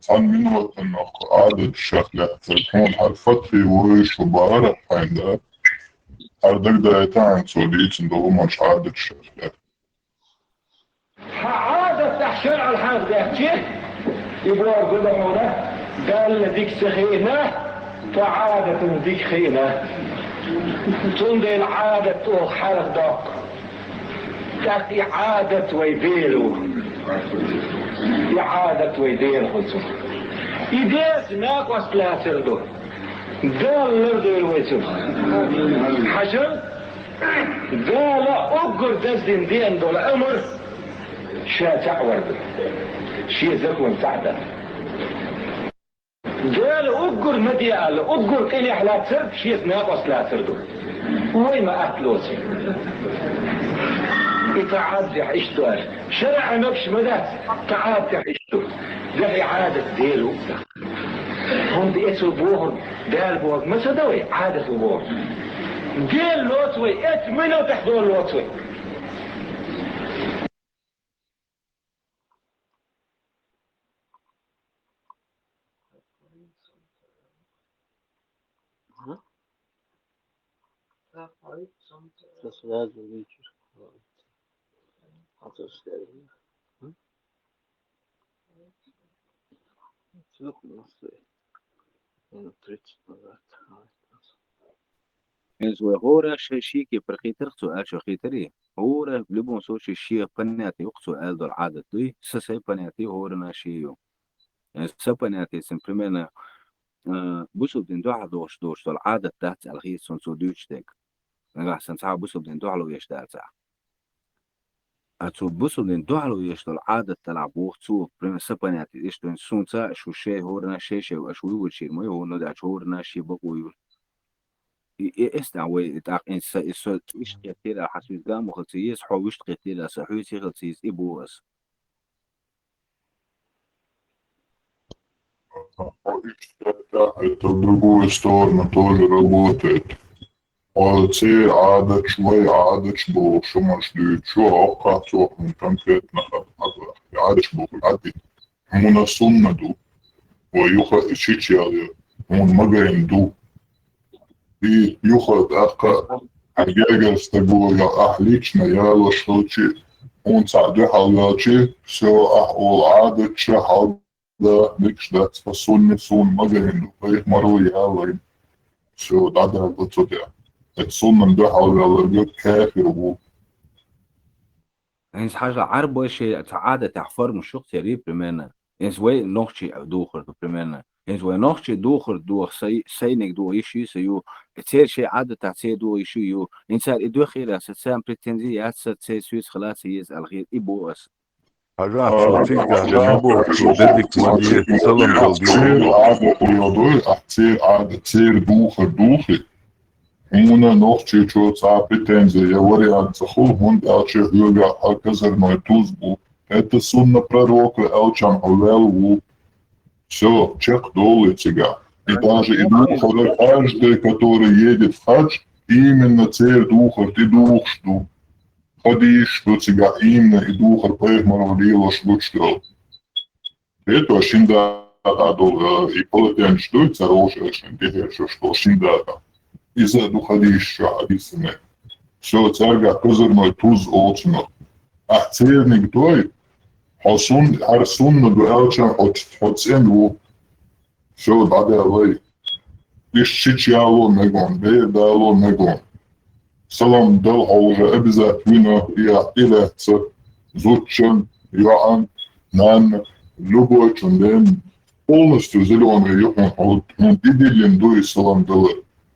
Цхьана минотан нах Ӏадаташах лаьцна, хьуна хьара фатхи вуй шу бара хьайна да. Хьара дагадайта хьайна цо дийцина долу хӀуманаш Ӏадаташах лаьцна. Хьан Ӏадат тӀехь шарӀал хьарх даьхчи, и бохург гуна хьуна, Далла дика ца хиъна, тхо Ӏадатан дика хиъна. Цундела Ӏадат оха хьарх доккху. ТӀаккха и Ӏадат вай Дела ву. И Ӏадат вай Дела хуьлу цунах. И Делаца накъост лацар ду. Дала лардойла вай цунах. Хьажал, Дала уггар даздина деана долу амр ша цхьаъ вар ду. Шен закон цхьаъ дар. Дала уггар ма де аьлла, уггар къинехь лацар, шеца накъост лацар ду. Вай ма атта лоций. И тӀаӀат дехь иштта ду аьлла. ШарӀан набш ма дац, тӀаӀат дехь иштта ду. Дехь и Ӏадат Дела ву. ХӀунда эцо бохург, Дала бохург ма ца дан вай, Ӏадат ву бохург. Дела лоцу вай, эцу минотехь Дела лоцу вай. Сейчас сразу вечер. А то что я, м? Всё, в принципе, минут тридцать назад. Иза вай хӀора шайн шеке пархийтарх цо аьлча хийтаре. ХӀора в любом случае шен понятие юкъа цо аьлла долу Ӏадат дуй, са сайн понятие хӀорана шен ю. Э, са понятие сан примерно, э, бусулба дин дуьхьал дохуш долуш долу Ӏадат дац аьлла хета суна цо дуьйцуш дерг. Нагахь сан цхьа бусулба дин дуьхьало еш дацахь. А цо бусулба дин дуьхьало еш долу Ӏадат талахь боху цо, примерно са понятие, иштта суна ца аша шу шей хӀорана шей шей аша вуй вуьйшийра ма ю, хӀорана даьлча хӀорана шен бакъо ю. И, и эс тӀехь вай, и тӀаккха и са, и со иштта кхетира, хьан суьйца гамо хила ца еза, хьо вуьшта кхетира, аса хьоьца хила ца еза, и боху аса. Это в другую сторону тоже работает. Хьо церан Ӏадаташ, вай Ӏадаташ бохуш хӀуманаш дуьйцуш, хьокхахь цо хьуна конкретно Ӏадаташ боху Ӏадат. Хьуна сунна ду. Вай юха и шича ял ю. Хьуна магайна ду. И юха тӀаккха хьан гергара стаг вогӀа ахь лично ялош хилчи, хьуна цхьаъ дуьхьал ваьлчи, всё, ахь олу Ӏадаташ хьал да, мегаш дац, по сунне сунна ма гайна ду, пайхамара яллай. Всё, дӀадаьлла цу тӀа. Эцу суннан дуьхьал ваьлларг кафир ву. ХӀинца хьажал, Ӏарбой шоай цхьа Ӏадатехь форма шух тера, примерно. ХӀинца вай нохчий духар ду, примерно. ХӀинца вай нохчий духар ду, сай-, сайниг ду, йиш ю, са ю. Церан шоай Ӏадатехь церан ду, йиш ю, ю. ХӀинца цара и дуьххьара, са царна претензи яц, са церан соьца хила ца еза аьлла хета, и бу ас. Хьажа, цо цигахь дерг боху, цо дерриг ма деза, салам дала деза. Церан Ӏадат йодой, ахь церан Ӏадат, церан духар духи. Хьуна нохчийчо цхьа претензи я вариант ца хуьлу, хӀунда аьлча хьоьгахь хьан козырной туз бу. Это сунна пророка, аьлча хьо ваьлла ву. Всё, чекхдолу и цигахь. И даже и духар, каждый, который едет в хадж, именно церан духар тӀедухуш ду. Хадийсаш ду цигахь, именно и духар пайхамаро лелош гучудолу. Хеташ шин дакъа долу, э, и полотенчаш дуй, цара вовшашна тӀехьерчаш долу шин дакъа. Иза а ду хадийсаш чохь хьадийцина. Всё, цаьргахь козырной туз олу цунах. Ахь церниг дой, хьо сун-, хьара сунна ду аьлча, хьо, хьо цӀена ву. Всё, дӀадаьллай. Иштта шича яло мегон, бер дало мегон. Салам дала хьо уже обязательно вина, и ахь тӀелаьцна, зудчун, йоӀан, нанна, любойчун ден, полностью зелёный ю хьуна, хьуна тӀедиллина ду и салам дала,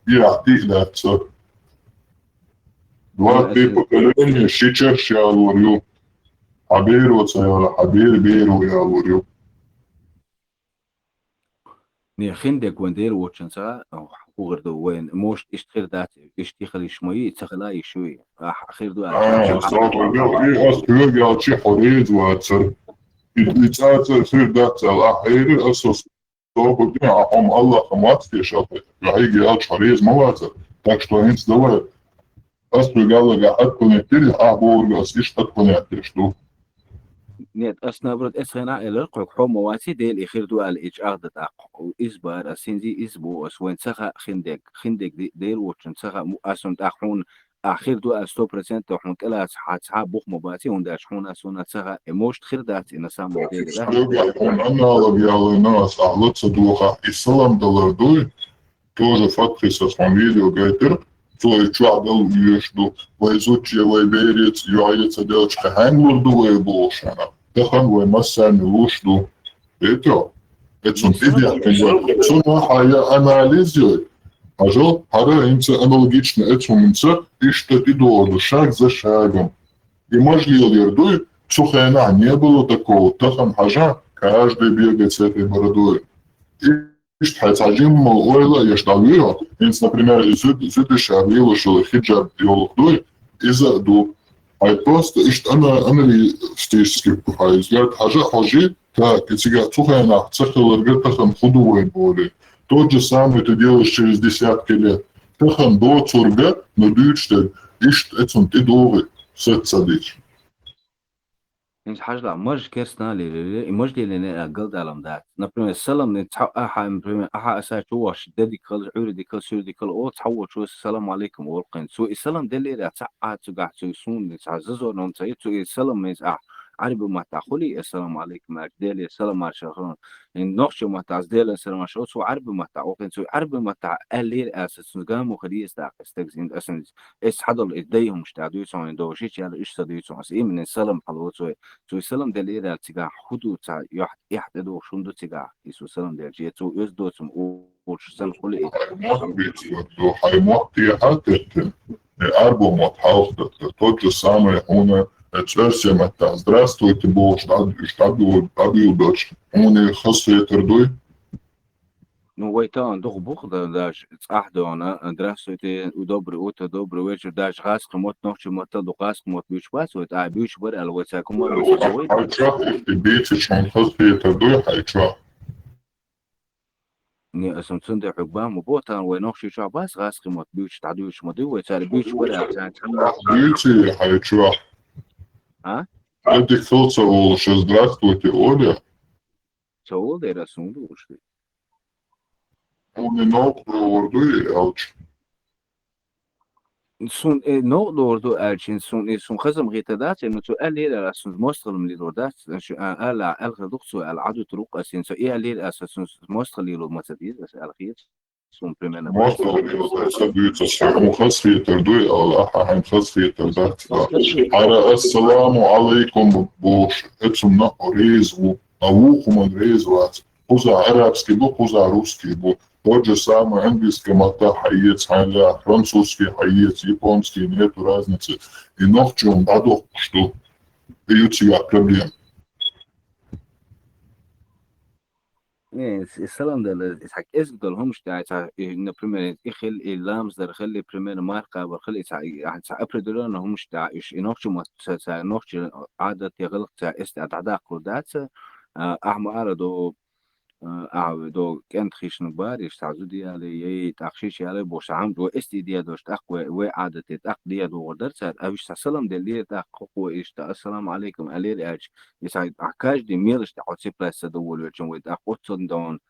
и ахь тӀелаьцна. Два-три поколения ши чарш ялор ю. Хьан беро ца яла, хьан бер беро ялор ю. Не, хиндерг вайн Дела воцчунца, хӀун хир ду вайн, может, иштта хир дац, иштта хила йиш ма йий, ца хила йиш ю и. Ахь хир ду аьлла, А, ахь собар ду, и ас хьоьга аьлча хьо реза вацара. И, и цӀа-цӀа хир дац аьлла, ахь хьерира, ас со собар ду, ахь хьо-м Аллахьа мац деш аьлла, хьайга аьлча хьо реза ма вацара. Так что хӀинца давай, ас хьоьга аьлларг ахь отклонить дира, ахь бохург ас иштта отклонять деш ду. Нет, ас наоборот, эцу хенахь а элира кхуьга, хьо ма ваций, Дела и хир ду аьлла, и чӀагӀдан тӀаккха. Иза бара ас, хӀинца иза бу ас, вайн ца хаьа хиндерг, хиндерг де-, Дела воцчунна ца хаьа, му-, ас хьуна тӀаккха хьуна, а, хир ду аьлла сто процентов хьуна тӀелаца хьа цхьа а бух ма баций, хӀунда аьлча хьуна ас хьуна ца хаьа, и может хир дац и на самом деле, да? Хьоьга хьуна аналог ялийна ас, ахь ла ца дохахь, и салам далар дуй, Тоже Фатхьис ас хьуна видео гайтира, цо и чохь дала оьшуш ду, вай зудче, вай бере ца, йоӀе ца делча, хьаьнга лур ду вай бохуш хьуна. Тахана вай массарна луш ду. Эцо, эцун тӀедехкина вай. Цунах хьан я анализ йой. Хьажал, хӀара хӀинца аналогично эцу хӀуманца иштта тӀедогӀу ду, шаг за шагом. И мажлил яр дуй, цу хенахь не было такого, тахана хьажа, каждый бегает с этой бородой. И Иштта хьайн цхьа жимма ойла а еш дӀавоьгӀу. ХӀинца, например, и зуд-, зудчаша лелош йолу хиджаб йолух дуй, иза а ду. Хьайн просто иштта ана-, аналитически хьайн взгляд хьажа а хьожий, так, и цигахь цу хенахь ца хиларга тахана хӀун ду вайн олий. Тот же самый ты делаешь через десятки лет. Тахана доцурга, но дуьйцуш дерг, иштта эцунна тӀедогӀий, саца ца дийцча. ХӀинца хьажал, маж керстаналле лелира, и маж лелийна а галдалам дац. Например, салам дина цхьа ахьа, например, ахьа аса чу вахча, де дика хила, Ӏуьйре дика хила, суьйре дика хила, о, цхьаволчо салам алейкум олу кхин. Цо и салам деллера цхьа а цуьгахь цуьнан суна дина цхьа зазорнам ца йо, цо и салам меза ахь Ӏарби маттахь хуьлий, ассаламу алейкум аьлча, Деле салам аьлча хилла. И нохчи маттахь, Деле салам аьлча, цо Ӏарби маттахь, олу кхин, цо Ӏарби маттахь аьллера аьлча, цуьнан гамо хир еза тӀаккха стегаза, аса Эс хьадолу и дай хӀумаш тӀехь дуьйцу хьуна, и довшийча аьлла, иштта ца дуьйцу хьуна. Аса иманин салам хьалоцой. Цуьнан салам делира аьлла цигахь хӀун ду ца, юьхь, эхь тӀедогӀуш хӀун ду цигахь? И цо салам делча, я цо оьзда доцург олуш санна хуьлу и. Хьайн мотт бийцалур ду, хьайн мотт тӀехьа а теттина, и Ӏарбо мотт хьалха теттина. Тот же самый хьуна, э, цӀерсен маттахь, здравствуйте бохуш, дӀа-, уьш дӀабуьл-, дӀабуьйлабелча, хьуна и хазахетар дуй? Ну, вай тахана дукха бу-кх да-, даже цӀахь догӀна, а, здравствуйте, доброе утро, добрый вечер, даже гӀазкхи мотт, нохчи маттал ду гӀазкхи мотт буьйцуш бац вай, тӀаккха буьйцуш бара аьлла вай цаьрга хӀума а ду вай. Хьайн чохь иштта бийцича хьуна хазахетар дуй хьайн чохь? Не, аса цундела хьоьга бан ма бо, тахана вай нохчи чохь бац гӀазкхи мотт буьйцуш, дӀадуьйцуш ма дуй вай цаьрга, буьйцуш бара аьлла цаьрга хӀума а ду. Буьйций хьайн чохь? А? Дика хила ца олуш, здравствуйте олий? Ца олу дера ас хӀунда олуш ду? Хьуна новкъа догӀур дуй аьлча? Сун, э, новкъа догӀур ду аьлча, сун, э, сун хазам хетар дац, э, ну, цо аьллера аьлла, сун мостагӀалла лелор дац, э, шу, а, аьлла, аьлла хир ду-кх цо аьлла, Ӏадуттар ву-кх аз, сун цо и аьллера аьлла, сун мостагӀалла лелор ма ца деза, аса аьлла хета, сун примерно. МостагӀалла лелор дац, ца дуьйцу, аса хьуна хазахетар дуй, аьлла, ахьа хьайна хазахетар дац, аьлла. ХӀара «Ассаламу Ӏалайкум» бохуш, оцунна реза ву, а вукхунна реза вац. Кхузахь арабский бу, кхузахь русский бу. Тот же самый английский маттахь хьаэца хьайна, французский хьаэца, японский, нету разницы. И нохчо дӀадоккхуш ду. И ю цигахь проблема. Не, с-, салам дала, и цхьа кӀезиг долу хӀумаш тӀехь, и цхьа, и, например, и хила, и ламаз дар хила, и, примерно, марха кхабар хила, и цхьа, и, а, цхьа определённо хӀумаш тӀехь, уьш, и нохчо ма-, ца, ца, нохчо Ӏадат я гӀиллакх ца эс тӀехь дӀадаккхалур дац, а, ахьа ма-, ара до, а, ахьа до кӀентан хишниг бара, иштта цхьа зуда яле, яй, тӀаккха шича яле бохуш, цхьа хӀума вай эс тӀе де долуш, тӀаккха вай, вай Ӏадате тӀаккха де догӀур дара цара, а уьш цхьа салам деллера, тӀаккха хӀокхо иштта, «Ассаламу Ӏалайкум» аьллера аьлча, и цхьа, ахьа каждый мелочь тӀехь оцепляться дан волавелча, вай тӀаккха оццунна дан,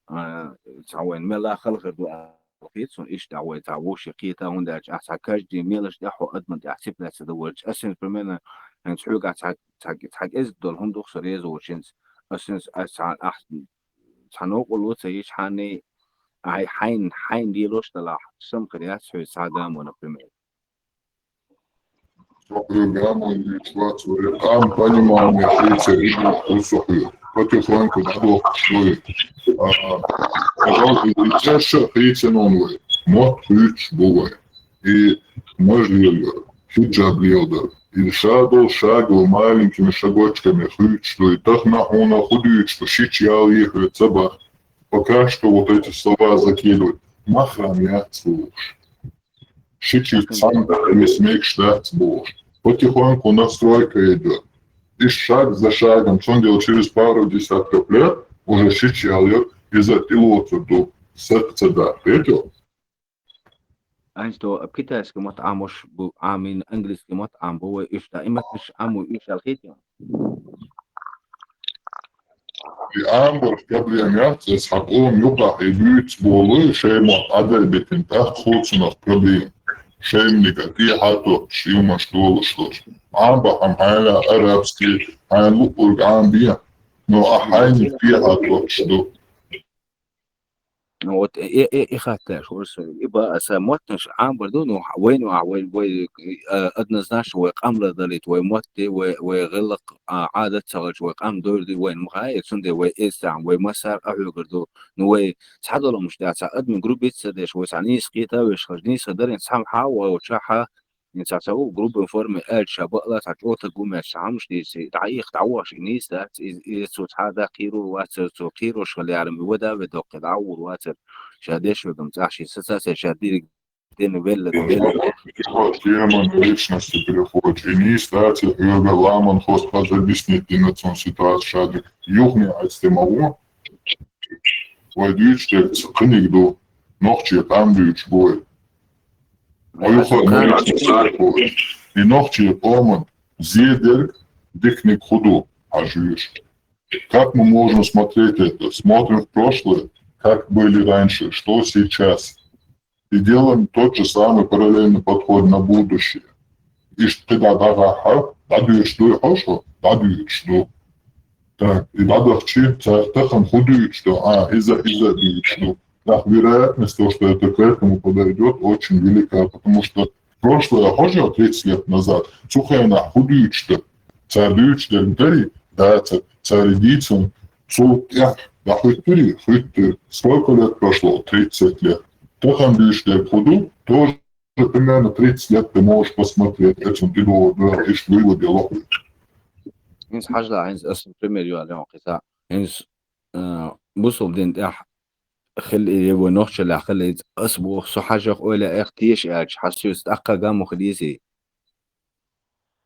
а, цхьа вайн мелла хала хир ду аьлла хета суна, иштта вай цхьа вовшийн кхета, хӀунда аьлча ахьа цхьа каждый мелочь тӀехь хьо адамна тӀехь цепляться дан волча. Ас хӀинца, примерно, хӀинца хьоьгахь цхьа, цхьа, цхьа кӀезиг долу хӀума ду-кх со реза волчу хӀинца. Ас хӀинца, ас цхьа, ахь цхьа новкъарло ца йича хьанний, ахьа хьайн, хьайн лелош делахь, сам хир яц хьоьца цхьа а гамо, например. Со хьоьга гамо йийцуш вац вай, къам понимание хийца, идут кху со хьоьга. Потихоньку дӀадоккхуш вай. А, а, и цӀерша а хийцина вай. Мотт хуьйцуш бу вай. И маж лелор, хиджаб леладар. И ша долу шаг вай маленькими шагочками хуьйцуш ду. И тахана хьуна хӀун дуьйцуш ду, шича ял ехьа ца бах. Пока что вот эти слова закидывать. Махрам яц бохуш. Шича цхьаьна вес мегаш дац бохуш. Потихоньку настройка идёт. И шаг за шагом, цундела через пару десятков лет уже шича ял йо, иза тӀелоцур ду, сатта ца дац. Видел? Айнсто, китайский мотт Ӏамош бу, Ӏамин, английский мотт Ӏам бу вай, уьш да, и маттанаш Ӏам ву, уьш аьлла хетий? И Ӏамбарх проблема яц, аса хьан къоман юкъахь и буьйцу болу, шайн мотт Ӏадайбитина тӀаккха хуьлу цунах проблема. Шайниг а тӀехьа а тоттуш, юмаш долуш долуш. Ӏамбахьа хьайна арабский, хьайна луъург Ӏамбе, но а хьайниг тӀехьа а тоттуш ду. Ну, вот и, и, и хаттар, хӀора со, и ба аса маттанаш Ӏамбар ду, ну, вайна а, вай, вай, а, однозначно вай къам лардалийта, вай матте, вай, вай гӀиллакх, а, Ӏадат ца хилча, вай къам дойр ду, вайна ма хаьа, цундела вай эза цхьаьна, вай массара а хьоьгур ду. Ну, вай цхьадолу муш тӀехь цхьа адамна грубить ца деш, вай цхьа нийса кхета вешхаш, нийса дарина цхьамхьа а вай чохь а, и цхьа ца ву грубой форме аьлча, ша бакъла цхьа чӀотаг ву метташ, цхьа хӀумаш дийци, дӀаэха, дӀавахаш, и нийса дац, и, и цо цхьа а дӀакхийрор вацара, цо кхийрош хила яра, ми вада ве доккхе дӀавур вацара, ша деш вегам цӀахь ши сацацей, ша дириг дена велла, велла. Тема на личности переходит. И нийса дац, и хьоьга ламан хӀост хаза объяснить дина цун ситуацию ша дика. Юхне айс тема ву. Вай дуьйцуш дерг ца кхиниг ду. Нохчий къам дуьйцуш бой. Вай юха нохчий царь бой. И нохчий къоман зе дерг дикниг хӀу ду, хьажуьйш. Как мы можем смотреть это? Смотрим в прошлое, как были раньше, что сейчас. И делаем тот же самый параллельный подход на будущее. Иштта кхидӀа дӀагӀахьа, дӀадуьйцуш дуй хьо шо? ДӀадуьйцуш ду. Так, и дӀадахчи, цара тахана хӀун дуьйцуш ду? А, иза, иза дуьйцуш ду. Так, вероятность того, что это к этому подойдёт, очень велика, потому что прошлое, хьожа, тридцать лет назад, цу хенахь хӀун дуьйцуш ду? Цара дуьйцуш дерг дарий? Дацара. Цара дийцина, цул тӀаьхьа дӀахӀуьттурий? ХӀуьттура. Сколько лет прошло? Тридцать лет. Тахана дуьйцуш дерг хӀун ду? Тоже примерно тридцать лет ты можешь посмотреть, эцун тӀедогӀур ду, иштта вывод йолу хьуна. ХӀинца хьажа, хӀинца аса пример йоьлла хьуна кхин цхьа. ХӀинца, а, бусулба дин тӀехь хила и вай нохчаллехь хила иза, ас боху, со хьажах ойла эх теша аьлча, хьан соьца тӀаккха гамма хила изий?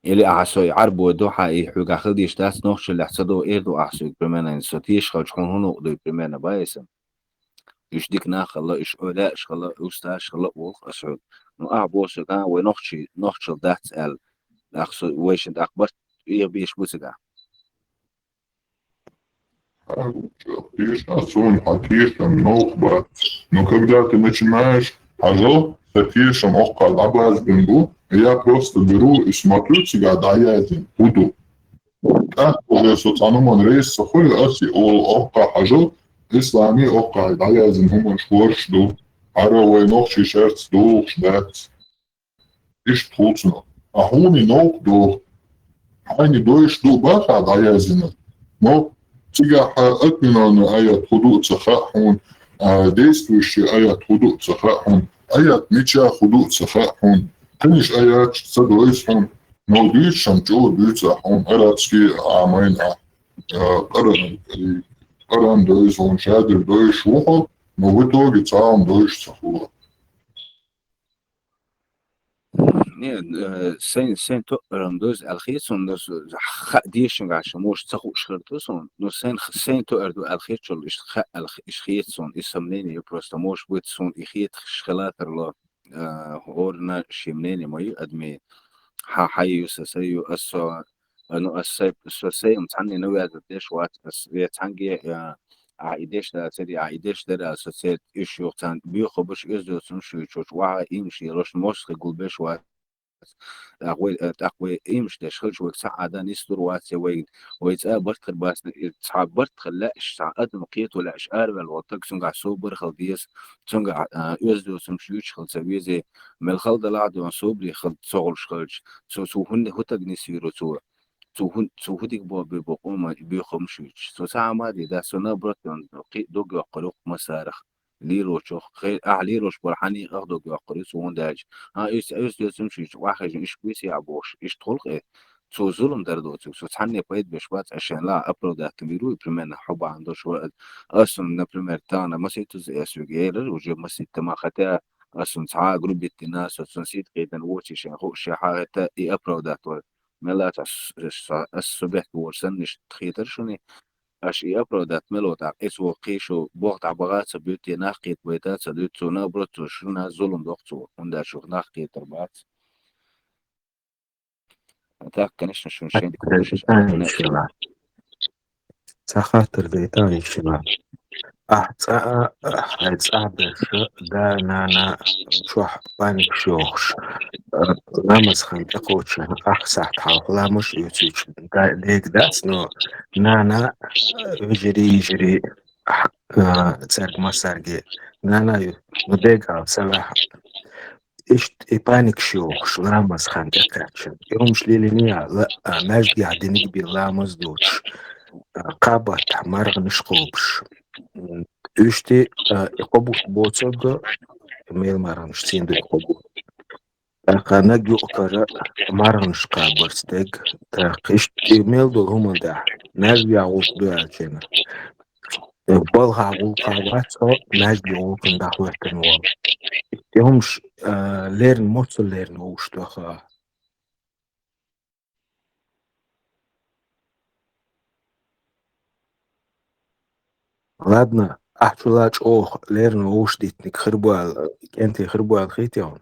Или ахьа со и Ӏарбой ду, хьан и хьоьгахь хила дийш дац, нохчаллехь ца до эр ду ахьа соьга, примерно, со теша хилча хьуна хӀун укъ дуй, примерно, баисан? Уьш дика нах хилла, уьш ойла аш хилла, усташ хилла а волу ас хьоьга. Ну, ахьа боху соьга, а, вай нохчий, нохчалла дац аьлла. Ахьа со, вайшин тӀаккха барт, э, беш бу цигахь. Конечно, сон хьан тешам новкъа бац. Но когда ты начинаешь, хьажал, Ца тешам оккха дӀабазбин бу, я просто беру и смотрю, цигахь дӀаяздина хӀун ду. ТӀаккха уже со цхьана хӀуманна реза ца хуьлу, ас и олу оккха хьажал, Исламе оккха дӀаяздина хӀуманаш хӀорш ду, хӀара вай нохчий шаьрца дохуш дац. Иштта хуьлу цунах. А хьуна и новкъа доху. Хьайна дойуш ду баха дӀаяздина. Но цигахь а отменённый аят хӀун ду а ца хаьа хьуна, а, действующий аят хӀун ду а ца хаьа хьуна, аят мичахь хӀун ду а ца хаьа хьуна, кхинаш аяташ ца дойза хьуна, но дуьйцуш-м чӀогӀа дуьйцу ахь хьуна, арабский а, майна а, а, Къуръан, и Къуръан дойза хьуна, шадерг дойуш ву хьо, но в итоге цхьа а хӀума дойуш ца хуьлу. Не, э, сайн, сайн тоъарна дойза аьлла хета суна, но с-, хаа дешан гӀаш, может, ца хууш хир ду суна, но сайн, сайн тоъар ду аьлла хетачул, иштта хаа аьлла х-, иштта хета суна, и сомнение ю, просто, может быть, суна и хеташ хила тарло, э, хӀоранна шен мнение ма ю адамийн, хьан хьай ю, сан сай ю, ас со А, ну, ас сай, со сай, м, цхьанне ну ваьзна деш вац, ас ве цхьанге, а, а, и деш дацари, а, и деш дара, со церт иш юх цхьан буьйху баш, оьзда цун шуьйчуч, ваха имаш елош, мостагӀий гулбеш вац. ТӀаккха вай, а, тӀаккха вай имаш деш хилча, вай цхьа Ӏадан нисдур вац, я вай, вай цӀа барт хир бацна, и цхьа барт хир лаьаш, цхьа адам кхето лаьаш, араваьлла волу таг, цуьнгахь собар хила деза, цуьнгахь, а, оьзда цун шуьйчу хила ца везий, мел хала далахь а дуьйна, собаре хила ца гӀулш хилча, цо, цо хӀунда хӀу таг нисвийр ву цо? Цо хӀун, цо хӀу дика боху бе бо къоман и буьйху хӀумаш юьйцуш? Цо ца Ӏамаде дац, цо наоборот, кхин а дог йоккхур ю-кх массарах. Лелочух, хе-, ахь лелош болу хьан некъах дог йоккхур ю цо, хӀунда аьлча, хьан, иза, иза доьзна ца хилча, ваххьежна иш буьйса яхь бохуш, иштта хуьлу-кх и? Цо зулам дара доцург, цо цхьанне пайда беш бац, аш шайн лаахь оправдать вийр ву, и примерно хьо бахьана долуш вара. Ас, например, тахана масийтаза эсвиг елар, уже масийтта ма, хотя ас цхьа а грубить дина, со цунна сийта кхетина воций шайн хууш, шайн хьан хӀетта и оправдать вара. Мел лаца ас, ас, ас субъект вор санна иштта хетара шуна, аш и оправдать мел ву тӀаккха, эцу воккхий шу боху дӀабаха а ца буьту, я нах кхетабайта а ца дуьту, цо наоборот, цо шуна зулам доккху цо, хӀунда аьлча шух нах кхетар бац. А так, конечно, шуна шайн Хаттар дайта йиш хила. Ца хаттар дайта йиш хила. Ахь цӀа а, хьайн цӀахь берш а, да, нана, чохь паникаш йохуш, а, ламаз хан тӀекхочуш, ахь сахьт хьалха ламаз оьцуьйтуш, да, дега дац, но нана, вежарий, йижарий, а, цаьрга массаьрга, нана ю, ну, дега ала ца ваьхьа. Иштта и паникаш йохуш, ламаз хан тӀекхаьчна. И хӀумаш лелийна а, ла-, а, маьждигехь диниг бен ламаз доцуш, а, кхаа баттахь маргӀанаш кхобуш. М, уьш тӀе, а, и кхо бутт боцург а, мел маргӀанаш цӀена ду и кхо бутт. ТӀаккха наг юкъа кара маргӀанаш кхабар стаг, тӀаккха иштта и мел долу хӀуманна тӀехь, маьждигехь гӀуллакх ду аьлча, балхахь гӀуллакхахь вац хьо, маьждиган гӀуллакхана дӀахӀоьттина волу. И хӀумаш, а, леррина, моццул леррина вовшах тоьхна. Ладно, ахь чула чӀогӀа леррина вовшах диттинарг хир бу аьлла, кӀентий хир бу аьлла хетий хьуна?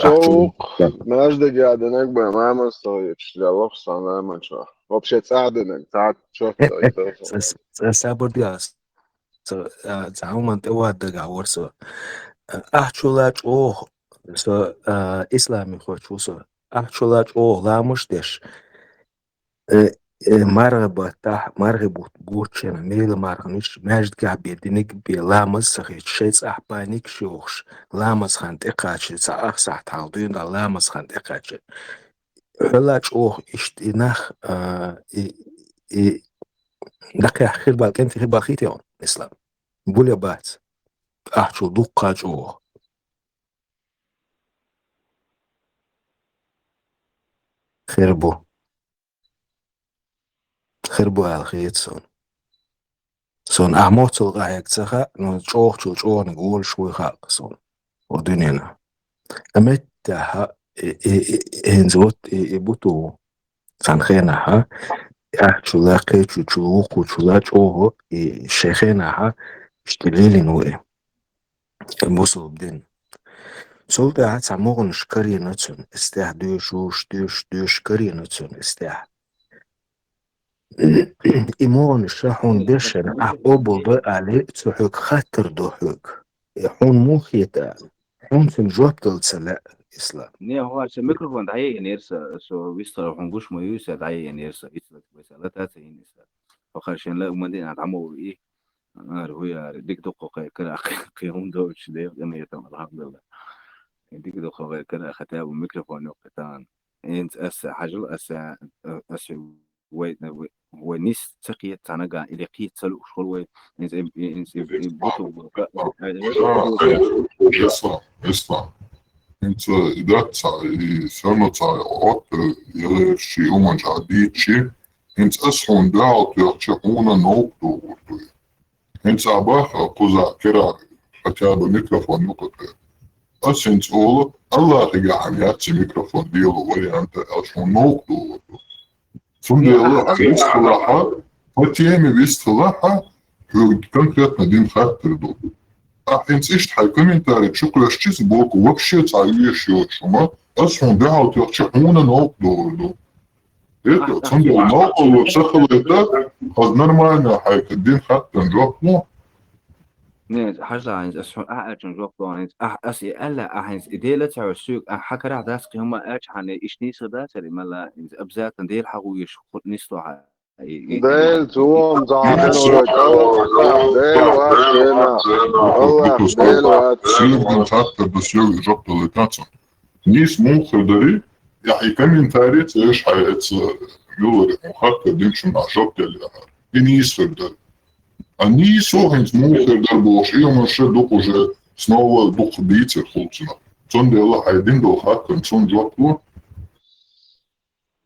Ахь чула Сох, маьждигехь динарг бен ламаз ца хеташ, лелларх сан ламаз чохь. Вообще цӀахь динарг, цхьа чот а ца, ца сабар де ас. Ца, а, цхьа хӀуманна тӀе ваха дагахь вара со. А, ахь чула чӀогӀа со, а, исламехь ву со. Ахь чула чӀогӀа ламаз деш. Э, э, маргӀа баттахь, маргӀа бутт боцучу хенахь, мела маргӀанаш, маьждигехь бен диниг бен ламаз ца хеташ, шайн цӀахь паникаш йохуш, ламаз хан тӀекхача, цхьа ах сахьт хьалха дуьйна ламаз хан тӀекхача. Хьула чӀогӀа иштта и нах, а, и, и, дакхехь хир бала, кӀентий хир бала хетий хьуна, Ислам? Бу я бац? Ахь чул дуккха чӀогӀа. Хир бу. Хир бу аьлла хета суна. Суна ахь моццул къахьега ца хаьа, но чӀогӀачул чӀогӀаниг волуш вуй хаьа суна. Хьо дуьненахь. Ткъа меттехь, и, и, и, хӀинца вот и, и буту ву. Цхьана хенахь, ахь чула, кхечу чула, вукху чула чӀогӀа, и шайн хенахь, иштта лелийна ву и. Бусулба дин. Цул тӀаьхьа цхьа могӀанаш карийна цунна, стехь доьшуш, доьшуш, доьшуш карийна цунна, стехь. И могӀанаш хьуна бешшина, ахь къобалдо аьлла, цу хьоьга хаттар до хьоьга. И хьуна муха хета аьлла. хьуна цунна жоп дала ца лаьа, Ислам. Не, хӀара са микрофон дӀаяйинера са, со вистхила хьуна гуш ма юй са, дӀаяйинера са, ицлак вай са лата ца йина са. Хьо хар шен ла, ма дина дӀамо и. Ар хӀу яр, дик дукха кхай кара, кхай хӀун доч, дев, дема ятам, алхамдулилла. Дик дукха кхай кара, хотя бы микрофон йоккхатан. Инц аса, хьажал аса, аса вай, вай, вай нис ца кхет цанага, или кхет ца луш хул вай, инц, инц, инц, инц, буту, буту, Ислам, Ислам. Инц, и дат ца, и всё равно ца, от, э, я ши уман жа дичи. Инц ас хун дал, тёрча хун новк дугуртуй. ХӀинца а баха, кхуза кира, хотя бы микрофон юкъа тӀе. Ас хӀинца олу, Аллахьига хьан яц микрофон делу варианта, аш хьуна новкъа долу. Цундела хьан вистхилахьа, по теме вистхилахьа, хьоьга конкретно дин хаттар ду. Ахь хӀинца иштта хьайн комментарий чу кхоьссича, боку вообще цхьа веш йоцуш хӀума, ас хьуна дуьхьал тоьхча хьуна новкъа долур ду. Это, цундела новкъарло ца хилийта, хаза нормально хьайка дин хаттан жоп лу. Не, хьажа, хӀинца ас хьуна ахь аьлчун жоп лу, хӀинца ахь ас и аьлла, ахь хӀинца и дела ца хьоьжуш суьйга, ахь хьан карахь дац кхин хӀума аьлча хьан, иштта нийса дацара, и мала, хӀинца обязательно дела хьан гӀуйш, хӀу-, нисло хьан. Дела цу вон захьа Дела вац вена. Аллах, Дела вац. Суьйга дин хаттар ду, суьйга жоп далийтан цунна. Нийса муха хир дарий, я и комментарий ца еш хьай эца милари хьун хаттар динчун а жоп дели ахьар. И нийса хир дар. А нийса хӀинца муха хир дар бохуш, и хӀума ша дукха уже снова дукха дийцар хул цунах. Цундела хьай дин долу хаттар цунна жоп лу.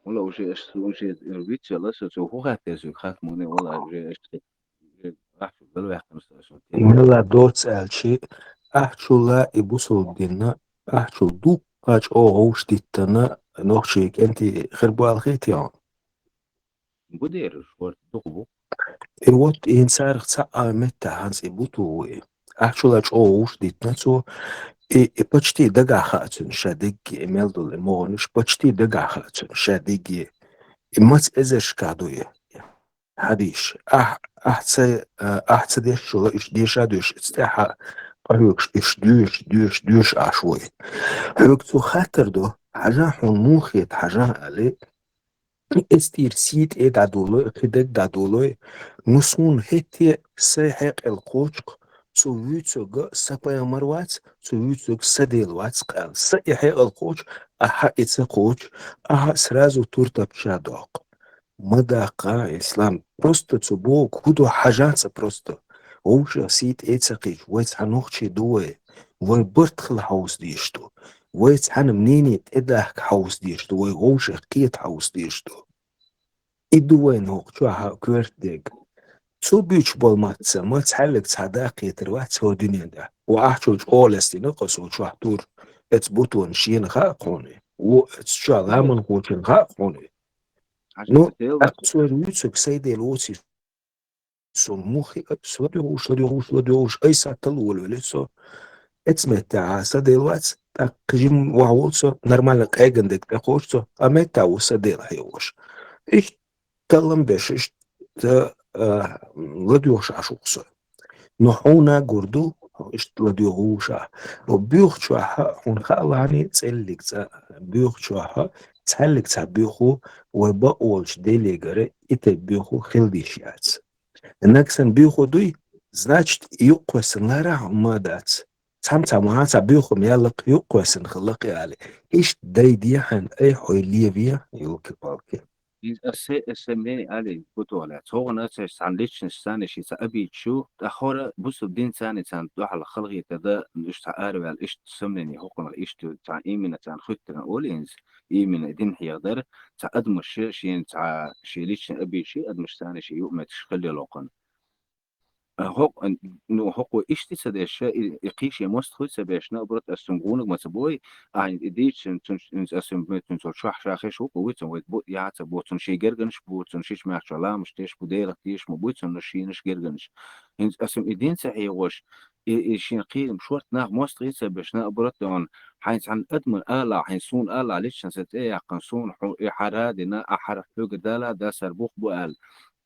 Вала уже аш, уже вицвела со, со хӀу хаттар соьга хаттар муне, вала уже аш, уже ахчу галваьккхина со, со. Мела доц аьлчи, ахчула и бусул динна, ахчул дуккха чӀогӀа вовш диттана, нохчий кӀентий хир буалхий тион. Бу дера, шорт дукха бу. И вот инсарах цхьа а метта хӀанз и бу ту ву и. Ахчула чӀогӀа вовш диттана цо, и, и почти дагахь хаьа цуьнан ша дегги, и мел долу и могӀанаш почти дагахь хаьа цуьнан ша дегги. И маца эзаршка ду и. Хьадийш. Ахь, ахь ца, а, ахь ца дешчула, иш деша доьш, ица тӀехьа къахьоьгуш, иш доьш, доьш, доьш аш вой. Хьоьга цо хаттар до, хьажа хьуна муха хета, хьажа али, эстийр сий тӀе дӀадолой, кхидерг дӀадолой, ну суна хӀетте сай хьекъал кхочух, цу вуьйцург са пайхамар вац, цу вуьйцург са Дела вац кхаьл. Са и хьекъал кхочу, ахьа и ца кхочу, ахьа сразу тур тапча доккху. Ма даккха, Ислам, просто цу богу, хӀу ду хьажа ца просто. Вовшах сий тӀе ца кхийчу, вай цхьа нохчий ду вай. Вай барт хила хьовса дийш ду. Вай цхьана мнение тӀедахка хьовса дийш ду, вай вовшах кхета хьовса дийш ду. И ду вайна хӀокху чохь коьрта дерг. Цу буьйцуш болу мацца, ма цхьаьллиг цхьа даккхетар вац хӀо дуьнен тӀехь. Ва ахьчул чӀогӀа лестина кхо со чохь тур, эца бутон шена хаьа кхуьне. Ву эца чохь ламан кхочун хаьа кхуьне. Ну, тӀаккха цо вуьйцург сай Дела воций. Сон мухи а, ладуьгӀуш, ладуьгӀуш, ладуьгӀуш, айса тал волавелли со. Эцметтехь а са Дела вац, тӀаккха жим вахьа волу со, нормально къеган дерг тӀекхочу со, а метта ву са Дела хьевуш. Иштта таллам беш, иштта, а, ладуьгӀуш Ӏаш ву со. Но хьуна гур ду, хьо иштта ладуьгӀуш а. Но буьйхучохь хьуна хаалахьани цӀеллиг цӀа, буьйхучохь цхьаьллиг цхьа буьйху, вай бакъволчу Делегара и тайпа буьйху хила дийш яц. Нагсан буьйху дуй, значит, юккъоьссина лара хьуна ма дац. Цхьамца ма цхьа буьйху ма яьлла-кх, юккъоьссина хилла-кх и али. Иштта дайде хьайн, ай хьой леве, ёлки-палки. Иза аса, аса мени али бутугӀалаьцна. Цхьа гӀана аса цхьана личность санна ши ца обидчу, тӀаккха хӀора бусул дин царна царна дуьхьал халгӀита да, уьш цхьа араваьлла, иштта сомнение хӀокхунах, иштта цхьа именно царна хуьттаран олу иза, именно дин хьехадар, цхьа адамаш шена цхьа ши личный обидчу адамаш санна ши юкъаметтигаш хилла йолу хӀокхунна. А, хӀокху, ну, хӀокхо иштта ца деш, и, и кхин шен мостагӀий ца беш, наоборот, ас цунна гӀунаг ма ца бой, ахьа и дийцича, цунна, цунна, ас цунна, цунна чохь ша хеш ву, вуй цунна вай бу, яхьа ца бо, цунна шен герганаш бу, цунна шиш маьхча ламаш деш бу, Делах тешаш ма буй, цунна шийнаш герганаш. ХӀинца ас цунна и дин ца хьегӀош, и, и шен кхийрам шорта нах мостагӀий ца беш, наоборот, хьайн цхьана адаман ала, хьайн суна ала, личностьца тӀе яьккхина, суна хьо, и хьара дина, а хьара хьоьга дала, дасар бух бу аьлла.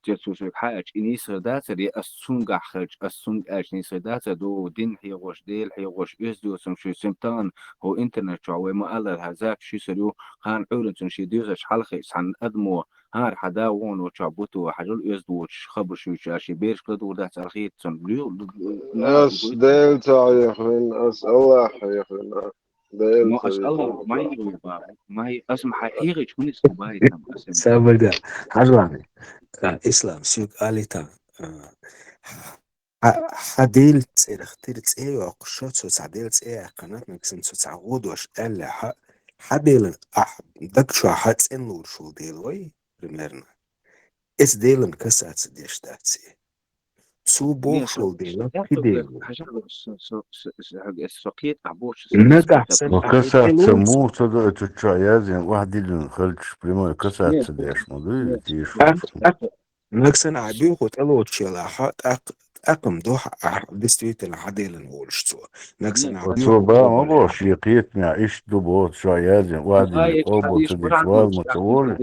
цецо соьга хьаьча, и нийсгӀа дацар, я ас цунгахь хилча, ас цунга аьлча нийсгӀа дацар, ду дин хьегӀош, Дела хьегӀош, оьзда доцам шуьца, симтан хӀо интернет чохь вай ма-аллара, хьан запись ю сар ю, хьан Ӏуьйранна цунна шен доьзалш хьалхе, цхьана адамо, хӀара хьан да вон вочохь бу ту, хьажал оьзда воцуш, хабарш юьйцуш, шен берашка ладугӀур дац аьлла хета цунна. Ас Дела ца хьехавина, ас Аллах хьехавина. Дела Ну, ца ас Аллах, хьехавина. Май ву ба, май, ас ма хьан хьийгӀича хӀунда ису бай там, ас ма. Сабарда, хьажлани. А, Ислам, сюк алита. А, хьа-, хьан Дела цӀерах тера цӀе йоккхуш, цо цхьа Дела цӀе яьккхина, нагахь санна цо цхьа гӀо дош аьллехьа, хьан Делан ахь даг чохь хьан цӀена луурш ву Дела вай, примерно. Эс Делан касаца деш дац и. Цо Не, бохуш со-, волу Дела, со-, кхин Дела. Хьажа, со-, со-, со-, со-, хьага эс со кхета, ахь бохучу со Нагахь эс санна Ну, ахь касаться Делан муха ца до, это чё, я зин, вахдилин хальч, прямой Не, касаться деш, ну, да, не, тиеш. Ах, ах, нагахь санна ахь буьйху тӀелоцучу елахьа, тӀаккха, тӀаккха-м дохьа ахь действительно хьан Делан волуш цо. Нагахь санна ахь Цо буьйху ба, ма тӀелоцучу бо, шен кхетамехь иштта ду боху, чо язйина, вадина, Ай, къобал ца деш, вазма ца волу.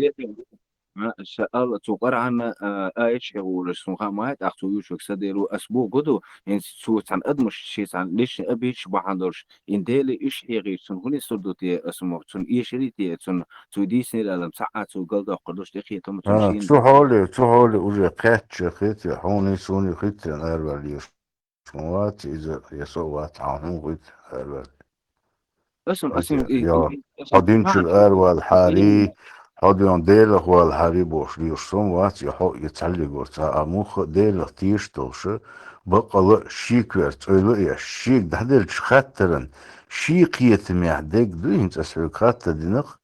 А, ша Алла, цу Къуръанна, а, аяташ хьехуш, сун хаа май, тӀаккха цу юьшург са дер ву, ас бу гуду, хӀинца цу цхьана адамаш, ши цхьана личный обидаш бахьана долуш, ин Дели иш хьехийча, цун хӀунисур ду те, ас мо, цун эшари те, цун, цу дийснера алам, цхьа а цу галдоккхур душ, тӀе хетам, цун А, шин цу хьоле, цу хьоле уже кхаьчча хити, хьуни суни хити, арвалеш. Ма вац иза, я со вац, хьан хӀун вуьйцу, аьлла. Аса, аса, Окей, и, я. и, и, Хьо динчуьра аса, ара вала хьари, хьо ден Делах вала хьари бохуш лелаш сом вац, я хьо, я цхьаллиг вац, а муха Делах тешаш долуш, баккъала шийквер, цӀойла а еш, шийга дӀаделча хаттаран, ший кхетамехь дег дуй, хӀинца аса хьоьга хаттар динах,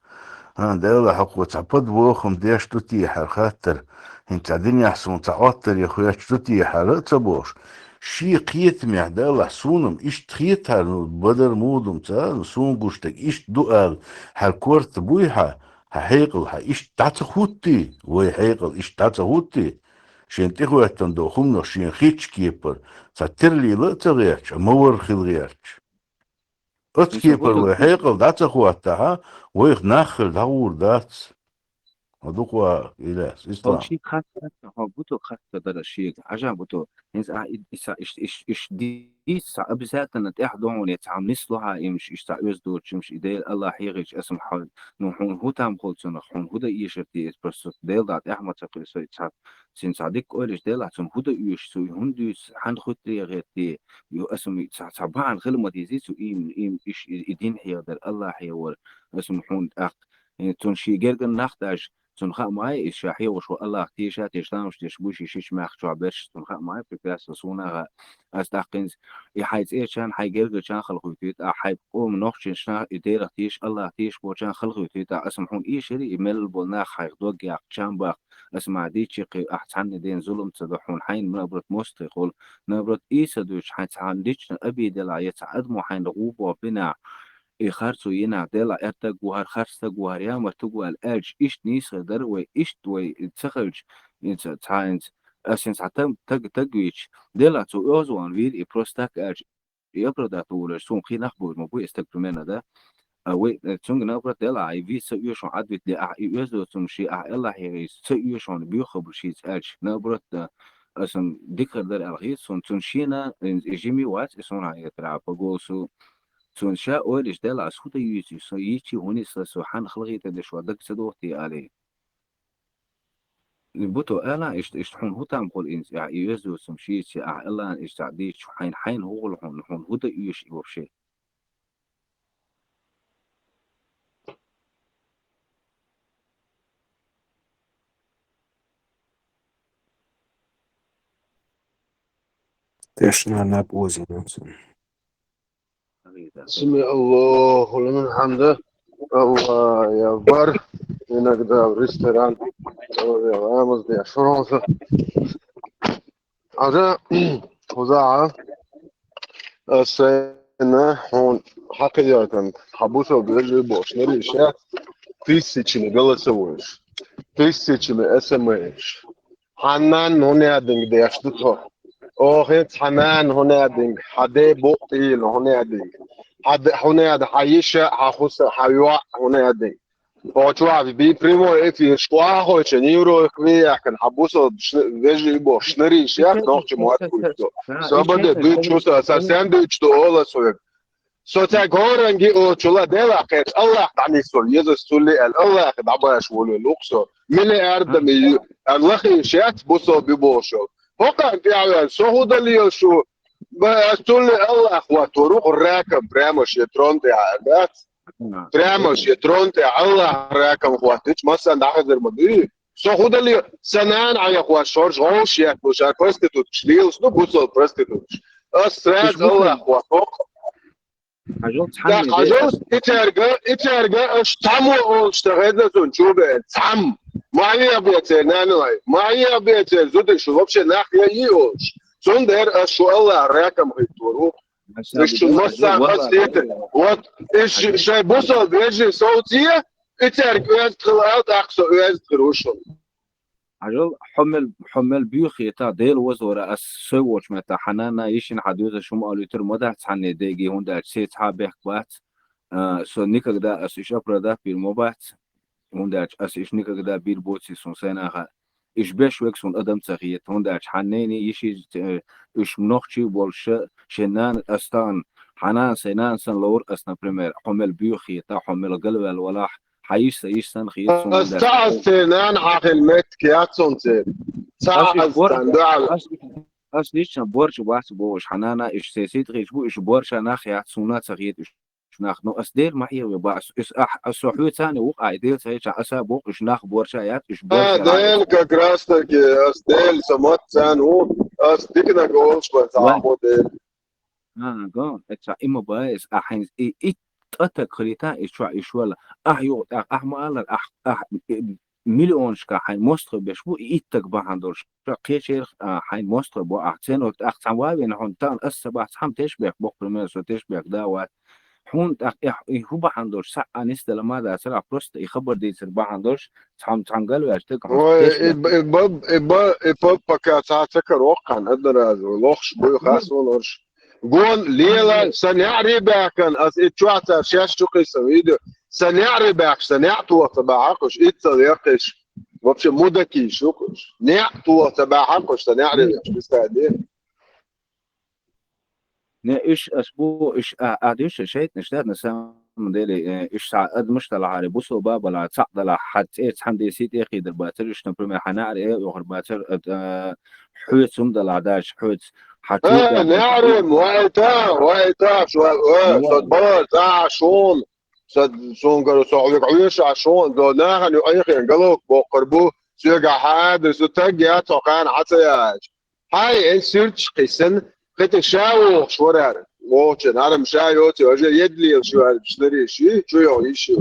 ХӀан, Дела хьокхо цхьа подвохам деш ду те хьара хаттар? ХӀинца цхьа динехь суна цхьа Ӏоттаре хоьттуш ду те хьара а ца бохуш? Шен кхетамехь Делахь суна-м иштта хетахьара, ну, бадар мудум ца, ну, суна гуш дерг иштта ду ала, хьара корта буй хьан, хьан хьекъал хьан иштта дӀа ца хӀуттий? Вай хьекъал иштта дӀа ца хӀуттий? Шен тӀехӀоьттина долу хӀуманах шен хетачу кепара, цхьа терлийла а ца гӀерташ, а ма варра хила гӀерташ. Оцу кепара вай хьекъал дӀа ца хӀоттахьа, вайх нах хир дӀагӀур дац. Ма дукха, Иляс, Ислам. Хьо ши хатта, хьо буту хатта дара шега. Хьажа буту. ХӀинца а и, и ца, иш, иш, иш дийца ца обязательно тӀехь догӀун, я цхьа нислуха имш, иш ца оьзда доцу имш, и Дела Аллах хьехийча, аса хьо, ну, хьуна хӀу там хул цунах, хьуна хӀу дан эшар те, просто Дела да тӀехь ма ца кхуьй, со и ца, цуьнан цхьа дика ойлаш Делахь, цунна хӀу дан оьшу, цу хӀунда дуьйцу, хьан хуьттаре гӀерти, ю, аса ма цхьа, цхьа бахьана хила ма дезий, цу им, им, иш, и, и дин хьехадар, Аллах хьехавар, аса ма хьуна тӀаккха. Э, цунна шен герган нах даже, цунна хаа ма ай, иза ша хьехаш ву Аллах, теша, теша, ламаш теша, буй ши шича мах чохь берш, цунна хаа ма ай, прекрасно, суна а хаа. Ас тӀаккхинца, и хьайн цӀечан, хьайн гергарчан халахуьйтуьйту, а хьайн къома нохчинчна, и Делах теша, Аллах теша бочан халахуьйтуьйту, а аса ма хьуна эшари, и мелла болу нах хьайх дог яккха, чам баккха, аса ма дийчи кхи, ахь цхьанна ден зулам ца до хьуна, хьайна наоборот мостагӀий хула, наоборот, Ӏийса дуьйцу, хьайн цхьана лична обиделахь, я цхьа адамо хьайна гӀу боху бинехь, и харцо йинахь, Делахь, аьттаг ву хӀара, харцтаг ву хӀара, ямартаг ву аьлла, аьлча, иштта нийсхар дара вай, иштта вай ца хилча, инца, цхьа инца, ас инца хьан таг, таг, таг вийча, Делахь, цо оьгӀазвахана вийра и просто так аьлча, и оправдать вуьйлуш, суна кхин нах бовза ма бу, и стаг примерно, да? А вай, э, цуьнга наоборот, Делахь, и виц ца оьшу Ӏадвитли, ахь и оьзда цунна ши, ахь Аллахье виц ца оьшу хьуна боьха хабар шийца аьлча, наоборот, да, аса дикхар дара аьлла хета суна, цунна шена, и, и жима вац, и суна хьан этара по голосу. Цунна ша ойла еш Делахь, ас хӀу дан юьйцу, со йийчи хӀунисла со хьан халахетар деш ван даг ца доху те алий. Бу тхо аьлла, иштта, иштта хьуна хӀу там хуьлу инца, и оьзда цунна шийца, ахь Аллахьна иштта дийча, хьайна, хьайна хӀу хуьлу хьуна, хьуна хӀу дан оьшу и вообще? Тешна наб оза йоцу. سمع الله لمن حمده. الله أكبر. Иногда в ресторан. Ой, я ламаз, я шуронса. Ада, хузаа. Асена, хьун, хьакъиятан, хьабусал белли бошнери ша, тысячами голосовой. Тысячами СМС. Хьанан хӀун яа динг деш ду тхо? Оха хӀинца хьанан хӀун яа динг? Хьан де букъ тӀийна хӀун яа динг? Хьан де, хӀун яа да хьан йиша, хьан хуса, хьан йоӀ хӀун яа динг? О, чувак, би прямой эфир, школа хочет, не урок, ви яхкан, хабусо, вежи бо, шныриш, як, нохчи муат кучто. Собаде, би чувство, совсем би что ола совек. Со ца горанги о чула дела кет, Аллах тани сол, Иисус сули ал, Аллах дабаш волю луксо. Миллиардами, Аллах и шат, бусо би бошо. Хокан пиавян, со худалио шу, ба сули Аллах ва турук ракам, прямо шетрон те, да? Прямо шетрон те, Аллах ракам хватит, масан да хазар мады. Со худали санан ая хва шорж, гол шият бушар, проститутш, лилс, ну, бусол проститутш. Ас сраз Аллах хва хок. Хажол цхьан. Хажол, ицерга, ицерга, аш тамо он штагедна сон чубе, цам. Майя бецер, нануай. Майя бецер, зудыш, вообще нах я и ош. Сон дер аш шу Аллах ракам хит туру. Иш чу масса хас летер. Вот, иш шай бусол, вежи соуция, ицерг уэзд хил ал, так со уэзд хил ушул. Ажал хьомел, хьомел бюхи та Дел возора ас сой воч мета ханана ишин хадюза шум алютер мода цханне деги хунда се цхьа бехк бац. А, со никогда ас иш оправдать бир мо бац. Хунда ас иш никогда бир боци сун сайнаха. Иш беш век сун адам цахиет. Хунда ас ханнени иши, э, иш нохчи больше шенан астан. Ханан сайнан сан лаур ас, например, хьомел бюхи та хьомел галвел валах. Хьаишса ишсан хиет сун Ас дер. Цаъ ас цернан хьахил метк яц сун цер. Цаъ Ас иш ас бор-, цан дуал. ас, ас лично борч вац бош ханана иш сесит хич бу иш борча нах яц суна цахиет иш нах. Ну ас дер ма ир ба ас, ис ах, ас со хьуцани ук ай дер цахиет аса бок иш нах борча яц иш А, борча дел как раз таки, ас дел самат цан у, ас дикна голш ба Ва- цаху дел. А, го, это има ба, эс ахин, и, и, тата крита, и чуа, и шуала. Ах, ё, ах, ах, ма алар, ах, ах, э, миллионшка хайн мостхо беш бу, и иттак бахан дорш. Ша кечер, а, хайн мостхо бу, ах, цен от, ах, цам вавен, хон тан, ас сабах, цам теш бех, бок, пример, со теш бех, да, ват. Хун, ах, эх, и ху бахан дорш, са, анис дала ма да, сара, просто, и хабар дицер бахан дорш, цам, цам галвер, так, Ой, теш и бех. б-, и б-, и б-, и б-, пока ца, ца карох кан, одноразово, лохш, бу, хас, вон, орш. Гон лела, са няри бахкан, ас и чуа ца шеш чукиса видео. Са няри бахш, са ня туа ца бахакуш, и ца якиш. Вообще мудаки шукуш. Ня туа ца бахакуш, са няри бахш, представь. Не, иш ас бу, иш а, а, диш шейт ниш да, на самом деле, э, иш са адмыш дала хари, бусо бабала, цак дала, хат цец ханди сит эхи дер бацер, иш, например, ханар э, охр бацер, э, э, хьуц ум дала даш, хьуц, хачу Э, да, нярым, вайта, вайта, шо, э, Нярым. Сот бала, за, шон, сот, шон, говорю, со, век, уйш, а шон, до нахани, айхен, голок, боккар бу, сюга хады, су таг, я, цокан, хацаяч. Хай, эн сюрч, кисэн, хити шавух, шварар, вочен, арам шайоти, уже едлил, швар, шныриши, чуё, иши.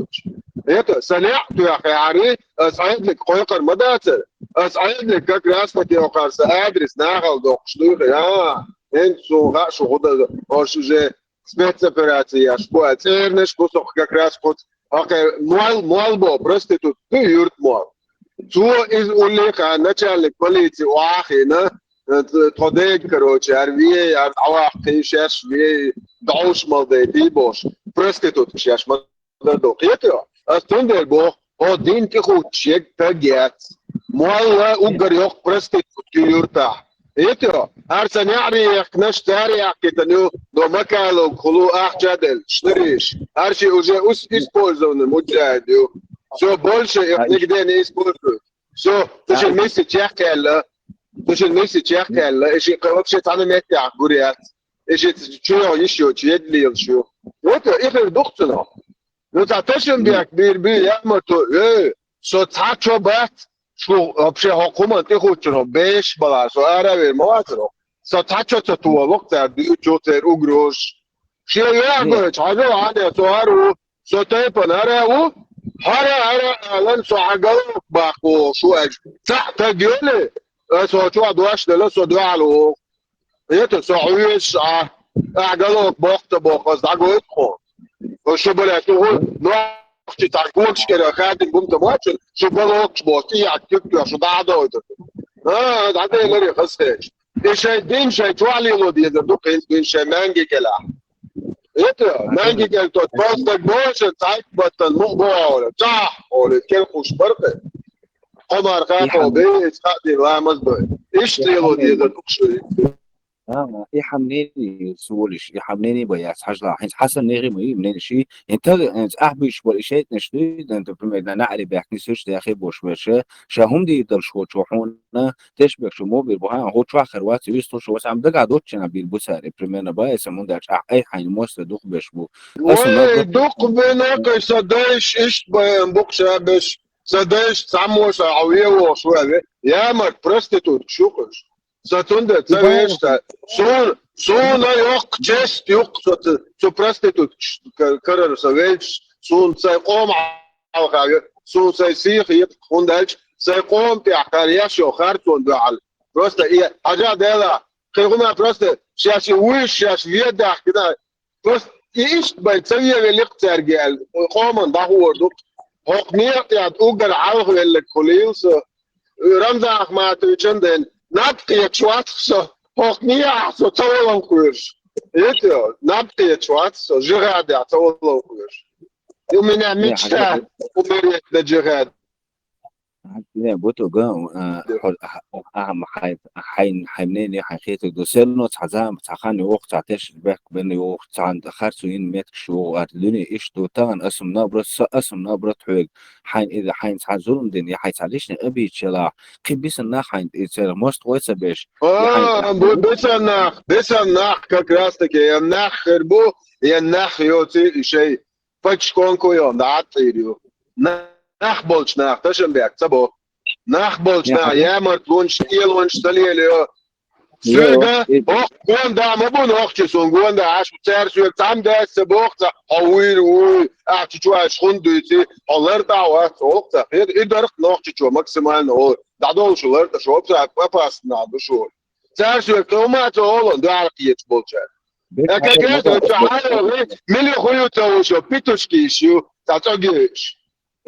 Это, саня, туя, хари, ас айдлик, койкар, мадацер, ас айдлик, как раз таки, окарса, адрес, нахал, док, шнуйха, я. Эн суга шугуда, ош уже спецоперация, школа, цернеш, кусок как раз куц. Окей, муал, муал бо, проститут, ты юрт муал. Цо из улиха, начальник полиции, уахина, э, т-, тодег, короче, ар вие, ар авах, ты шеш вие, дауш мал де, ты бош. Проститут, шеш мал. Дадо, хетё? Ас тендер бо, о дин ки ху чек тагец. Муалла угар ёх проститутки юрта. Хетё? Арса няри ях, наш тари ях, китаню, но макало хулу ах чадел, шныриш. Арши уже ус использованы муджайдю. Всё, больше их А нигде не используют. Всё, А туши мисси чехкелла. Туши мисси чехкелла. Иши вообще таны метях гурят. Иши чуё ещё, чедлил шу. Вот их духцуно. Ну, та тешен бяк, бир, бир, я ма ту, э, со ца чо бат, шу вообще хокума ты хочешь, беш бала, со ара вер ма ватро. Со ца чо ца ту лок, ца ду чо цер угрош. Ши я Не. го, ча го, а не, со ару, со тайпа на рау, хара, ара, алан, со агал, баку, шу аж. Ца, та гёле, э, со чо дуаш, дела, со дуалу. Это со уеш, а, а, голок бохта бохос, да, гоит хо. О, шо, бля, ту, ну, ахти так, гонч кера, хадин, бум, там, ачен, шо, голок, бохти, я, тюк, тюк, шо, да, да, это. А, да, да, лари, хасеч. И шай дин, шай чуали ло, ди, да, ду, кин, дин, шай манги кела. Это, нанги кел тот, просто больше цайт баттан му боале. Цах, оле, кел хуш барте. Комар хато бе, цади ламаз бе. Иштело дида тукшуй. А, и хамнени сулиш, и хамнени бояц хажла. Хин Хасан нери му мнени ши. Инта, инта ахбиш бол ишет нешти, инта примерно на ари бяхни сюш, яхи бош веше. Шахум ди дал шо чохуна, теш бек шо мобил бу хан, хо чохар вац, вис то шо сам дага доччана бил бусари, примерно ба, эса мундач, а, ай хайн моста дух беш бу. Ой, дух бена кай садайш ишт баем букша беш. Садайш самоша, а вево шуаве. Я мар проститут шукаш. Сатунда, цавешта. Сун, сун а ёк, чест юк, со, со проститут, карар, со вельч, сун, цай ком алхаве, сун, цай сих, еп, хундальч, цай ком, пяхар, яшо, хар, сун, дуал. Просто, и, хажа дела, кайгуна просто, сейчас и уйш, сейчас ведах, когда, просто, и ишт бай, цавья велик царгел, коман, да, хуордук. Хок не, я, угар, алх, велик, хулился. Рамзан Ахматовичан ден, наб кечват со, хок не, а, со, цавалан хуйш. Это, наб кечват со, жигада, цавалан хуйш. У меня мечта умереть на джихаде. Не, буту га, а, хай, хай, хай мнение, хай хету, до сено, цазам, цахан, ох, цатеш, бек, бен, ох, цан, харцу ин мет, шу, ар, дуни, иш, ду, тан, асум, набрат, са, асум, набрат, хуйг, хайн, ида, хайн, цан, зулум, дин, я, хай, цалишни, аби, чела, кибиса, на, хайн, и, цер, мост, ой, цабеш. А, бу, беса нах, беса нах, как раз таки, я нах, хербу, я нах, йоци, и шей, пачконку, йо, да, атирю. Нах болч нах, ташам бяк, цабо. Нах болч нах, ямарт лунч, тел лунч, салелю. Сюга, ох, гонда, ма бун охчи сун, гонда, аш цар сюг, там да, са бохца, а уир, уй, а чичу, аш хундуйци, а ларта, а охца, хед, и дарх нохчи чу, максимально, о, да дол шу ларта, шу, опса, опасно, да шу. Цар сюг, калмаца, олон, да, архиец болча. Я как раз, это, а, мили хуюца, ушо, петушки ищу, та цогиш.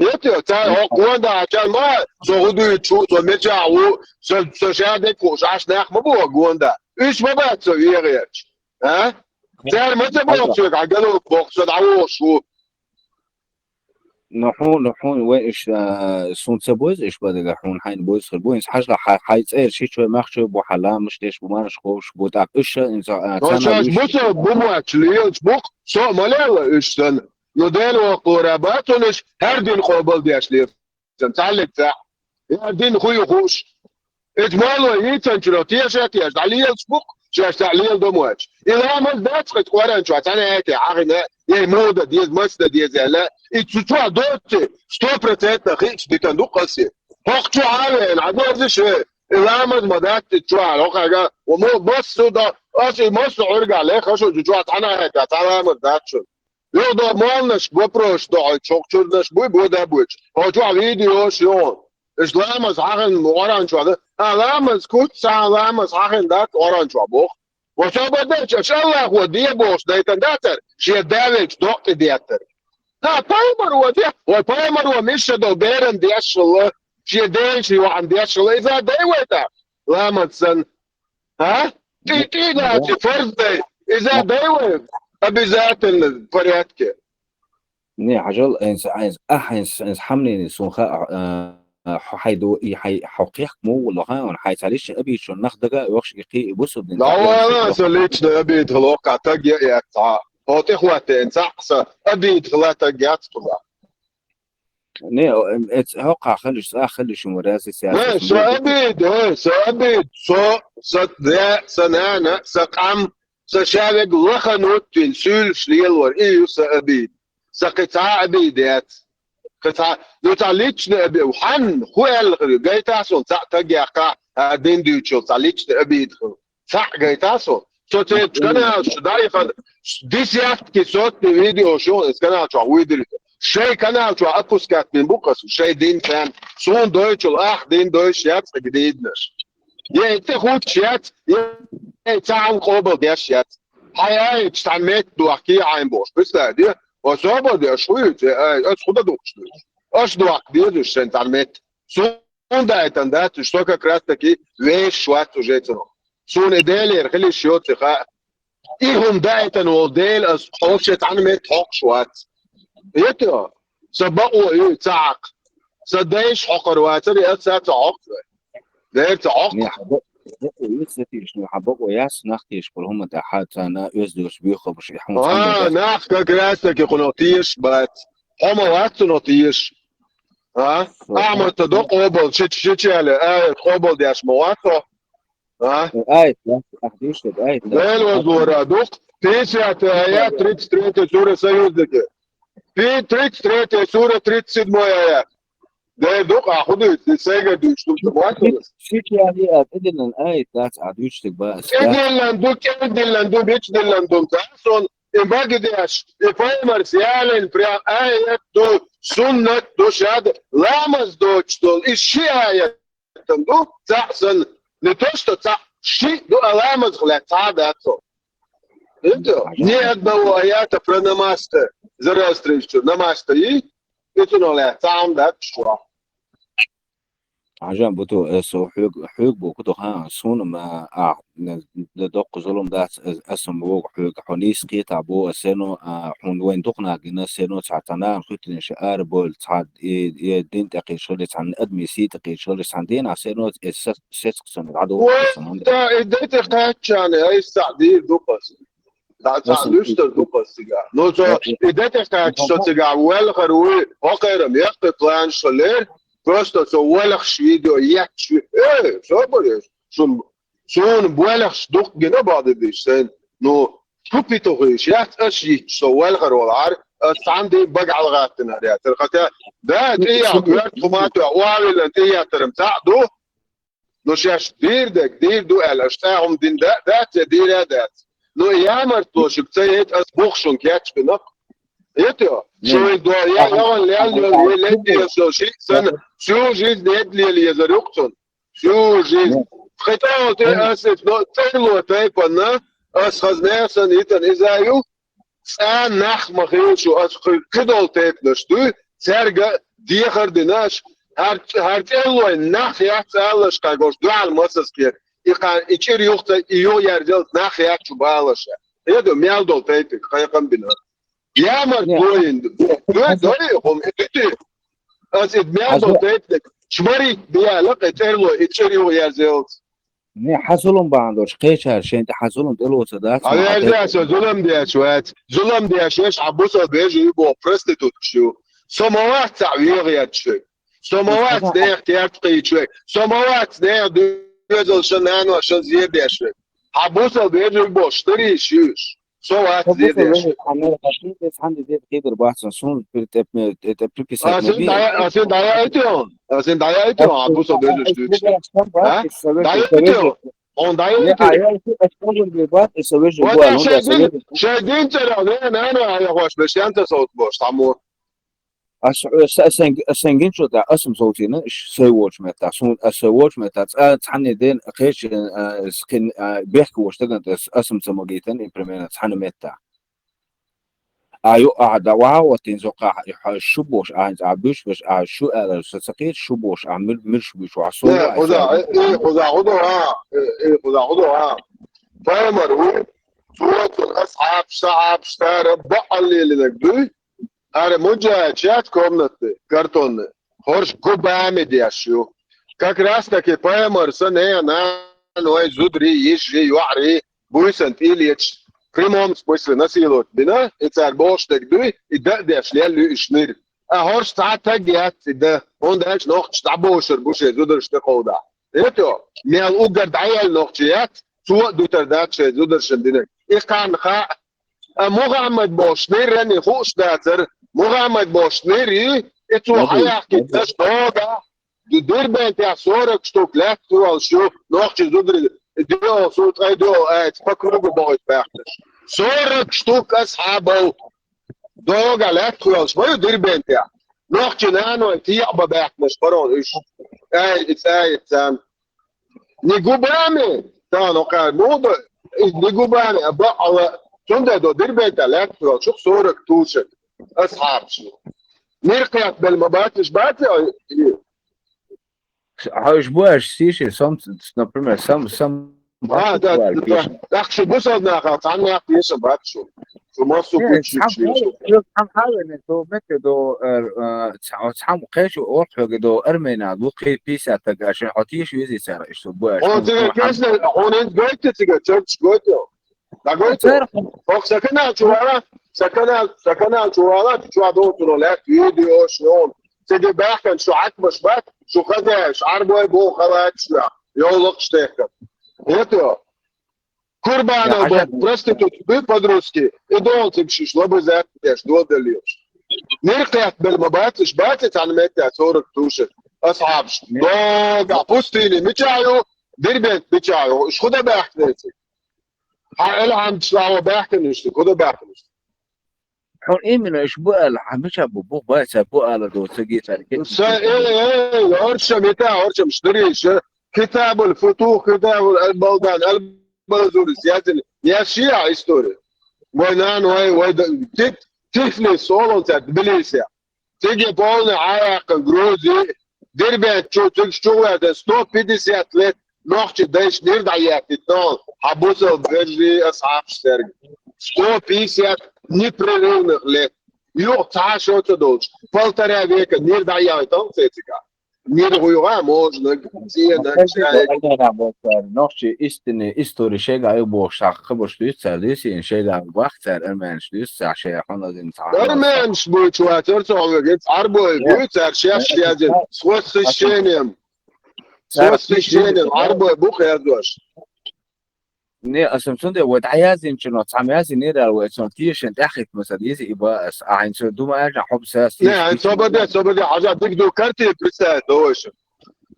Нет, я, цар, о, гонда, а чан ма, со гудуй чу, со меча, у, со, со шаде ку, шаш нах ма бу, гонда. Уш ма бат, со вереч. А? Цар ма це бо, цо, а гано бо, со да, о, шу. Ну, хун, ну, хун, вай, иш, а, сун це бойз, иш бадага, хун, хайн бойз, хыр бойз, хажла, хай, хай, цер, ши, чой, мах, чой, бу, хала, мыш, деш, бу, манш, хош, бу, так, иш, а, инца, а, Но цана, сейчас иш. Бу, со, бу, мач, лиелч, бу, со, малела, иш, сан. Ну, дел, о, кора, батуниш, хар дин, хобал, деш, лиев. Цалик ца. Я дин хуй хуш. Эт мало и цанчуро, тиеш, я тиеш, да лиел спук, чеш, да лиел домоч. И ламаз дац, хоть кваран чуа, цана эти, ахина, ей мода, диез, масда, диез, эла. И цу чуа доти, сто процентов хич, дитан дукаси. Хок чуа авен, а дорзи ше. И ламаз ма дац, чуа, хокага, о, мо, бос суда, аш и мос урга, ле, хашо, чуа, цана эти, цана ламаз дац, чуа. Йо, да, молнаш, вопрос, да, чок чурнаш, буй, бу, да, буч. О, чуа видео, шо. Иш ламаз хахин оранчуа, да? А, ламаз куц, а, ламаз хахин дат оранчуа, бох. О, чо, ба, да, чо, ш Аллах, о, ди, бох, да, итан, да, тер. Ше, да, веч, док, ти, да, тер. Да, паймар, о, ди, о, паймар, о, миша, да, берен, да, шла. Ше, да, ше, о, ан, да, шла. Иза, да, о, да. Ламаз сан. А? Ти, ти, да, ти, фарз, да. Иза, да, о, обязательно в порядке. Не, хажал, энс, энс, а, энс, энс, хамнени, сунха, а, а, хо-, хайду, и хай, хоких, му, лоха, он, хай, цалиш, аби, чун, нах, дага, вахш, и хи, и бусу, дин, Да, да, вала, да. Со лично аби, дло, катаг, я, я, та. О, ти, хватен, ца, са, аби, дла, таг, я, туда. Не, о, эм, эц, хо, ка, халиш, а, халиш, ум, рази, сяси, Не, сум, со, я, аби, да, со, аби, со, со, да, со, на, на, со, кам, Са шавег лаханут вил сюлш лелвар, и ю са абид. Са кыца абид яц. Кыца, ну ца личный абид, хан, хуэл хри, гайтасон, ца тагяка, а дин дючил, ца личный абид хри. Ца гайтасон. Со цепч канал, шу дайхан, десятки, сотни видео, шу с канал чуа выдали. Шей канал чуа опускать мин букас, шей дин фэн. Сун дойчул, ах, дин дойч, яц, гдиднаш. Е, итте хуч яц, е, цаан къобал деш яц. Хай, ай, цан мет дуахки айн бош. Представь, особо деш хуй, ай, ас худа духш. Ас дуах дезуш сен цан мет. Сун дайтан да, что как раз таки весь шват уже цано. Сун и делер, хили шо цеха. И хӀума даийтина волу Дела ас хьо вообще цхьана метта хьокхуш вац. Хетий хьо? Сан бакъо ю ца хьакха. Сан дайша хьокхур вацара, ас ца хьокхура. Дера ца хьокху. Не, хьан бакъо, бакъо ю ца тешаш, ну, хьан бакъо яц нах тешаш болу хӀума тӀехь, хьан царна оьзда йолуш боьха хӀумаш, и хьуна цхьана А, дац. Нах как раз таки кхунах тешаш бац. Хьо ма вац цунах тешаш. А? Со Ахьмад ца до къобал, ши, ши чале, а, къобал деш ма вац хьо. А? Айт, айт, ах, дийш ду, айт, айт. Дела вазлора дукх, пятьдесят аят, тридцать третья сура Союзники. Пи-, тридцать третья сура, тридцать седьмой аят. Дела дукх, а хӀун дуьйцу, сайга дуьйцу, ду ца вац хьуна. Ши чале а тӀедиллина айт дац, а дуьйцуш дерг бац, да? ТӀедиллина ду, кӀелдиллина ду, бичдиллина ду, ца сон, и магадеш, и пайхамарс ялийна прям аят ду, суннат ду, шада, ламаз доцуш долу, и ши аят. Там ду, цхьаъ санна. Не то, что цхьаъ, шиъ ду, а ламазах лаьцна цхьа а дац цо. Видел? Ни одного аята про намаз-то, Зороастрийцу намаз-то и, и цунах лаьцна цхьа а дац чохь. Хьажам бу ту, э, со хьоьга, хьоьга боху ду, ха, суна ма, а, д-, доккха зулам дац, э, аса ма боху хьоьга, хьо нийса кхетахь бу, аса сено, а, хьуна вайн дукха нах гина, сено цхьа цхьа нахана хуьттинарш ара бойла, цхьа, и, и дин тӀе кхийчале, цхьана адамийн сий тӀе кхийчале, цхьана дийнахь сено, э, се-, сецах санна, дӀадоху Ой, аса хьуна. Да, и де тӀе кхаьччани, ай схьа дийр ду кхас. Да, цхьа Аса луьстар ду кхас цигахь. Ну, со, Э, э, и де тӀе кхаьчча со цигахь, велхар вуй, хӀокхерам, яккхий план шо лер, просто со велхаш видео етташ ви-, э, собар еш, шун Суна боьлхуш дукха гина боху дийш сайна. Ну, шу питухийша яц аш йитча, со валхар волахьара, ас цхьаьна дийна бага хьалагӀаттина яцара. Хотя, да, тӀеяхьа коьрта хӀума а тоьхна, охьавиллина тӀееттаран цхьаъ ду. Ну, шаьш дийр дерг, дийр ду аьлла, аша цхьа хӀума дина да-, дац, я дийр а дац. Ну, ямартло шуьга ца яйта, ас бух шуна кечбина. Эти, шуна до, я, я вон лел, я, я лел, я, шо, ши, сан, всю жизнь эд лел, я зарюк цун. Всю жизнь. Кхин тӀе а тӀе ас ит, но цӀерло тайпанна, ас хаза нехан сан йитан иза ю, цӀа нах ма хилла шу, ас кху-, кхидолу тайпанаш дуй, цаьрга дехар дина аш, хӀара, хӀара цӀерлой нах яц алалаш кхайгош, дуьхьал масаза кхета. И кхана, и чӀир юха ца, и юха ярзелц нах яц шу балаша. Эду, мел долу тайпиг, кхайкхам бина. Ямартло йина. Дуй, дуй, хӀума, и дуй. Ас ит мел долу тайпаниг, чмарит биялакъ, и цӀерло, и чӀир юха ярзелц. Не, хьан зулам бахьана долуш, кхечара шайн тӀе хьан зулам тӀелоца дац, Хьан ма хьан верза, тайпа. Со зулам деш вац. Зулам деш еш, хьан бусал бежа ю боху, проституткаш ю. Со ма вац цхьаъ вегӀа етташ верг. Со ма вац нехан керта кхийча верг. Со ма вац нехан доьзалшан, наношан зен деш верг. Хьан бусал бежа ю боху, штарийш юьш. Со вац зен деш. Хьан мера хьан шин тӀе цхьаьна де кхийдар бац, суна пир-, тӀе-, тӀе-, тӀе-, приписать ма бе. Асин дӀаяйтион. Асин дӀаяйтион, хьан бусал бежаш дуьйцуш. А? ДӀаяйтион. Он дӀаяйтион. Шайн дин, шайн дин цара, не, не, не, а я хваш, беш, янца соут бош, там вот. Ас, ас, ас, ас, ас гинчу тӀе ас ма совцийна, ш-, сай волчу метта, суна ас сай волчу метта, ц-, а, цхьанне ден, кхечу, а, с-, кхин, а, бехк волчу даган тӀе с-, ас ма ца магийтан, и примерно цхьана метта. А ю, а, да, ва, вот, тин зоккха, и хьо шу бош, а, а, буьш бош, а, шу аьлла, со ца кхета, шу бош, а, мир-, мирш буьш, а, со Не, ва, а, хуза, со э, э, хуза, худо, а, э, э, хуза, худо, а. Пайхамар ву, цо цун асхьабаш, сахьабаш, тара, баъал лелинарг дуй, Ара муджагӀид шаьц комнатный, картонный. ХӀорш губами деш ю. Как раз таки пайхамар сан нана, вай зударий, йиший, йоӀарий, буьйсан тӀелеташ, в прямом смысле насиловать бина, и цара бохуш дерг дуй, и да а деш лелла ю иш нир. А хӀорш цхьа а таг яц и да, хӀунда аьлча нохчаш дӀабошур бу шайн зударшна тӀекховдахь. Это, мел уггар дӀаяьлла нохча яц, цо а дутар дац шайн зударшна динарг. И кхарна хаьа, А Мухаммад бохуш нир рани хууш дацара, Мухаммад бохуш нир и, и цо хьаяхкийташ догахь, Дербентехь сорок штук лаьтта хуьлуш ю, нохчий зударий, дио, су ткъе дио, айца, по кругу бохуьйту баьхкинаш. Сорок штук асхьабов догахь лаьтта хуьлуш ма ю Дербентехь. Нохчий наной текъа бан баьхкинаш барон уьш. Ай, и цӀа, и цан. Не губами, тахана кхара муха до, и не губами, а баъала, цундела до Дербента лаьтта волчух сорок тушек, асхьабаш. Мир кхетта бел ма бац, иш бац, и? Хьо иш бу аьлча, сийши, сом, например, сам, сам А, да, да. ТӀаккха шу бусалба нахах цхьаннех теша бац шу. Шу массо а куччикаш веш. Цхьан хьавена, со мекка до, э, э, цхьа-, цхьан кхечу орхьоге до армена, лу кхе пятьдесят тага, шен хьо теша вези цара, иштта бу аша. О, цига кесна, хьона хӀинца гойту цига, чурташ гойту. ДӀагойту? Цара хьо- Ох, са канал чу вала, са канал, са канал чу вала, чу чу доцуро лаьтта, видеош, йон. Цига баьхкан шу Ӏакбаш бац, шу хазаеш, Ӏарбой бу халачна, йовлакхаш техкан. Это? Курбанов бу, проститут, бу по-русски. И дол цига шиш, лабазат, деш, дол далиош. Нир кхет бел ма бацаш, бац цхьан метта сорок тушек. Асхьабш. Дога, пустыни, мичаю, Дербент, мичаю, уж худа баьхкан цига. Хьа элхьамдаш лаво баьхкан уж, худа баьхкан уж. Хьуна именно иш бу аьлла, хьан мича бу, бу байца бу аьлла до ца гицар. Са, э, э, орчам, ита, орчам, шнури, ш-, Китабул Футух, Китабул Аль-Балдан, Аль-Балзурис, язин, я шиа история. Вай нан, вай, вай, да, Тиф-, Тифлис, Олонца, Тбилиси. Цига полный Ӏаяьккхина Грузи, Дербент чу, цига чу ваьтта сто пятьдесят лет нохчий дайша нир дӀаяьхкийтина, хьан бусалба вежарий, асхьабаш цаьрга. Сто пятьдесят непрерывных лет. Юха цхьа шо ца долчу, полтора века нир дӀаяьхкийтина цецигахь. Нир гӀуйгӀа, можнаг, цӀенаг, чаьрга. Нохчий истинный истори шайга ю бохуш, схьа хабарш дуьйцу цара, дуьйцу шайга бах цара, армянаш дуьйцу цара, шайга хьуна дина цхьа. Армянаш буьйцу вацара цо хьоьга, Ӏарбой буьйцу цара, шаьш язйина, с восхищением. С восхищением, Ӏарбой бу кхердош. Не, аса цунде вай дӀаяздинчуьнах цхьа язйинера вай, цунах тешан тӀаьхьахӀитта ма ца деза и ба аса. А хьайн цо дума аьлча, хьо ба сас Не, тешан хьайн цо ба де, цо ба де, хьажа дика ду картина представить до вайша.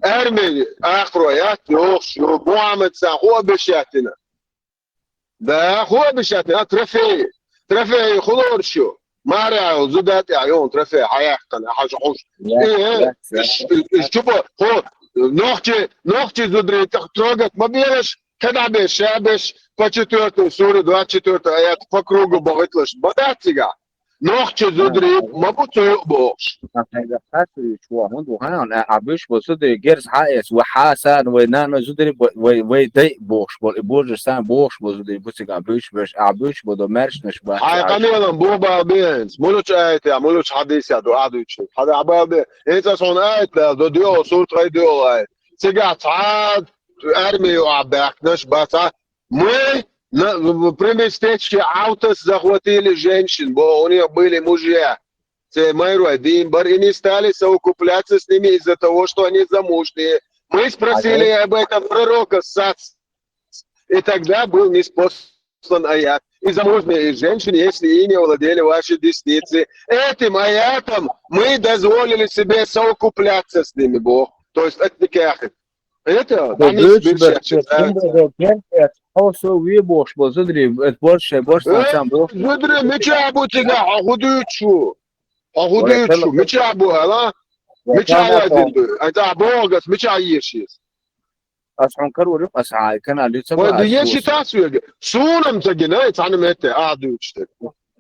Армени ахро яц, йохуш, ю, Мухаммад сан хӀун а беш яьттина. Да, хӀун а беш яьттина, трофей. Трофей хулораш ю. Марял зуда тӀехь йолу трофей хьаяьккхина, хьажа хьуш. Э, э, иш, иш, иш чу бо, хӀо, нохчи, нохчи зударий тӀе трогать ма бераш, кхидӀа беш, ша беш, по четвёртой суре, двадцать четвёртый аят, по кругу бохуьйталаш, ма дац цигахь. Нохчи зударий ма бу цу юкъа бохуш. Хьан хьайга хасуьйтуш ву, хӀунда ву хьан, а, а буьйш бу зударий герз хьаэца, вай хьасан, вай нана зударий, вай, вай дай бохуш болу, и божаш сан бохуш бу зударий бу цигахь буьйш берш, а буьйш бу до маьршнаш бац. Хьайн къамелан бу бал бе хӀинца, мулуч аятехь, мулуч хьадисехь ду ахь дуьйцуш. Хьада а бал бе, хӀинца аса хьуна аят дала, до дуьхьал сурт хай дуьхьал аят. Цигахь цхьа арми ю ахь баьхкинарш бац, а? Мы на, в, при местечке Аутас захватили женщин, бо, у них были мужья. Цей майрой дин бар, и не стали совокупляться с ними из-за того, что они замужние. Мы спросили об этом пророка Сац. И тогда был ниспослан аят. И замужние, и женщины, если ими овладели ваши десницы, этим аятом мы дозволили себе совокупляться с ними, Бог. То есть от никаха. Это, да, не спешат. Хьо со ве бохуш бо зударий, это борш шай борш сан сам бохуш. Зударий, мича бу цигахь, хьо хӀун дуьйцуш ву? Хьо хӀун дуьйцуш ву? Мича бу, ала? Мича вадин ду? Айта богас, мича ешиз? Ас хьуна карур ю, ас хьан канал ю ца ба. Вай ду еши тас вега. Сунам ца гина, цхьана метте, а дуьйцуш те.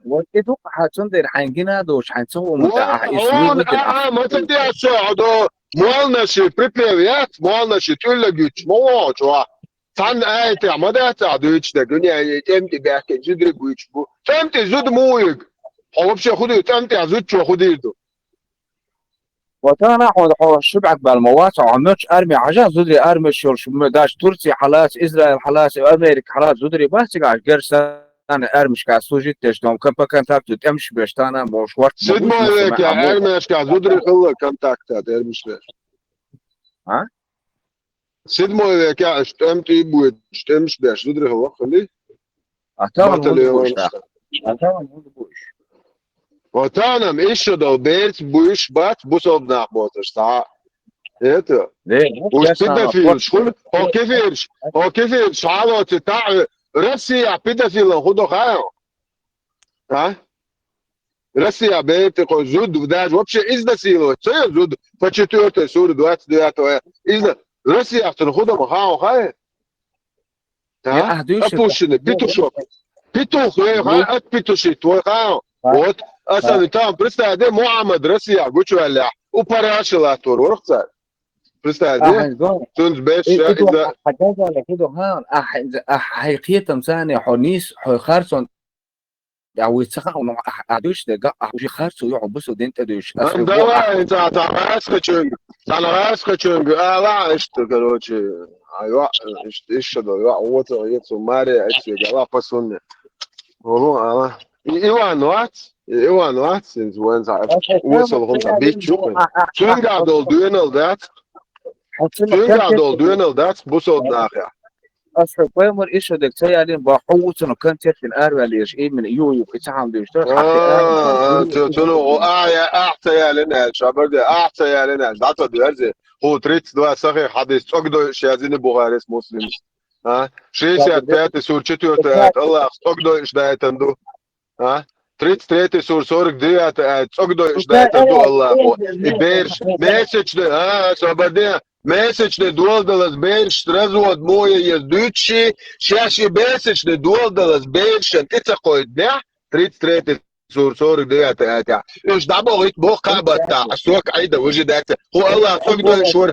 Вот и ду хьан цундела хьайн гина дош, хьайн ца хӀума та, а, и а, а, ма ца теш, а, до, молнаши припев яц, молнаши тӀулла гуьч, ма вогӀу, чу, а. Цхьанна аятехь ма дац ахь дуьйцуш дерг, дуьнен тӀемтӀе баьхкина зударий буьйцуш бу. ТӀемтӀе зуда муйиг? Хьо вообще хӀун дуьйцу, тӀемтӀехь зудчо хӀун дийр ду? Ватана хьо, хьо шибӀак баьлла ма вац, хьо муьлххачу арми хьажа, зударий армеш йолуш, м-, даже Турция хьалаца, Израиль хьалаца, Америка хьалаца зударий бац цигахь, герсан армешкахь служить деш, дом, кон-, по контакту тӀемаш беш, тана, мо, шорт, мо, Седьмой векехь армешкахь зударий хилла контакта тӀемаш беш. А? Седьмой векехь аша тӀемтӀий буьйцуш, тӀемаш беш зударий хилла хилли? А тахана хӀунда бу уьш? А тахана хӀунда бу уьш? Ва тахана-м иштта долу берца буьйш бац бусалба нах боцуш цхьа. Это? Уж педофилаш хуьлу, хьо кефираш, хьо кефираш хьалоци таӀ, Россия педофилан хӀун до хаьа? А? Россия бер тӀе кхо зуда, даже вообще изнасиловать ца йо зуда по четвёртой суре двадцать девятого аят. Изна-, Россия цунах хӀун до ма хаьа, хаьа? Да? Опущенный, петушок. Петух, вай хаьа, отпетушить, вай хаьа. Вот. Аса там, представь, де Мухаммад Россия гучуваьллехь, у параша латтор варх цара. Представь, Ахьа зон. цунца беш И ша и до иза. хьагагале худо хан. Ахьа ахьа хьекхетам цани хьо нис хьо харцон. Я вы цаха но а душ де га а уже харцо ё бусо дин тӀе душ. Давай, цӀа цӀа гӀаскачунга, цӀа гӀаскачунга, ала иштта, короче, айва, иштта, иштта, да, я, вот, я, цу маре, эцега, ала, пасунне. Олу, ала. И Иван вац, и Иван вац, инз вен за, уэсал хум за, биччу. Цунга дол дуэнал дац, цунга дол дуэнал дац, бусол нахя. Ас хӀу паймар иша дег ца ялин ба хӀу уцуна концертин арвалеш имин ю ю ки цахам деш тор. Цуну а я ахца ялин эл, шабарде ахца ялин эл, дата дуэрзе. Ху тридцать два сахих хадис, цогдой шязини Бухарис Муслимс. А? Шестьдесят пятый сур четвёртый аят, Аллах цогдой шдайтанду. А? Тридцать третий сур сорок девятый аят, цогдой шдайтанду Аллаху. И берш, месячный, а, шабарде, месячный долдалас берш, развод моя ез дучи, сейчас и месячный долдалас бершен, ты цакой дня, тридцать третий сур сорок девятый аят. Уж дабогит бо кабата, сок айда выжидать. Ху Аллах цогдой шур.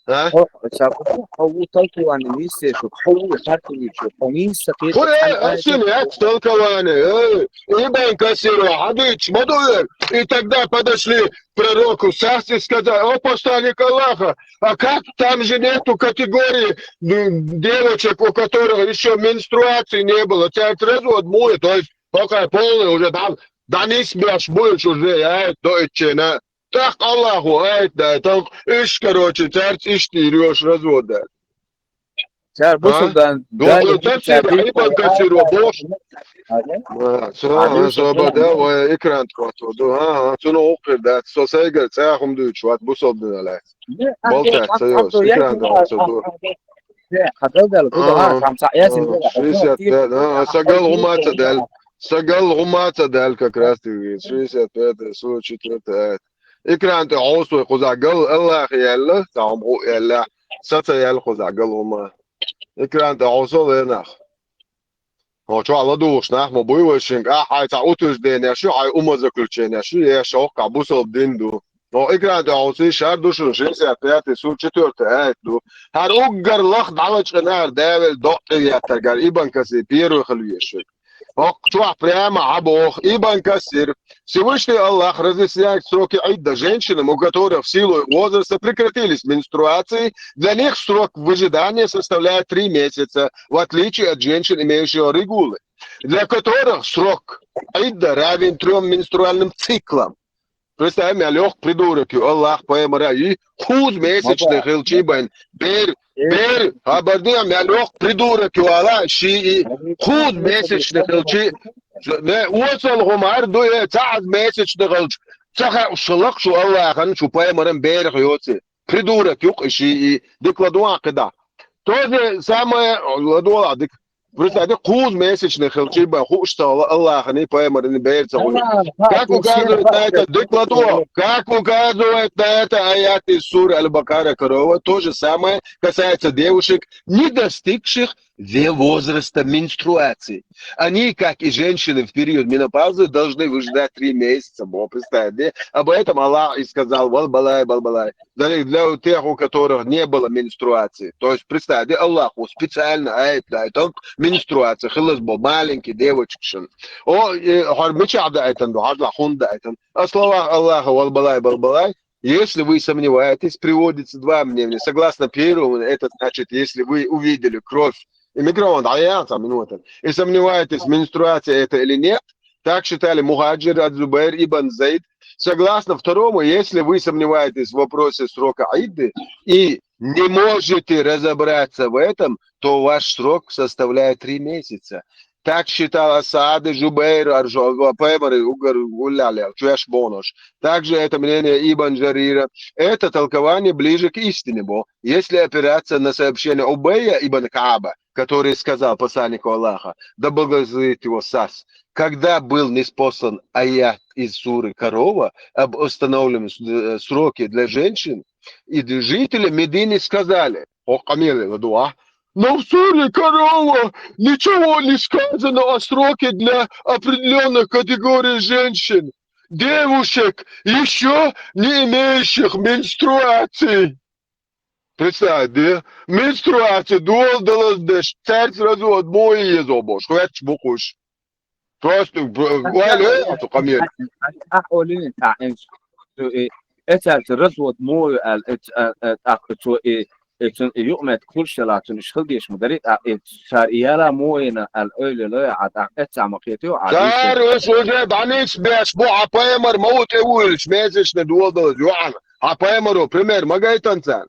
А? Хо, ца хо, хо, у толкование миссия, что хо, у харты ничего, хо, не сакет. Хо, э, а син, э, толкование, э, Ибн Касир, Хадич, Мадуев. И тогда подошли к пророку Сахс и сказали: «О, посланник Аллаха, а как там же нету категории, м, девочек, у которых еще менструации не было? Царь развод мует, то есть пока полный уже там, да не смеешь, будешь уже, а, до ичена». Так Аллаху, ай, да, так, иш, короче, царь иш, ты рёшь развод, да. Царь бусулдан, Дохлый царь, царь, Ибн Касир, Бог. Цуна свобода ва экран тхото. Ага, цуна охир да, со сайгар цахум дуч ват бусол динала. Болта цаё, экран тхото. Хадалдал, куда там са ясин. Шестьдесят пять, а, сагал гумаца дал. Сагал гумаца дал как раз ты, шестьдесят пятый сур четвёртый аят. Экран тхосо куза гал Аллах ялла, там гу ялла. Саца ял куза гал гума. Экран тхосо ленах. О, чё, ала душ, нах, мо буй вошинг, а, хай, ца утверждение, шу, хай, умозаключение, шу, я шо, ка бусол дин ду. Но экран да, он си шар душун, шестьдесят пятый сур, четвёртый аят ду. Хар уггар лах далач гнар, дявол, док, я таргар, Ибн Касир, первый хал вешик. О, чё, прямо, а бог, Ибн Касир. Всевышний Аллах разъясняет сроки идда женщинам, у которых в силу их возраста прекратились менструации. Для них срок выжидания составляет три месяца, в отличие от женщин, имеющих регулы, для которых срок идда равен трём менструальным циклам. Представь, мя лёг придурок, Аллах, поэмара, и хуз месячный хилчи бен. Бер, бер, а бардия, мя лёг придурок, Аллах, ши и хуз месячный хилчи. Не, уосал гумар, дуе, цаз месячный хилч. Цаха шалак шу Аллахан, шу поэмарам бер хьёци. Придурок, юк, ши и дикладуа кыда. То же самое, ладуа дик. Представьте, хуз месячный хилчи ба, хуш стала Аллахани, поэмарани, бер цахуни. Как указывает на это, дикладуа, как указывает на это аят из суры Аль-Бакара, корова, то же самое касается девушек, не достигших ве-, возраста менструации. Они, как и женщины в период менопаузы, должны выжидать три месяца. Бо, представь, да? Об этом Аллах и сказал: «Вал балай, бал балай». Для, для тех, у которых не было менструации. То есть, представь, да, Аллах вот специально, а это, это менструация, хилас бо, маленький девочек шин. О, э, хар мича да это, ну, хар ла хун да это. А слова Аллаха: «Вал балай, бал балай». Если вы сомневаетесь, приводится два мнения. Согласно первому, это значит, если вы увидели кровь, и микрофон, а я там, минута. И сомневаетесь, менструация это или нет, так считали Мухаджир ад-Зубайр ибн Зайд. Согласно второму, если вы сомневаетесь в вопросе срока идды и не можете разобраться в этом, то ваш срок составляет три месяца. Так считал Асад и Жубейр, Аржо-, Пемар и Угар Гулляля, Чуэш Бонош. Также это мнение Ибн Джарира. Это толкование ближе к истине, бо. Если опираться на сообщение Убея ибн Кааба, который сказал посланнику Аллаха, да благословит его Сас, когда был ниспослан аят из суры Корова об установленном с-, э, сроке для женщин, и д-, жители Медины сказали: «О, камилы, ладуа, но в суре Корова ничего не сказано о сроке для определённых категорий женщин, девушек, ещё не имеющих менструации». Представь, де? Менструаци доладалаздеш, цаьрца развод мо еза бохуш, хоьттуш бу-кх уьш. Просто, б-, вай, ле, а цу къамел. Ахь олийна, тӀаккха, э, цу, э, э, цаьрца развод мо ю аьлла, э, ц-, э, э, тӀаккха цо, э, э, цун, э, юкъаметтиг хуьлуш хилча, цунна иштта хила дезаш ма дарий, тӀаккха, э, цара и яла мо йина аьлла, ойла йо, а тӀаккха эццахь ма кхетий, а Цара дийшар. Уьш уже больнице беш бу, хьан пайхамар ма ву тӀе вуьйлуш, месячный доладалаза йоӀана. Хьан пайхамаро пример ма гайтина царна.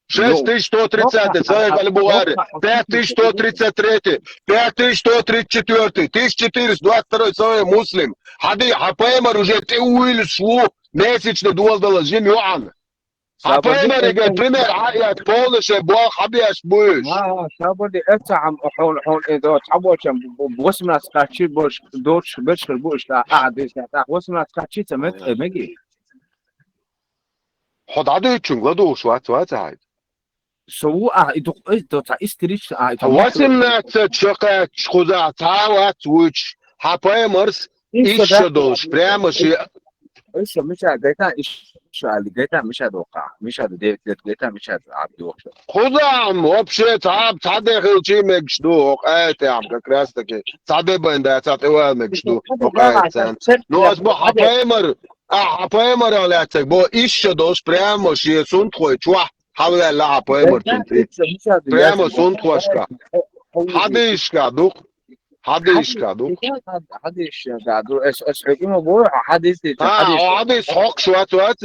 Шесть тысяч сто тридцатый, Сахих аль-Бухари, пять тысяч сто тридцать третий, пять тысяч сто тридцать четвёртый, тысяча четыреста двадцать второй, Сахих Муслим. Хьан ди-, хьан пайхамар уже тӀе вуьйлуш ву, месячный доладалаза йина йоӀана. Хьан пайхамарига пример хьаэца, полный шайн болх хьабеш бу уьш. Ха, ха, сабар де, эццахь хьуна, хьуна, хьуна, э, до, цхьаболчарна б-, б-, восемнадцать кхаччий бош-, доцуш, берш хир бу уьш, тӀаккха, ахьа дийшина, тӀаккха восемнадцать кхаччийца мет-, э, меги. Хьо дӀадуьйцучуьнга ладугӀуш вац, вац хьайга? Со ву ахьа и дукха, ой, то цхьа истерично ахьа и Хьо дукха. Восемнадцать шо кхаьчча кхузахь цхьа а вац вуьйцуш, хьан пайхамарс иштта долуш, прямо ши. Ой, со мича гайта, иштта али гайта, мича доккха, мича ду, девять лет гайта, мича ду, а, дохуш. Кхузахь-м вообще цхьа, цхьа де хилчий мегаш ду, хӀокху аятехь-м как раз таки цхьа де бен дац, цхьа тӀевала мегаш ду, хӀокху аятехь. Ну, ас бо хьан пайхамар, а, хьан пайхамарах лаьцнарг бо, иштта долуш, прямо шен сунтхой чохь хьалаваьлла хьан пайхамар цунна тӀе. Прямо сунтхошка. Хьадисашка ду-кх. Хьадисашка ду-кх. Хьадисашка ду. Ас, ас хьоьга ма боху, хьадис дийца. А, хьадис хьокхуш вац, вац?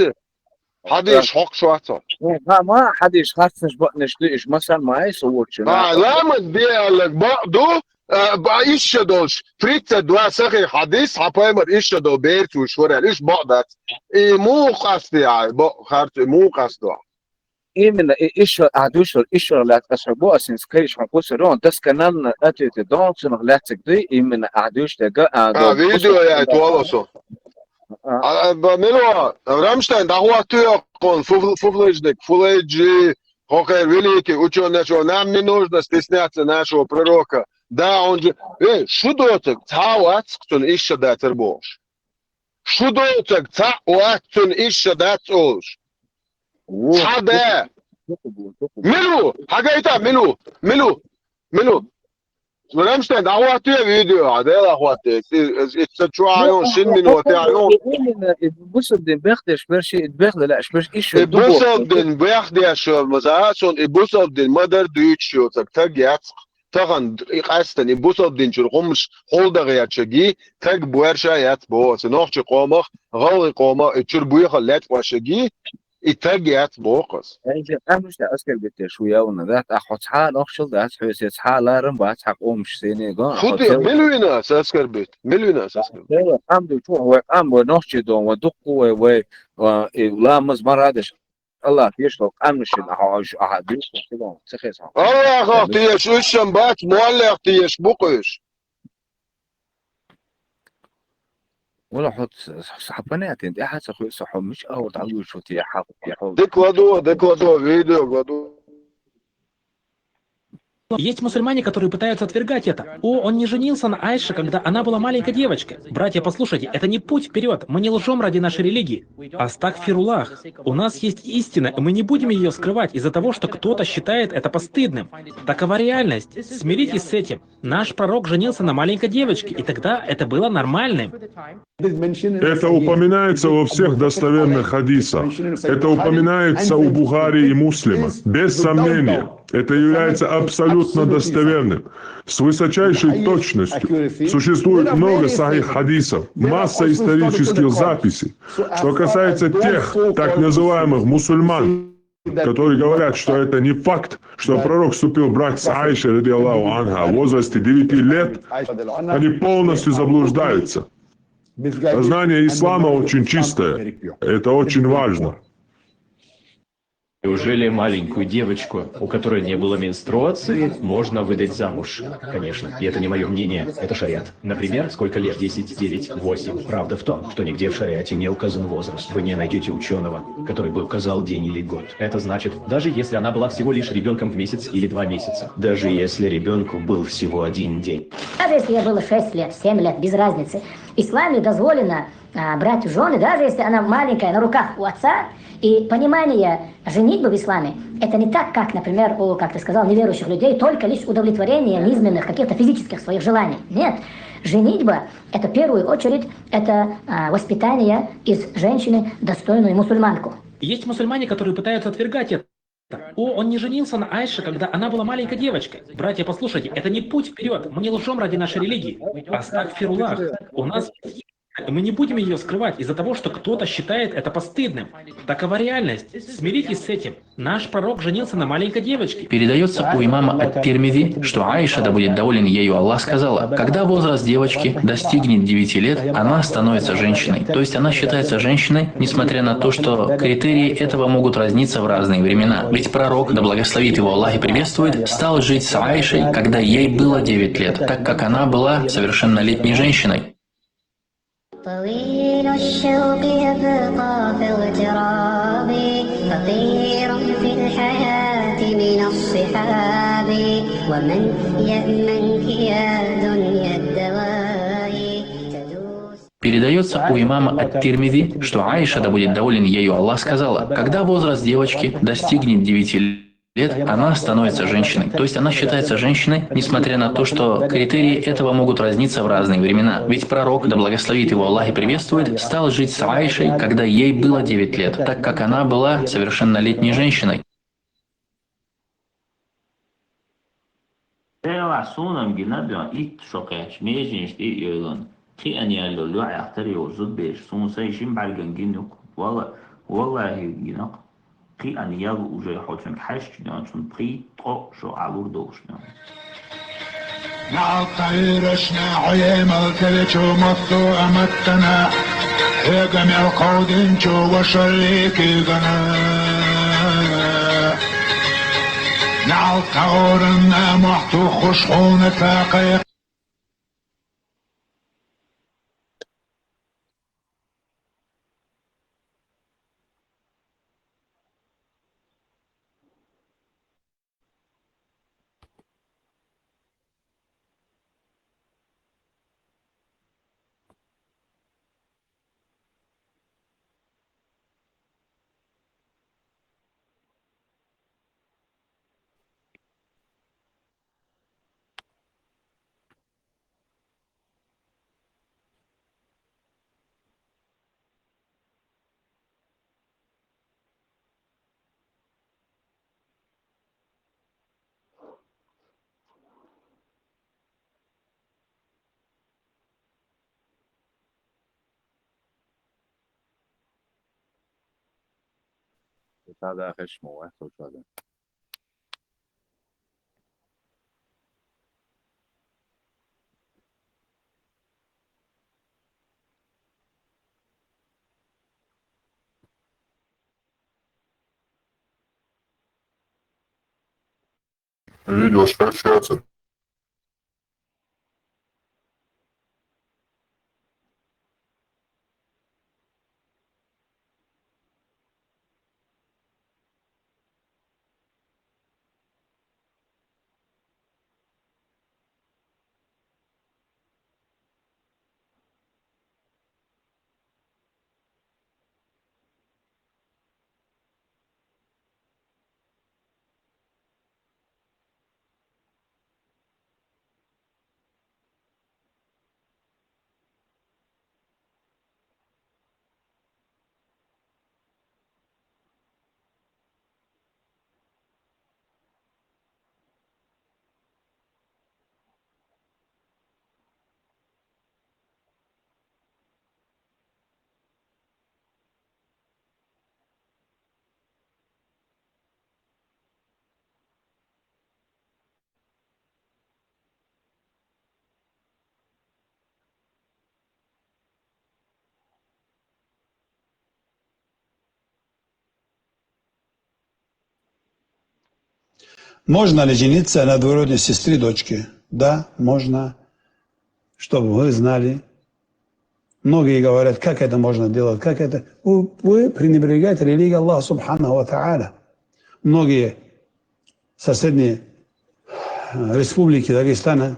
Хьадис хьокхуш вац? Ма, ма, хьадис харцнаш бакънаш ду, иш масан ма ай, со вочу. А, ламаз де аьлларг бакъ ду, а, ба-, иштта долуш, тридцать два сахих хьадис, хьан пайхамар иштта долу берца вуьш вара аьлла, иш бакъ дац. И муха къасто, бакъ харц, и муха къасто? Именно, и, иштта, а, дуьйцуш, иштта лаьцна аса бу, аса хӀинца кхайша хьан кхуссур, он досконально ответы дон, цунах лаьцнарг дуй, именно, а, дуьйцуш дерг, а, а, дон, видео кхуссур. Яйта вала со. А, а, ба-, мила, Рамштайн, дӀахӀоттайо кхунна, фу-, фу-, фуфлыжник, фулайджи, хӀокхеран великий учёный, что нам не нужно стесняться нашего пророка. Да, он же, эй, шу доцург цхьа а вац-кх цунна иштта дацар бохуш. Шу доцург цхьа а вац цунна иштта дац олуш. Цхьа да. Мила ву? Хьан гайта, мила ву? Мила ву? Мила ву? Рамштайн, дӀахӀоттае видео, хьан дела хӀоттае. И, и, и ца чу а йо, шин минот а йо. Именно, и бусалба дин бехдеш берш, и бехла лаьаш берш, и шу И ду боху. Бусалба дин бехдеш, ма за, сон и бусалба дин ма-дарра дуьйцуш йоцург таг яц-кх. Тахана и къаьстина, и бусалба дин чуьра хӀуманаш хьулдаха яц шаги, таг боьрша яц боху аса. Нохчийн къомах, гӀалгӀайн къомах, и чуьра буьйхал лаьцкъош шаги, и таг яц боху аса. Хьайна къаьмнаш тӀе аскербитеш ву явна, да, тӀаккха хьо цхьа а нохчал дац, хьоьсе цхьа а ларам бац, хьан къомаш сене гон, хьо Ху де, церан мила вина аса аскербит? Мила вина аса аскербит? Церан къам ду чу, вай къам, вай нохчий дон, вай дуккха вай, вай, а, и ламаз марадеш. Аллах, тешал къаьмнашна, ахьа, ахьа, ахьа, дуьйцу, ца хеза. Аллахах теша, уьш шан бац, моллех теша бу-кх уьш. Вала хьо ц-, ц-, хьан понятен, тӀаьхьа ца хуьйса хьо мича а ву дӀалуьйчу те хьан, те хьо. Дика ладо, дика ладо, видео ладо. Есть мусульмане, которые пытаются отвергать это. О, он не женился на Айше, когда она была маленькой девочкой. Братья, послушайте, это не путь вперёд. Мы не лжём ради нашей религии. Астагфируллах. У нас есть истина, и мы не будем её скрывать из-за того, что кто-то считает это постыдным. Такова реальность. Смиритесь с этим. Наш пророк женился на маленькой девочке, и тогда это было нормальным. Это упоминается во всех достоверных хадисах. Это упоминается у Бухари и Муслима. Без сомнения, это является абсолютно достоверным, с высочайшей точностью. Существует много сахих хадисов, масса исторических записей. Что касается тех так называемых мусульман, которые говорят, что это не факт, что пророк вступил в брак с Аишей, радиаллаху анха, в возрасте девяти лет, они полностью заблуждаются. Сознание ислама очень чистое. Это очень важно. Неужели маленькую девочку, у которой не было менструации, можно выдать замуж? Конечно. И это не моё мнение, это шариат. Например, сколько лет? Десять, девять, восемь. Правда в том, что нигде в шариате не указан возраст. Вы не найдёте учёного, который бы указал день или год. Это значит, даже если она была всего лишь ребёнком в месяц или два месяца, даже если ребёнку был всего один день. Даже если ей было шесть лет, семь лет, без разницы. исламе дозволено а, брать в жены, даже если она маленькая, на руках у отца, и понимание женитьбы в исламе, это не так, как, например, у, как ты сказал, неверующих людей, только лишь удовлетворение низменных, каких-то физических своих желаний. Нет. Женитьба, это в первую очередь, это а, воспитание из женщины достойную мусульманку. Есть мусульмане, которые пытаются отвергать это. О, он не женился на Айше, когда она была маленькой девочкой. Братья, послушайте, это не путь вперед. Мы не лжем ради нашей религии. Астагфируллах. У нас мы не будем ее скрывать из-за того, что кто-то считает это постыдным. Такова реальность. Смиритесь с этим. Наш пророк женился на маленькой девочке. Передается у имама Ат-Тирмизи, что Аиша, да будет доволен ею Аллах, сказала: «Когда возраст девочки достигнет девяти лет, она становится женщиной». То есть она считается женщиной, несмотря на то, что критерии этого могут разниться в разные времена. Ведь пророк, да благословит его Аллах и приветствует, стал жить с Аишей, когда ей было девять лет, так как она была совершеннолетней женщиной. طويل الشوق يبقى في اغتراب، فقير في الحياة من الصحاب، ومن يأمنك يا دنيا الدواء تدوس. Передается у имама Ат-Тирмизи, что Аиша, да будет доволен ею Аллах, сказала: «Когда возраст девочки достигнет девяти лет, она становится женщиной». То есть она считается женщиной, несмотря на то, что критерии этого могут разниться в разные времена. Ведь пророк, да благословит его Аллах и приветствует, стал жить с Аишей, когда ей было девять лет, так как она была совершеннолетней женщиной. Эла сунам гинабиан ит шокъяч межниш и йойлан. Хи ан ялло ло ахтар йо зубеш сун сай шим барган гинук. Вала валлахи гинак. Хи ан ял уже хочан хаш гинан чун при то шо алур дош гинан. Налтайрашна хьоемал калечо мотто аматтана. Хьега мел кодинчо вашалли кигана. Налтаорна мохту хушхуна такъай. Видео скачивается. Можно ли жениться на двоюродной сестре дочки? Да, можно. Чтобы вы знали. Многие говорят, как это можно делать, как это. Вы, вы пренебрегаете религией Аллаха Субханаху ва Тааля. Многие соседние э, республики Дагестана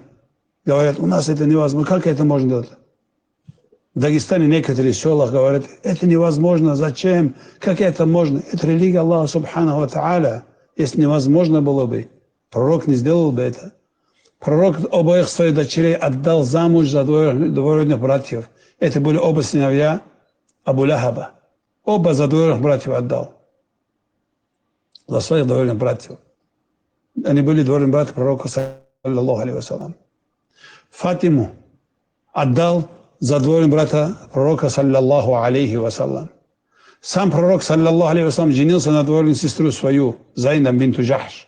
говорят, у нас это невозможно, как это можно делать? В Дагестане некоторые в селах говорят: «Это невозможно, зачем? Как это можно? Это религия Аллаха Субханаху ва Тааля. Если невозможно было бы, пророк не сделал бы это». Пророк обоих своих дочерей отдал замуж за двоюродных братьев. Это были оба сыновья Абу Лахаба. Оба за двоюродных братьев отдал. За своих двоюродных братьев. Они были двоюродные братья пророка, саллаллаху алейхи ва саллям. Фатиму отдал за двоюродного брата пророка, саллаллаху алейхи ва саллям. Сам пророк, саллаллаху алейхи ва саллям, женился на двоюродную сестру свою, Зайнаб бинту Джахш.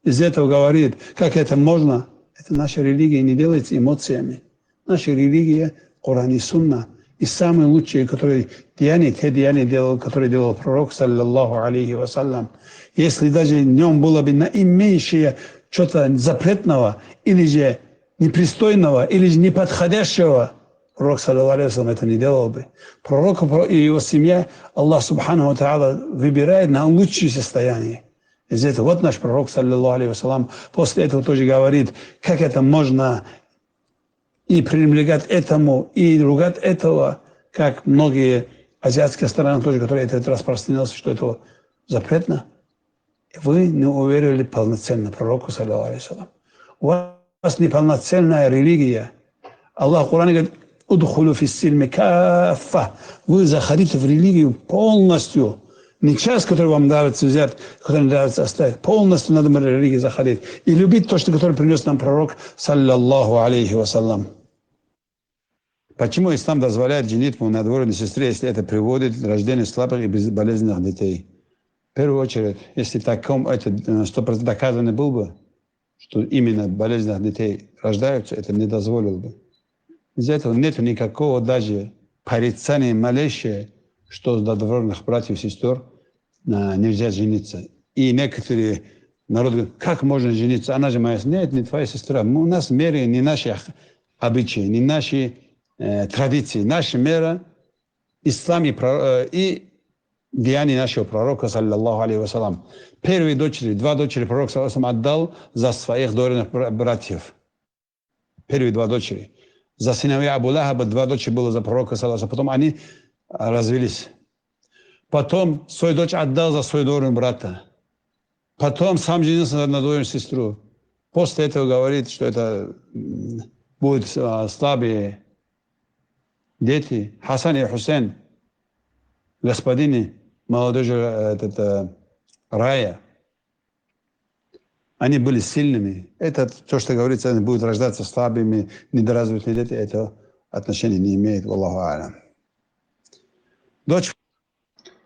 Из этого говорит, как это можно? Это наша религия не делается эмоциями. Наша религия — Коран и Сунна. И самые лучшие, которые деяния, те деяния делал, которые делал пророк, саллаллаху алейхи ва саллям. Если даже в нем было бы наименьшее что-то запретного, или же непристойного, или же неподходящего, пророк, саллаллаху алейхи ва саллям, это не делал бы. Пророка и его семья Аллах Субханаху ва Тааля выбирает на лучшее состояние. Из этого вот наш пророк, саллаллаху алейхи ва саллям, после этого тоже говорит, как это можно и пренебрегать этому, и ругать этого, как многие азиатские страны тоже, которые это распространилось, что это запретно. Вы не уверовали полноценно пророку, саллаллаху алейхи ва саллям. У вас неполноценная религия. Аллах в Коране говорит: «Удхулю фис-сильми каффа». Вы заходите в религию полностью. Не часть, которая вам нравится взять, которая нравится оставить. Полностью надо в религию заходить. И любить то, что, которое принес нам пророк, саллаллаху алейхи ва саллям. Почему ислам дозволяет женитьбу на двоюродной сестре, если это приводит к рождению слабых и без-, болезненных детей? В первую очередь, если таком это, э, сто процентов доказано был бы, что именно болезненных детей рождаются, это не дозволил бы. Из этого нет никакого даже порицания малейшее, что за двоюродных братьев и сестер, а, нельзя жениться. И некоторые народы говорят: «Как можно жениться? Она же моя с-». Нет, не твоя сестра. Мы, у нас в мире не наши ах-, обычаи, не наши, э, традиции. Наша мера — ислам и про-, э, и деяния нашего пророка, саллаллаху алейхи ва саллям. Первые дочери, два дочери пророк, саллаллаху алейхи ва саллям, отдал за своих двоюродных бра-, братьев. Первые два дочери. За сыновей Абу Лахаба два дочери было за пророка, саллаллаху алейхи ва саллям. Потом они, а, развелись. Потом свою дочь отдал за своего двоюродного брата. Потом сам женился на двоюродную сестру. После этого говорит, что это, м, будут, а, слабые дети. Хасан и Хусейн, господины молодежи, э, этот, э, рая, они были сильными. Это то, что говорится, они будут рождаться слабыми, недоразвитыми дети, это отношения не имеет, валлаху алям. Дочь.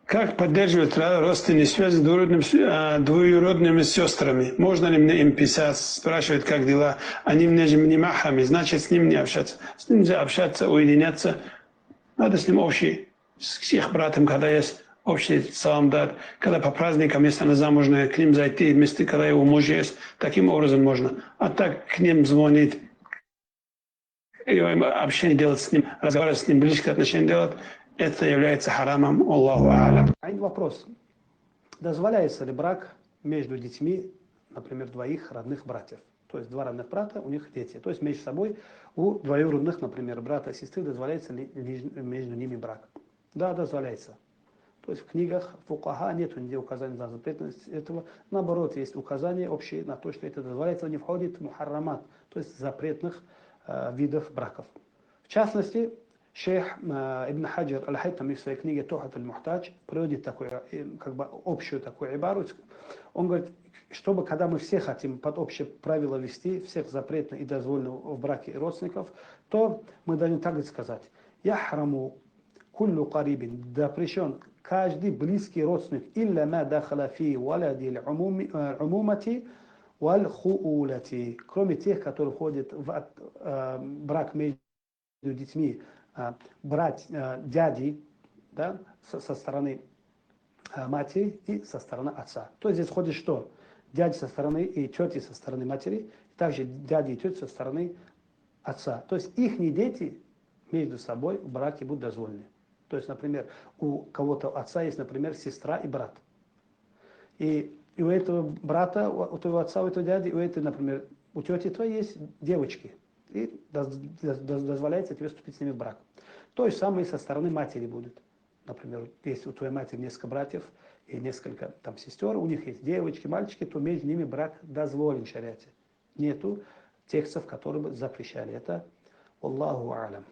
Как поддерживать ра-, родственные связи с двоюродными с-, а, двоюродными сестрами? Можно ли мне им писать, спрашивать, как дела? Они мне же не махрами, значит, с ним не общаться. С ним же общаться, уединяться. Надо с ним общий, с, с их братом, когда есть общий салам дать, когда по праздникам, если она замужняя, к ним зайти, вместе, когда его муж есть, таким образом можно. А так к ним звонить, и общение делать с ним, разговаривать с ним, близкие отношения делать, это является харамом, Аллаху алям. А вопрос. Дозволяется ли брак между детьми, например, двоих родных братьев? То есть два родных брата, у них дети. То есть между собой у двоюродных, например, брата и сестры дозволяется ли между ними брак? Да, дозволяется. То есть в книгах фукаха нет нигде указания на запретность этого. Наоборот, есть указание общее на то, что это дозволяется, не входит в мухаррамат, то есть запретных, э, видов браков. В частности, шейх, э, Ибн Хаджар Аль-Хайтами в своей книге «Тухфат аль-Мухтадж» приводит такую, э, как бы общую такую ибару. Он говорит, чтобы, когда мы все хотим под общее правило вести всех запретных и дозволенных в браке родственников, то мы должны так сказать: «Яхраму куллю карибин», запрещен каждый близкий родственник, «илля ма дахала фи валади умумати валь хуулати», кроме тех, которые входят в от-, э, брак между детьми, э, брать, э, дяди, да, со, со стороны, э, матери и со стороны отца. То есть здесь входит что? Дяди со стороны и тети со стороны матери, также дяди и тети со стороны отца. То есть их дети между собой в браке будут дозволены. То есть, например, у кого-то отца есть, например, сестра и брат. И, и у этого брата, у, у твоего отца, у этого дяди, у этой, например, у тети твоей есть девочки. И доз- доз- доз- дозволяется тебе вступить с ними в брак. То же самое и со стороны матери будет. Например, если у твоей матери несколько братьев и несколько там сестер, у них есть девочки, мальчики, то между ними брак дозволен в шариате. Нету текстов, которые бы запрещали это. Аллаху алям.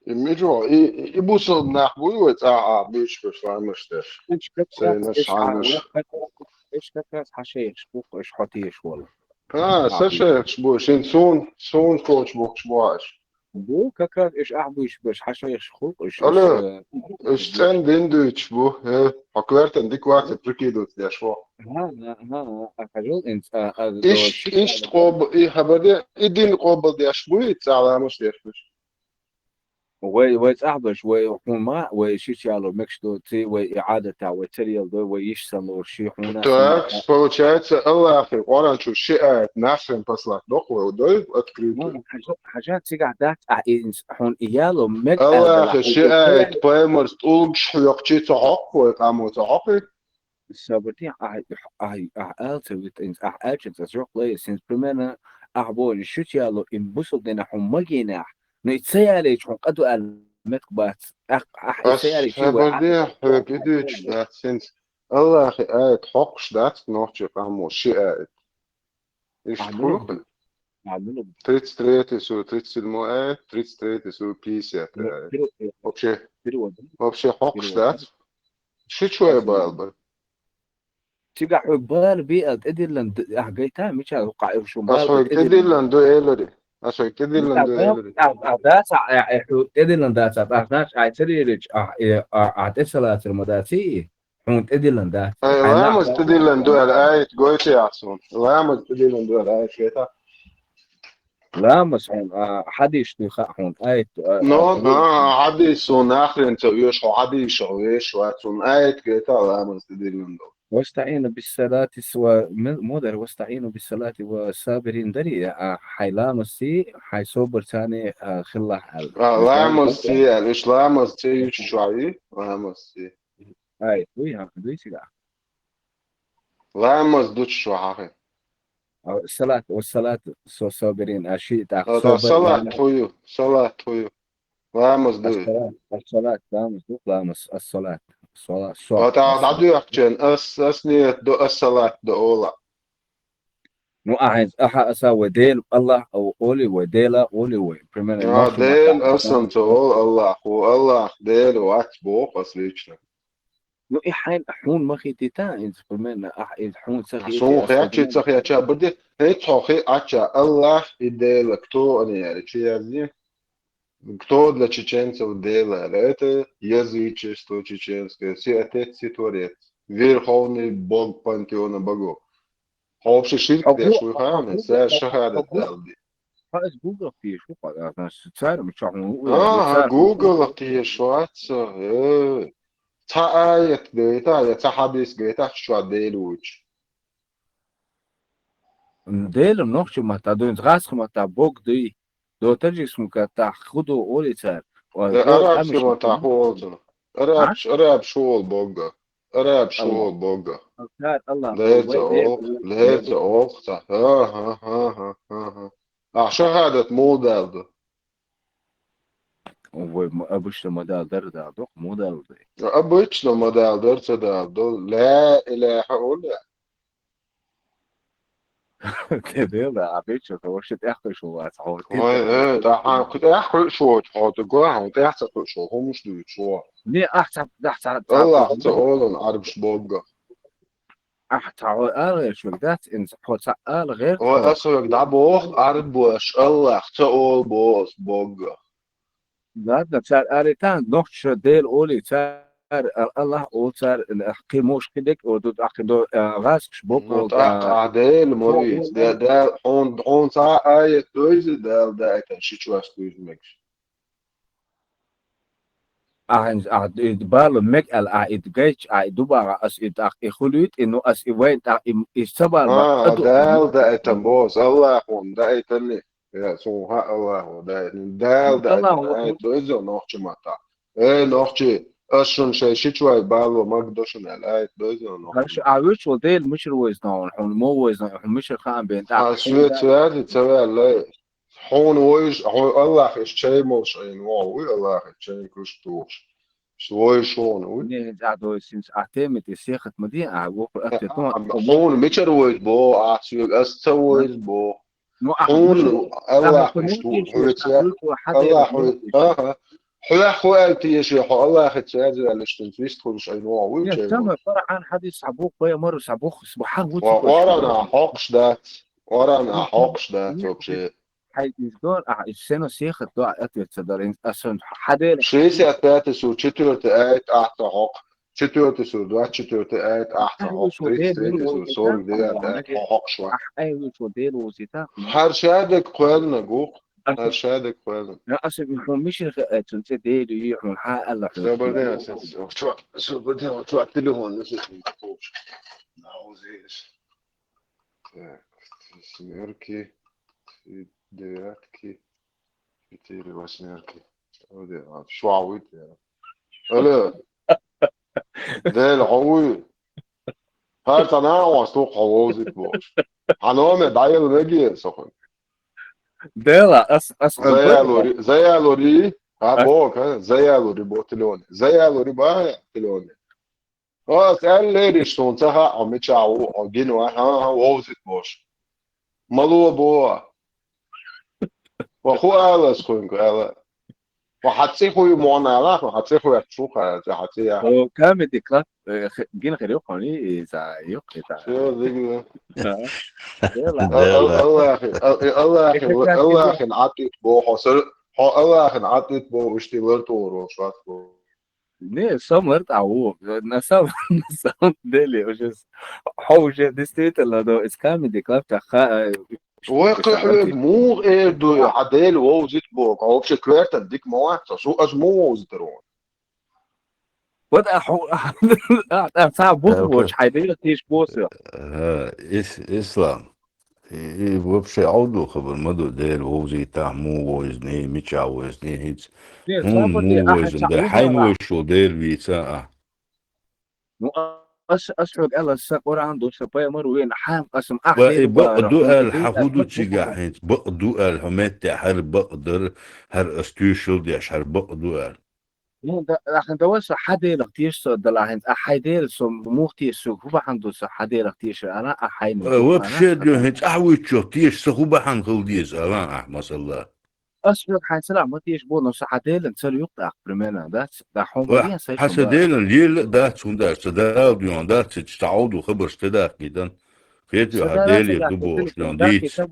И мичо, и, и бусалба нах буй вай цӀа а буьйцуш берш ламаз деш? Уж как раз Сайнаш, эш а, хьанаш. Уж как раз, уж как раз хьан шайхаш бу-кх уж хьо тешаш волу. А, А, сан шайхаш бу, шен суна, суна коча бухкуш бу хьа уж. Бу как раз уж ахь буьйцуш берш хьан шайхаш бу-кх уж, уж, Алло, э, уж цӀена дин дуьйцуш бу, э, хьо коьртана дика вац, прикидываться деш ву. Ага, ага, а, хьажал инца, а, а, Иш, дош иштта къоба-, и хабар де, и дин къобалдеш буй, цӀа ламаз деш берш? Вай, вай цӀахь берш, вай хьуна ма, вай шича яло мегаш доций, вай и Ӏадатехь, вай церел дой, вай йиш санна лоруш ши хьуна. Так, получается, Аллахьан Къуръан чу ши аят, «Насрин послать» доккху вай дой, открытую. Ну, хьажа, хьажа, цигахь дац, а, и хьуна и яло мега Аллахьан ши аят, пайхамарца тӀулгаш хьоькхучий ца хьокху вай, къамо ца хьокхий? Сабар де, ахь, ахь, ахь ала ца витта, инца ахь аьлча, ца жоп лай, синца примерно ахь боху, шуьца яло, и бусалба динехь хьуна магийнехь, но и ца ялийча хьуна къа ду аьлла меттиг бац. Ахь, ахь и ца ялийча, вай сабар де, ахь хьоьга и дуьйцуш дац, синца Аллахьан аят хьокхуш дац, нохчийн къамо ши аят. Иштта хуьлу хьуна? Тридцать третий сура, тридцать седьмой аят, тридцать третий сура, пятьдесят аят. Вообще, вообще хьокхуш дац. Ши чу вай бала бара. Цигахь хьоьга бала бе аьлла, тӀедиллина д-, ахь гайта, мича хӀокху Ӏуьйру шун бала бе тӀедиллина ду элари. Ас хьоьга тӀедиллина ду элари. Ахь, ахь дац, ахь, ахь, ахь хьоьга тӀедиллина дац, ахь, ахь дац, ахь церерич, ахь, э, ахь, ахь тӀе ца лацар ма дац, и? Хьуна тӀедиллина дац. Ай, ламаз тӀедиллина ду аьлла аят гойтий ахь суна? Ламаз тӀедиллина ду аьлла аят гойтий ахь? Ламаз хьуна, а, хьадис дуй хаьа хьуна, аят, а, Ну, а, а, хьадис суна нахрен ца оьшу, хьо хьадисах веш вац, суна аят гойтий ахь ламаз тӀедиллина ду. «واستعينوا بالصلاة» ва-, ме-, мо дара, «واستعينوا بالصلاة والصابرين» дарий, а, хьайн ламазций, хьайн собарцаний, а, хилалахь аьлла. А, ламазций аьлла, уьш ламазций ю чу чохь, ламазций. Ай, дуй, хьан, дуй цигахь. Ламаз ду чу чохь ахи. А, салат, ва салат, со-, собарин, а, ши тӀаккха. А, да, собар, салат ламаз. Хьу ю, салат хьу ю. Ламаз ду. Ас-салат, ас-салат, ламаз ду, ламаз, ас-салат. Сала-, со-, А, тӀаккха ас-салат. ДӀадоьхкича, ас, ас ният ду, ас-салат ду ола. Ну, ахьа, ахьа аса вай Дела, Аллах, о-, оли вай, Дела, оли вай. Примерно, А, нохчийн Дела, маттахь. Ас санна ца олу Аллах, ву Аллах, Дела вац боху ас лично. Ну, и хьайн, хьуна ма хетийта, иза примерно, ахь, иза хьуна ца хетий, суна ас хетча, ца хетча, баде, хӀинца хьо хи Ӏача, Аллах и Дела, кто они, аьлла, чу язде? Кто для чеченцев Дела, аьлла, это язычество чеченское, все отец, все творец, верховный бог пантеона богов. Хьо вообще ширк деш вуй хаьий, са шахадат далди. Хьо иза Google-ах теша ву, хьо, а, значит, цара ма чохь ву, А, цара Google-ах теша вац со, э. Цхьа аят гайта, я цхьа хьадис гайта, чохь Дела вуьйцу. Дела нохчийн маттахь дуьйна, гӀазкхийн маттахь Бог дуй. До таджикского маттахь ху ду олий цара. Ой, Э, Бог арабский къамаш маттахь ху олу цунах. Араб-, А? Арабаш ху олу Бога. Арабаш ху Аллах. Олу Бога. Цара Аллах. Лерца Вай Дела, олу, Вай лерца Дела. Олу цара. Ха, ха, ха, ха, ха, ха. Ахь шахадат муха далду? Вай ма-, обычно ма дала дара дала, доккха муха далду? Обычно ма дала дара ца далду. Ла илаха олу. Те дела, а бичо, то вообще тӀехь кхуьуш вац, хьо. Ой, э, тӀаьхьа кху-, тӀехь кхуьуш воцу, хьо, ду го, хьо, тӀехь ца кхуьуш, хьо, хӀумаш дуьйцу, хьо. Не, ахь ца, ахь ца, ца, Аллах ца олу Ӏарбаш Бога. Ахь ца, хьо ала гӀерташ верг дац, инца, хьо ца ала гӀерта, Ой, хьо. Ас верг дӀабоху, Ӏарбош, Аллах ца олу боху Бога. Ладно, цара аьлла тахана, нохчаша Дела олий, цара а-, Аллах олу, цара а кхин муш кхин дерг а олу, тӀаккха до, а, гӀазкхаша боккъал, Ну, тӀаккха а, ахь Дела ма вийца, де-, де-, хьуна, хьуна цхьа а аят дойзий, Дала даийтина ши чу ас дуьйзу мегаш? Ахьа, ахьа и бала мега аьлла, ахьа и гайча, ахьа и дубагӀа, ас и тӀаккха и хуьлуьйту, и ну ас и вайн тӀаккха и, и ца бала А, ма а, ду. Дала даийтина боху, Аллахо даийтина. Я, суна хаьа Аллахо дайта. Дала дайта, Аллахо аят дойза нохча маттахь. Э, нохчий, ас шуна шайн шичой бало маг до шуна аьлла, аят дойза нохча маттахь. Аша а вуьйцу вол Дела мичара войзна хьуна, хьуна мо войзна, хьуна мичара хаам бен тӀаккха. Ас шуьца ваьлла, ца ваьлла. Хьуна войш, хьуна Аллах иш чай молуш Ӏийна вогӀу, вуй Аллах иш чай куш тухуш. Иш войш хьуна, вуй. Не, а дой синс, а теми те сехат ма де, а воху а те тон. Хьуна мичара войз бо, а соьга ас ца войз бо. Ну, а хьуна Аллах вуьш ду, хьоьца, Аллах вуьш, аха. Хьоьх хӀу аьлла теша, хьо Аллахица ваьза ваьлла, иштта вист хуьлуш Ӏийна вогӀу вуй чай. Нет, самое Къуръан хьадис схьабоху, пайхамар схьабоху, субхьан ву. Къуръан а хьокхуш дац, Къуръан а хьокхуш дац вообще. Хьай из дор, а, из сено сехат до, а, ответ ца дор, ин, а, сон, хьадер. Шестьдесят пятый сур, четвёртый аят, ахьа хьокх. Четвёртый сур, двадцать четвёртый аят, ахьа хьокх. Тридцать третий сур, сорок девятый аят, хьо хьокхуш вац. Ахьа, ай, вуьйцу вол Дела вовзийта. Хьар шадак кхоьллина гух, хьар шадак кхоьллина. Я, аса, хьуна мичара хаьа, цунца Дела ю, хьуна хьа Аллах. Собар де, аса, чо, собар де, чо, телефон, аса, Так, семерки, три девятки, четыре восьмерки. Шуьга вуьйта яра. Алло. Дела, хьо вуй? ХӀара цхьа нагӀа вац, ту хьо вовзийта бохуш. Хьан номер дӀаяла мегий со хьуна? Дела, ас, ас хьуна Заялури, заялури, а, боху, а, заялури бо телефоне. Заялури бахьа телефоне. Ас аьлла лериш суна ца хаьа, хьо мичахь ву, хьо гина вац, хьан, хьан вовзийта бохуш. Мало бо. Ва хӀу ала ас хьуьнга, ала. Ва хьан цӀи хӀу ю муьлха ала, хьан цӀи хӀу яц шу хьан цӀи, хьан цӀи я. О, Comedy Club, э, х-, гина хир ю хьуна, и, и, за, ю, и, за. Всё, зига. Да. Дела. Аллахи, Аллахи, Аллахин Ӏатуьту бо хьо, сар, хьо Аллахин Ӏатуьту бо, уьш тӀе лар тӀора шуьца бо. Не, со мартӀа ву. На самом, на самом деле, уже с-, хьо уже действительно, но из Comedy Club тӀа ха-, э, Вай кхы хьоьга муха эр ду, хьан Дела вовзийта боху, хьо вообще коьртан дика ма вац, со, ас муха вовзийтар ву? Вот, а, хьо, а, а, цхьа бух воцуш, хьайн Дела тешаш бо со. Э, ис-, Ислам. И, и вообще Ӏовдал хабар ма ду, Дела вовзийтахь, муха вовзийна, мичахь вовзийна, хӀинца. Хьуна муха вовзийна, хьайна вовзаш ву Дела вийца а. Ну, ас, ас хьоьга аьлла, сан Къуръан ду, сан пайхамар ву, вена хьан къасам ахь. Ва и бакъ ду аьлла, хьан хӀу ду цигахь хӀинца? Бакъ ду аьлла, хьо метте хьара бакъ дара, хьара ас туьйшал деш, хьара бакъ ду аьлла. Ну, да, ахьа давай со хьан Делах теша со дала хӀинца, а хьайн Дела со муха теша, со хӀу бахьана ду со хьан Делах теша, ала, а хьайна. Э, вообще, ду хӀинца ахь вуьйцучух теша со хӀу бахьана хила деза, ала, ахь, масала. Ас хьоьга хьайн царах ма теша бо, но со хьан Делан цара юкъа тӀаккха, примерно, дац? Да, хьо ма ден, хьан сан Делан лела а дац, хӀунда аьлча ца Дала дуьйхьа дац, ца Ӏовдал хабарш тӀедаккхийдан. Кхетий, хьан Дела ду бохуш, дон дийца.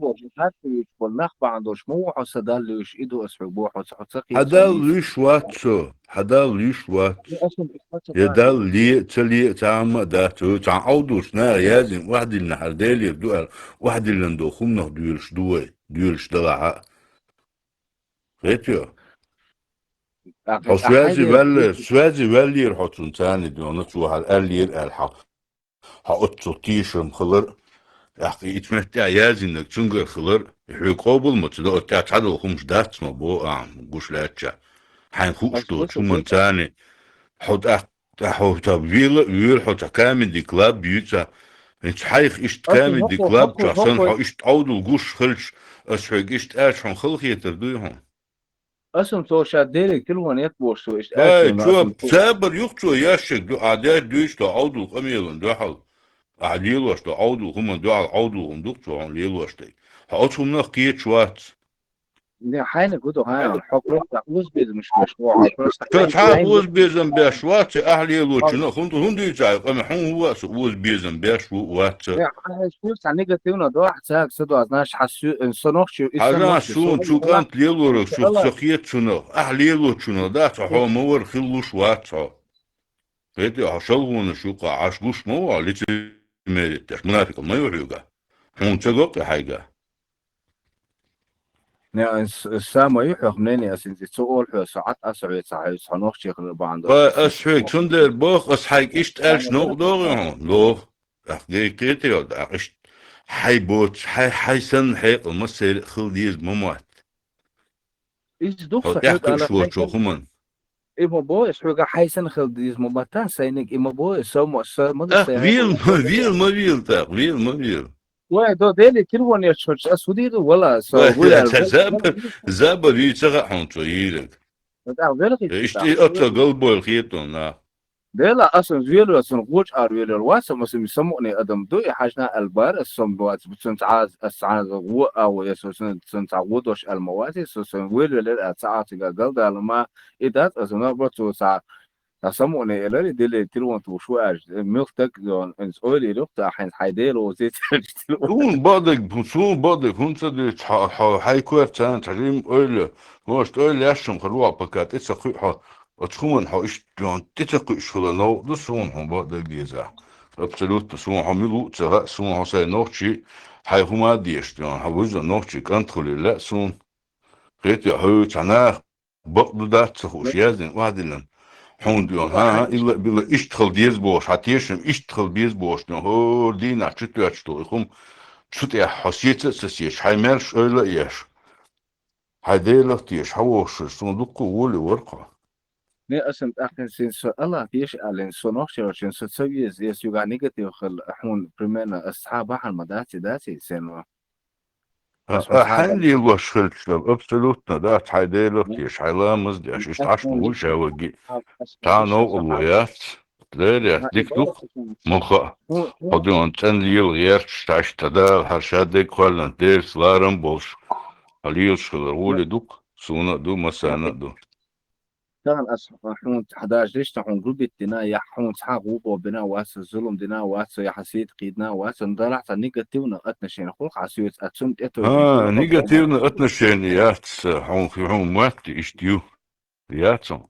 Нах бахьана долуш, ма ву хьо сан Далла луьйш, и ду ас хьоьга боху, хьо ца, хьо ца кхета. Хьан Далла луьйш вац со, хьан Далла луьйш вац. Я Далла ле а, ца ле а, цхьа хӀума а дац, цхьа Ӏовдалш наха яздина, охьадиллина хьара Делера ду аьлла, охьадиллина долу хӀуманах доьлуш ду вай, доьлуш далахь а. Кхетий? Хьо связи ваьллера, связи ваьллера хьо цунна царна дуьйна, цо хьара аьллера аьлла хьо. Хьо оццул тешам хилар, тӀаккха и цу метте яздинарг цуьнгара хилар, и хьоьга къобал ма ца до, оцу тӀехь цхьадолу хӀумаш дац ма бо, ахьа гуш лаьттача. Хьайна хууш доцу хӀуманна царна, хьо тӀаккха, тӀаккха хьо ца вела а, вела хьо ца Comedy Club юьйца. ХӀинца хьайх иштта Comedy Club чохь санна хьо иштта Ӏовдал гуш хилча, ас хьоьга иштта аьлча хьуна хала хетар дуй хьуна? Ас хӀума цо ша Деле телефон ет бохуш цо иштта аьлла. Ай, цо, цабар юха цо ящик ду, ахь дерг дуьйцу тхо Ӏовдал къамелан дуьхьал. Ахь лелош ду Ӏовдал хӀуманна дуьхьал, Ӏовдал хӀума ду-кх цо хьуна лелош дерг. Хьо оцу хӀуманах кхеташ вац. Не, хьайна гу ду, хьайна, хьо просто узбезамаш беш ву, хьо просто. Ша цхьа узбезам беш вац, ахь лелочунах, хӀунда, хӀунда дуьйцу ахь, къамел хьуна хӀун вац, узбезам беш ву, вац. Не, ахь шу цхьа негативно до, ахь цаьрга са до, знаешь, хьан су-, э, со нохчи, и со нохчи, суна чу кӀант лелораг, шу ца хета цунах, ахь лелочунах, дац хьо, хьо ма вара, хила луш вац хьо. Кхетий, хьо шалгӀонаш юкъа Ӏаш гуш ма ву, лицемерить деш, мунафикъ ма ю хьоьга. Хьуна ца го-кх и хьайга? Не, с-, сама ю хьох мнение, ас хӀинца цо олу хьоьга, со Ӏад а со хьоьца хьоьца, хьо нохчи хилар бахьана долуш. Ва ас хьоьга цундела боху, ас хьайга иштта аьлча новкъа догӀий хьуна? ДогӀу. Ахь гай кхетий, ахь иштта, Хьай боцу, хьай, хьай санна хьекъал массеран а хила деза ма мотт. Иза дукха хьо тӀехь кхуьуш волчо хӀуманна. И ма бо, ас хьоьга хьай санна хила деза ма мотт, сайниг и ма бо, со ма, со ма да. Ах, вела, вела ма вела тӀаккха, вела ма вела. Вай, до дели телефон еш чуьрча, ас хӀу дийр ду, вала, со вай, гулял. Заба вийца хаьа хьуна цо йийриг. ТӀаккха велхи. Иштта и оцо галбойла хетон нах. Дела, асан велвел, сан гӀочу ара велвел, ва сан, асан самукъане адам ду, и хьаьжна аьлла бара, ас сом доаца, цун цхьа, ас цхьа гӀо а во, я со сан, сан цхьа гӀо дош аьлла ма вац, со сан велвелера, а цхьа а цига галдала ма, и дац, аса нах бо цо цхьа, цхьа самукъане элари, дели телефон туш ву аш, муьлх так, зон, инс ойли рух, цхьа хьайн хьай дела, о, зецарч телефон. Суна бадыг, суна бадыг, хӀунца дуьйцу, хьо, хьо, хьай кор царна, цхьа жим ойла, может, ойла яшшам хар ву, пока тӀе ца кхуьу хьо, оцу хӀуманна хьо иштта, зон, тӀе ца кхуьуш хила новкъа ду суна хьо бадыг деза. Абсолютно, суна хьо мила ву а ца хаьа, суна хьо сайн нохчи, хьай хӀума а дезаш, зон, хьо вуьзза нохчи кӀант хуьлийла лаьа суна. Хетий, хьоьга цхьа нах бакъ ду дац ца хууш, яздина, охьадиллина. Хьуна дуьйна, хьан, илла а билла иштта хила деза бохуш, хьан тешам иштта хила беза бохуш дуьйна, хӀора дийнахь чу тоьттуш долу и хӀума цу тӀехь хьо сеца а ца сецаш, хьайн маьрша ойла а еш, хьайн Делах а тешаш, хьан вохуш, суна дуккха а волий вара хьо. Не, асан тӀаккха син со Аллах теша аьллина, со нохчи варчун, со ца веза, эс юга негатив хила, хьуна, примерно, ас цхьа бахьана ма дац и, дац и, сен ва. Ас хьайн лелош хилча, абсолютно, да, хьайн Делах а тешаш, хьайн ламаз а деш, иштта хьаш ма вуй ша ваги. Цхьа новкъа ло яц, лер яц, дика ду-кх, ма хаьа. Хьо дуьйна цӀена лела гӀерташ, цхьа иштта Дала хьан ша дерг кхоьллина, Делаца ларам а болуш, хьо лелаш хилар гӀоле ду-кх, суна а ду, массарна а ду. Тахана ас хьуна хьадаждеш, сан хьуна грубить дина, я хьуна цхьа гӀо бо бина вац, зулам дина вац, я хьан сийта кхийдина вац, ну, далахь цхьа негативное отношение хуьлу хьан соьца, а цунна тӀе тойжина. А, негативное отношение яц, хьуна, хьуна мотт иштта ю. Яц хьуна.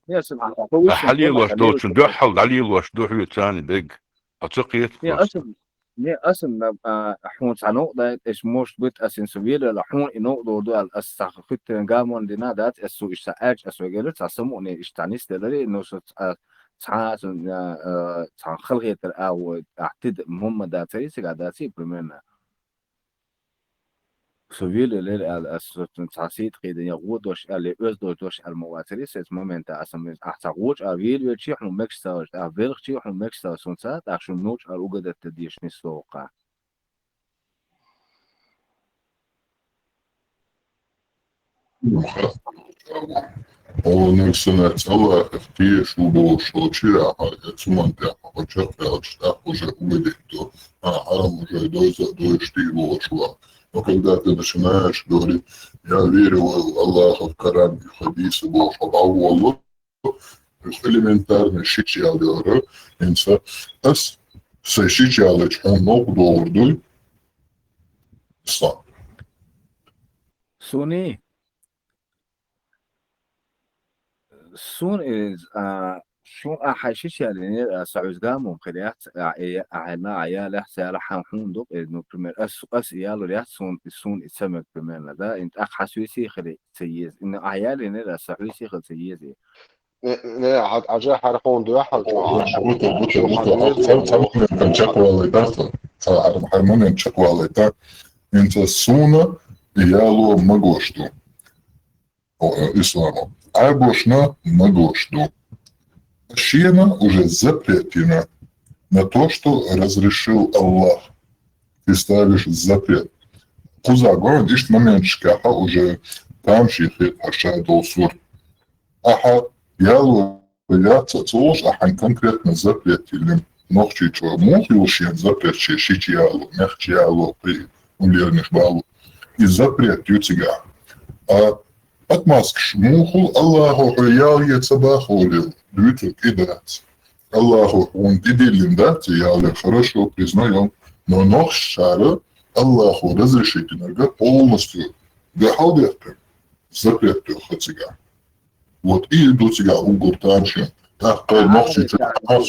Ахьа лелош долчун дуьхьал дӀалелош ду хьоьца царна берг. Хьо ца кхета просто. Не, асан, а, хьуна цхьа новкъа дай, эш, может быть, ас инса велвелла, хьуна и новкъа дор ду аьлла, ас цхьа хуьттина гамон дина дац, ас цу иштта аьлча, ас вегара цхьа самукъане иштта нисделари, но со цхьа, цхьа, а, а, цхьа халахетар а ву, ахь тида мумма дацари, цига даци, примерно. Со велвелира аьлла, ас со цунна цхьа сийта кхийдина, я гӀо дош аьлла, я оьзда дош аьлла ма вацари, сецу момента аса муьза. Ахь цхьа гӀочу а велвелчи, хьуна мегаш ца ваьжа, ахь велхчи, хьуна мегаш ца ваьжа, суна ца, тӀаккха шуна нуьцкъала угадатта дезаш нисдолу-кха. Оланиг санаца Аллахах теша ву бохуш волчира ахьа, я цунна тӀехь хьо чекхваьлча, тӀаккха уже угадитта ду, ахьа уже дойза а дойуш дийр волуш ван. Но когда ты начинаешь говорить: «Я верю в Аллаха, в Коран и в хадисы», бохуш хьо дӀаволлу, элементарно шича ял яра, хӀинца ас сайн шича яллачу хьуна новкъа догӀур дуй? Ислам. Суни? Сун иза, а, шун а хьайн шича яллинера, а, со хьуьза гамум хир яц, а, э, а, хьайна а яллехь, цара хьан хьуна дукъ, э, ну, пример, ас, ас ялур яц, сун, сун и ца мега, примерно, да, ин тӀаккха хьан суьйси хири ца еза. Ин а яллинера, со хьуьйси хила ца еза. Не, не, хьан, хьан жа хьара хьуна дуьхьал чӀогӀа. Бута, бута, бута. Ца, ца моментан чекхвалайта, ца, ца, хьара, хьара момент чекхвалайта. Инца суна яло магош ду. О, исламо. Ӏайбошна магош ду. Шена уже запрет йина на то, что разрешил Аллах. Ты ставишь запрет. Кхуза гон, ишт моментшкаха уже там шихет хашай долсур. Ахьа яло яц а ца волуш, ахьа конкретно запрет йиллина. Нохчийчо муха йолу шен запрет шен шича яло, мехча яло, кхин умлернаш балу? И запрет ю цигахь. А отмазкаш муха хуьлу? Аллахо хьо ял е ца бахоле, дуьйцург и дац. Аллахо хьуна тӀедиллина дац и ял е, хорошо, признаем. Но нохчашара Аллахо разрешить йинарг полностью дуьхьал дехкина, запрет тоьхна цигахь. Вот и ду цигахь уггар тамашийна. ТӀаккха нохчийчу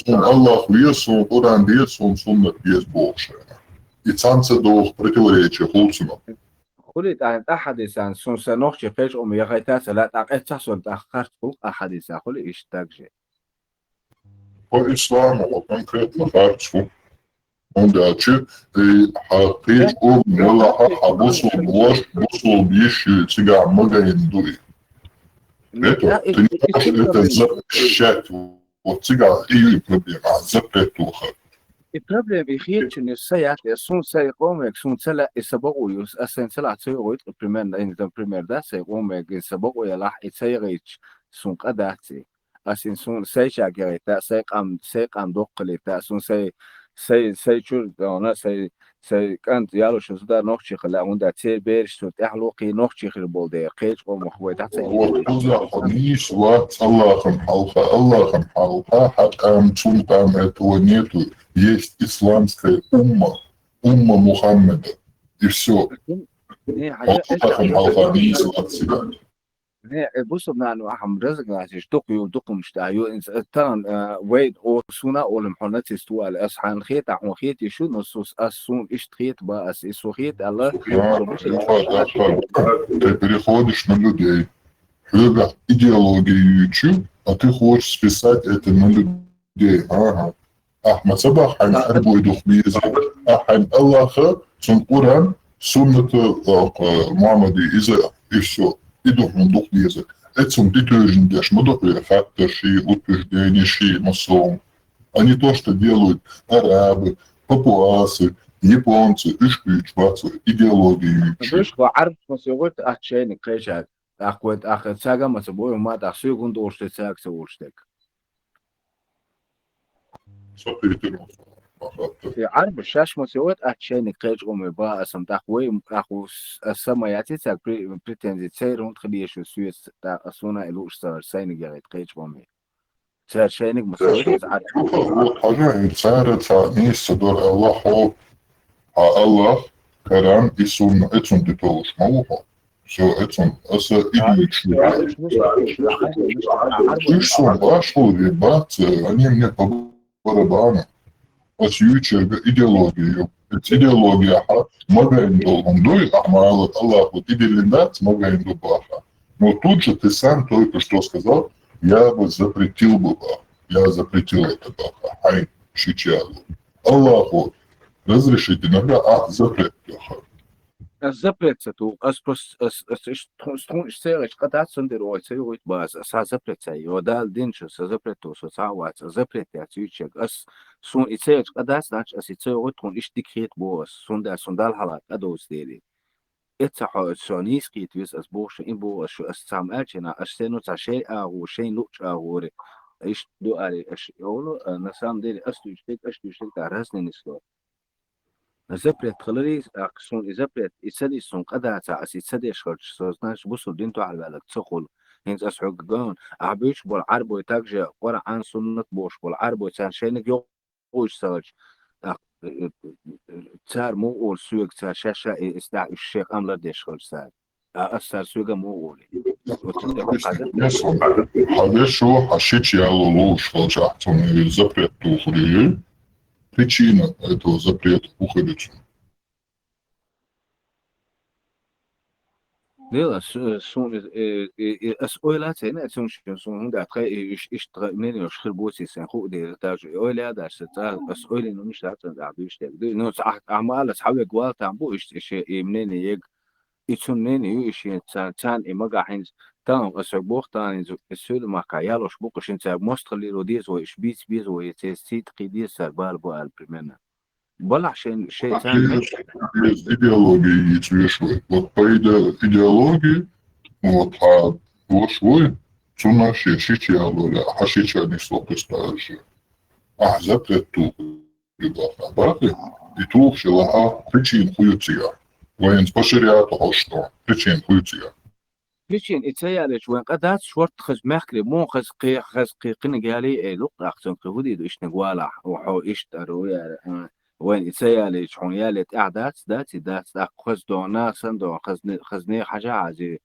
суна Аллах веза, суна Къуръан деза, суна суннат деза бохуш. И цхьаьна ца догӀу, противоречие хуьлу цунах. Хуьлий тӀаьхьа, тӀаьхьа дисана, суна сан нохчий кхечу хӀума яхайта ца лаьа, тӀаккха эццахь суна тӀаккха харц хуьлу, тӀаьхьа диса хуьлий иштта дагже. Хьо исламо, хьо конкретно харц ву. хӀунда аьлча, э, хьа кхеча къоман валахь, хьа бусулба воша, бусулба йиша ю, цигахь магийна ду и. Это, ты не можешь это запрещать. Вот цигахь и ю и проблема, запрет тухар. И проблема, и хетачун, и са яц, и сун сай къомега, сун ца лаьа, и са бакъо ю, ас сайн ца лаьа, ца йогӀу, примерно, ин, там, пример, да, сай къомега, и са бакъо ялахь, и ца йогӀийча, сун къа дац и. Ас ин сун сай чаггигӀийтта, сай къам, сай къам доккхалийтта, сун сай, сай, сай чура дона, сай, сай кӀант ялуш зуда нохчи хила, хӀунда церан бераш цу тӀехьло кхий нохчи хир болу дера, кхеча къомах вай дӀа ца Вот, хӀунда хьо нийса вац Аллахьан хьалха, Аллахьан хьалха, хьа къам, цун къам, этого нету, есть исламская умма, умма Мухаммада, и всё. Не, хьажа, Аллахьан хьалха нийса вац цигахь. Не, э, бусулба нана ахьа разногласиеш дукха ю, дукха хӀумнаш тӀехь ю, ин, э, тахана, э, вай, о, суна олу хьо нацист ву аьлла, ас хьайна хета, хьуна хетий шу, но сус, ас сун иштта хета ба, ас и со хета аьлла, Ты переходишь на людей. Хьоьгахь идеология юьйцу, а ты хочешь списать это на людей. Ага. Ахь ма ца боху хьайна Ӏарбой дукха беза. Ахь хьайна Аллахьа, цуьнан Къуръан, сунната, а, Мухьаммади, иза, и всё. И ду хьуна дукха беза. Эцунна тӀетуьйжина деш ма ду хьоьга факторш, утвержденеш, массо а. А не то, что делают арабы, папуасы, японцы, уьш буьйцуш бац вай, идеология юьйцуш. Вуьш ван Ӏарбаш ма согӀуьйту ат шайниг кхечаьрга. ТӀаккха вай, тӀаккха цаьрга ма ца бой, ма тӀаккха соьга хӀунда олуш дерг, цаьрга ца олуш дерг. Со Питер ву. И Ӏарбаш шаьш ма ца вай, тӀаккха шайниг кхечу къоман ба аса, тӀаккха вай, тӀаккха ву с-, аса ма яций цаьрга пре-, претензи, церан хӀунда хила еза шу соьца, тӀаккха суна и лууш ца вара, сайниг яхийта кхечу къоман. Цаьрга шайниг ма ца вай, иза Ӏарбаш. Вот, хьажа, и цара ца нийса ца дора Аллахьо, а Аллахь, Коран и Сунна, эцунна тӀетовлуш ма ву хьо. Всё, эцунна, аса и дуьйцуш ду. Уьш сон башхаларе бац, они мне по барабану. Ас юьйцург идеология ю. Эцу идеологияхьа магийна долу хӀума дуй, ахьа ма аллара, Аллахьо тӀедиллина дац, магийна ду баха. Но тут же ты сам только что сказал: «Я бы запретил бы баха. Я запретил это баха». Хьайн шича ял. Аллахьо разрешить дина, ахь запрет яха. Ас запрет ца туху, ас просто, ас, ас, ас, тху-, тхуна иштта ца йогӀуьйту, къа дац, цундела ой ца йогӀуьйту база, ас хьан запрет ца йо, Дала динчу, сан запрет ту, со цхьа а вац, ас запрет яц юьйцург, ас, суна и ца йогӀуьйту, къа дац, значит, ас и ца йогӀуьйту, тхуна иштта дика хета боху ас, цундела суна Далла хьалха къа доцу дели. Эца хьо, со нийса кхета веза, ас боху шу, и боху ас шу, ас цхьа ма аьллачу хенахь, аш сено цхьа шайн агӀо, шайн луъучу агӀоре, иштта ду аьлла, аш йолу, а, на самом деле, ас дуьйцург, аш дуьйцург, тӀаккха разный нисло. Запрет хиларе, тӀаккха суна и запрет, и ца деш суна къа дацахь, ас и ца деш хилча, со, значит, бусулба дин тӀехь ваьлларг ца хуьлу. ХӀинца ас хьоьга гой, ахь буьйцуш болу Ӏарбой, также Къуръан, суннат бохуш болу Ӏарбой, царна шайниг йогӀуьйтуш ца хилча, тӀаккха, э, э, э, цара муха олу соьга, цара шаьш а, э, эцу тӀехь уьш шайн къам лардеш хилча цара. А ас цара соьга а муха олий. Хьан вешо, хьан шича яло лууш хилчахь, цунна запрет тухур ю? Причина этого запрета хӀун хир ю цуьнан? Дела, су-, суна, э, э, э, ас ойла ца йина, цунна шен суна хӀунда тхай, э, иш-, иштта тхай мнение уьш хир боций сайн хуу дела, даже ойла а дац, ца, ас ойлина муш дац, ца, а, дуьйш дерг. Ду-, ну, ца, а, а, ма аллас, хьан вега вал там бу, иштта, иштта, и мнение ега. И цуьнан мнение ю, и шен ца-, царна и магахь хӀинца, тахана аса хьоьга боху, тахана хӀинца и суьйла махкахь ялош бу-кх, шен цаьрга мостагӀаллиро деза вай, уьш бийца беза вай, церан ций тӀе кхин деза цара бала бу аьлла, примерно. Балахь шен, шен царна мегаш. Идеология йийца веш вай. Вот по иде-, идеологии, вот, хьан ваша вуй, цунна шен шича яло лаьа, хьан шича нисло кхуьсту аьлла шен. Ахьа запрет туху. Бакъ, бакъ. И тухуш лаха причина хӀун ю цигахь? Вайна по шариату хьожуш долу причина хӀун ю цигахь? Причина и ца ялийча вайн къа дац, шорта хаза мехкаре, муха хаза кхе-, хаза кхе-, кхиниг ялий, эй, лукъ тӀаккха цунна кхин хӀун дийр ду, иштаниг валахь, хьо иштта ара ву яра, а, вайна и ца ялийча, хьуна яле тӀаьхьа дац, дац и дац, тӀаккха хаза догӀу, наха санна догӀу, хаза не-, хаза нехан хьажа а хьазий.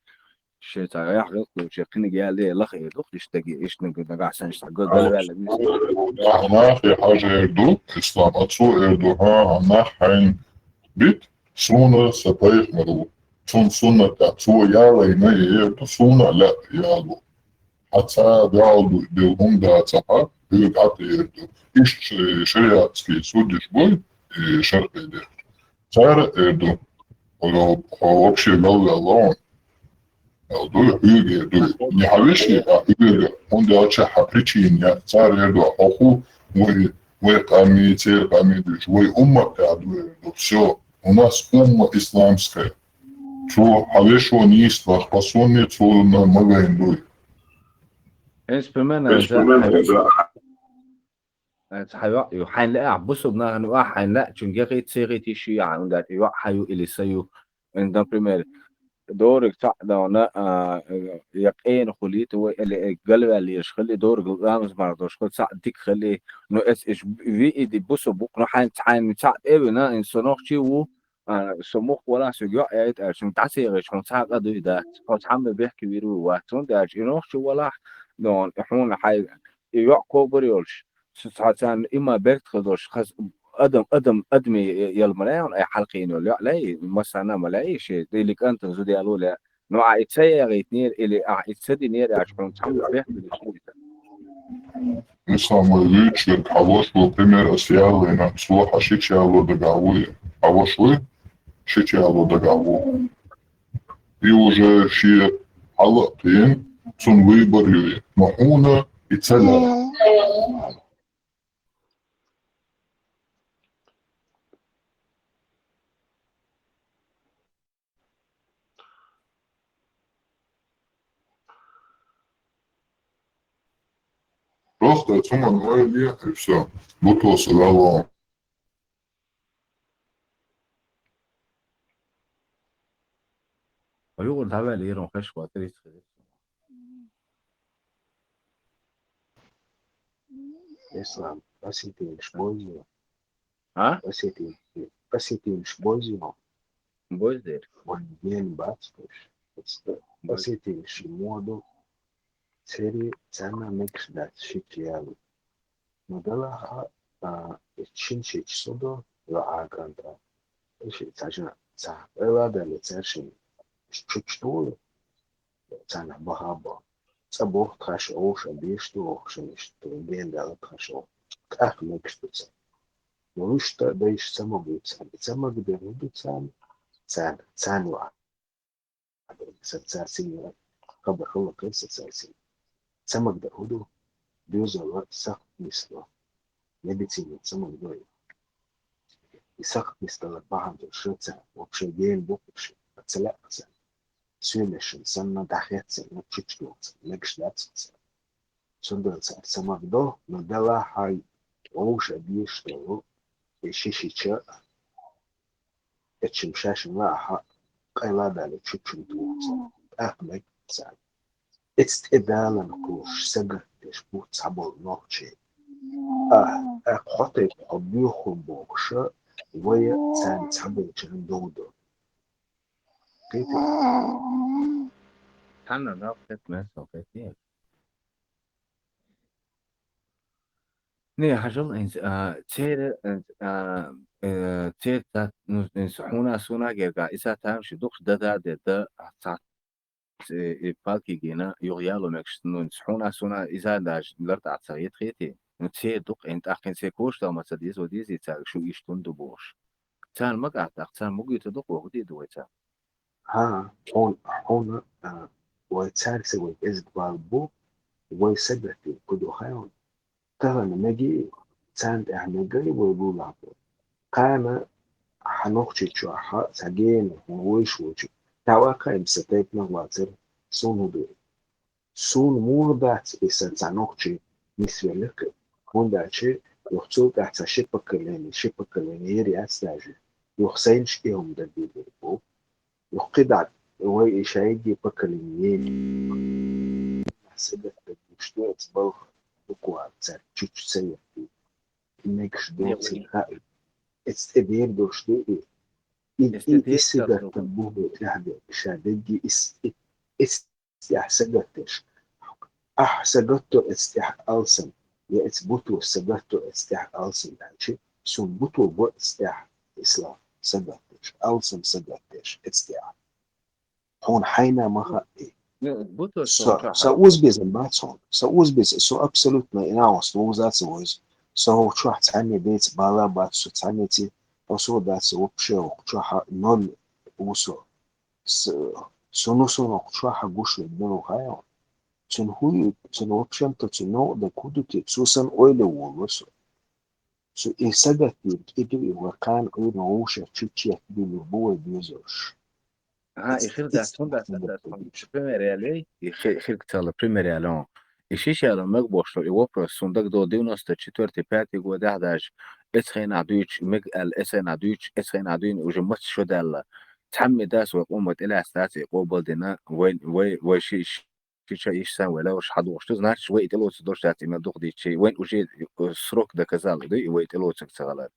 Шен цхьа яхь гӀиллакх долчу кхиниг ялле лаха эр ду-кх, иштта дагий, иштта нагахь санна, иштта гал-, галваьлла веза. Ахьа нахе хьажа эр ду, ислам, а цо эр ду, хӀан, хӀан, нах хьайн бит, суна сан пайхамар ву. Цунна суннат а цо ялайна эр ду, суна а лаьа яло. Хьан ца дуьхьал ду, дел хӀума дацахьа, хьоьга хьатӀа эр ду. Иштта ша-, шариатский судьяш буй, и и шаркъи дехту. Цара эр ду, хьо, хьо вообще галваьлла хьуна. Эл ду, хьоьга эр ду. Не хьа веший, а хьоьга. ХӀунда аьлча хьа причина я. Цара эр ду, хьо ху, вай, вай къами, церан къами дуьйцу, вай уммат а ду эр ду. Всё, у нас умма исламская. Цо хьа вешо нийса ваха, хьо сонна цунна ма вайна дуй. Инструмент. Инструмент, да. Э, ца хьайоӀ ю, хьайна лаьа, бусалба нахана юкъахь хьайна лаьа, цуьнга яхийта, ца яхийта йиш ю яхьа, хӀунда аьлча йоӀ хьан ю или са ю, например, дораг цхьаъ даьнна, а, я къена хулийта вай, или, э, галваьлла еш хили, дораг ламаз мара долуш хили, цхьаъ дика хили, ну, эс иш ви и ди бусалба бу-кх, ну, хьайна, хьайна цхьаъ тӀе а вина, ин со нохчи ву, а, со мух валахь соьга йоӀ яйта аьлча, хьуна дӀасагӀича, хьуна цхьа къа дуй дац, хьо цхьамма бехке вийр ву вац, хӀунда аьлча и нохчи валахь, ну, хьуна хьай, и йоӀ кхобур йолуш, Шу цхьа царна има бертахь долуш, хаза адам, адам, адаме яла ма лаьа хьуна, ай хьалкхийна йолу йоӀ лаьий, массарна а ма лаьий шен, или кӀантана зуда яло лаьа. Ну, ахь и ца ягӀийтинера, или ахь и ца динера аьлча, хьуна цхьамма бехке вийр ву. Ислам вай вуьйцуш верг хьан ваша ву, пример ас ялийна, цо хьан шича яло дагахь ву, хьан ваша вуй, шича яло дагахь ву. И уже шен хьала а кхиъна, цунна выбор ю, но хьуна и ца лаьа. Просто цунна вай ле, и всё. Бутоса вало. Ой, югӀур дӀаваьлла, ирон хеш ватар, исхир. Ислам, осетинаш бозийо? А? Осетин-, осетинаш бозийо? Боздер. Вайн ген бац уьш. Боз. Осетинаш мо ду, церий царна мегаш дац шича яло. Ну, делахь а, а, шина шича со до, йоӀа кӀанта. Иштта цхьа жа, цхьа, ойла а даьлла цаьршинна. Чучу толу, царна баха а бо. ЦӀа боху тхаьш овш а беш ду воху шина иштта, ген даьлла тхаьш овш. ТӀаккха мегаш ду царна. Ну, вуьшта дайша ца магуьйту царна. И ца магадер хӀун ду царна? Царна, царна ваӀа. Сан царцийна, хабар хӀаллакьхилла сан царцийна. Ца магадер хӀун ду? Доьзал сахат нисло. Медицина ца магадо и. И сахат нисдалар бахьана долуш ца, вообще гена бу-кх уьш, ца лаьа ца. Соьмашна санна дӀахецна, чучу доцу, мегаш дац ца. Цундела цара ца магадо, но делахь а вовшах беш долу, и ши-шича, эчим шаьшна лаахьа, къайла а даьлла чучун туху цара, тӀаккха мега цара. Эцу тӀе далан кхуьуш сагатдеш бу цхьаболу нохчий. А, тӀаккха хьо тайпа хьо боьху бохуша, вай царна цхьаболчарна дов до. Кхетий? Цхьанна нах кхетта мел со кхетий? Не, хьажал, инс-, а, церан, а, а, э, церан цхьа, ну, инс-, хьуна а, суна а гергахь, иза тамашийна дукхаш дан да а де, дан цхьа, э, и палки гина, юха яло мегаш, ну, инс-, хьуна а, суна а, иза даже лартӀахь ца хета, хетий? Ну, церан дукха, ин тӀаккха ин церан кошта ма ца деза, ва дезий цаьрга, шу иштта хӀунда ду бохуш. Царна ма кӀатта, царна ма гуьйту дукха, ва хӀун де ду вай царна? ХӀан, хьуна, хьуна, а, вай цаьрца вай кӀезиг бала бу, вай сагатдина кху ду хьуна. Тахана мегий, царна тӀехь мегий вай лулахь бу. Кхана хьан нохчий чохь цхьа гена хьуна вайша волчу, тӀаьхьа кхайма сан тайпанах вацара, суна хӀун ду? Суна муха дац и сан цхьа нохчий нисвелларг? ХӀунда аьлча юха цул тӀаьхьа цхьа ши поколение, ши поколение йир яц даже. Юха сайнаш и хӀума дан дийр бу. Юха кхидӀа вай и шайги поколение сагатдеш ду оцу балха буквально цаьрга чучу ца яхкий. Мегаш доций хаьа. Эцу тӀе дер долуш ду и. И, и, и сагатдан бухӀо тӀаьхьа де, ша дегги ис, и, ис тӀехь сагатдеш. Ахь сагатдо эцу тӀехь алсам, я эцу бутос сагатдо эцу тӀехь алсам аьлча, суна буто го эцу тӀехь ислам сагатдеш, алсам сагатдеш эцу тӀехь. Хьуна хьайна ма хаьа и. Ну, бутос со, со узбезам бац хьуна. Со узбез, со абсолютно инаус вовза ца вовза. Со хӀокху чохь цхьанне деца бала бац, со цхьаннеца Ӏо со дац вообще окху чохь ноль ву со. С-, со ну со окху чохь гуш верг мила ву хаьий хьуна? Цуьнан хӀун ю, цуьнан вообще-то цуьнан новкъа дерг хӀун ду те? Цо сан ойла волу со. Цу и сагатдийриг и ду, и вай кхана Ӏуьйранна вовшех чу чекхдуьйлур бу вай доьзалш. Ага, и хир дац, хӀун дац, дац, шу пример ялий? И хи-, хирг ца ла, пример ялий хьуна. И шиш яло мега бохуш, и вопрос, суна дагадогӀу девяносто четвёртый, пятый годехь даже, эцу хенахь дуьйцуш мега аьлла, эцу хенахь дуьйцуш, эцу хенахь дуьйна уже маца шо даьлла. Цхьамма дац вай къоман тӀелаьцна дац и къобалдина, вай, вай, вай ши, ши ча йиш сан вай леваш хьадогӀуш ду, значит, вай и тӀелоцург долуш дац, и мел дукха дийцича, вайн уже, э, срок доказал ду, и вай тӀелоцург ца гӀалар.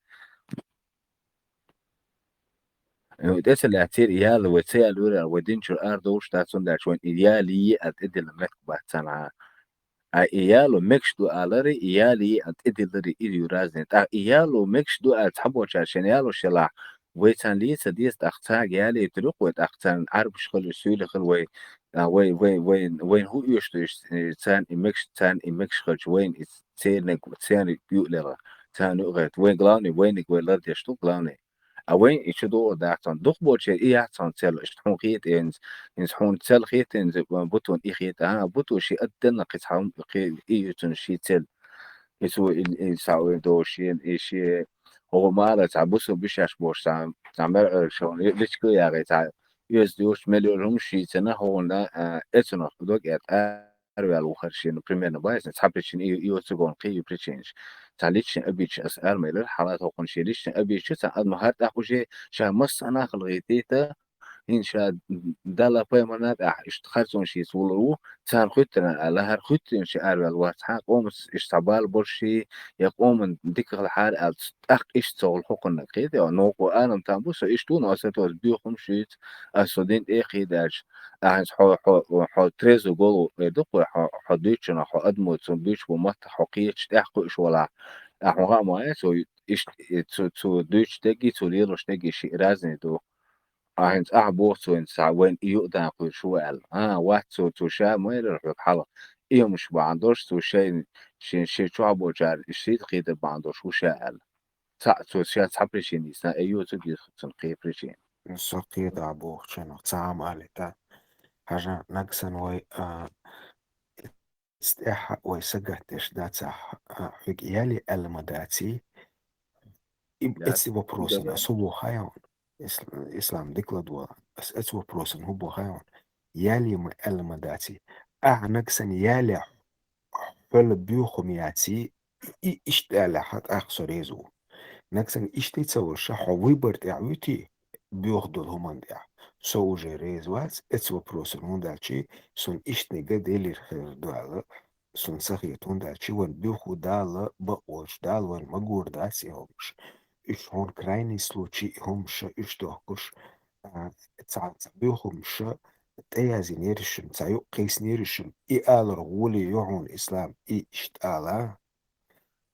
Э, тӀе ца лаьцира, и яла вай ца яьллера, вай динчуьра арадовлуш дац, цундела вайн и яла йи а тӀедиллина меттиг бац царна. А и яло мегаш ду алари, и яла йи а тӀедиллари, и ю разный. ТӀаккха и яло мегаш ду аьлла цхьаболчара шен ялош елахь, вай царна ле ца деза, тӀаккха цаьрга яла йитар ю-кх вай, тӀаккха царна Ӏарбаш хила, суьйле хила вай, а, вай, вай, вай, вайна хӀун оьшуш ду иза, э, царна и мегаш, царна и мегаш хилча, вайна и церниг, церниг юкъа лела, царна юкъа гӀерта. Вайн главный, вайниг вай лардеш ду, главный. А вайн и чу догӀур дац хьуна. Дукхахболчеран и яц хьуна цел, иштта хьуна хета, хӀинца, хӀинца хьуна цел хета, хӀинца бутун и хета. ХӀан, буту шен атта денна кхин цхьа хӀума, кхин и ю цуьнан шен цел. И цо и, и схьа вайн догӀуш шена, и шен хӀокху мала цхьа бусу бишаш бохуш цхьа, цхьа мер Ӏуьргаш хьуна личка а яхий, цхьа оьзда йоцуш мел йолу хӀума шийцина хьуна, а, эцунах дог а тӀе араваьлла ву хӀара шена, примерно, баьсна, цхьа причина и, и оцу гонах кхин ю причинаш. Цхьа личный обидаш аса ара ма елира, хьалха хӀокхунна шен личный обидаш ю, цхьа адамо хӀара тӀаккха уже ша массанхьа хала гӀийтийта, хӀинца ша Далла пайхамарна тӀехь иштта харцонаш йийца волур ву, царна хуьттина аьлла, хӀара хуьттина ши араваьлла вац, хьан къомаца иштта цхьа бала болуш ший, я къоман дика хилахьара аьлла, тӀаккха иштта ца гӀур хӀокхунна кхета, я, новкъа Ӏалам там бу, со иштта ву, но аса тӀе аса боьха хӀума шуьйца, аса со дин тӀе а кхийдаш, ахьа хьо, хьо, хьо трезво голову эр ду-кх вай, хьо, хьо дуьйцучунах, хьо адамо цунна буьйцуш бу маттах хьо кхеташ тӀаьхьа кхуьуш валахь. Ахьа хьуна хаа ма вац, цо иштта, цу, цу дуьйцуш дерг а, цо лелош дерг а шиъ разный ду. Ахьа хӀинца ахьа боху цо хӀинца цхьа вайна и юкъа дан кхуьйсуш ву аьлла. А, вац цо, цо ша ма элира хьоьга хьалха. И хӀумаш бахьана долуш, цо шайна, шен, шен чохь болчара и шийтта кхетар бахьана долуш ву ша аьлла. Цхьаъ цо ша цхьа причина йийцина, и ю цу гиз цунна кхин причина. Со кхетахь бохучунах цхьа хӀума алийта. Хьажа, нагахь санна вай, а, иза тӀаьхьа вай сагатдеш дацахь, а, хьоьга яле аьлла ма даций. И, да, эцу вопросана, да, аса хӀун боху хьайна? Ис-, Ислам, дика ладогӀа. Аса эцу вопросана хӀун боху хьайна? Яле ма аьлла ма даций. Ахьа нагахь санна яле хьо-, хьоьла боьха хӀума яций, и иштта аьллехь, тӀаккха со реза ву. Нагахь санна иштта ца волуш, хьо выбор тӀехь вуьтий, боьха долу хӀуманна тӀехь. Со уже реза вац эцу вопросана, хӀунда аьлча суна иштаниг делира хир ду аьлла, суна ца хета, хӀунда аьлча вайн буьйху Дала, бакъволчу Дала вайн магор дац и хӀумаш. Уьш хьуна крайний случай и хӀумаш уьш дохкуш, а, цхьа, цхьа буьйху хӀумаш тӀеяздинера шуна, цхьа юкъ кхийснера шуна, и алар гӀоле ю хьуна, Ислам, и иштта ала.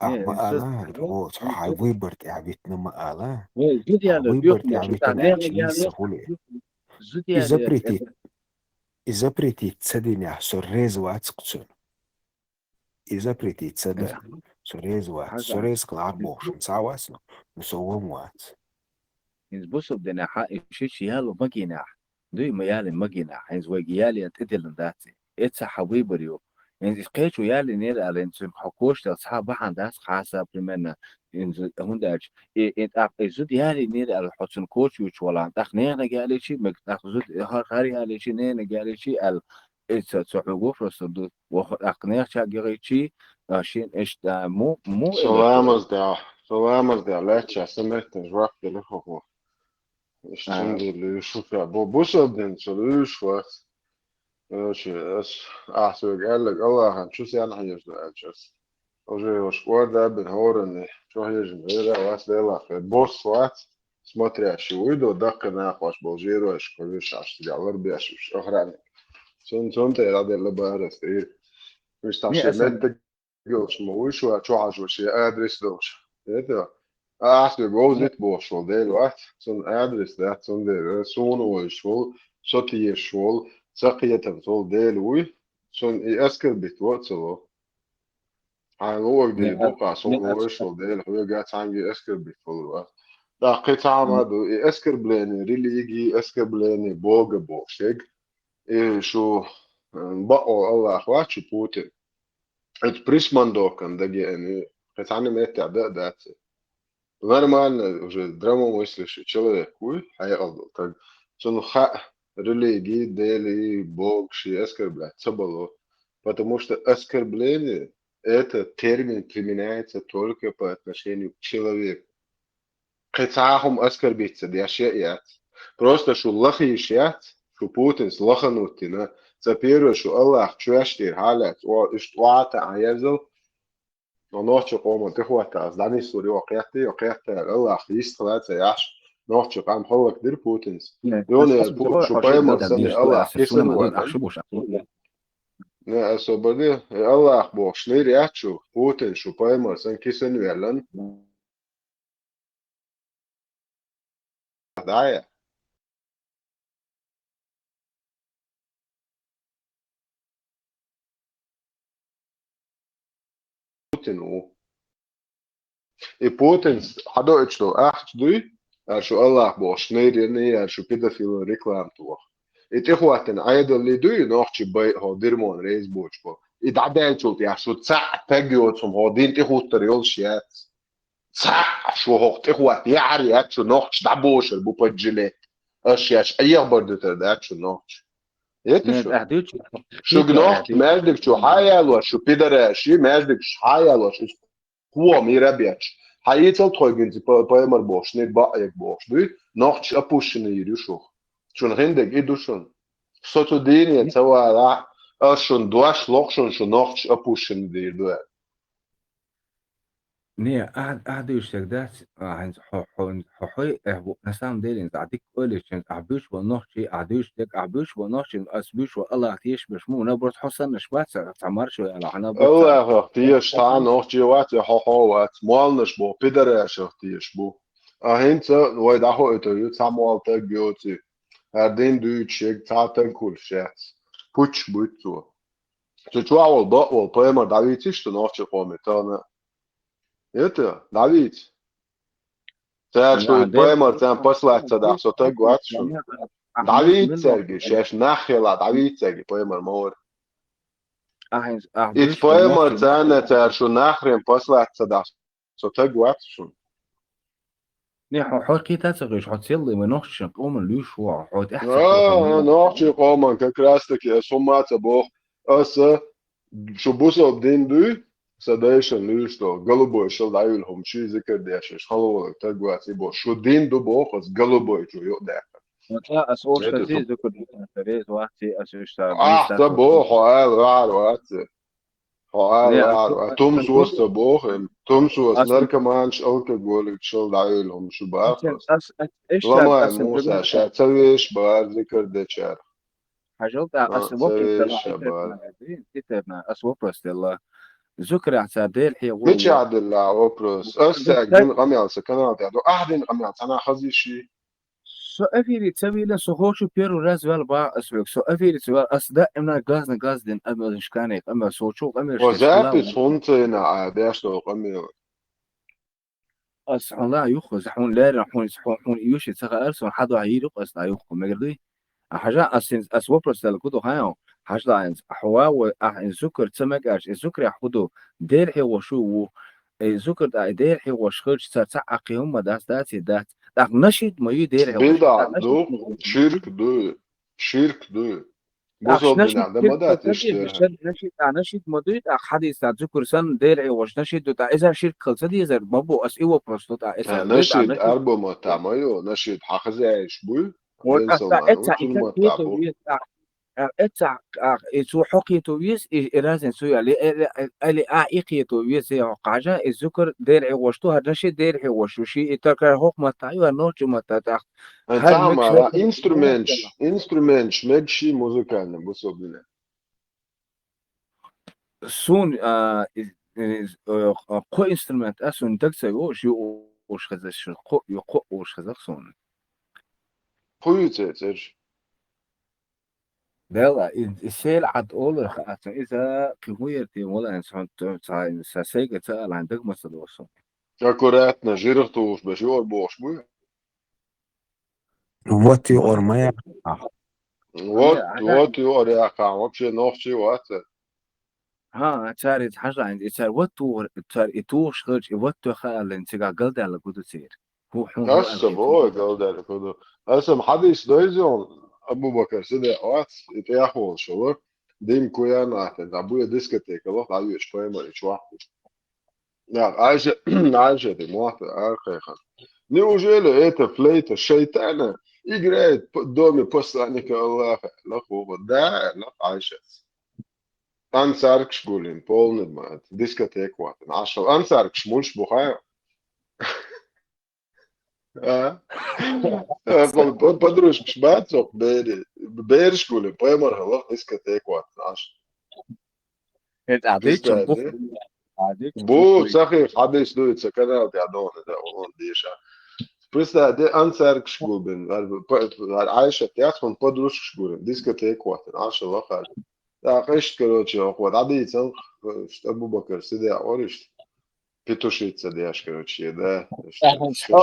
Ахьа ма ала, хьо хьайн выбор тӀехь витина ма ала. Хьайн выбор тӀехь витина аьлча нийса хуьлий. И запретить, и запретить ца динехь, со реза вац-кх цунна. И запретить ца дан, со реза вац. Со реза кхалахьара бохуш, цхьа а вац, но, но со вон вац. ХӀинца бусалба динехь, и шича яло магийнехь, дуй ма ялин магийнехь, хӀинца вайга яле тӀедиллина дац и. Эццахь хьан выбор ю. ХӀинца иза кхечо ялийнера аьлла, хӀинца хьо кочделла цхьа бахьана дац хьаса, примерно, хӀинца хӀунда аьлча, и, и тӀаккха и зуда ялийнера аьлла, хьо цунна коча вуьйцуш валахь, тӀаккха ненаниг ялийчий, мега тӀаккха зуда хӀара, хӀара ялийчий, ненаниг ялийчий аьлла, эца цо хьоьга вопросал ду, ваха тӀаккха нехачаьрга яхийчий, а, шен иштта, а, му, му Со ламаз дехь, со ламаз дехь лаьтташ сан меттан жоп делира хӀокхо. Иштта цундела луьйш ву ша. Бу-, бусалба динца луьйш вац. Короче, ас, ахь соьга аьлларг Аллахьан чу сенна хьежа ду аьлча ас. Уже ваша кӀорда а бина хӀоранна, чу хьежа вера а вац, лелахь хир. Бос вац, смотрящий вуй до, даккхий накъош болу жеройш, кхо вешаш, цигахь ларбеш уьш, охранник. Цун, цун тӀера делла бара ас тӀе. Уьш тхьа шен меттиг йолуш ма вуй шу, чохь а шу шен адрес долуш. Эта, ахь соьга вовзийта бохуш волу Дела вац, цунна адрес дац, цундела суна вевзаш волу, со тешаш волу, сан кхетамца волу Дела вуй, цунна и оскорбить во а ца ло. Хьайн луъург дийр ду-кх ахь, суна вевзаш волу Дела, хьоьга цхьаьнгге оскорбить валур вац. ТӀаккха кхин цхьа хӀума ду, и оскорбление религии, оскорбление Бога бохуш ерг. И шу, э, бакъо Аллах вац шу, Путин. Это пришмандовкан дагеани, кхин цхьана меттехь дан а дац. Нормально, уже здравомыслящий человек вуй, хьекъал долу стаг. Цунна хаьа, религии, Дели, Бог шен оскорблять ца бало. Потому что оскорбление, этот термин применяется только по отношению к человеку. Кхин цхьа хӀума оскорбиться деш а яц. Просто шу лахийша яц, шу Путинс лахана вуттина. Цкъа первое, шу Аллах чоьш тӀера хьалаьцна, о, иштта охьа а езал, но нохчийн къоман тӀехӀотта ас дӀанислур йо кхетта, йо кхетта, Аллах йистхила ца яхьаш, нохчийн къам хӀаллакдира Путинс. Йоне ас пу-, шу пайхамар санна, Аллах кисана ваьлла. Не, особенно, и Аллах бохуш, нир яц шу, Путин шу пайхамар санна кисана ваьлла. Да, я. Путин ву. И Путин хьадоуьйтуш долу ахча дуй, аьлла шу Аллах бохуш, нейренный, аьлла шу педофилан реклама тоха. И тӀехӀоттина Ӏедаллий дуй, нохчий бай хьо дирмон рейс боцуш бо. И дӀадаьллачул тӀехь шу цхьаъ таг йоцу хӀума хьо дин тӀехӀуттар йолуш яц. Цхьаъ шу хӀокху тӀехӀотта яхьар яц шу нохча дӀабошар бу поджилет. Аш шаьш Ӏехабар дуьтар дац шу нохча. Эта шу? Шуьга нохча маьждиг чу хьаялош, шу пидараши, маьждиг чу хьаялош, иза кхо мира бечу. Хьаийцал тхойгинца па-, пайхамар бохуш, ниг баъ эг бохуш дуй, нохча опущенный йир ю шух. Шуна хиндерг и ду шуна. Со цу дийне ца валахь, аш шуна дош лоху шуна шу нохча опущенный дийр ду аьлла. Не, ахь, ахь дуьйцург дац, ахь хӀинца хьо, хьо, хьо, хьо, э, на самом деле, ахь дика ойла йича, ахь буьйцуш бо нохчий, ахь дуьйцург, ахь буьйцуш бо нохчий, ас буьйцуш бо Аллах тешаш беш ма ву, наброс хьо саннаш бац, цхьа маршо яьлла, хьан наброс. Аллахах тешаш цхьа нохчий вац, я хьо, хьо вац, молланаш бо, пидарашах тешаш бу. А хӀинца вай дӀахоуьйтур ю, цхьа молла таг йоций. ХӀара дин дуьйцуш ерг цхьа таг хуьлуш яц. Пуч буьйцу цо. Цу чохь волу бакъ волу пайхамар дӀавийциш ду нохчийн къоме тахана? Это, дӀавийца. Цара шу пайхамар царна паслац ца дахь, со таг вац шуна. ДӀавийца цаьрга, шаьш нах хила, дӀавийца цаьрга пайхамар ма вара. Ица пайхамар царна цара шу нахрен паслац ца дахь, со таг вац шуна. Не, хьо, хьо кхета ца хиш, хьо целлай вай нохчийн къоман луьйш ву, хьо тӀаьхьа ца хьо, хьо нохчийн къоман как раз таки ас хӀумма а ца боху. Аса шу бусалба дин дуй, сан дайшан луьйш долу, голубой шал дӀаюьлу хӀума, ши зикар дешаш, хала волу таг вац, и бо, шу дин ду боху, ас голубой чу юкъадаьккхина. Аса оша зи зикар дешаш, реза вац, аса уьш са. Ахь ца боху, хьо ала вахьар вац. Хьо ала вахьар вац. Тумсос ца боху, тумсос, наркоманаш, алкоголикаш шал дӀаюьлу хӀума шу боху. Ламай Муса ша ца веш бара зикар дечара. Хьажал тӀа, аса вопрос делла, итерна, аса вопрос делла. Зукрахь цара Дела хьехо. Мичахь делла вопрос? Ас цаьрга дина къамел сан канал тӀехь ду. Ахь дина къамел цхьана хазийши? Со эфире ца вийла, со хӀокху первый раз ваьлла боху ас хьоьга. Со эфире ца ваьлла, ас даимна газна газ дина къамел, шкане къамел, со чу къамел. О, запись хӀунда ца йина а деш долу къамел? Ас хьуна ла юхху, за хьуна леррина, хьуна, хьуна, хьуна юьше ца хаьара, сон хьан дуьхьа йийр ю-кх ас дӀа юхху, мегар дуй? А хьажа, ас хӀинца, ас вопрос делла ку ду хьан йо? Хьажа хӀинца, хьо ва вай, ахь хӀинца зукар ца мега аьлча, и зукарехь хӀун ду? Дела хьехош шу ву? И зукар тӀа, и Дела хьехош хилча, цара цхьаъ а кхин хӀумма дац, дац и дац. ТӀаккха нашид ма ю Дела хьехош. БидӀа ду, ширк ду, ширк ду. Бусалба динехь дан ма дац иштта. Нашид, а, нашид ма дуй, тӀаккха хьадийса зукар санна, Дела хьехош нашид ду, тӀаккха иза ширк хила ца дезар, ма бу, ас и вопрос ду, тӀаккха иза. Нашид арбо маттахь ма ю, нашид хьан хазаеш буй? Вот аса эца и кхету вес, а, а, эца, а, и цу хьо кхету вес, и, и разница ю, али, али, али, а, и кхету вес, и хьо кхажа, и зукар Дела хьехош ду, хӀара нашид Дела хьехош ю, ши и таркар хӀокху маттахь ю, хӀара нохчу маттахь тӀаккха. Ай, хӀара цхьа мегаш мара, инструменташ, инструменташ мегаш ши музыкальный бусалба динехь. Суна, а, из, из, э, кхо инструмент а суна даг ца йо, ши уш хезаш, кхо, ю кхо уш хезах суна. Кхо ю цецер. Дела, и, и сел Ӏад олура хаьа, иза кхин хӀун яра те, валан сан т-, ца, сан сайга ца алан даг ма ца досу. Аккуратно, жирах тухуш беш, юар бохуш буй? Вот юар ма яхахь. Вот, вот юар яхахь, вообще нохчий вац. ХӀа, цара иза хьажа, и цара вот тухур, цара и тухуш хилча, и вот тоьха аьлла, цигахь галдаьлла гу ду церан. ХӀу, хӀу, хӀу, Аса бой, галдаьлла гу ду. Аса хьадис дойзон, Абу-Бакар Сидикъ вац, и тӀехволуш вара, дим куян атта, да буя дискотека лох, а юш поймар и чохь. Да, Айша, Айша, ты муахта, архайхан. Неужели это флейта шайтана играет в доме посланника Аллаха? Лаху, да, лах Айша. Ансаркаш гулин, полный мат, дискотека ватан. Ашал ансаркаш мульш бухая. А? Подружкаш бацох бери, берш гулин, поймар халах дискотека ватан. Аш. Это обычно бух. Бу, сахих, хьадис дуй, ца канал тя дона, да, он диша. Представь, де ансаркаш гулбин, Айша тяс, он подружкаш гулин, дискотека ватан, Аша лахар. Да, кыш, короче, охот, адицан, Абу-Бакар Сидикъ ориш. Петушица деш, короче, да.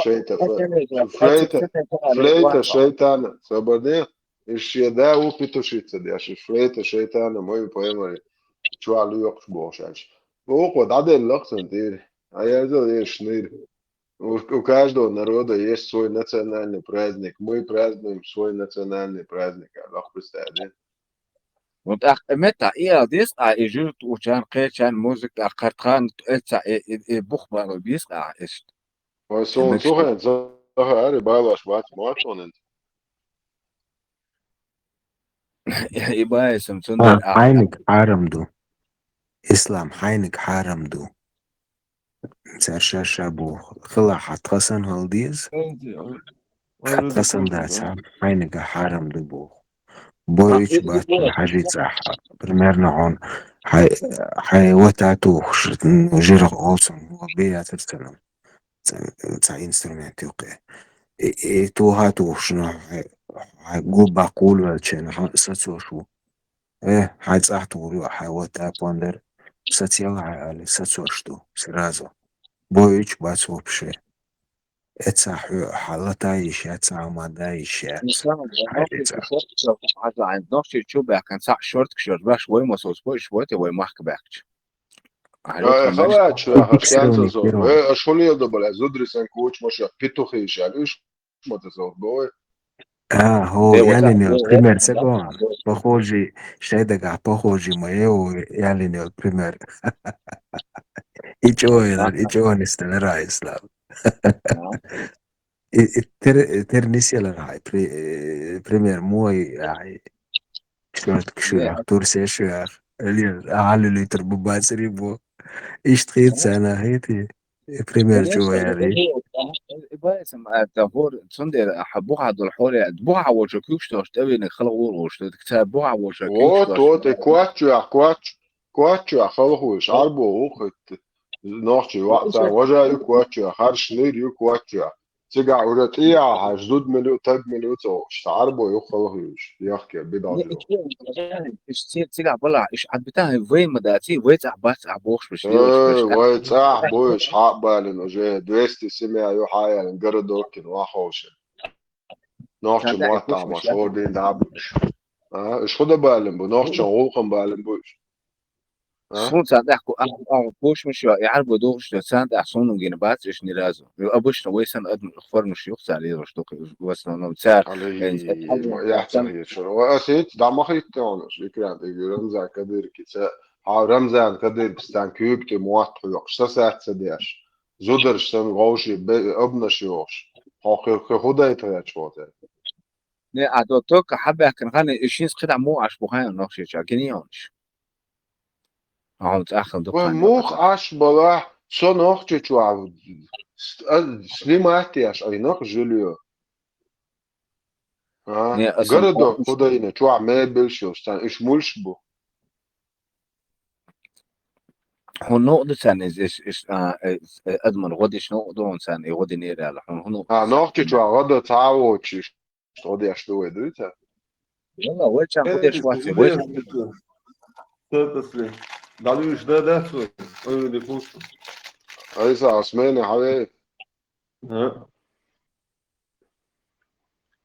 Шейта, флейта, флейта шайтана, собарде. Иш да, у петушица деш, флейта шайтана, мой поймари. Чуа лёкш бошач. Охот, аделлах сан тир. А я за еш нир. У каждого народа есть свой национальный праздник. Мы празднуем свой национальный праздник. Аллах представляет. Вот ах, мета, и алдис, а и журт учан, кечан, музыка, картхан, эца, и, и, и бух бало бис, а иш. Ой, сон, слухай, за, ари балаш бат, муатонен. И баесам цундар, а. Хьайниг хьарам ду. Ислам хьайниг хьарам ду. Цар ша-ша боху. Хила хьа тхасан хала деза. Хьа тхасан дац, хьайнага хьарам ду боху. Бойуч бац хьажи цӀахь. Примерно хьон хьай, хьай вата тухуш, жирах олсун, хӀо беяцар царам. Ца, ца инструмент юкъе. И, и туха тухуш, но хьай, хьай губа кулвелчен, хьо сацошу. Э, хьай цӀахь тухур ю, хьай вата пондар. Сацел хьай али, сацош ду, сразу. Бойуч бац вообще. Эца хьу, хьалата йиш я, ца ма да йиш я. Хьай эца. Хьажа, айн, нохчи чу бяхкан, ца шорт кшор, баш вой мосос, вой швоте, вой махк бяхкч. Халачу, хьан шкянца зо. Э, аш хулил да бала, зудри сан куч, маша, петухи шал, уш мата зо, бой. А, хо, ялинел пример ца гон. Похожий, шайдага похожий моего ялинел пример. Ичо, ичо не станара, Ислам. И, и тер, тер нисела хай, при, э, пример мой, ай. Шорт кшуях, турсе шуях. Али, али литр бубацри бу. Ишт хит сана хити. Пример чу яри. Ибаисам, а, та хор, цундер, а, буха дол хоре, буха вочо кюкш тош, тевини хала ур уш, та буха вочо кюкш тош. Вот, вот, и квачу, а, квач, квачу, а, хала хуш, арбо ухит. Нохчи ваца, важа ю квачу, а, харш нир ю квачу. Цигахь ура тӀе а хьажа, зуда мила ю, таг мила ю ца воккхуш, цхьа Ӏарбой юха хала хуьйцуш, яхке, бидал ю. Иш ци-, цигахь балахь, иш Ӏад битахь вай ма даций, вай цӀахь бац, цӀахь бохуш беш, Э, вай цӀахь бу, иш хьа а балина уже, двести семья ю хьа а ялина, городок кина ваховши. Нохчи моттахь ма шордин дӀа а буьш. А, иш худа балин бу, нохчан гӀуллакхан балин бу иш. А? Суна царна тӀехь ку-, а, а, кучмаш йо, и Ӏарбо духуш йо, царна тӀехь суна гина бац, иш ни разу. Обычно вай сан адам формаш юх цар лелаш духу, в основном цар. Али, э, э, ма, яхь цар хеташ. Ва ас хеташ, да ма хетта хьуна, иш экран тӀе Рамзан Кадырки ца, хьа Рамзан Кадырки стан куьйга тӀе мотт хьоькхуш, са сац ца деш. Зударш сан вовши бе-, обнаш йохуш. Хьо хи-, хи-, худайта гӀерташ воцар. Не, а то только хьабаьхкина хана, и шинс кхидӀа мух Ӏаш бу хьайна нохчича, гинийонаш. Хьо цӀахал ду. Вай мух Ӏаш балахь, со нохчича, с-, а, снимать еш, ай нах жильё. А, не, а городок сан худайна, чуа мебель шо, стан, иш мульш бу. Хьуна нукъ ду царна иза, иш, иш, а, э, э, адаман гӀо диш нукъ ду хьуна царна, и гӀо динера аьлла. Хьуна, хьуна нукъ ду царна. А, нохчича гӀо ду ца а воцуш, гӀо деш ду вай, дуй ца? Валла, вай чан гӀо деш вац, вай. Тотасли. ДӀалуьйш да, да, цо? Ой, де фуш. Айса, Осмене хьаве.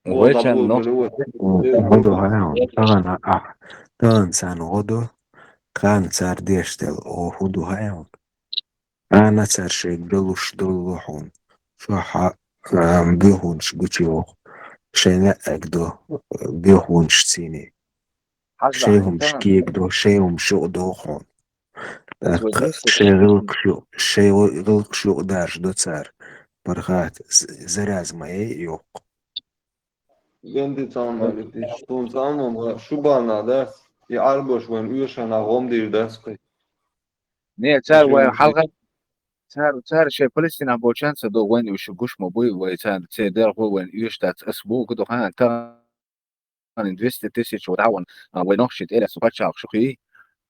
Вайчан нох гӀо ду хьаям, тагана ахь, тагана царна гӀо ду, кхана цар деш дела, о, хӀу ду хьаям. Кхана цар шайга далуш долу хьуна, шо хьа, а, бехунаш гучи воху, шайна а эгдо, бехунаш цийни. Шай хӀумаш кегадо, шай хӀумаш юкъадо хьуна. ТӀаккха шай гӀиллакхаш ю-, шай гӀиллакхаш юкъадаржадо цара. Пархат, з-, заряз ма е йоккху. Ганди цхьамма битиш, тун цхьамма ма шу бана дац, и Ӏарбош вайн оьшана гӀом дийр дац кхай. Не, цара вайн хьалха, цара, цара шай Палестина болчан ца до вайн уьш гуш ма буй, вай цара церан дерхо вайн оьш дац, ас бу гуду хан, та двести тысяч вот дӀаван, а, вай нохчий тӀера су пачхьалкх шу хи,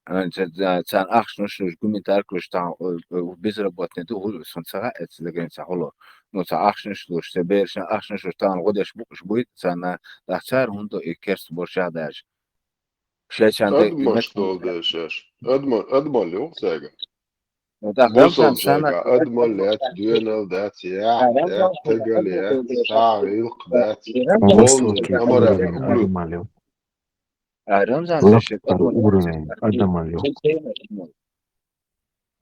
а, ца-, ца-, царна ахчанаш луш, гуманитарка луш, цхьа, э, э, безработный ду, хӀу, сон ца хаьа, эца дагайна ца хӀуло. Ну, цхьа ахчанаш луш, цхьа берашна ахчанаш луш, тахана гӀо деш букъаш буй, царна, тӀаккха цара хӀунда и керст борша даже. Шайчан дай Адамаш долу дешаш. Адма-, адамал юкъ цаьга. Ну, да, Бусалба Рамзан, жайга сана, адамал яц, доьнал дац, яхь, Рамзан, яц, тагал яц, сагӀа, гӀиллакх дац. Рамзан, Бусалба Рамзан, амара Рамзан, куплю. Адамал ю. А, Рамзан, Лакхара уровень адамал ю.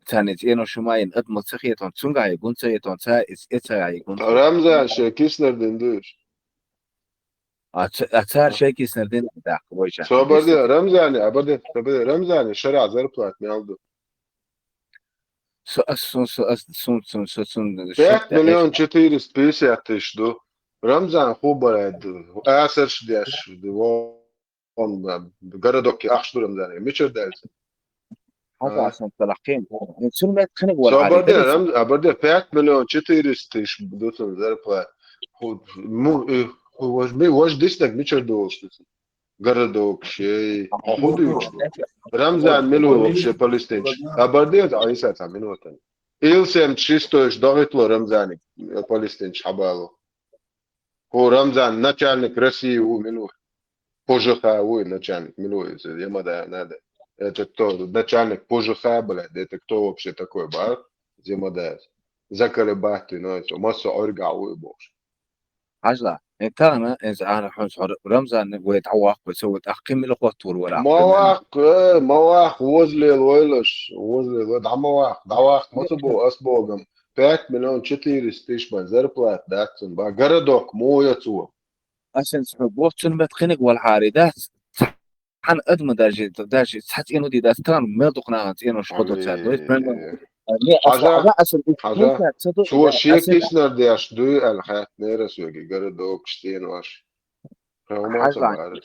Царна цӀено шу ма йина, адамал ца хетон, цуьнга гӀайгун ца хетон, ца, эц-, эца гӀайгун. Рамзан, шай киснар дин дуьйш. А ца-, а цара шай киснар дин даккха, вайша. Собарди, Рамзани, абарди, собарди, Рамзани, шара зарплат мел ду. Со ас, сун, со ас, сун, сун, со, сун, Пять миллион четыреста пятьдесят тысяч ду. Рамзан хубарай ду. Асарш деш ду. Вон, вон, городок ахш ду Рамзани. Мичар дайс? Хьан А. Асан талахкин. Цун мет кхиниг вара. Собарди, Рам-, абарди пять миллион четыреста тысяч ду цун зарплат. Ху-, му-, э, ху-, вож, ми-, вож диснаг мичар долуш ду цун? Городок шей. А ху дуьйцу? Рамзан мила ву вообще палестинчу? Абарди, а иса ца мила ватан. Ил семьдесят шестой догӀитло Рамзани, э, палестинчу хьабало. Ху Рамзан начальник России ву мила ву? П Ж Х ву начальник мила ву, если я ма да, надо. Это кто? Начальник П Ж Х, блядь, это кто вообще такой, бар? Зимадас. Заколебать ты, ну, это, массо орга ву бохуш. Хьажла, э, тахана, э, за ана хьун схьа Рамзан вай дӀаваккха, вай ца вай тӀаккха кхин мила хоттур вара. Ма ваккха, э, ма ваккха, возлел вайлаш, возлел вай, дӀа ма ваккха, дӀаваккха, ма ца бо, ас богам. Пять миллион четыреста тысяч бан зарплата дац цун, ба, городок мо я цо. Асан цхьа бо, цун мет кхиниг валхьари дац. Цхьан адма даже, даже цхьа цӀено ди дац, тан мел дукха нахана цӀенош хото цаьрга. Ами. Дой, прямо. Не, аса, Хьажа, аса, аса, Хьажа, аса, аса, цо аса, шен аса, киснар деш дуй аьлла хаьттинера соьга, городокаш, цӀенош. Хьажа,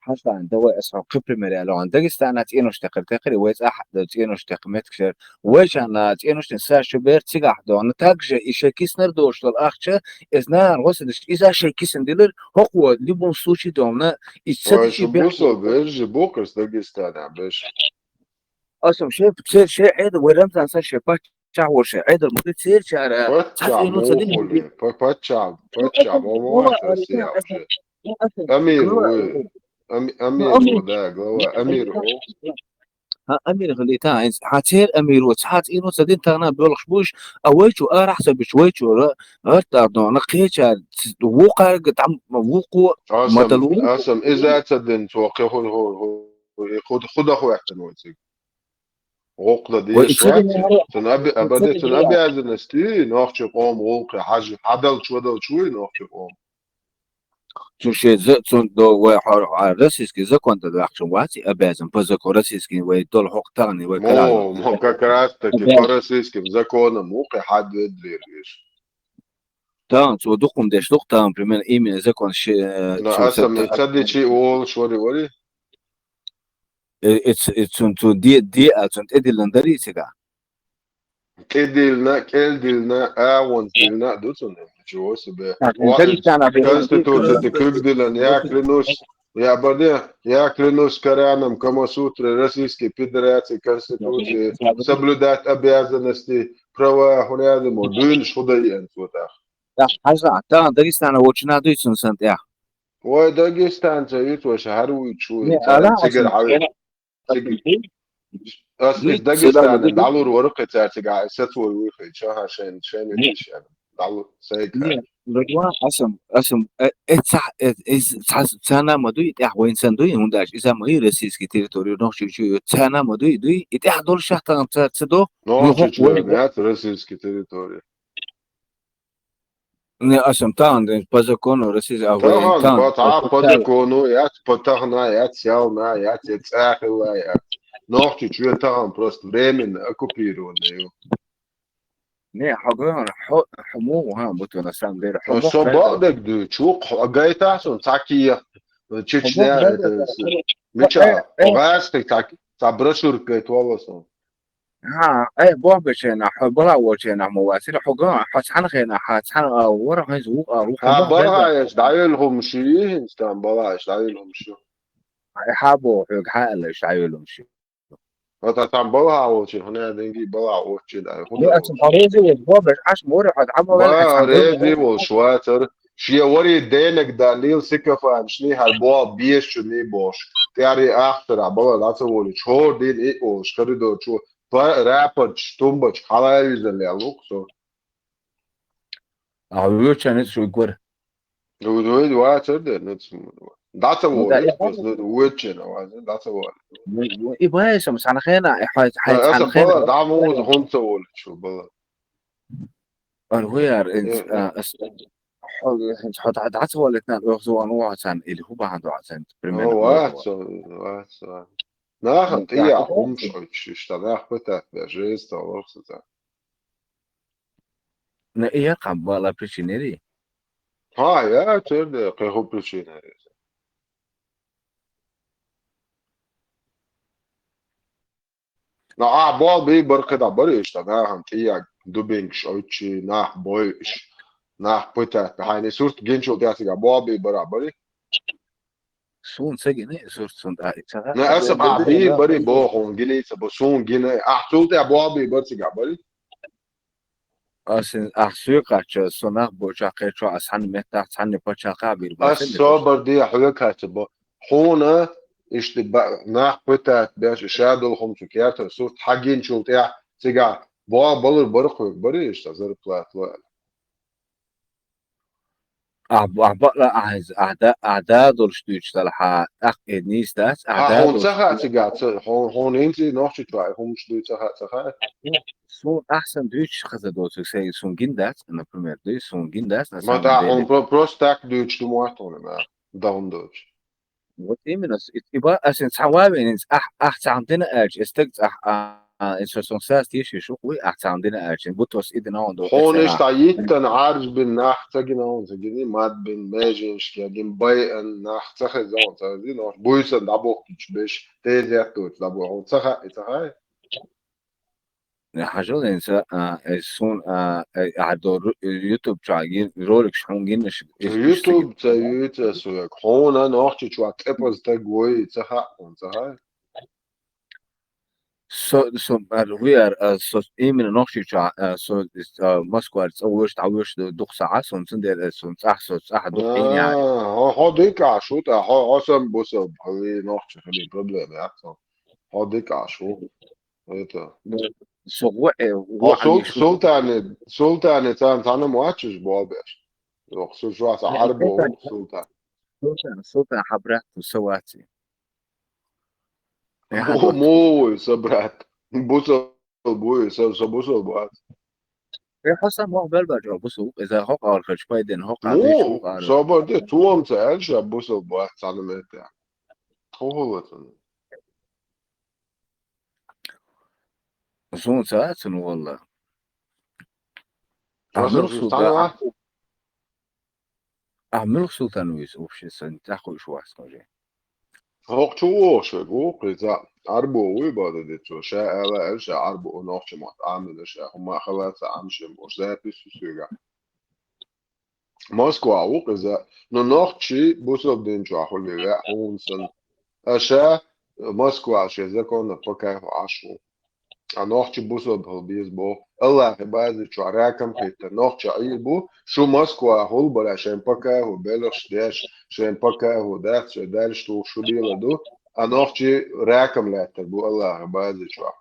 Хьажа, давай аса хьо кхин пример аьлла. Дагестана цӀенош текхар, текхари, вай цӀахь цӀенош текхар меттигаш яр. Вайшанна цӀеношна са шу бер цигахь дона. Также и шен киснар дош дол ахча, эз нахана гӀо ца деш, иза шен кисан дилар, хӀокхо, в любом случае, дона, и ца Вай дичи шу бехк бусал бер. Бержи букъарс Дагестана беш. Асам шей, шей, шей Ӏеда, вай Рамзан сан шей паччахь вор шей Ӏеда, ма церчара, Паччахь цхьа ца ца дин мохули, па-, паччахь, паччахь ма вахара сия уже. Амир вуй. Ами-, Амир ву, да, глава, Амир ву. Ха, Амир хилита, хьан цер Амир ву, цхьа цӀено ца дин тахана боьлхуш буш, а вай чу арахь ца бич, вай чу ра-, гӀарт ардона, кхеча, ц-, ву кхарга там, ву кхо, Асам, маталу. Асам, иза ца дин, цо кхе ху-, ху-, ху-, ху-, худа ху яхтан вай циг. ГӀокхла Вай деш ицу вац, дин хара, цун аби-, ицу абаде, дин цун хара. Обязанности, нохчи къом гӀулкхи, хьажи, хьадал чудал чуй, нохчи къом. Цу ше за-, цун до вай хьор-, а, российский закон да вахчун ваци, обязан по закону российский вай дол хок тагни вай Мо, карал. Мо, как раз таки по Обязан. Российским законам ухе хьад ведлер веш. Тан, цо дукхум деш дух, тан, примерно, именно закон ши, э, На цу асам сатта. Цадичи ол швари вари? Э, э, ц-, э, цун, цун, ди, ди, а, цун, тӀедиллан дари цига? ТӀедиллна, кӀелдиллна, агӀонзиллна ду цунна. Ничего себе. Так, Ва-, интернет-чана бе-, Конституция ты кубдиллан, я клянусь, я баде, я клянусь Кораном, Камасутрой, Российской Федерации, Конституции, соблюдать обязанности, права, хунядому, дюнш худай эн цутах. Так, хьажа, тан Дагестана вочина дуйцун сан тӀех. Вай Дагестанца вит ваша хьар вуй чу, Не, ца ала, цигар асун, хьаве. Цигар. Ас иза Дагестане дӀалур вара кхин цаьрцигахь, ай сацо вуй хи, чаха шайн, шайн витиш аьлла. ДӀалур, сайга. Не, Регван, асам, асам, э, э, ца, э, э, ца, цана ма дуй, тӀехь вайн сан дуй, хӀунда аьлча иза ма ю российский территория, Нохчийчу ю, цана ма дуй, дуй, и тӀехь долуш шахтан ца, ца до, Нохчийчу вай яц российский территория. Не, асам, тахан ден по закону России, а вай Тахан, тахан, по, та, по по закону, яц, по тахана, яц, ялна, яц, я цӀа хилла, яц. Нохчийчу ю тахан просто временно оккупированный ю. Не, хьо гойна, хьо, хьо муха вахан бу ту, на самом деле, хьо Со мохк бакъдерг дуьйцу, хьо гайтахь суна, цхьа кехат, Чечня, это, с-, мича, э, э. ГӀаьршкхи цхьа, цхьа брошюрка гайтавалла суна. ХӀа, э, бохбечу хенахь, хьо бала волчу хенахь ма вацара, хьо ган, хьо цхьана хенахь, хьан цхьана а вара, хьайза вукъа а ву, хьо Хьан мохк бала гайтахь. Еш дӀавелла хӀумаш ю, хӀинца там бала еш дӀавелла хӀумаш ю. Э, хьан боху хьоьга, хьан аьлла еш дӀавелла хӀумаш ю? Вот а там балха волчу, хӀунда денги балха оцучу дай. Ну, а цхьа реза волуш бохбеш, Ӏаш море хьо дӀа ма ваьлла, а Ба, цхьа реза реза волуш вацара. Шен вари денаг даллийла сикафанчний, хьара боху бешачунний бохуш. ТӀаьхьара ахчара бала дӀа ца волуьйтуш, хӀора дийна и олуш, коридор чу, па-, рапарчу, тумбачу, хьала а визалла лук со. А вуьйча ницкъ шуьга вара. Вуьйча вацара дера, ницкъ ма вара. ДӀа ца Ну, да, волуьйту, я просто, ну, вуьйча вацара, дӀа ца волуьйту. Ну, ну, и бай сам, цхьана хенахь, и хьай, хьай, Аса цхьана хенахь. Бала, дӀа муха хӀунда ца волуьйту шу, бала? Ан хӀу яра, Э, инц, э. А, ас, хьо, хьо дӀа, дӀа ца волуьйту, нан, оьхза ван ву хьо царна, или хӀу бахьана ду хьо царна, примерно, Ну, оьхза ван. Вац, вац, вац. Нахана Ну, тӀе да, яхь да. ХӀумаш оьцуш, иштта нах пытать беш, жесть, олур сан царна. Ну, и яр кхаба бала причина яри? Хьа, я, церда, кхин хӀу причина яри? Ну, а, боху бий бара кхидӀа бара иштта, нахана тӀе яхь дубинкаш оьцуш, нах бойуш, нах пытать, хьайна и сурт гинчул тӀаьхьа цига боху бий бара бара? Суна ца гина и сурт, суна тӀа и ца хаьа. Ну, аса Аса боху бий бара боху, хьуна гина ца бо, суна гина, ахь цул тӀаьхьа боху бий бара цига бара? Аса ахь соьга кхаччалц, со нах бочохь кхечохь, аса цхьанна меттахь, цхьанна пачхьалкхахь бийр бацара. Аса собар де, хьоьга кхаччалц бо. Хьуна, иштта ба-, нах пытать беш, ша долу хӀума цу кертара сурт хьагинчул тӀаьхьа, цигахь боху балур бара хьоьга, бара иштта зарплата ло аьлла. Ахь, ахь бакъла, ахь иза, ахь да, ахь да долуш дуьйцуш далахьа, тӀаккха и нийса дац, ахь Хьа, да хьуна долуш ца хаьа дуьйцуш цига, ца-, хьуна, хьуна хӀинца и нохчи чохь хӀумаш дуй ца хаьа, ца хаьа? Суна ахь сан дуьйцуш хаза доцург, сайн суна гин дац, например, дуй, суна гин дац, на Ма самом та деле. Хьуна про-, просто так дуьйцуш ду мотт хьуна, да, даун доцуш. Вот именно, с-, и, и ба, аса цхьа ван вен, ахь, ахь цхьаьна дина аьлча, и стаг цхьа, а, а, и со сон сас тешаш ву, вуй, ахь цхьаьна дина аьлча, бу тос и дина он до, Хьуна иштта йиттан Ӏаржбин нах ца гина, хьуна ца гина, мад бин, меженашка гин, байан нах ца хеза, хьуна ца хеза, но буйсан дӀабохкучу беш, тезет доцу дӀабо, хьуна ца хаьа, ца хаьа? Хьажал, хӀинца, а, э, суна, а, э, ахь долу ру-, YouTube чохь гин-, роликаш хьуна гиннаш, иш, иш YouTube ца юьйцу ас век. Хьуна нохчи чохь тӀепаза стаг вуй, ца хаьа хьуна, ца хаьа? Со, со, ар, вуй ар, а, со именно нохчи чохь, а, со, а, Москвара цӀа вуьйш, дӀавуьйш ду-, дукха сахьа, суна цундела, э, суна цӀахь, со цӀахь дукха А, хьо, хьо дика Ӏаш ву, тӀа, хьо, хьо сан бусалба хили, нохчи хили, проблема яц хьо. Хьо дика Ӏаш ву. Это. Ну, со гӀо, э, гӀо Хьо сул-, Ӏамийш ву. Султане, Султане царна цхьаьна ма вац уьш болх беш. Йоху, су шуьца Ну, Ӏарбо ву Султан, Султан. Султан, Султан хьан брат ву, со ваций. Э, хьан Мо-, дот. Мо вуй, сан брат? Бусалба вуй, сан, сан бусалба вац. Э, хьо сан мох белбаьлча бусалба ву, иза хӀокху арахьарчу пайденна хӀокху Мо, арахьарчу хӀокху арахьарчу. Собар де, цо-м ца аьлла ша бусалба вац цхьана меттехь. ХӀун хӀума цунна? Суна ца а цунна валла. Ахьа Масал, муьлха шу Султан, цхьана а? Ахьа муьлха Султан вуьйцу вообще, сан тӀаьхьа кхуьуш вац хьуна же. ХӀокху чу вогӀуш верг ву, кхин цхьа Ӏарбо вуй, бада де цо, ша ала аьлла, ша Ӏарбо ву, нохча мотт Ӏамийна, ша хӀума хала ца Ӏамшина бохуш, запись ю соьгахь. Москва ву иза. Ну, нохчий бусалба дин чохь хуьлий веа хьуна санна. Аша Москва шен законна пока хьо Ӏаш ву. А нохчий бусалба хила беза боху. Аллахьи база чохь ракам хиттар. Нохча Ӏийр бу, шу Москва хуьлу бара шайн пока хьо белхаш деш, шайн пока хьо дац, шайн даьллаш тухуш шу дела ду. а нохчий ракам лаьттар бу Аллаха бази чохь.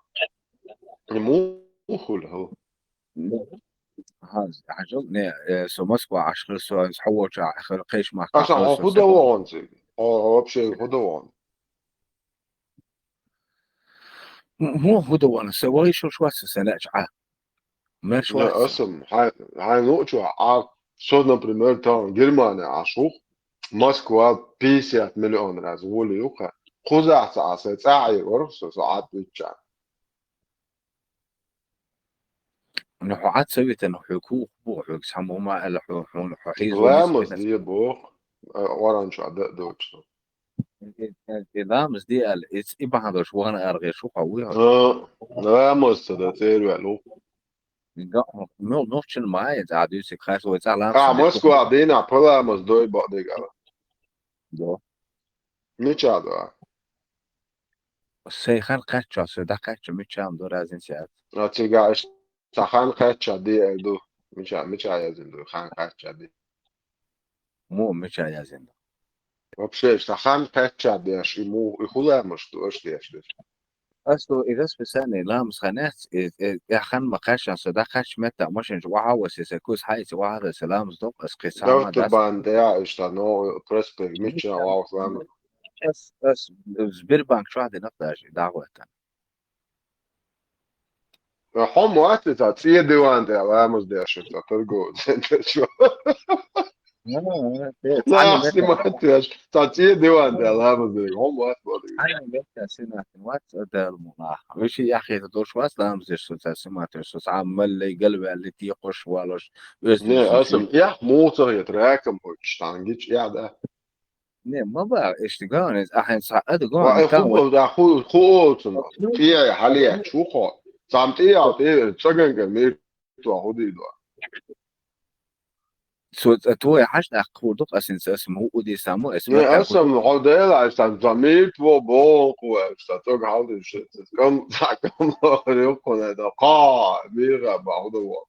И муха хуьлу хьо? Хьажал, не, э, со Москва Ӏаш хир, со хьо волчу хир, кхечу махка Аса хир, хьо со хӀу дан вогӀун цига? Хьо вообще хӀу дан вогӀун? М-, муха хӀу дан вогӀун? Сан вай шуш вац, сан лаьча Ӏа. Мерш вац. Аса, хьайн, хьайн луучу Ӏа, со, например, тахана Германия Ӏаш ву, Москва пятьдесят миллион раз волу юха. Кхузахь ца Ӏа, сайн цӀа Ӏийр вара со, со Ӏад вичча. Ну, хьо Ӏад ца витина, хьоьга хӀу бу, хьоьга цхьаммо ма аьлла, хьо, хьуна, хьо хьийзо Ламаз де боху, а, Къуръан чохь дан а доцуш. И, и, и ламаз де аьлла, и, и бахьана долуш вахана аргӀе шу хьо вуй хьо? А, ламаз ца дан цӀера ваьлла ву. Га-, ну, ну, чин ма яц, а дуьйциг хаш вай цӀа ламаз А, ца Москва деш дийнахь пхи ламаз дой бакъдерг ала. До. Мича до? Сайн хан кхаьчча, сайн дӀакхаьчча, мича ма до, разница яц. А, цига аш Сан хан кхаьчча де аьлла ду. Мича, мича яздина ду, хан кхаьчча де. Муха мича яздина ду? Вообще, сан хан кхаьчча деш, и муха, и хӀу ламаз ду, аша деш деш. Ас ду, и расписание ламаз хан яц, и, и, и хан ма кхаьчча, со дӀакхаьчча метта, машин чу вахьа васе, се кус хьайца вахьа васе, ламаз ду, ас кхин цхьа ма Доктор дац. Бан тӀе а, иштта, но, проспект, мича, вахьа ламаз. Ас, ас, Сбербанк чохь дина даже, дагӀойтан. Хьо ма вац, цхьа цӀе диван тӀехь ламаз деш, цхьа торговый центр чу. Нах снимать деш, цхьа цӀе диван тӀехь ламаз деш, хьо ма вац, боху. Цхьана метта снимать вац, Дала мукъ лахь. Вешин яххьийта долуш вац ламаз деш, со цхьа снимать деш, со цхьа маллай галваьлли, текхуш валуш, Не, оьзда аса, эхь муха ца хета, ракам бойтуш, тхьана гича эхь дац. Не, ма баха, иштта ган иза, ахьа цхьа ада ган Ва, и хӀу, да, хӀу, хӀу олу цунах? ТӀе хьалаетташ ву хьо. Цхьамма тӀе ял тӀе, цӀа ган мир тоху дийдо. Цо ца тое хьаш тӀаккха хӀур ду, ас инца ас ма хӀу дийса мо, ас Не, ма аса, хӀу хьо дела, аса, цхьа мир тво боху, аса, цхьа цӀога хьалдийш, кам, цхьа кам, рюхкуна, да, кхо, мира, ба, хӀу да, во.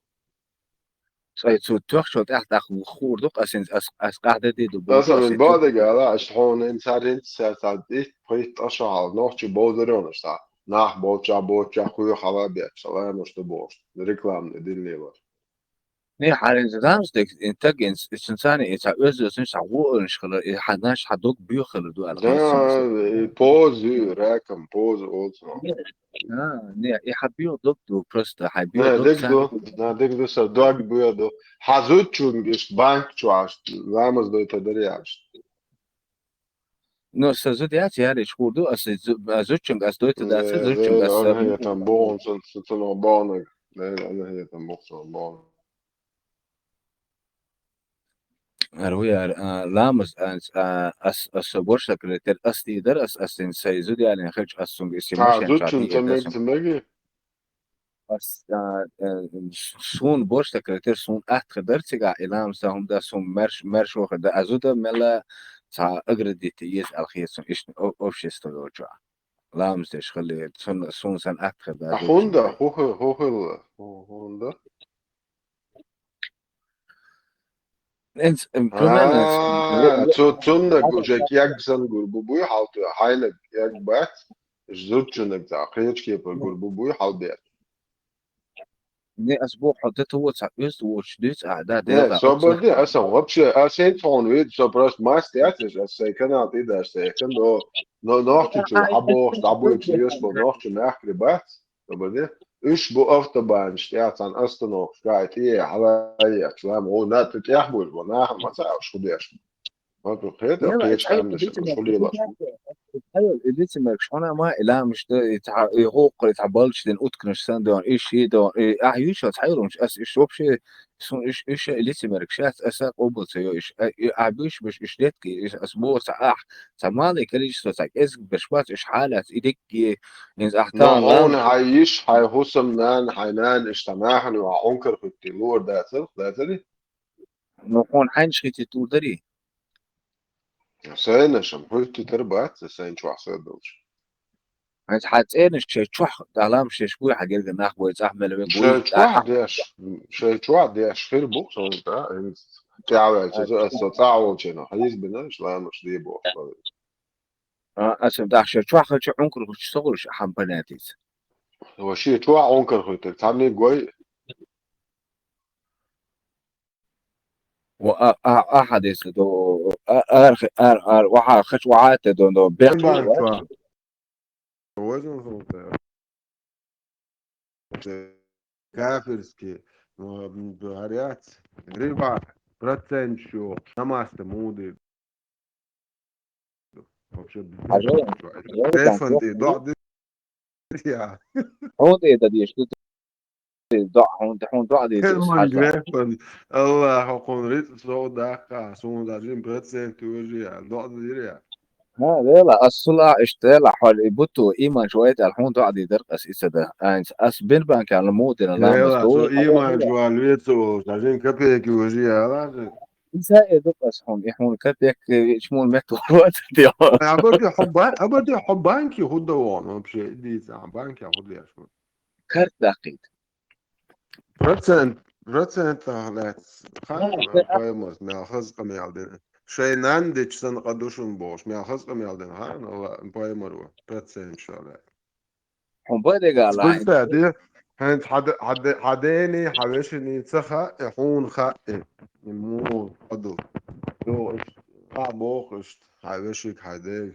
Цкъа цу тоьхчул тӀаьхьа тӀаккха хуур ду, ас, ас, ас къахьда де ду, Аса боху, ас мин бадига ала, аш хьуна ин царин цаьрца дит, пхийтта аша хьал, нохчи бовзарёнаш ца, нах болча, болча, хуй хьала беча, ламаш ду бохуш, рекламный дин лелаш. Не, хьарин замс дек, ин таг, ин, ин цани, ин ца оьзоьзин, ца гуолаш хила, и хьанаш, хьа дог буьхила ду, ала Да, хила и поза, ракам поза олцу. А, не, и хьан буьйха дог ду, просто хьан буьйха Не, дог диг ду, царна. На, диг ду, са дог буьйха ду. Хьан зудчуьнга иш банк чу аш, ламаз дойта дарья аш. Ну, са зуд яц, яри иш хӀур ду, ас зу-, а зудчуьнга ас дойта дац, Э, зудчуьнга э, ас, ана а, хӀетан богӀун, сан, сан, сан богӀун. Э, ана а хӀетан богӀун, сан богӀун. Ар ву яр, а, ламаз, а, а, ас, ас со борш сакритер, ас дийдар, ас, ас ин сай зуд ялин хилч, ас сунг ис А, машен ча зудчун ца дийдар, мег, сан. Ца меги? Ас, а, э, сун борш сакритер, сун атхи дар цига, и ламаз та хум да, сун мерш, мерш вохи да, а зуда мела ца аградит ез алхи сун, ишн о-, общество йоча. Ламаз деш хали, сун, сун сан атхи да, А зудчун хунда, да. Ху, ху, ху, ху, хунда. Инц, м, примерно, инц, А, цу-, цуннаг уже кегсан гур бу буй хьалта, хьайнаг кег бац, зудчуннаг ца, кхечу кепар гур бу буй хьалбер. Не, ас боху, хьо дата воца, оьзда воцуш дуьйцу, а, да, Не, дела, собар оцу де, аса вообще, а сен тхуна вид, со просто маст яц, ас сай канал тӀе даш, сай кан до, но, нохчу чу, хьабохуш, дӀабуьйцу, ес бо, нохчу мягкри бац. Собар де. Уьш бу автобанаш тӀехь цхьана остановкаш гаьа тӀе хьалаеш, лам, о, на, тӀе тӀехь буьйш бу, нахана ма ца уьш ху деш. Ма ду, хета, Яла, кхечу цхьа къаьмнаш, лицемер, уьш ху лелаш. Цхьа лицемер, шуна ма, и ламаш да, и цхьа, и гӀуккха, и цхьа балча дин уткнаш сан дон, и ши дон, и ахь юьйш, цхьа юлумаш, ас иш вообще, сун иш, иш лицемер, шац, аса къобал ца йо, иш, а, и, а, буьйш, буьйш, иш детки, иш, ас бо, цхьа ахь, цхьа малый количество, цхьа кӀезиг берш бац, иш хьалац, и дикки, инза ахь Но таун хьуна лам. Хьай йиш, хьай хӀусам нана, хьай нана, иштта нахана ва хьункар хӀуьттий лур дацар, дацари? Но хьуна хьайнаш хити тур дари? Сайна шам хӀуьттий тар бац, сайн чохь са долчу. Хьайнца хьан цӀенаш шай чохь далам шеш буй, хьан герга нах бой, цӀахь мел вен Шай буй, чохь деш, шай чохь деш хир бу, сон да, ин тӀаьваьлча, аса цӀа волчена, хьайз бина, иш ламаш де боху. А, аса дахша чохача ункар хуч согуш хам понятица. Вообще чоа ункар хуйтар, цамни гой. Ва а а а хадис до а ар ар ар ва ха хач ва ата до до бехчу. Бан чоа. Возьмем хунта. Кафирский, ну, м, говорят, риба, процент ещё, намаз-то муды. Вообще, Хажал, это Хажал, телефон там, ты, да, да, я. Хун да деш, ты да, хун, хун да деш, Хажал. Телефон, Аллах, хун рит, со да, ха, сун да, один процент уже, я, да, да, я. Ха, вела, асула, иштела, хали, буту, иман, шуайт, аль, хун да, ди, дар, ас, исада, айнс, ас, бин, бан, кан, мудин, ла, Вела, мас, со, иман, шуа, львецу, один копейки уже, я, ладно. Иса эдукъас хьуна, и хьуна капек, э, ичмул метталагӀа вацар те. Абарти хьо ба-, абарти хьо банки хӀу да вон вообще, дийца, банки хӀу деш вон. Карт даккхийта. Процент, процент лаьц. Хана, а, а. Паймас, мел хаза къамел дина. Шай нан дича сан къа ду шун бохуш, мел хаза къамел дина. Хана, ла, паймар ва, процент ша лаьц. Хьун бадега лаьн. Спирта де, хӀинца хьа де-, хьа де-, хьа дени, хьа вешини ца хаьа, хьуна хаьа. И муха къа ду. Йо, иштта, хьа боху иштта, хьа вешиг, хьа дега.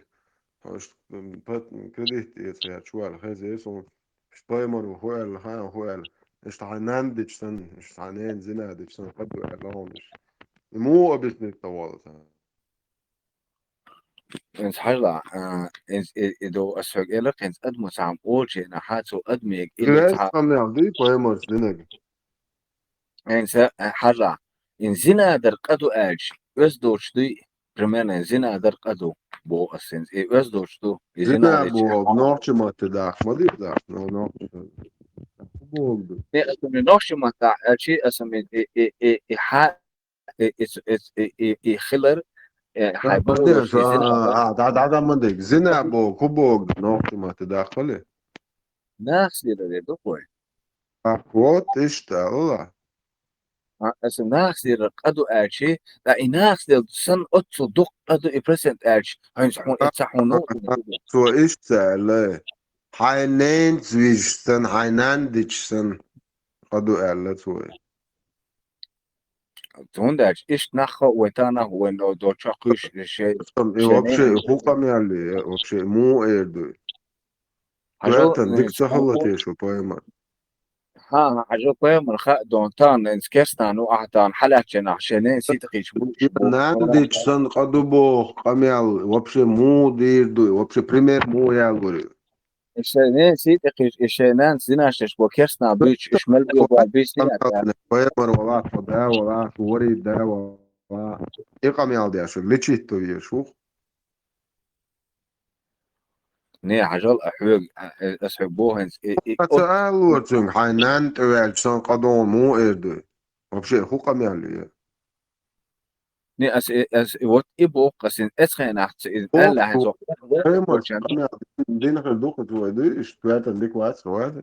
Иштта, м, пат-, кредит эца яц вала, хеза суна. Иштта паймар ву хӀу аьлла, хьан хӀу аьлла. Иштта хьа нан дича санна, иштта хьа нен зина дича санна, къа ду аьлла хьуна иштта. И муха объяснить ца волу сан. Инца хьажа, а, инца и, и ду ас хьоьга элира, инца адамо цхьа хӀума олучу хенахь, хьан цу адамега или Лаьцна цхьа къамел дуй, паймарца динарг? Инца, а, хьажа, ин зина дар къа ду аьлча, оьзда доцуш дуй, примерно, ин зина дар къа ду, боху ас инца. И оьзда доцуш ду, и зина Зина дича боху, хьан нохчи матте даха, ма дийр даха, но нохчи. Боху ду. Не, аса ми нохчи матте аьлчи, аса ми и, и, и, и хьа-, и, и, и, и, и, и хилар, э, хьайн Ах, бажа подожди, вайша а, зина а, а, да, да, да, ма диг. Зина бо, ку бог, нохчи матте дахкали? Нахс дира де дукхой. А, вот, иштта, Алла. А, аса нахс дира къа ду аьлчи, да, и нахс дил сан оццул дукха къа ду и процент аьлчи, хьайнца хьун, А, и ца хьун а, ну, а, цо иштта аьлла. Хьайн ненца вижа сан, хьайн нан дича сан, къа ду аьлла цо. Цундача иштта нах хо вайн та нах вайн до, до чокхуьйш шей, Там и шей вообще, ненца. И хӀу къамел, э, вообще, му эр ду. Хьажал, Ватан, дик ца хала те шу, пойма. Ха, ха, хьажал поймар ха дон тан, инс керстан, ну, а тан, хьалаьчча нах, шей нен ситахич бу, И бу, нан бу. Дич сан къа ду бох, къамел, вообще, му дир ду, вообще, пример му ял гури. И шайнен сий тӀекхуьйсу, и шайнан зинашеш бо керстна буьйцуш, иш мел бо бал буьйсу. Пайхамар валахь, хӀо да валахь, хӀо варий да валахь. И къамел деш, лечить то веш ву. Не, хьажал а хьоьга, а, э, ас хьоьга боху хӀинца, и, и, Ца алло цуьнга, хьайн нанна тӀеваьлча сан къа дон муха эр ду? Вообще, хӀу къамел ю? Не, ас, э, ас, э, вот и боху, ас иза эцхьенахь ца иза Боху, аьлла хьайн со. Пайхамар Кочан. Къамел дина хир ду кху вай дуй, иштта коьртан дика вац, вац.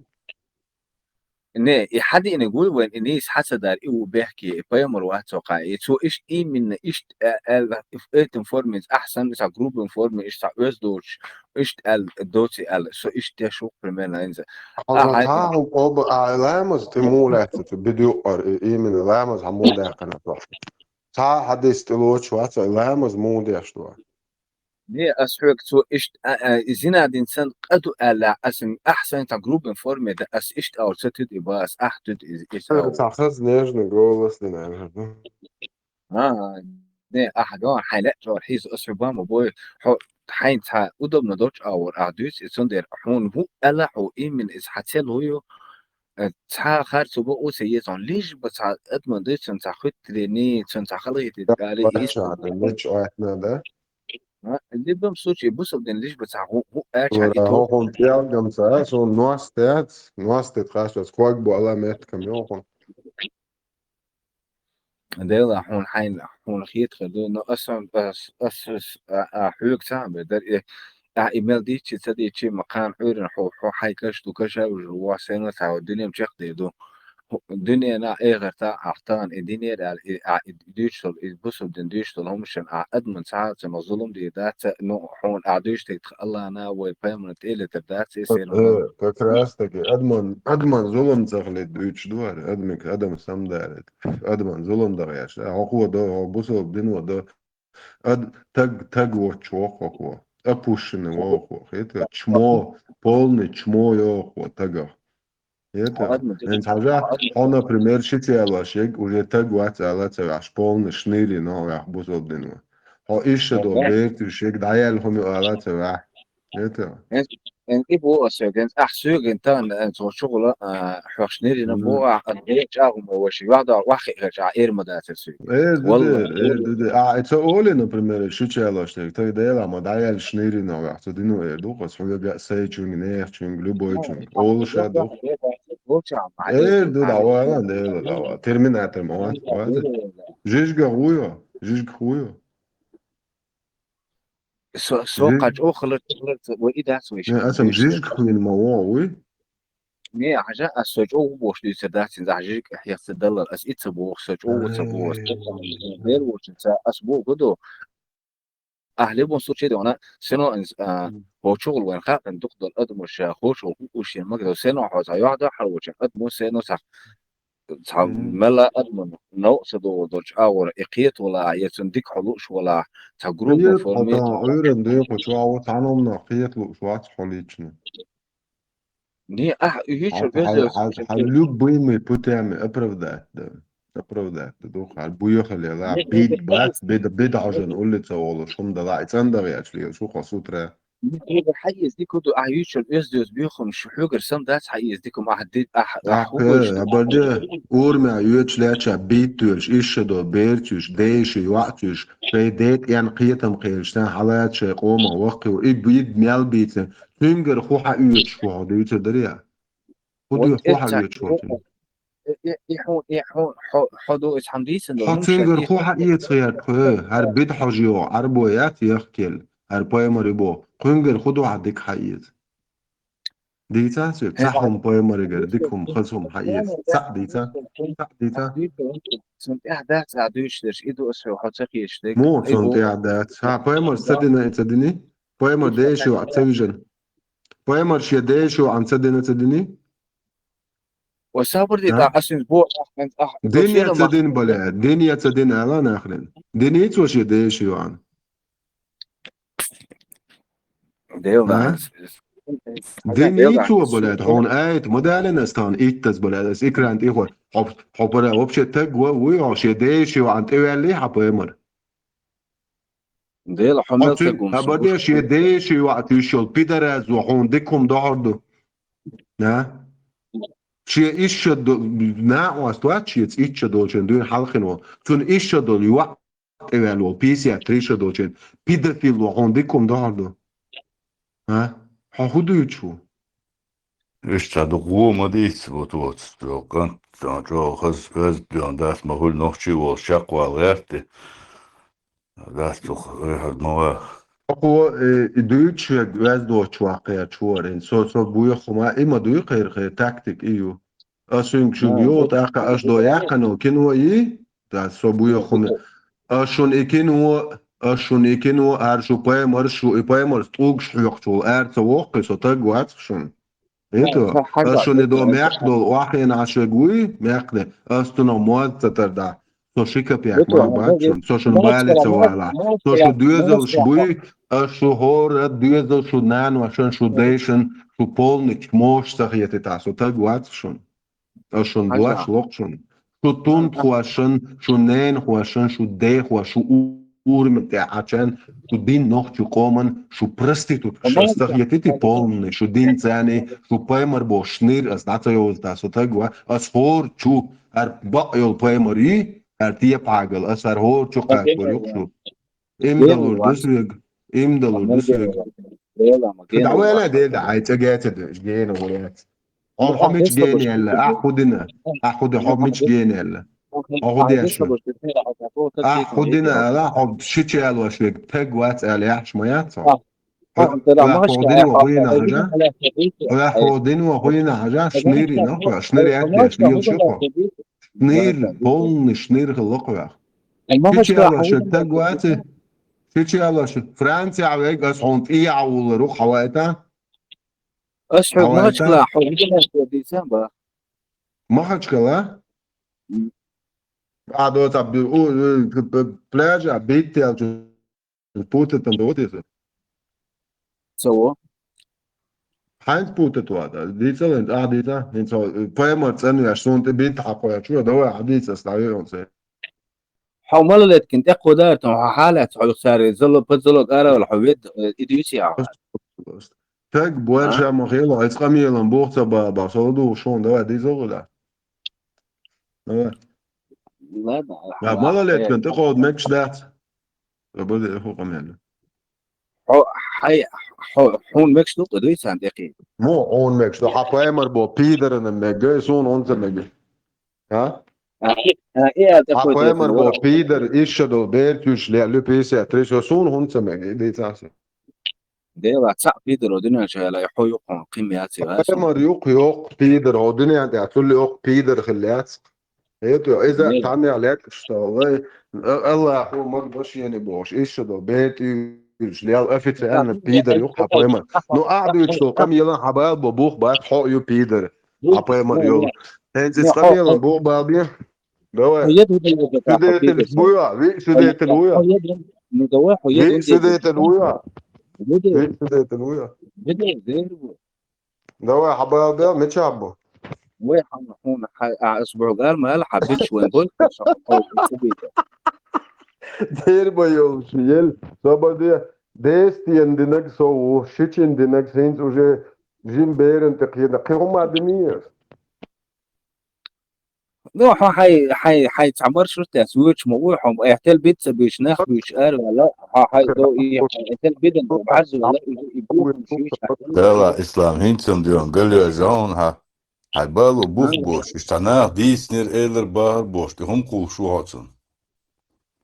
Не, и хьадийниг вуй вайн, и нийса хьа ца дар, и ву бехке, и пайхамар вац со кхаъ. И цо иштта именно, иштта, э, аьлла, в этом форме, ахьсан, цхьа грубым форме, иштта цхьа оьзда доцуш, иштта аьлла, доций аьлла, со иштта деш ву, примерно, хӀинца. Хьалха А, хьайн цхьа хӀу къоба, а, ламаз, ты муха лаьцна, цу бидуькъар, и, именно ламаз хьан муха даьккхина тохь. Цхьа хьадис тӀелоцуш вац, ай ламаз муха деш ду? Не, ас хьоьга цо иштта, а, а, и зина дина сан къа ду аьлла, ас ин ахьа сайн цхьа грубым форме да, ас иштта аур ца туьду и ба, ас ахь туьду и, и Ай, ау. Цхьа хаза нежный голос дина аьлла. А, а, не, ахьа ган, хьайн лаьа чӀор хьийза, ас хьо ба ма бой, хьо хьайн цхьа удобно долчу аур ахь дуьйцу, и цундела хьуна хӀу аьлла, хьо именно иза хьан цел хӀу ю, э, цхьа харцо бо у ца еза, лиш ба цхьа адаман дуьйцу, цхьа хуьттале, ни, цун цхьа халахетийта гали, Да, и да, да, да. А, в любом случае, бусалба дин лиш ба цхьа хӀу, хӀу аьлча Ура, и то. Хьо хӀун пӀелгам ца, сон ност яц, ност яц, кхаш яц, ког бу ала меттакам йохун. Дела, хьуна хьайна, хьуна хетар ду, но ас, ас, ас, ас, а, а, хьоьга ца хьан бе дар, э, а, и мел дийцчи, ца дийцчи, ма кхана Ӏуьйрана хьо, хьо хьай каш ду, каша уже, ва сена цхьа, динем чекхдер ду. хӀу-, дуьненахь, эхартахь ахь тахана и динера аьлла, и, ахь и дуьйцуш долу, и бусалба дин дуьйцуш долу хӀуманаш ахь адаман цхьа а цунах зулам дийр дац, ну, хьуна ахь дуьйцуш дерг тхан Аллана, вай пайхамарна тӀе а летар дац, и сенах Э, как раз таки, адаман, адаман зулам ца хилийта дуьйцуш ду хӀара, адамик, адам самадарийта. Адаман зулам дан гӀерташ. А, хӀокхо до, хӀо бусалба дино до, Ад-, таг, таг воцуш воху хӀокхо. Опущенный воху, хета? Чмо, полный чмо йоху тагах. Хета? ХӀинца хьажа, хьо, например, ши цӀе ялош ерг, уже таг вац ала ца ваьхьаш, полный шнырина ваьхьа бусалба дино. Хьо иштта до берташ ерг, дӀаяьлла хӀума ю ала ца ваьхьа. Хета? ХӀинца, хӀинца и боху ас соьга, хӀинца ахь соьга, хӀинца тахана, хӀинца хьо чугӀула, а, хьоьхуш нерина боху ахь, ас дерриг чӀагӀо ма ваша, юьхь ду, ваххиъ хилча, ахь эр ма дацара соьга. Эр ду, Валла, эр ду, эр ду, ду. А, и ца олий, например, ши чалош тайга, тайга Дела, ма дӀаяьлла шнырина ваьхьа, цу дино эр ду, ас хьоьга а, сайчуьнга, нехчуьнга, любойчуьнга. Олуш а ду. Вовча, ма Эр ду, дӀавала, Дела, дӀавала. Терминатор ма вац, вац. Жижга хуйо, жижга хуйо. Со, со Жи- кхача охалар, охалар, вай и дац вай Не, аса жижиг хуйна ма вон, уй? Не, хьажа, ас со чӀогӀа бохуш дуьйцур дац, хӀинца ахь жижиг хьех ца даллал, ас и ца боху, со чӀогӀа ца боху, ас Ай. Дер вочун ца, ас боху гу ду. Ахь лебон случай де вана, сено, а, Мгм. хо чугӀул вайн хакъан дукха долу адамаш, а, хо чугӀул хӀуъушен магадо, сено хьо ца юьхь ду хьар вочун адамо, сено ца Цхьа Мгм. мелла адаман новкъа ца догӀу долчу агӀора и кхета валахь, я цунна дика хьо лууш валахь, цхьа группа Кхета, форме хьо тахана Ӏуьйранна дуьйна кху чохь ву, цхьана хӀуманах кхета лууш вац хьо лично. Не, ахь, и Хьо, хӀечуьра хьо, беза хьо, хьо любыми путями оправдать да. Оправдать да, ду, хьо буьйхале ла, Не, не, бид не, бац, не, бед, бед хьожан улица волуш, хӀума дала, и цӀандагӀ яч лелаш ву хьо с утра. Хьоьгара хьаэца дика ду, ахь юьйцуш оьзда-оьзда боьхамаш, хьоьгара санна дац хьаэца дика, ахь ди-, ахь, ахь Ахь хӀун кхе, вуьйш ду? Абарде, урамехь йоьдуш лаьттача бийттоьлуш, ишшадо, берцуьш, дайши, йоӀцуьш, шайн декъен кхетам кхелаш, сан хьалаца шайн къоман ваккхио, и бийд мел бийца, цуьнгара хӀун хьаоьцуш ву хьо дуьйцур дарий? ХӀун ду, Вот хӀун эццахь хьаоьцуш ву цуьнгара? И, и, и хьун, и хьун, хьо, хьо ду, иза хьан дийцина Хьо долу, цуьнгара хьан хӀун хьаэца гӀерта хьо? ХӀара бид хьожа йогӀу, Ӏарбо яц яхкелла, хӀара пайхамар ю боху. Кхуьнгара хӀун ду хьан дика хьаэца? Дийца соьга, цхьа хӀума пайхамаригара дика хӀума, хаза хӀума хьаэца. Цхьаъ дийца? Цхьаъ дийца? Цунна тӀехь дац ахь дуьйцуш дерш, и ду ас хьо ца кхеташ дерг. Муха цунна тӀехь дац? Хьан пайхамарш ца дина и ца дини? Пайхамар деши ваӀ ца вижина? Пайхамар шен деши ваӀан ца дина ца дини? Ва сабар де, а? Ас инза бо, ахь, ахь, Дин я ца дин, бале, дин я ца дин, ала нахрин. Дин ицо шен деши ваӀан. Дел А? да. Дин ицо, бале, хьуна айта, ма далина ас тахана иттаз, бале, ас экран тӀехур. Хьо, хьо пара вообще таг ва, вуй, хьо шен деши ваӀан тӀеваьлли хьан пайхамар. Дела, хьо мел таг ву. Хабар де, шен деши ваӀ туьйш йолу пидараз ву, хьуна дика хӀума дохьур ду. На? Шен ишша до-, накъост вац шеца ичча долчун дуьйна хьалхина волу. Цунна ишша долу йоӀ тӀеваьлла волу, пятьдесят три ша долчун педофил ву, хьуна дика хӀума дохьур ду. А? Хьо хӀун дуьйцуш ву? Иштта ду гӀо ма дийца, вот, вот, цо кӀант, цо чӀогӀа хаза, хаза доьгӀна дац, ма хуьлу нохчий волу, чекхвала гӀерта. Дац цух, ойхьар ма ваха. Хьо, э, и дуьйцуш верг ваьз доцуш ваккхаярчу варин. Со, со буьйху ма, и ма дуьйху хӀера, хӀера тактик и ю. Ас шуьнга шуьга йогӀу, тӀаккха аш до яьккхина кино йий? Да, со буьйху хӀума. Ас шуна и кино, ас шуна и кино, ара шу пайхамарш, шу и пайхамарш тӀулгаш хьоькхуш волу, ара ца воккхий, со таг вац шуна. Ето, ас шуна и до мекх долу, охьенаш шуьга вуй, мекх де, ас цунах моз ца тардахь, со ши капек ма бац шуна, со шуна бале ца валахь, со шу доьзалш буй, ас шу хӀора доьзал, шу наношан, шу дайшан, шу полночь мош ца хетитахь, со таг вац шуна. Ас шуна дош локху шуна. Шу тунтхошан, шу ненахошан, шу дехошан, шу у-, урамиг тӀехь Ӏачан, шу дин нохчу къоман, шу проституткаш, ас ца хетитий полный, шу дин царний, шу пайхамар боху шнир, ас дӀа ца йовза, со таг ва, ас хӀора чу, хӀара бакъ йолу пайхамар йий, хӀара тепахьагал, ас хӀара хӀора чу кхачор ю шу. Имдалур ду соьга, имдалур ду соьга. ДӀавала, дела, хьайн цӀа геца ду, гена ву яц. Хьо, хьо мича гена яьлла, ахь хӀу дина, ахь хӀу ди-, хьо мича гена яьлла. Хьо хӀу деш ву? Ахь хӀу дина ала, хьо ши чалош верг таг вац ала яхьаш ма яц хьо? Оаха динва хуйна хьажа. Оаха динва хуйна хьажа, шнир йина кхо, шнир яхкеш, йил шу кхо. Шнир, полный шнир хилла кхо. Шичи алаша таг ваци? Шичи алаша? Франция вег ас хьун тӀия улару хьавайта? Ас хьу Хьавайта? Махачкала, хьу дийсан ба. Махачкала? М. А, доца, б-, у, у, п-, п-, пляжа, биттел, чу, путатан, да, вот это. Цаво? Хьайнц путат вада, дийцалин, а, дийца, хьайнц, э, паймар цӀанвеш, сунтӀи битта хьакхоя, чу, давай, а, дийца, стави он це. Хьо малолеткин тӀе кходар тун, хьо хьалац, хьо юхсари, зало, под зало, гаравал, хьо вед, э, идиси а. Таг буарша ма хило, айц къамелан бухца ба, ба, солду шун, давай, дизогу да. Давай. Ладно, Я, ладно, малолеткин э, тӀе кход мекш дац. Рабади, эху къамел. Хьо, хьай, хьо, хьун мекш ду, къудуй сан тӀекъи. Му, хьун мекш ду, хьа паймар бо, пидорана мега, сун онца мега. А? А, и, а, и, а, Хьа такой паймар дефин, бо, вот. Пидор, ишшадо, бертуш, ле, лю пятьдесят три, сун хунца мега, дицаси. Дела, цаӀ пидор, о дуьнен чу яла, хьо юкъун, кхим яци, Хьа вай сон. Паймар юкъ, юкъ, пидор, о дуьнен тӀе, цул юкъ пидор хилла яц. Хету, иза Не. Там я лек, что вай, а, Аллаху маг башьяни бош, ишшадо, бертуш, ле, официально Так, пидор так, юкъ, хьа так, паймар. Так, Ну, так, а дуьч так, со, так. Къам елан хьабал бо, бух бат, хьо ю пидор. Ну, Хьа паймар ну, ю. ну, Хензи ну, хьо, Скамелан бу балбе. Давай. Хьо ед худа еза, хьо Сидетел пидор. Буя, ви Хьо ед, сидетел буя. Хьо ед, ну, давай, хьо ед, Ви хьо ед. Сидетел буя. Хьо ед, Ви сидетел буя. Хьо ед, зер бу. Давай, хьабал бе, меча бу. Вай хьан, хьун, хьа, а, ас бургар мал, хьабич вен бой, хьо, хьо, хьо, хьо, Дер байол шиел, собаде, дестиен динаг сову, шичин динаг синц уже жим берен текхида. Кхирума димиес. Ну, хьо хьай, хьай, хьай цамар шуртяс, вуч мо, вуй хьо, эхтел битца биш, нах биш, ар вала, хьо хьай до и, эхтел биден, барз вала, и, и бу, шуш, Дала ислам хинцам дион, галия жаун ха. Хьай балу бух бош, иштанах диснер элер бахар бош, ти хум кул шу хоцун.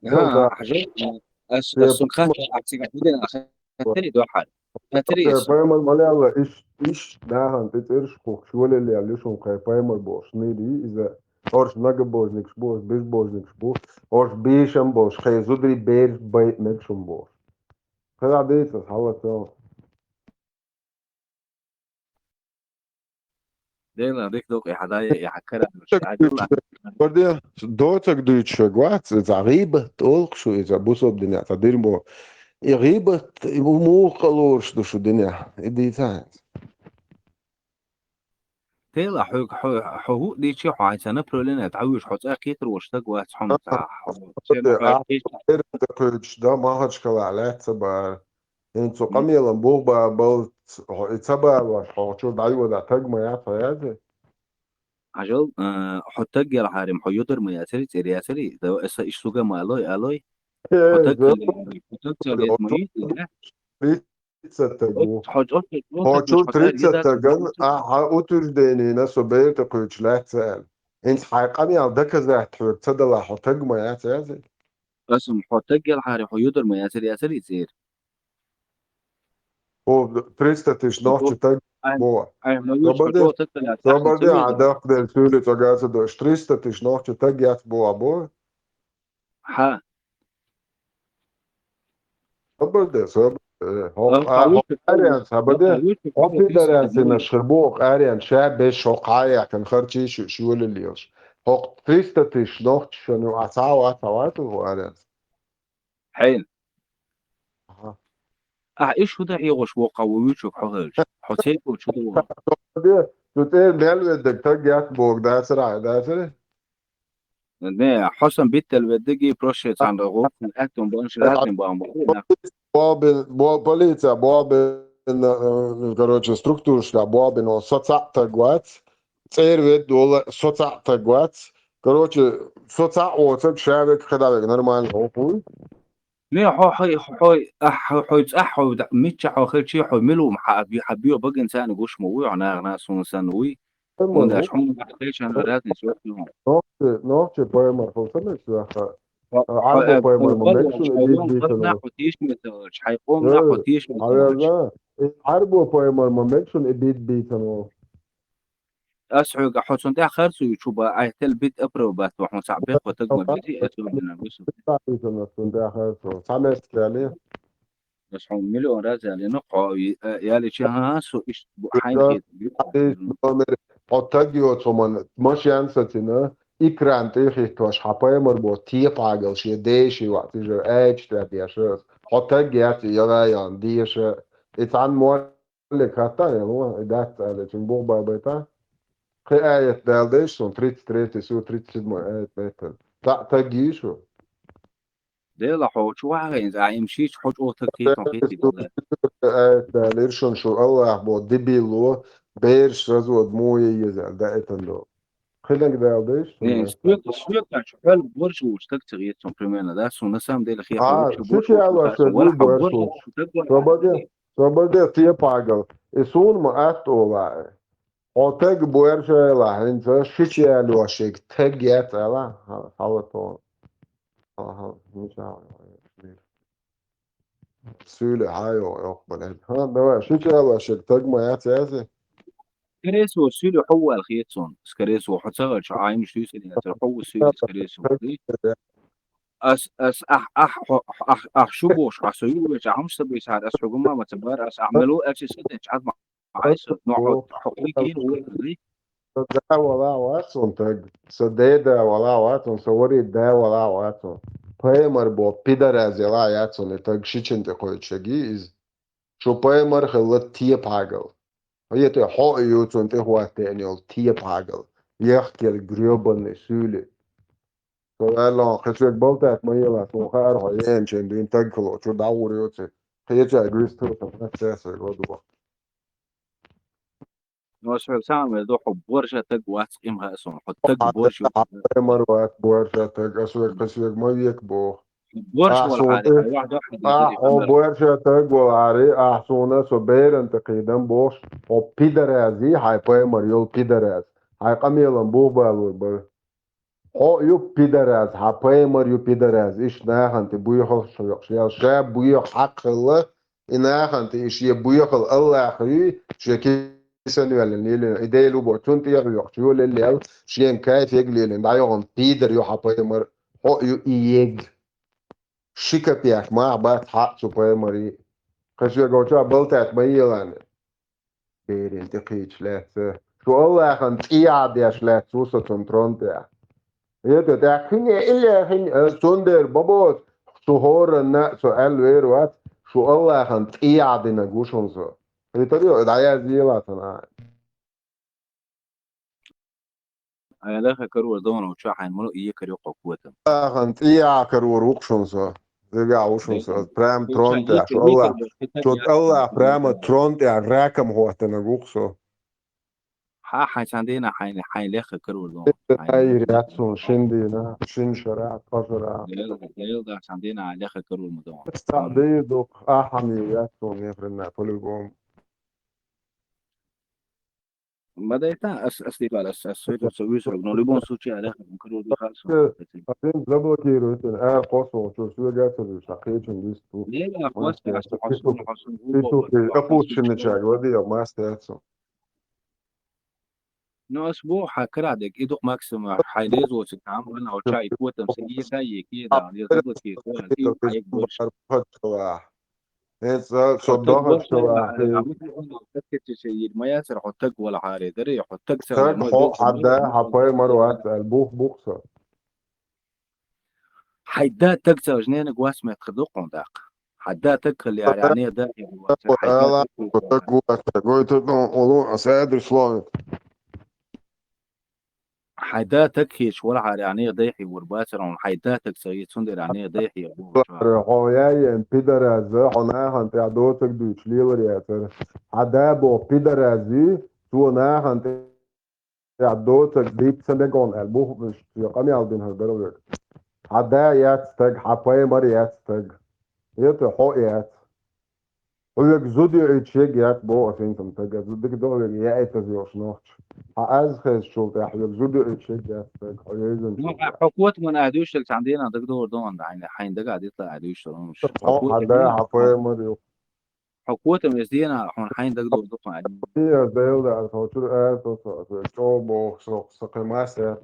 Ага, хьажал, ас, ас сун хатта, ас цига биден, ас хаттари дохар. Хаттари Э, ис. Паймар маляла, иш, иш, дахан, ти церш хух, швалели, лишун, кай, паймар бош, нири, иза, орш, многобожникш бош, безбожникш бош, орш, бишам бош, кай, зудри, бер, бай, мекшум бош. Кай, адейца, халател. Дела, дик док, и хьадая, и хьакара, и хьадила. Барди, доцаг дуйча гвац, иза гъибат, олхшу, иза бусоб диня, та дирмо. И гъибат, и бу мухалурш душу диня, и дица. Тела, хьо, хьо, хьо гу дичи, хьо хьайца направление, та вуш, хьо цӀа китр вош, так вац, хьо ца, хьо, Барди, чена, а, хьо, кич. Эрта куч, да, Махачкала, лаца бар. Ин цу М. Къамелан бух ба, бал, хьо, и ца ба ваш, хьо чур дайвода, таг ма яц, хьо язи? Хьажал, э, хьо таг ял хьарим, хьо юдар ма яцари, цӀер яцари, да, эса иш суга ма алой, алой. Э, Хьо таг зо- ял хьарим, хьо таг ял лет ма ю, да? Тридцать таг ву. Хьо, хьо, хьо, Хьо чур хьо, тридцать таг таган, ял, а, хьа утверждение на соберта куч лаца. Ин хьай къамел доказать хьур, ца дала хьо таг ма яц, язи? Асум хьо таг ял хьари, хьо юдар ма яцари, яцари цӀер. О, триста тысяч нохчи таг Ай, бо. Ай, ма юч Собаде, хьо таг ял, собаде, таг ял. Адак дер сюли цагаса дош. Триста тысяч нохчи таг яц бо, а бо? Хьа. Собаде, собаде. Хо, А, а, хо, хо, ариан, собаде. Хо, хо, пидарян, сина шхир бо, ариан, ша беш, хо, хая, кан харчи, шу, шули лилш. Хо, триста тысяч нохчи, шану, а, цава, цава, ту, ариан. Хьен. Аха. А, иш худа хьигъуш вокъа вуйчук хьо хилч. Хьо цепу чуду ван. Де, ту тӀе мел веддак таг яц бог, дацара, дацара? Не, хьо сан биттал веддиги, проще цан гъо, хатун бан, шратин бан, бо. Бобин, бо, полиция, бобин, э, короче, структуршка, бобин, о, соцак таг вац, цӀер вед, дола, соцак таг вац. Короче, соцак о, цак шавек, хадавек, нормально, о, хуй. Не, хьо, хьо, хьо, а, хьо, хьо, цӀа, хьо, да, мичча, хьо, хилчи, хьо, милум, хьа, би, хьа, био, багин цани гуш мо, вуй, хьо, нагъ, на, сун, сан, вуй. Эмма, Мунда, ну, хьо, хьо, хилчан, разный, сорт, ну. Нохчи, нохчи, поэма, хо, самек, сюаха. Хьо, хьо, Ӏарбо э, пайхамар ма мега шуна и бидда бийцан волу. Хьайн къоман нах хьо тешаме ца волуш. Э, Ӏарбо пайхамар ма мега шуна и бидда бийцан волу. Ас хьоьга хьо цунна тӀехь харцо ю чу ба, айхьтел бит апро бат, хьуна цхьаъ бехк хӀоттаг ма безий, ас хьоьга нагуса. Цхьа меттиг яле. Ас хьуна миллион раз яле, ну, хьо, э, яле чи, ха, со иш бу, хьайн хет. Номер, хьо таг йоцу хӀуман, машен сацина, экран тӀе хӀиттош, хьан пайхамар бо, тепагал, шен деши вац, иза айча тӀе деша. Хьо таг яц, яла ян, деша. И цхьан мо Олег хаттар, я, ну, и дац, аьлла, цуьнан бух бабайта. Кхин аят дала дайша суна, тридцать третий сура, тридцать седьмой аят байтал. Цхьаъ таг йийшу? Дела хьо чу вахьа хӀинца, а, им шийча хьо чӀогӀа таг хийтон хийти дала. Аят дала иршун шу Аллах бо, дибило, бераш развод муе еза, да этан до. Кхинаг дала дайша суна? Не, суна, суна, чу хьол борш вуч таг ца гӀетсон, примерно, да? Суна на самом деле хе. А, хьо чу борш вуч, борш вуч. Собаде, собаде, тепагал. И суна ма атта ола. Хьо таг боьрша ала, хӀинца шича ялошиг таг яц ала, хьала тон. Аха, мича. Суьйле хьайо, йох, блядь. Ха, давай, шича ялошиг таг ма яц язи? Скорее всего, суьйле хьо вал хет суна. Скорее всего, хьо ца гӀарчу, а, имаш дуьйсина яцара, хьо ву суьйле, скорее всего, ди. Ас, ас, ах, ах, хьо, ах, ах, шу бош, ах, со ю веш, ах, хӀумаш са бейсахьар, ас хьо гума ма ца бар, ас, ах, мело, ас, ас, ас, ас, ма, айса, но хьо, хьо, хьо, кин, хьо, хьо, Со да вала вацун таг, со деда вала вацун, со вари да вала вацун. Пайхамар бо пидораз яла яцун, и таг шичин тӀе кхойтчаги из. Шу пайхамар хилла тепагал. Хьо ете хьо юцун тӀе хӀоттаьн йол тепагал. Яхкел грёбаный суьли. Со ваьллон, кхечуьг балтат ма ела, сон хаар хьо еанчен дуьйн таг хило, чу дӀагӀур юци. Кхеча гуьсту, сон хаттесай годуба. Но ас хьоьга сагӀа мел ду, хьо борша таг вац, къим хаьа суна, хьо таг борша ю. Хьо мар вац, борша таг, ас вег, ас вег ма век боху. Хьо борша вала хьари, хьо ваьхьа дохьа дийшади, хьо борша таг вала хьари, ахь суна со беран тӀе кхийдам бохуш, хьо пидорази, хьайн пайхамар йол пидораз. Хьайн къамелан бух балур бара. Хьо ю пидораз, хьан пайхамар ю пидораз, иштта нахана тӀе буьйхалш хьоькхуш ял. Ша буьйху хьакъ хилла, и нахана тӀе и шен буьйхал Аллаха юй, шен кисан йоьллина лелина. И Дела ву боху, цунна тӀе а хьоькхуш, ю леллел, шен кайф ег лелина. ДӀайогӀун пидар ю хьан пайхамар, хьо ю и ег. Ши капек мах бац хьакъ цу пайхамари. Кхин шуьга вача балтат ма елана. Берин тӀе кхийча лаьцна. Шу Аллахьан цӀе а деш лаьцна ву со цунна трон тӀехь. ХӀета тӀехь хине, илле хине, э, цундела бабоц, шу хӀоранна а со аьлла вер вац, шу Аллахьан цӀе а динарг ву шуна со. ХӀетар ю, дӀаязъела цунна. Айлаха карор дона, чу хьайн муну екар юкъа котам. Аллахьан цӀе а карор ву шуна со. Дагахь ву шуна со. Прям трон тӀехь. Шу Аллах, шу Аллах прямо трон тӀехь раком хӀоттанарг ву со. Хьа, хьайн цхьан дийнахь хьайн, хьайн леха карор дона. Ай, ряд суна, шин дийнахь, шин шарахь, ткъа шарахь. Дел, дел, да, цхьан дийнахь леха карор ма дона. Цхьа дийр ду, ахьа ма яц суна, ни хрена, по-любому. Ма дайта, ас, ас дийла, ас, ас, соьга со вуьйцург, но в любом случае, аьлла, карор ду хасу. Э, один заблокирует, а, косо, что, всё, гацар, что, кхечун дисту. Не, не, хвост, ас, хвост, хвост, хвост, опущенный чаг, води, а, маст яцу. Ну, ас бу, хьан карадег, и дукха максимум, хьайн лезоциг, там, вана, чай, котам, се, е, да, е, ке, да, не, заблокирует, и, и, и, больше. ХӀинца со дохуш ца вахи. Ма яцара хьо таг вала хьаре, даре, хьо таг ца вала, таг ма хьо, хьан да, хьан пайхамар вац аьлла, бух, бух со. Хьайн да таг ца ваьш, ненаг вац меттах ду кхуна даккха. Хьайн да таг хилла яра, не да хилла вац. Хьайн да таг вац, гой таг он, олу, ас аьлла ду слово. Хьайн да таг хеташ вала хьаре, а, нехан дай хьийвар бацара хьуна, хьайн да таг ца хеташ, цундела а, нехан дай хьийвар бу. Хьо яйен пидораз, хьо нахана тӀехь доцург дуьйцуш лелар яцара. Хьан да боху пидораз, цо нахана тӀехь доцург дийца ца мегон аьлла, буху, шен къамел дина хӀара дара вера. Хьан да яц таг, хьан пайхамар яц таг. ХӀета хьо яц. Хьоьга зуда йоуьйтуш еггеяц боху аса хӀинца тага, зуда дика догӀу вега яийтаза йолуш нохча. Хьан аз хезачул тӀаьхьа хьоьга зуда йоуьйтуш еггеяц тага, хьо вевзанчул тӀаьхьа. Хьо котаман а дуьйцуш цхьана дийнахь дагадогӀур ду хьуна, хьайна, хьайна дагахь дитла а дуьйцуш долу хӀуманаш. Хьо хьан да, хьан пайхамар ю. Хьо котам эцу дийнахь хьуна хьайна дагадогӀур ду хьуна. Аса Делан да, аса хьо чуьра ара тосо, аса чӀогӀа боху, со, со кхин масса яц.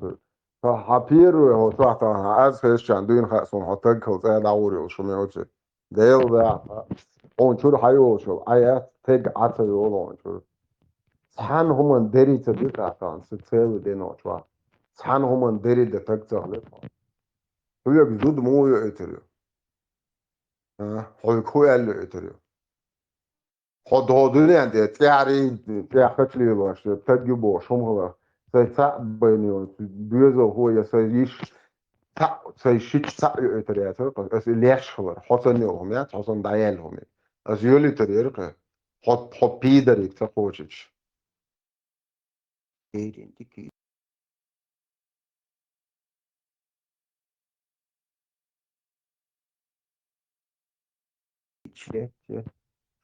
Со хьан первый хьо чохь тахана, хьан аз хезачарна дуьйна хаьа суна хьо таг хила цӀа дӀагӀур йолуш хӀума йоций. Делан да, хьуна чуьра хьан йолуш йолу, Ӏа яц, тега Ӏа ца йолу хьуна чуьра. Цхьана хӀуманна дерриг ца дуьту ахь тахана, сан целый ден нохча ваха. Цхьана хӀуманна дерриг дан таг ца хилира хьо. Хьоьга зуда муха йоуьйтур ю? А? Хьоьга хӀун аьлла йоуьйтур ю? Хьо догӀу дуьнен тӀе тӀаьхьарий, тӀаьхьа кхача лелош, таг ю бохуш хӀума хилар. Сайн цхьаъ байна йоцу доьзалхо я сайн йиш цхьаъ, сайн шича цхьаъ йоуьйтур яцара, аса и леш хилар. Хьо санна йолу хӀума яц, хьо санна дӀаяьлла хӀума яц. Аса йолуьйтур яра кхин. Хьо, хьо пидариг ца кхочуьйтуш.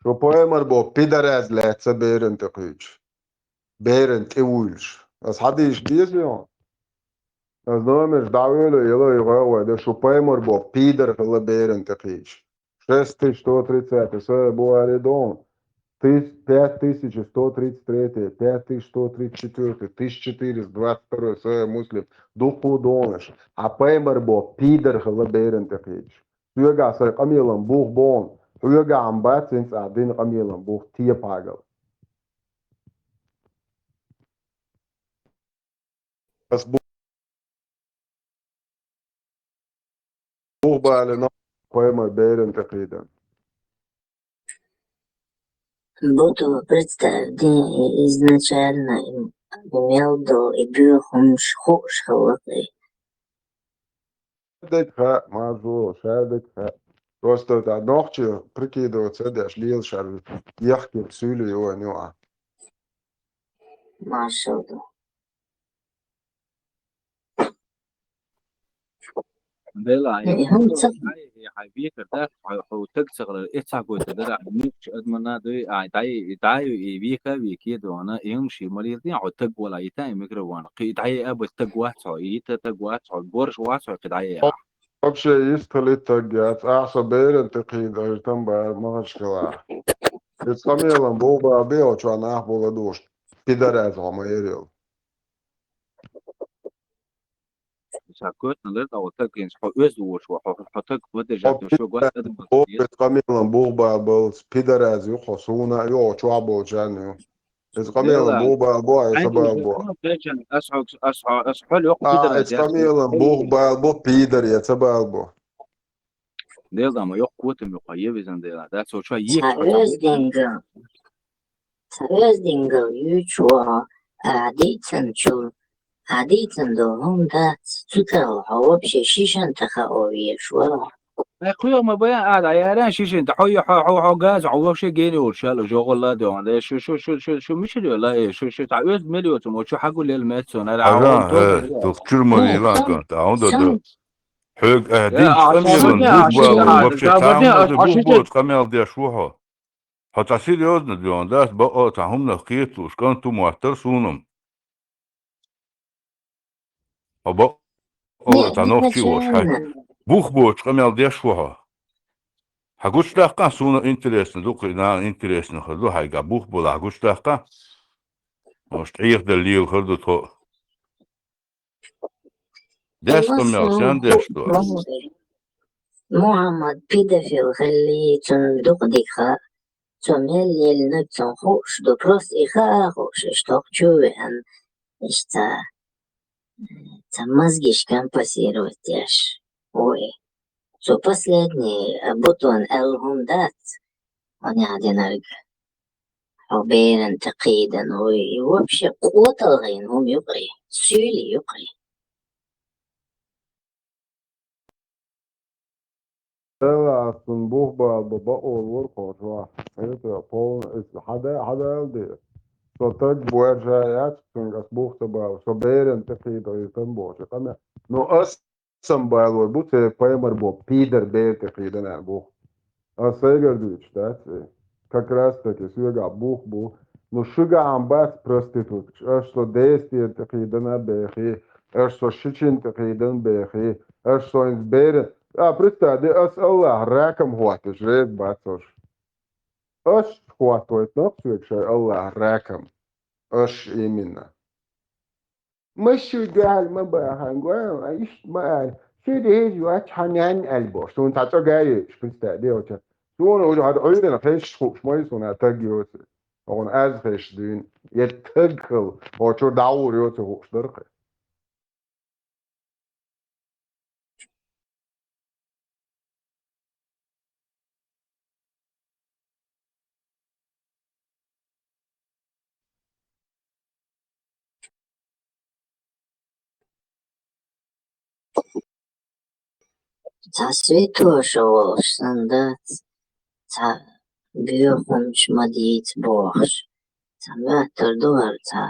Шу пайхамар боху пидараз лаьцна беран тӀе кхуьйтуш. Беран тӀе вуьйлуш. Аса хьадийша деза йо? Аса номерш дӀавоьлу, йало и гӀа вай, да шу пайхамар боху пидар хила беран тӀе кхуьйтуш. Шесть тысяч сто тридцатый, СБУ Буари дон. Тыс-, пять тысяч сто тридцать третий, пять тысяч сто тридцать четвёртый, тысяча четыреста двадцать второй, Сахих Муслим. Дуккха донаш. Хьан пайхамар боху пидар хила беран тӀе кхуьйтуш. Соьгахь сайн къамелан бух боху. Хьоьгахь ам бац, хӀинца ахь дина къамелан бух, тепагал. Ас бу-, бух балина, пайхамар беран тӀе кхийдан. Буду представь, изначально им имел до и буьйху хӀумаш хууш хилла кхин. Шаьрдиг хаьа, маржо, шаьрдиг хаьа. Просто да, нохчи прикидываться деш, лела шар, яхкина суьйле йоьйна ю а. Машалла. Дела, Э, хӀунда ца- хьай, хьай векар дац, хьо, хьо таг ца хилар, э, ца гойту дара, муьлххачу адамна дуй, ай, дай, дай, и века, веке дона, и хӀума ши малийла дин, хьо таг вала, и тай микровон, кхи дай, а, бу таг вац хьо, и та таг вац хьо, борш вац хьо, кхи дай, а. Вообще, йистхили таг яц, ахьа со беран тӀе кхийда, ай, там ба, махачкала. И цкъа мелан бу ба, бео чуа нах була душ, пидаряз хьо ма ерил. Ша коьтна лер, а вот так, конечно, хьо оьзда вуш, хьо, хьо, хьо так поддержать, хьо шо год, пидаряз, о, бу къамелан бух бал бал, пидаряз ю хьо, суна ю, хьо чохь болчарна ю. Иза къамелан бух бал бу, а иза бал бу. Ас хьо, ас хьо, ас хьо лёх пидаряз. А, иза къамелан бух бал бу, пидар я ца бал бу. Дел дама, йоккха котам ю хьо, е визан дела. Да, цо чо еш. Ца оьздингал. Ца оьздингал ю чо, а, дийцан чу, а, дийцан до хӀума дац, цу тӀехь хьо вообще шишан тӀе хао веш вара. Ай, кхуьйгӀа ма баян ада, а, яран шишан тӀе, хьо, хьо, хьо, хьо газа, хьо вообще гени ур шал, жогӀалла де, он, де, шу, шу, шу, шу, шу, мичир йола, э, шу, шу, та оьзда мел йоцу, мо чу хьагу лел меццо, нара, а, он, то, э, тух чур ма йила, ган, та, он, да, да. Хьоьга, э, динчу къамелан бух бала, вообще, цхьа хӀуманах бух боцу къамел деш ву хьо. Хьо цхьа серьёзно дуьйна дац, бакъо цхьа хӀуманах кхеталуш, кӀант ву моттар суна-м. Хьо бакъо цхьа нохчи волуш хьай. Бух боцу къамел деш ву хьо. Хьан гучудаккха, суна интересно ду, кхин нана интересно хир ду, хьайга бух бола хьан гучудаккха. Может, Ӏехадала лела хир ду тхо. Деш къамел, сен деш ду? Мухьаммад педофил хилли, цунна дукха дика хаьа. Цо мел леллинарг цунна хууш ду, просто и хаа хууш, иштта хӀокху чу а веана, иштта ца, ца мозгиш компенсировать деш. Ой, цу последний, а, бутон аьлла хӀума дац, хьуна яхь динарг. Хьо беран тӀе кхийдан, ой, и вообще къоталгӀийна хӀума юкъарий, суьйли юкъарий. Эла ас цунна бух бала бан бакъо лора кхочу вахь. Хьета, полна, иза хьада-, хьадала де. Со таг боьрша яц, цуьнга ас бух ца бала, со беран тӀе кхийда, иза там боху, и къамел. Но ас сам балой бу, церан пайхамар бо, пидар бер тӀе кхийдан аьлла бу. Ас сайгара дуьйцуш дац, э. Как раз таки, соьгахь бух бу. Ну, шуьгахь-м бац проституткаш. Аша со дестера тӀе кхийдина бехи, аша со шичина тӀе кхийдина бехи, аша со хӀинца бер-, а, представь, ас Аллахь ракам хӀотташ, жег бац аша. Аш хӀоттойтинах соьга шайн Аллахь ракам. Аш именно. Массо а дуьхьал ма бахьан, гой, а иштта ма аьлла. Ши деза йоццу хьан нянна аьлла бохуш. Суна цхьа цӀа гай йойтуш, представь, де оцу. Суна уже хьан Ӏуьйранна хезаш хууш ма ю суна таг йоцу. Хьуна аз хезаш дуьйна. Я таг хила, хьо чуьра дӀагӀур йоцу хууш дара кхы. Цхьа святоша волуш санна дац, цхьа боьхамаш ма дийца бохуш, цхьа моьттур ду хӀара цхьа.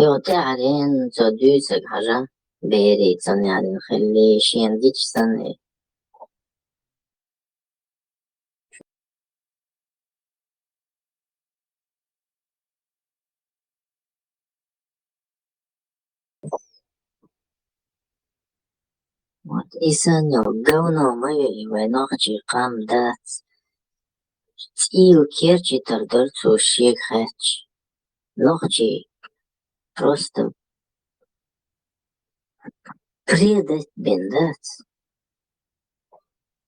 Йо, тӀаьхьаренна цо дуьйцург хьажа, берийн цӀанъяьлла хилли, шена гича санна. Вот и санна йолу говно ма ю и вай нохчийн къам дац. ЦӀийла керчийтар дара цо шега хаьттича. Нохчий просто предать бен дац.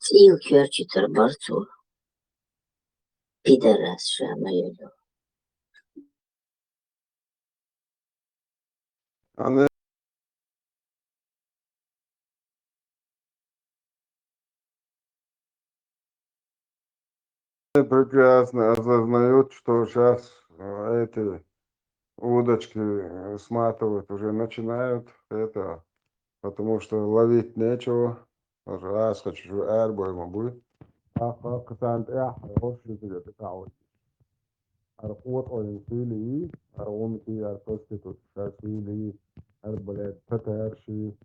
ЦӀийла керчийтар бара цо. Пидорас ша ма йолу. Они прекрасно осознают, что щас, э, эти удочки, э, сматывают, уже начинают это, потому что ловить нечего. Уже аз хочу, что аьрбойма будет. Ах, ах, кхасанна тӀехь, хӀорш ю цига тӀе таӀо. Ара къотӀойн суьйлий, ара гӀункий, ара проститутка, ара суьйлий, ара, блядь, татарший.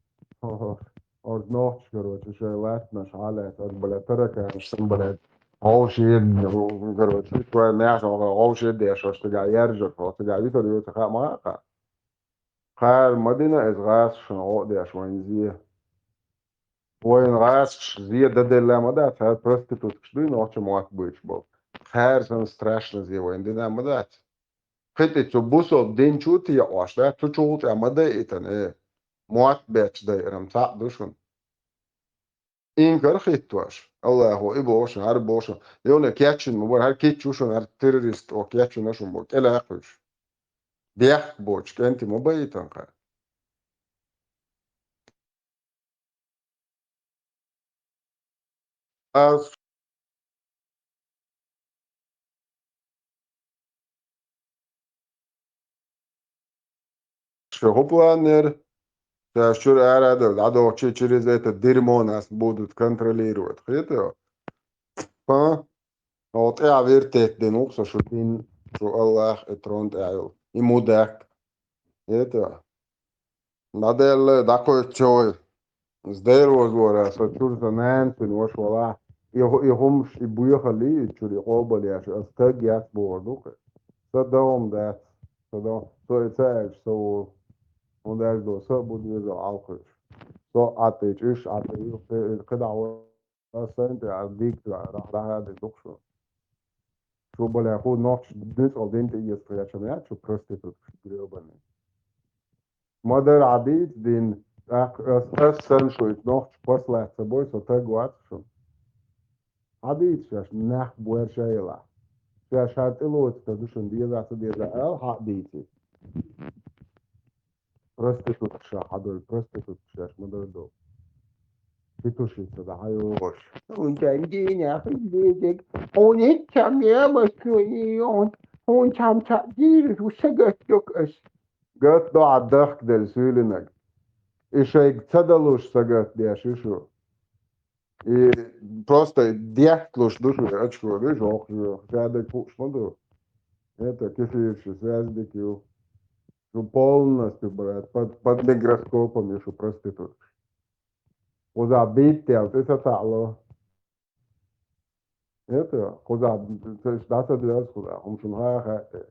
Орд нохчаш, короче, шайн латтанаш хьалаьцна, ара, блядь, тараканаш, сан, блядь, гӀовший, короче, шуьга вай маьхна гӀовший деш, ош цигахь яржар, хьо цигахь витар ю, ца хаа ма хаьа. Кхара ма дина иза гӀазкхашна гӀо а деш вайн зе. Вайн гӀазкхаш зе дан делла ма дац, хӀара проституткаш дуй нохча мотт буьйцуш болу. Кхара санна страшно зе вайн дина ма дац. Кхин тӀе цу бусалба дин чу а теӀош дац, цу чухула тӀехь ма дайийтина, э. Мотт бетташ дайаран цхьаъ ду шуна. Инкар хӀиттош, Аллахо и боху шуна, хӀара боху шуна. Йовне кечйина ма бара, хӀара кечйина шуна, хӀара террорист оха кечйина шуна боху, кӀелакхуьйш. Бехк боцуш кӀентий ма байийтина кхара. Аз шу хӀу планера, ша чуьра ара а дала, дӀадохучи через это дерьмо нас будут контролировать. Хета? Ха? Хьо тӀехь вертетта дина ву-кх со шу дин, шу Аллах и трон тӀехь йолу. И мудак. Хета? ДӀадаьлла, дӀакхоьттучо вай. Иза дера вазлора, со чуьра сан нана цуьнан ваша валахь. И хӀу-, и хӀумаш, и боьхаллий, и чуьра и къобал еш, аса стаг яц бохур ду-кх. Сан догӀма дац, сан догӀма. Со и ца аьлча, со волу. ХӀунда аьлча со а бу доьзал Ӏалкхуьйтуш. Со а Ӏаттайчу, уьш а Ӏаттайчу, кхидӀа ван. Ас сайна тӀе ас дийца дӀахьадийр ду-кх шу. Шу балехь хӀу нохча нуьцкъала дин тӀе эца кхечам яц шу проституткаш гребаный. Ма дара Ӏадийца дин, тӀаккха ас, ас санна шу иза нохча послать ца бой, со таг вац шуна. Ӏадийца шаьш нах боьрша елахь. Шаьш хӀара тӀелоцу тар ду шуна деза а ца деза а ала хьа а дийций. Проститутка ша хьадуьллу, проститутка шаьш ма дара ду. Петушица да хьайогӀуш. Хьуна чан дийнахь хила дезиг, хьуна хӀинца чам ямаш хьуна, хьуна чам ча дийраш ву сагатдокх ас. Гатдо Ӏа дахкаделла суьйлинарг. И шайга ца далуш сагатдеш ю шу. И просто дехкалуш ду шу, очко ду, жоху, ша дерг хууш ма ду. Это кефирши, связь дика ю. Шу полностью, брат, под, под микроскопом ю шу проститутка. Кхузахь бийттел тӀе ца таӀало. Это, кхуза, то есть, да, согласен, кхуза, хӀума шуна ха хаьттира.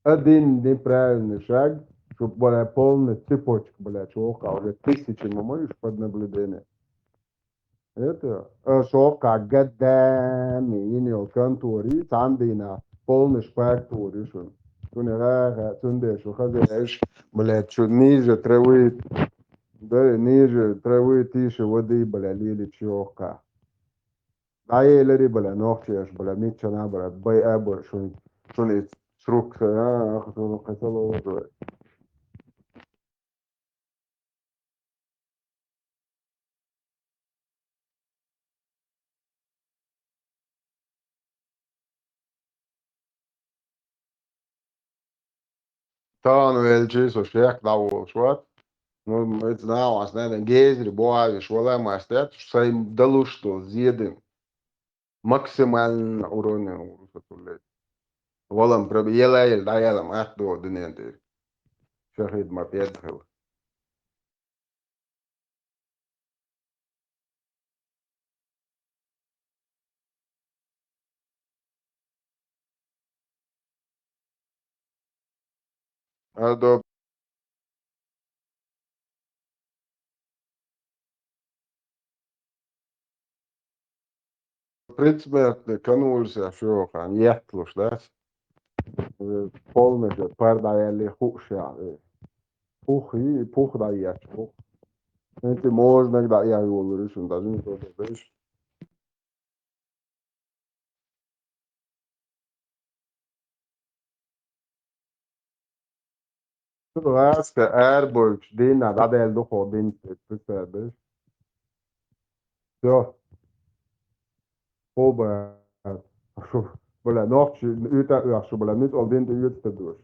Один неправильный шаг, шу, бля, полный цепочка, бля, чё, уже тысячи мамаеш под наблюдение. Это, а, шо, как годами, и не контури, там дина, полный шпак тури, шун. Шуна ха ха, цунде, шу хозяеш, бля, чё, ниже травы, да, ниже травы, тише воды, бля, лили чё, ха. ДӀаелари, бля, нохчеш, бля, миччана, бля, бай абур, шун, шун ит срукса, а, ахту кхетало, бля. Тахан велчи со шек дӀаволуш вац. Ну, это нахьа ас ненан гезри боагӀаш вала мастер, сай далуш ду зедин. Максимально уровне урусатулле. Валам проби ела ел да ела мат до динен дир. Шахид ма пед хил. Адо предсмертный канулся шохан, ятлуш, да? Э, полностью пар даяли хушя. Пух и пух даячу. Эти можно, да, я его решил, даже не то, что, знаешь. Ласка, арбойч, дина, да, дел духо, дин, представляешь? Всё. Хоба, шу, бля, нохчи, уьта, уьх, шу, бля, нуьт ол дин, уьта, душ.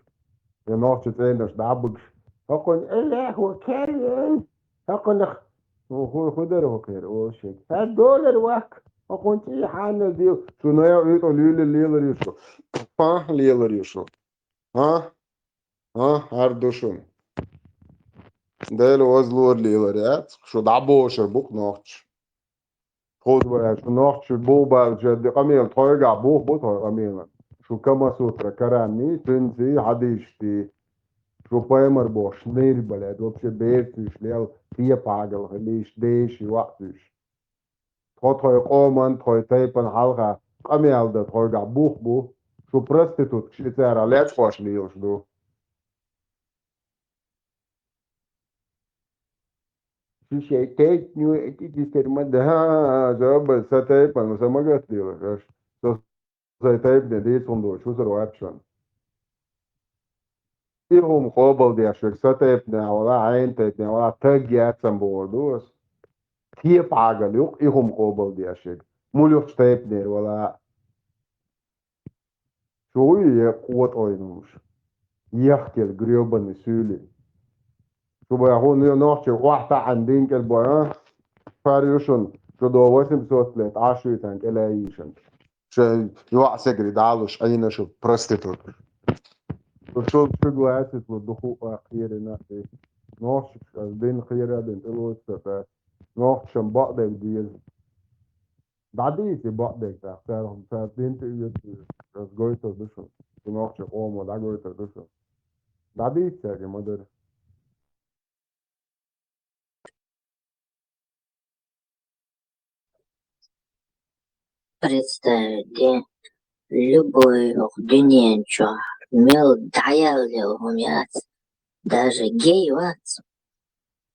Я нохчи, цейнаш, да, быгш. Хакон, эля, хо, керен. Хакон, хо, хо, хо, дер, хо, кер, о, шек. Ха, доллар, вак. Хакон, ти, ханна, дил. Шу, но я, уьта, лили, лилар, юшу. Па, лилар, юшу. А? А? Ардушун. Дел, оз, лор, лилар, я. Шу, да, бошар, бук, нохчи. Хозбараш, нохчи бу бавча де къамел тхойга бух бу тхой къамела. Шу Камасутра каранни, цинци, хьадисти. Шу пайхамар бохуш, нир, блядь, вообще берцуьш лел, кепагал хилиш, деши вакътуьш. Тхо тхой къоман, тхой тайпан хьалха къамел да тхойга бух бу. Шу проституткаш и цара лечкъош лелаш ду. Шишей тайпаню эти дистерма да, заба са тайпан, са магат лелаш. Со сай тайпне дийцун ду, шу сар вачан. И хӀума къобалдеш верг са тайпне вала, хьайн тайпне вала, таг яцам бохур ду ас. Кепагал юкъ, и хӀума къобалдеш верг. Мулюхчу тайпнера вала. Шу вуй я къотӀойнуш? Яхкел грёбаный суьйлин. Шу бай хӀун я нохчи охьатаӀан динкӀел бой, а? Пар ю шун, шу до восемьсот лет, Ӏаш ю тан кӀелаийшан. Шу йоӀ сегри далуш, Ӏийна шу проститут. Шу шу гласит лу духу а кхерина и. Нохчи аш дин кхера дин тӀелоцта. Нохчам бакъдерг деза. ДӀадийца бакъдерг тӀаккха, цара, цара дин тӀе оьцу, ас гойтур ду шуна. Шу нохчи къомо дӀагойтур ду шуна. ДӀадийца цаьрга ма дара. Представь, де, любой хӀокху дуьнен чохь мел дӀаяьлла йолу хӀума яц, даже гей вац.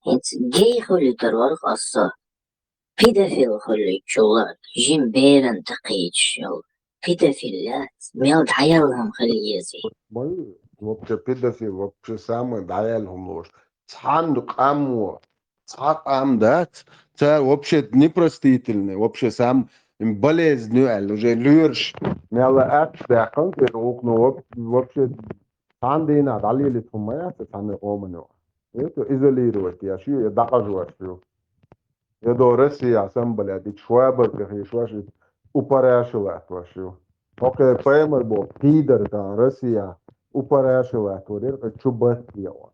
ХӀинца гей хуьлуьйтур вара-кх аса со. Педофил хуьлуьйтучул а жима беран тӀе кхийчаш йолу педофил яц, мел дӀаяьлла хӀума хила еза. Ма ю, вообще педофил, вообще самый дӀаяьлла хӀума лоруш. Цхьанна къамо, цхьа къам дац, цара вообще непростительный, вообще сам болезнь ю аьлла, уже лоьраш. Мелла аьтташ даьккхина, церан гӀуллакхо воп-, вообще цхьана дийнахь дӀалелийта хӀума ма яц, цхьана къомано. Это изолировать еш ю, я дӀакъажош ю. Я до Россия сам, блядь, и швабар тӀе хи шваш, и упараша латтош ю. Окей, паймар бо, пидор тан Россия, упараша латтор, и чу бат яош.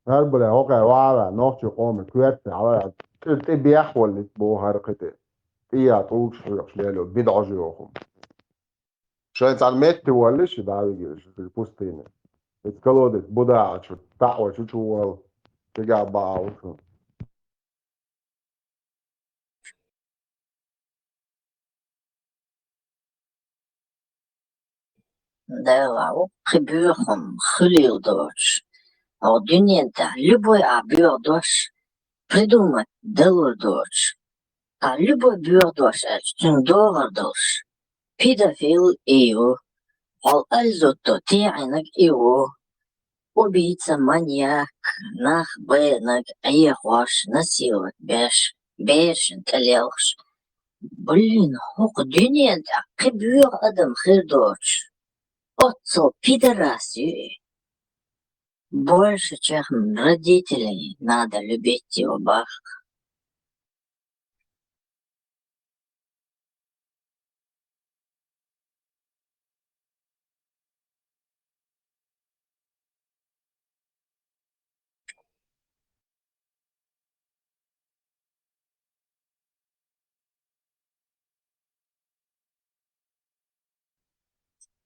ХӀара, бля, хӀокхара вала, нохчи къоман коьрта хьала, тӀе, тӀе бехваллиц боху хӀара кхин тӀе. и я тӀулгаш хьоькхуш лело, бидӀа йоху. Шайн цхьана метте валлиш, и дӀавигира шу пустыне. Иза колодец бу дагӀачу, таӀочу чу вала, цигахь бахьа ву шу. Дала ву кхин боьха хӀума хуьлийла доцуш. Хьо дуьнен тӀехь любой а боьха дош придумать далур доцуш. А любой боьха дош аьлча, цуьнан догӀар долуш. Педофил и ю, хьол аль зудто теӀинарг и ву. Убийца, маньяк, нах байнарг, Ӏехош, насиловать беш, берашна тӀелелхаш. Блин, хӀокху дуьнен тӀехь кхин боьха адам хир доцуш, оццул пидорас ю и. Больше, чем родителей, надо любить его, бах.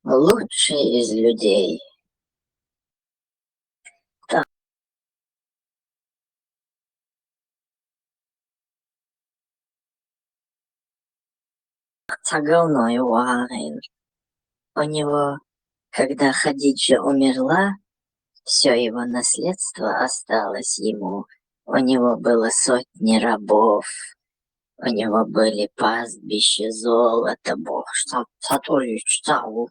Лучший из людей. Цхьа говно ю вахана. У него, когда Хадиджа умерла, все его наследство осталось ему. У него было сотни рабов. У него были пастбища золота, бохуш, цхьа, цхьа тӀулгаш цхьаъ ву.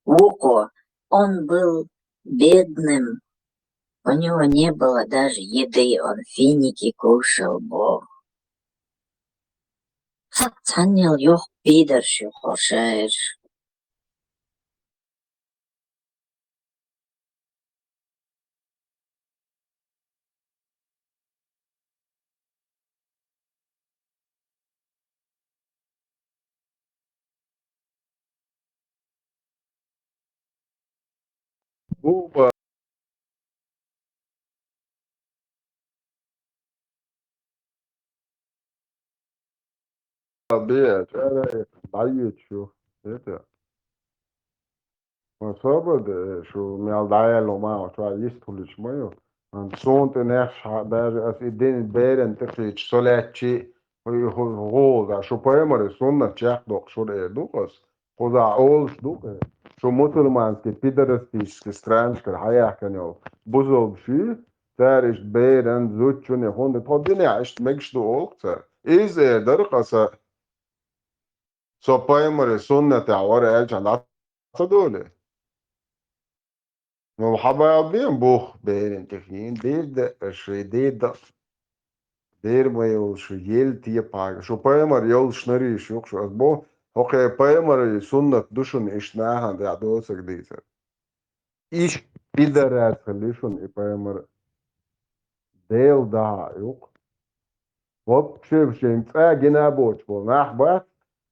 Вукхо, он был бедным, у него не было даже еды, он финики кушал, боху. Цхьа, цхьаннел йоху пидорш ю хӀорш. Буба. Бе, чара, дӀайоьду шу. Это. Особо, э, шу мел дӀаяьлла ма, чуьра йист хуьлуьйтуш ма ю. Ан суна тӀе нехаш хьа-, даже ас и дин беран тӀе кхийча, со лаьттачи, хӀу-, хӀу-, гӀула, шу пайхамаре суннат чекхдоккхуш вара эр ду ас. Кхузахь олуш ду-кх, шу мусульманский пидорастический странашкара хьаяьхкина йолу бусалбаш ю, цара иштта беран, зудчунна, хӀунда тхо динехь иштта мегаш ду олу-кх цара. Иза эр дара-кх аса, со пайхамаре суннатехь вара аьлча, дӀа ца долий? Ну, хьан бала бен бух беран тӀе хин, дийр дан, ши дийр дан. Дийр ма йолуш, шу ел тепа хьайга. Шу пайхамар йолуш нарийш юкъа шу. Ас боху, хӀокхе пайхамаран суннат ду шуна иштта нахана тӀехь доцург дийцар. Иштта пидорас хили шуна и пайхамар. Дела дахьа юкъа. Вообще шайн цӀа гина боцуш болу нах бац,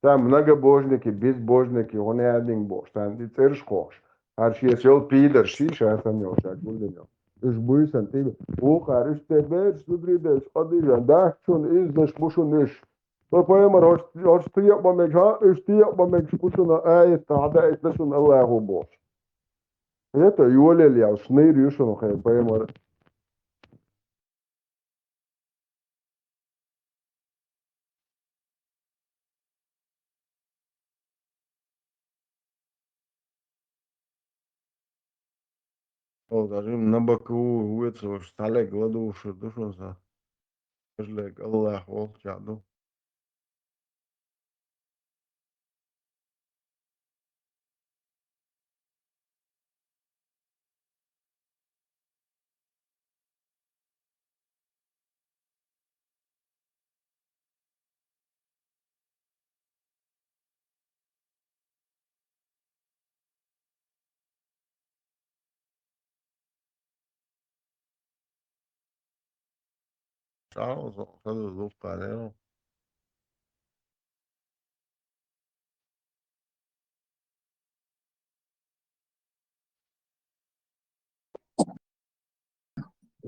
цара многобожники, безбожники, хӀун яздинг бохуш, царна тӀе цӀераш кхохуш. ХӀара шеца йолу пидарш ший, ша санна йолу, ша гулдина йолу. Уьш буьйсанна тӀе, вукхара уьш тӀе бераш зударий дайчу къадийжан дац шуна, иззаш бу шуна уьш. Ва пайхамар, хӀорш, хӀорш текъа ма мегаш, хьа, уьш текъа ма мегаш бу шуна, аят хьадаийтина шуна Аллахо бохуш. Это йолаелла ялш, нийр ю шуна хе пайхамар. О, даже на боку уьца уьш цхьаллиг ладугӀуш ду шуна сан. Важлиг Аллах волчохь ду. Чао, со хаза зулкхарел.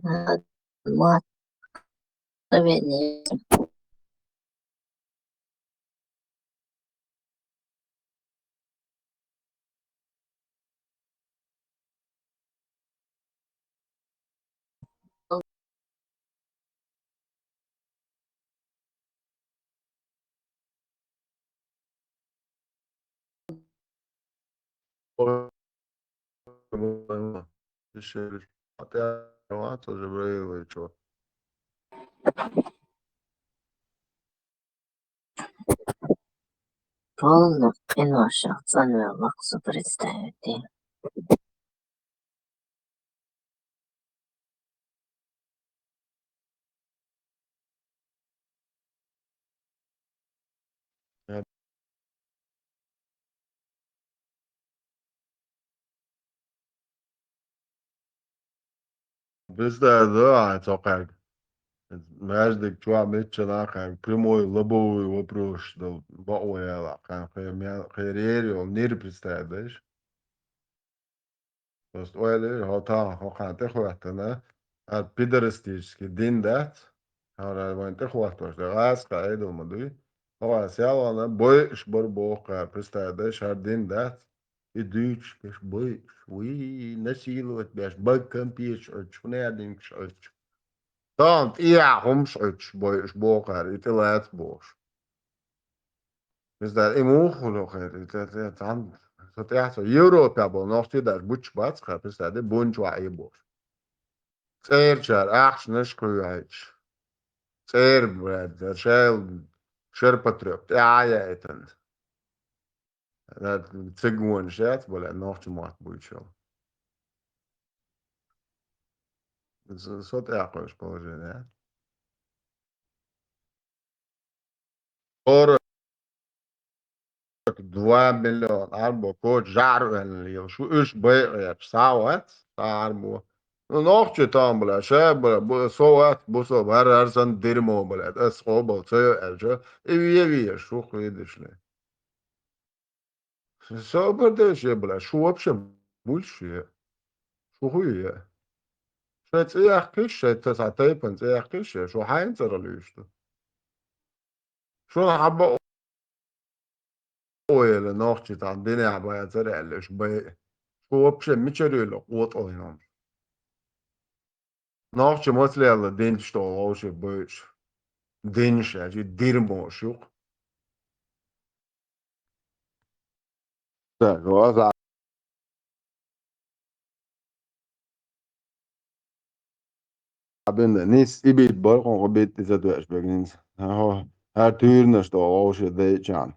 Ма, ма, Полный къиношах цӀанваьлла вахса представить. Представь, да, а, цо кхаьрга. Маьждиг чохь мичча нах кхаьрга, прямой лобовой вопрос дал, бакъо яла, кхаьрга, кхерера йолу нир представь, даш? Просто ойла, хьо тахана, хьо кхана тӀехӀоьттина, хӀара пидорастический дин дац, хӀара вайн тӀехӀоттош дан гӀазкхи Ӏедал ма дуй. Хьо ас ялхана бойуш бара боху кхара, представь, даш, хӀара дин дац, и дуьйцуш беш бойуш, вуй, насиловать беш, бага кампеташ Ӏуьттуш, хӀунда динкаш Ӏуьттуш. Тахана тӀехьа хӀумаш Ӏуьттуш бойуш боху кхара, и тӀе лаца бохуш. Представь, и муха хуьлу хир, и тӀе, тӀе, цхьаьна, со тӀаьхьа со Европехь болу нохчий даже буьтуш бац хьан, представь, де бунчохь и бохуш. ЦӀерачара ахчанаш кхуьйхьуьйтуш. ЦӀера, блядь, шайла шерпотреб тӀаьхьа а яйтина. Цига вонаш яц, блядь, нохча мотт буьйцуш йолу. Со, со тӀе а кхуьйсу положение. Сорок два миллион арбо коча жӀар ваьлла лела. Шу уьш байкъера, схьа а вац, схьа а арбо. Ну, нохчий там, бля, ша, бля, бу-, со вац, бу со, хӀара, хӀара санна дерьмо, бля, ас къобал ца йо аьлча, и ве, ве, шу хӀун деш ле. Собар де ше, бля, шу вообще муьлш е? Шу хӀун е? Шайн цӀе яккхийша, шайн та-, цхьа тайпана цӀе яккхийша, шу хьайна цӀарах луьйш ду? Шуна хьан бакъо яла нохчий тахана динехь бацара аьлла, уьш бай. Шу вообще мичара йолу къотӀалла хӀума? Нохчий маца лелла динчу долу вовшийн бойуш? Динаш аьлча, и дирмош ю-кх. Так, аса бен нис и бит бар, кхо бит иза доьш бегнинс. Хьо, хьар туьйранаш долу вовше дайчан.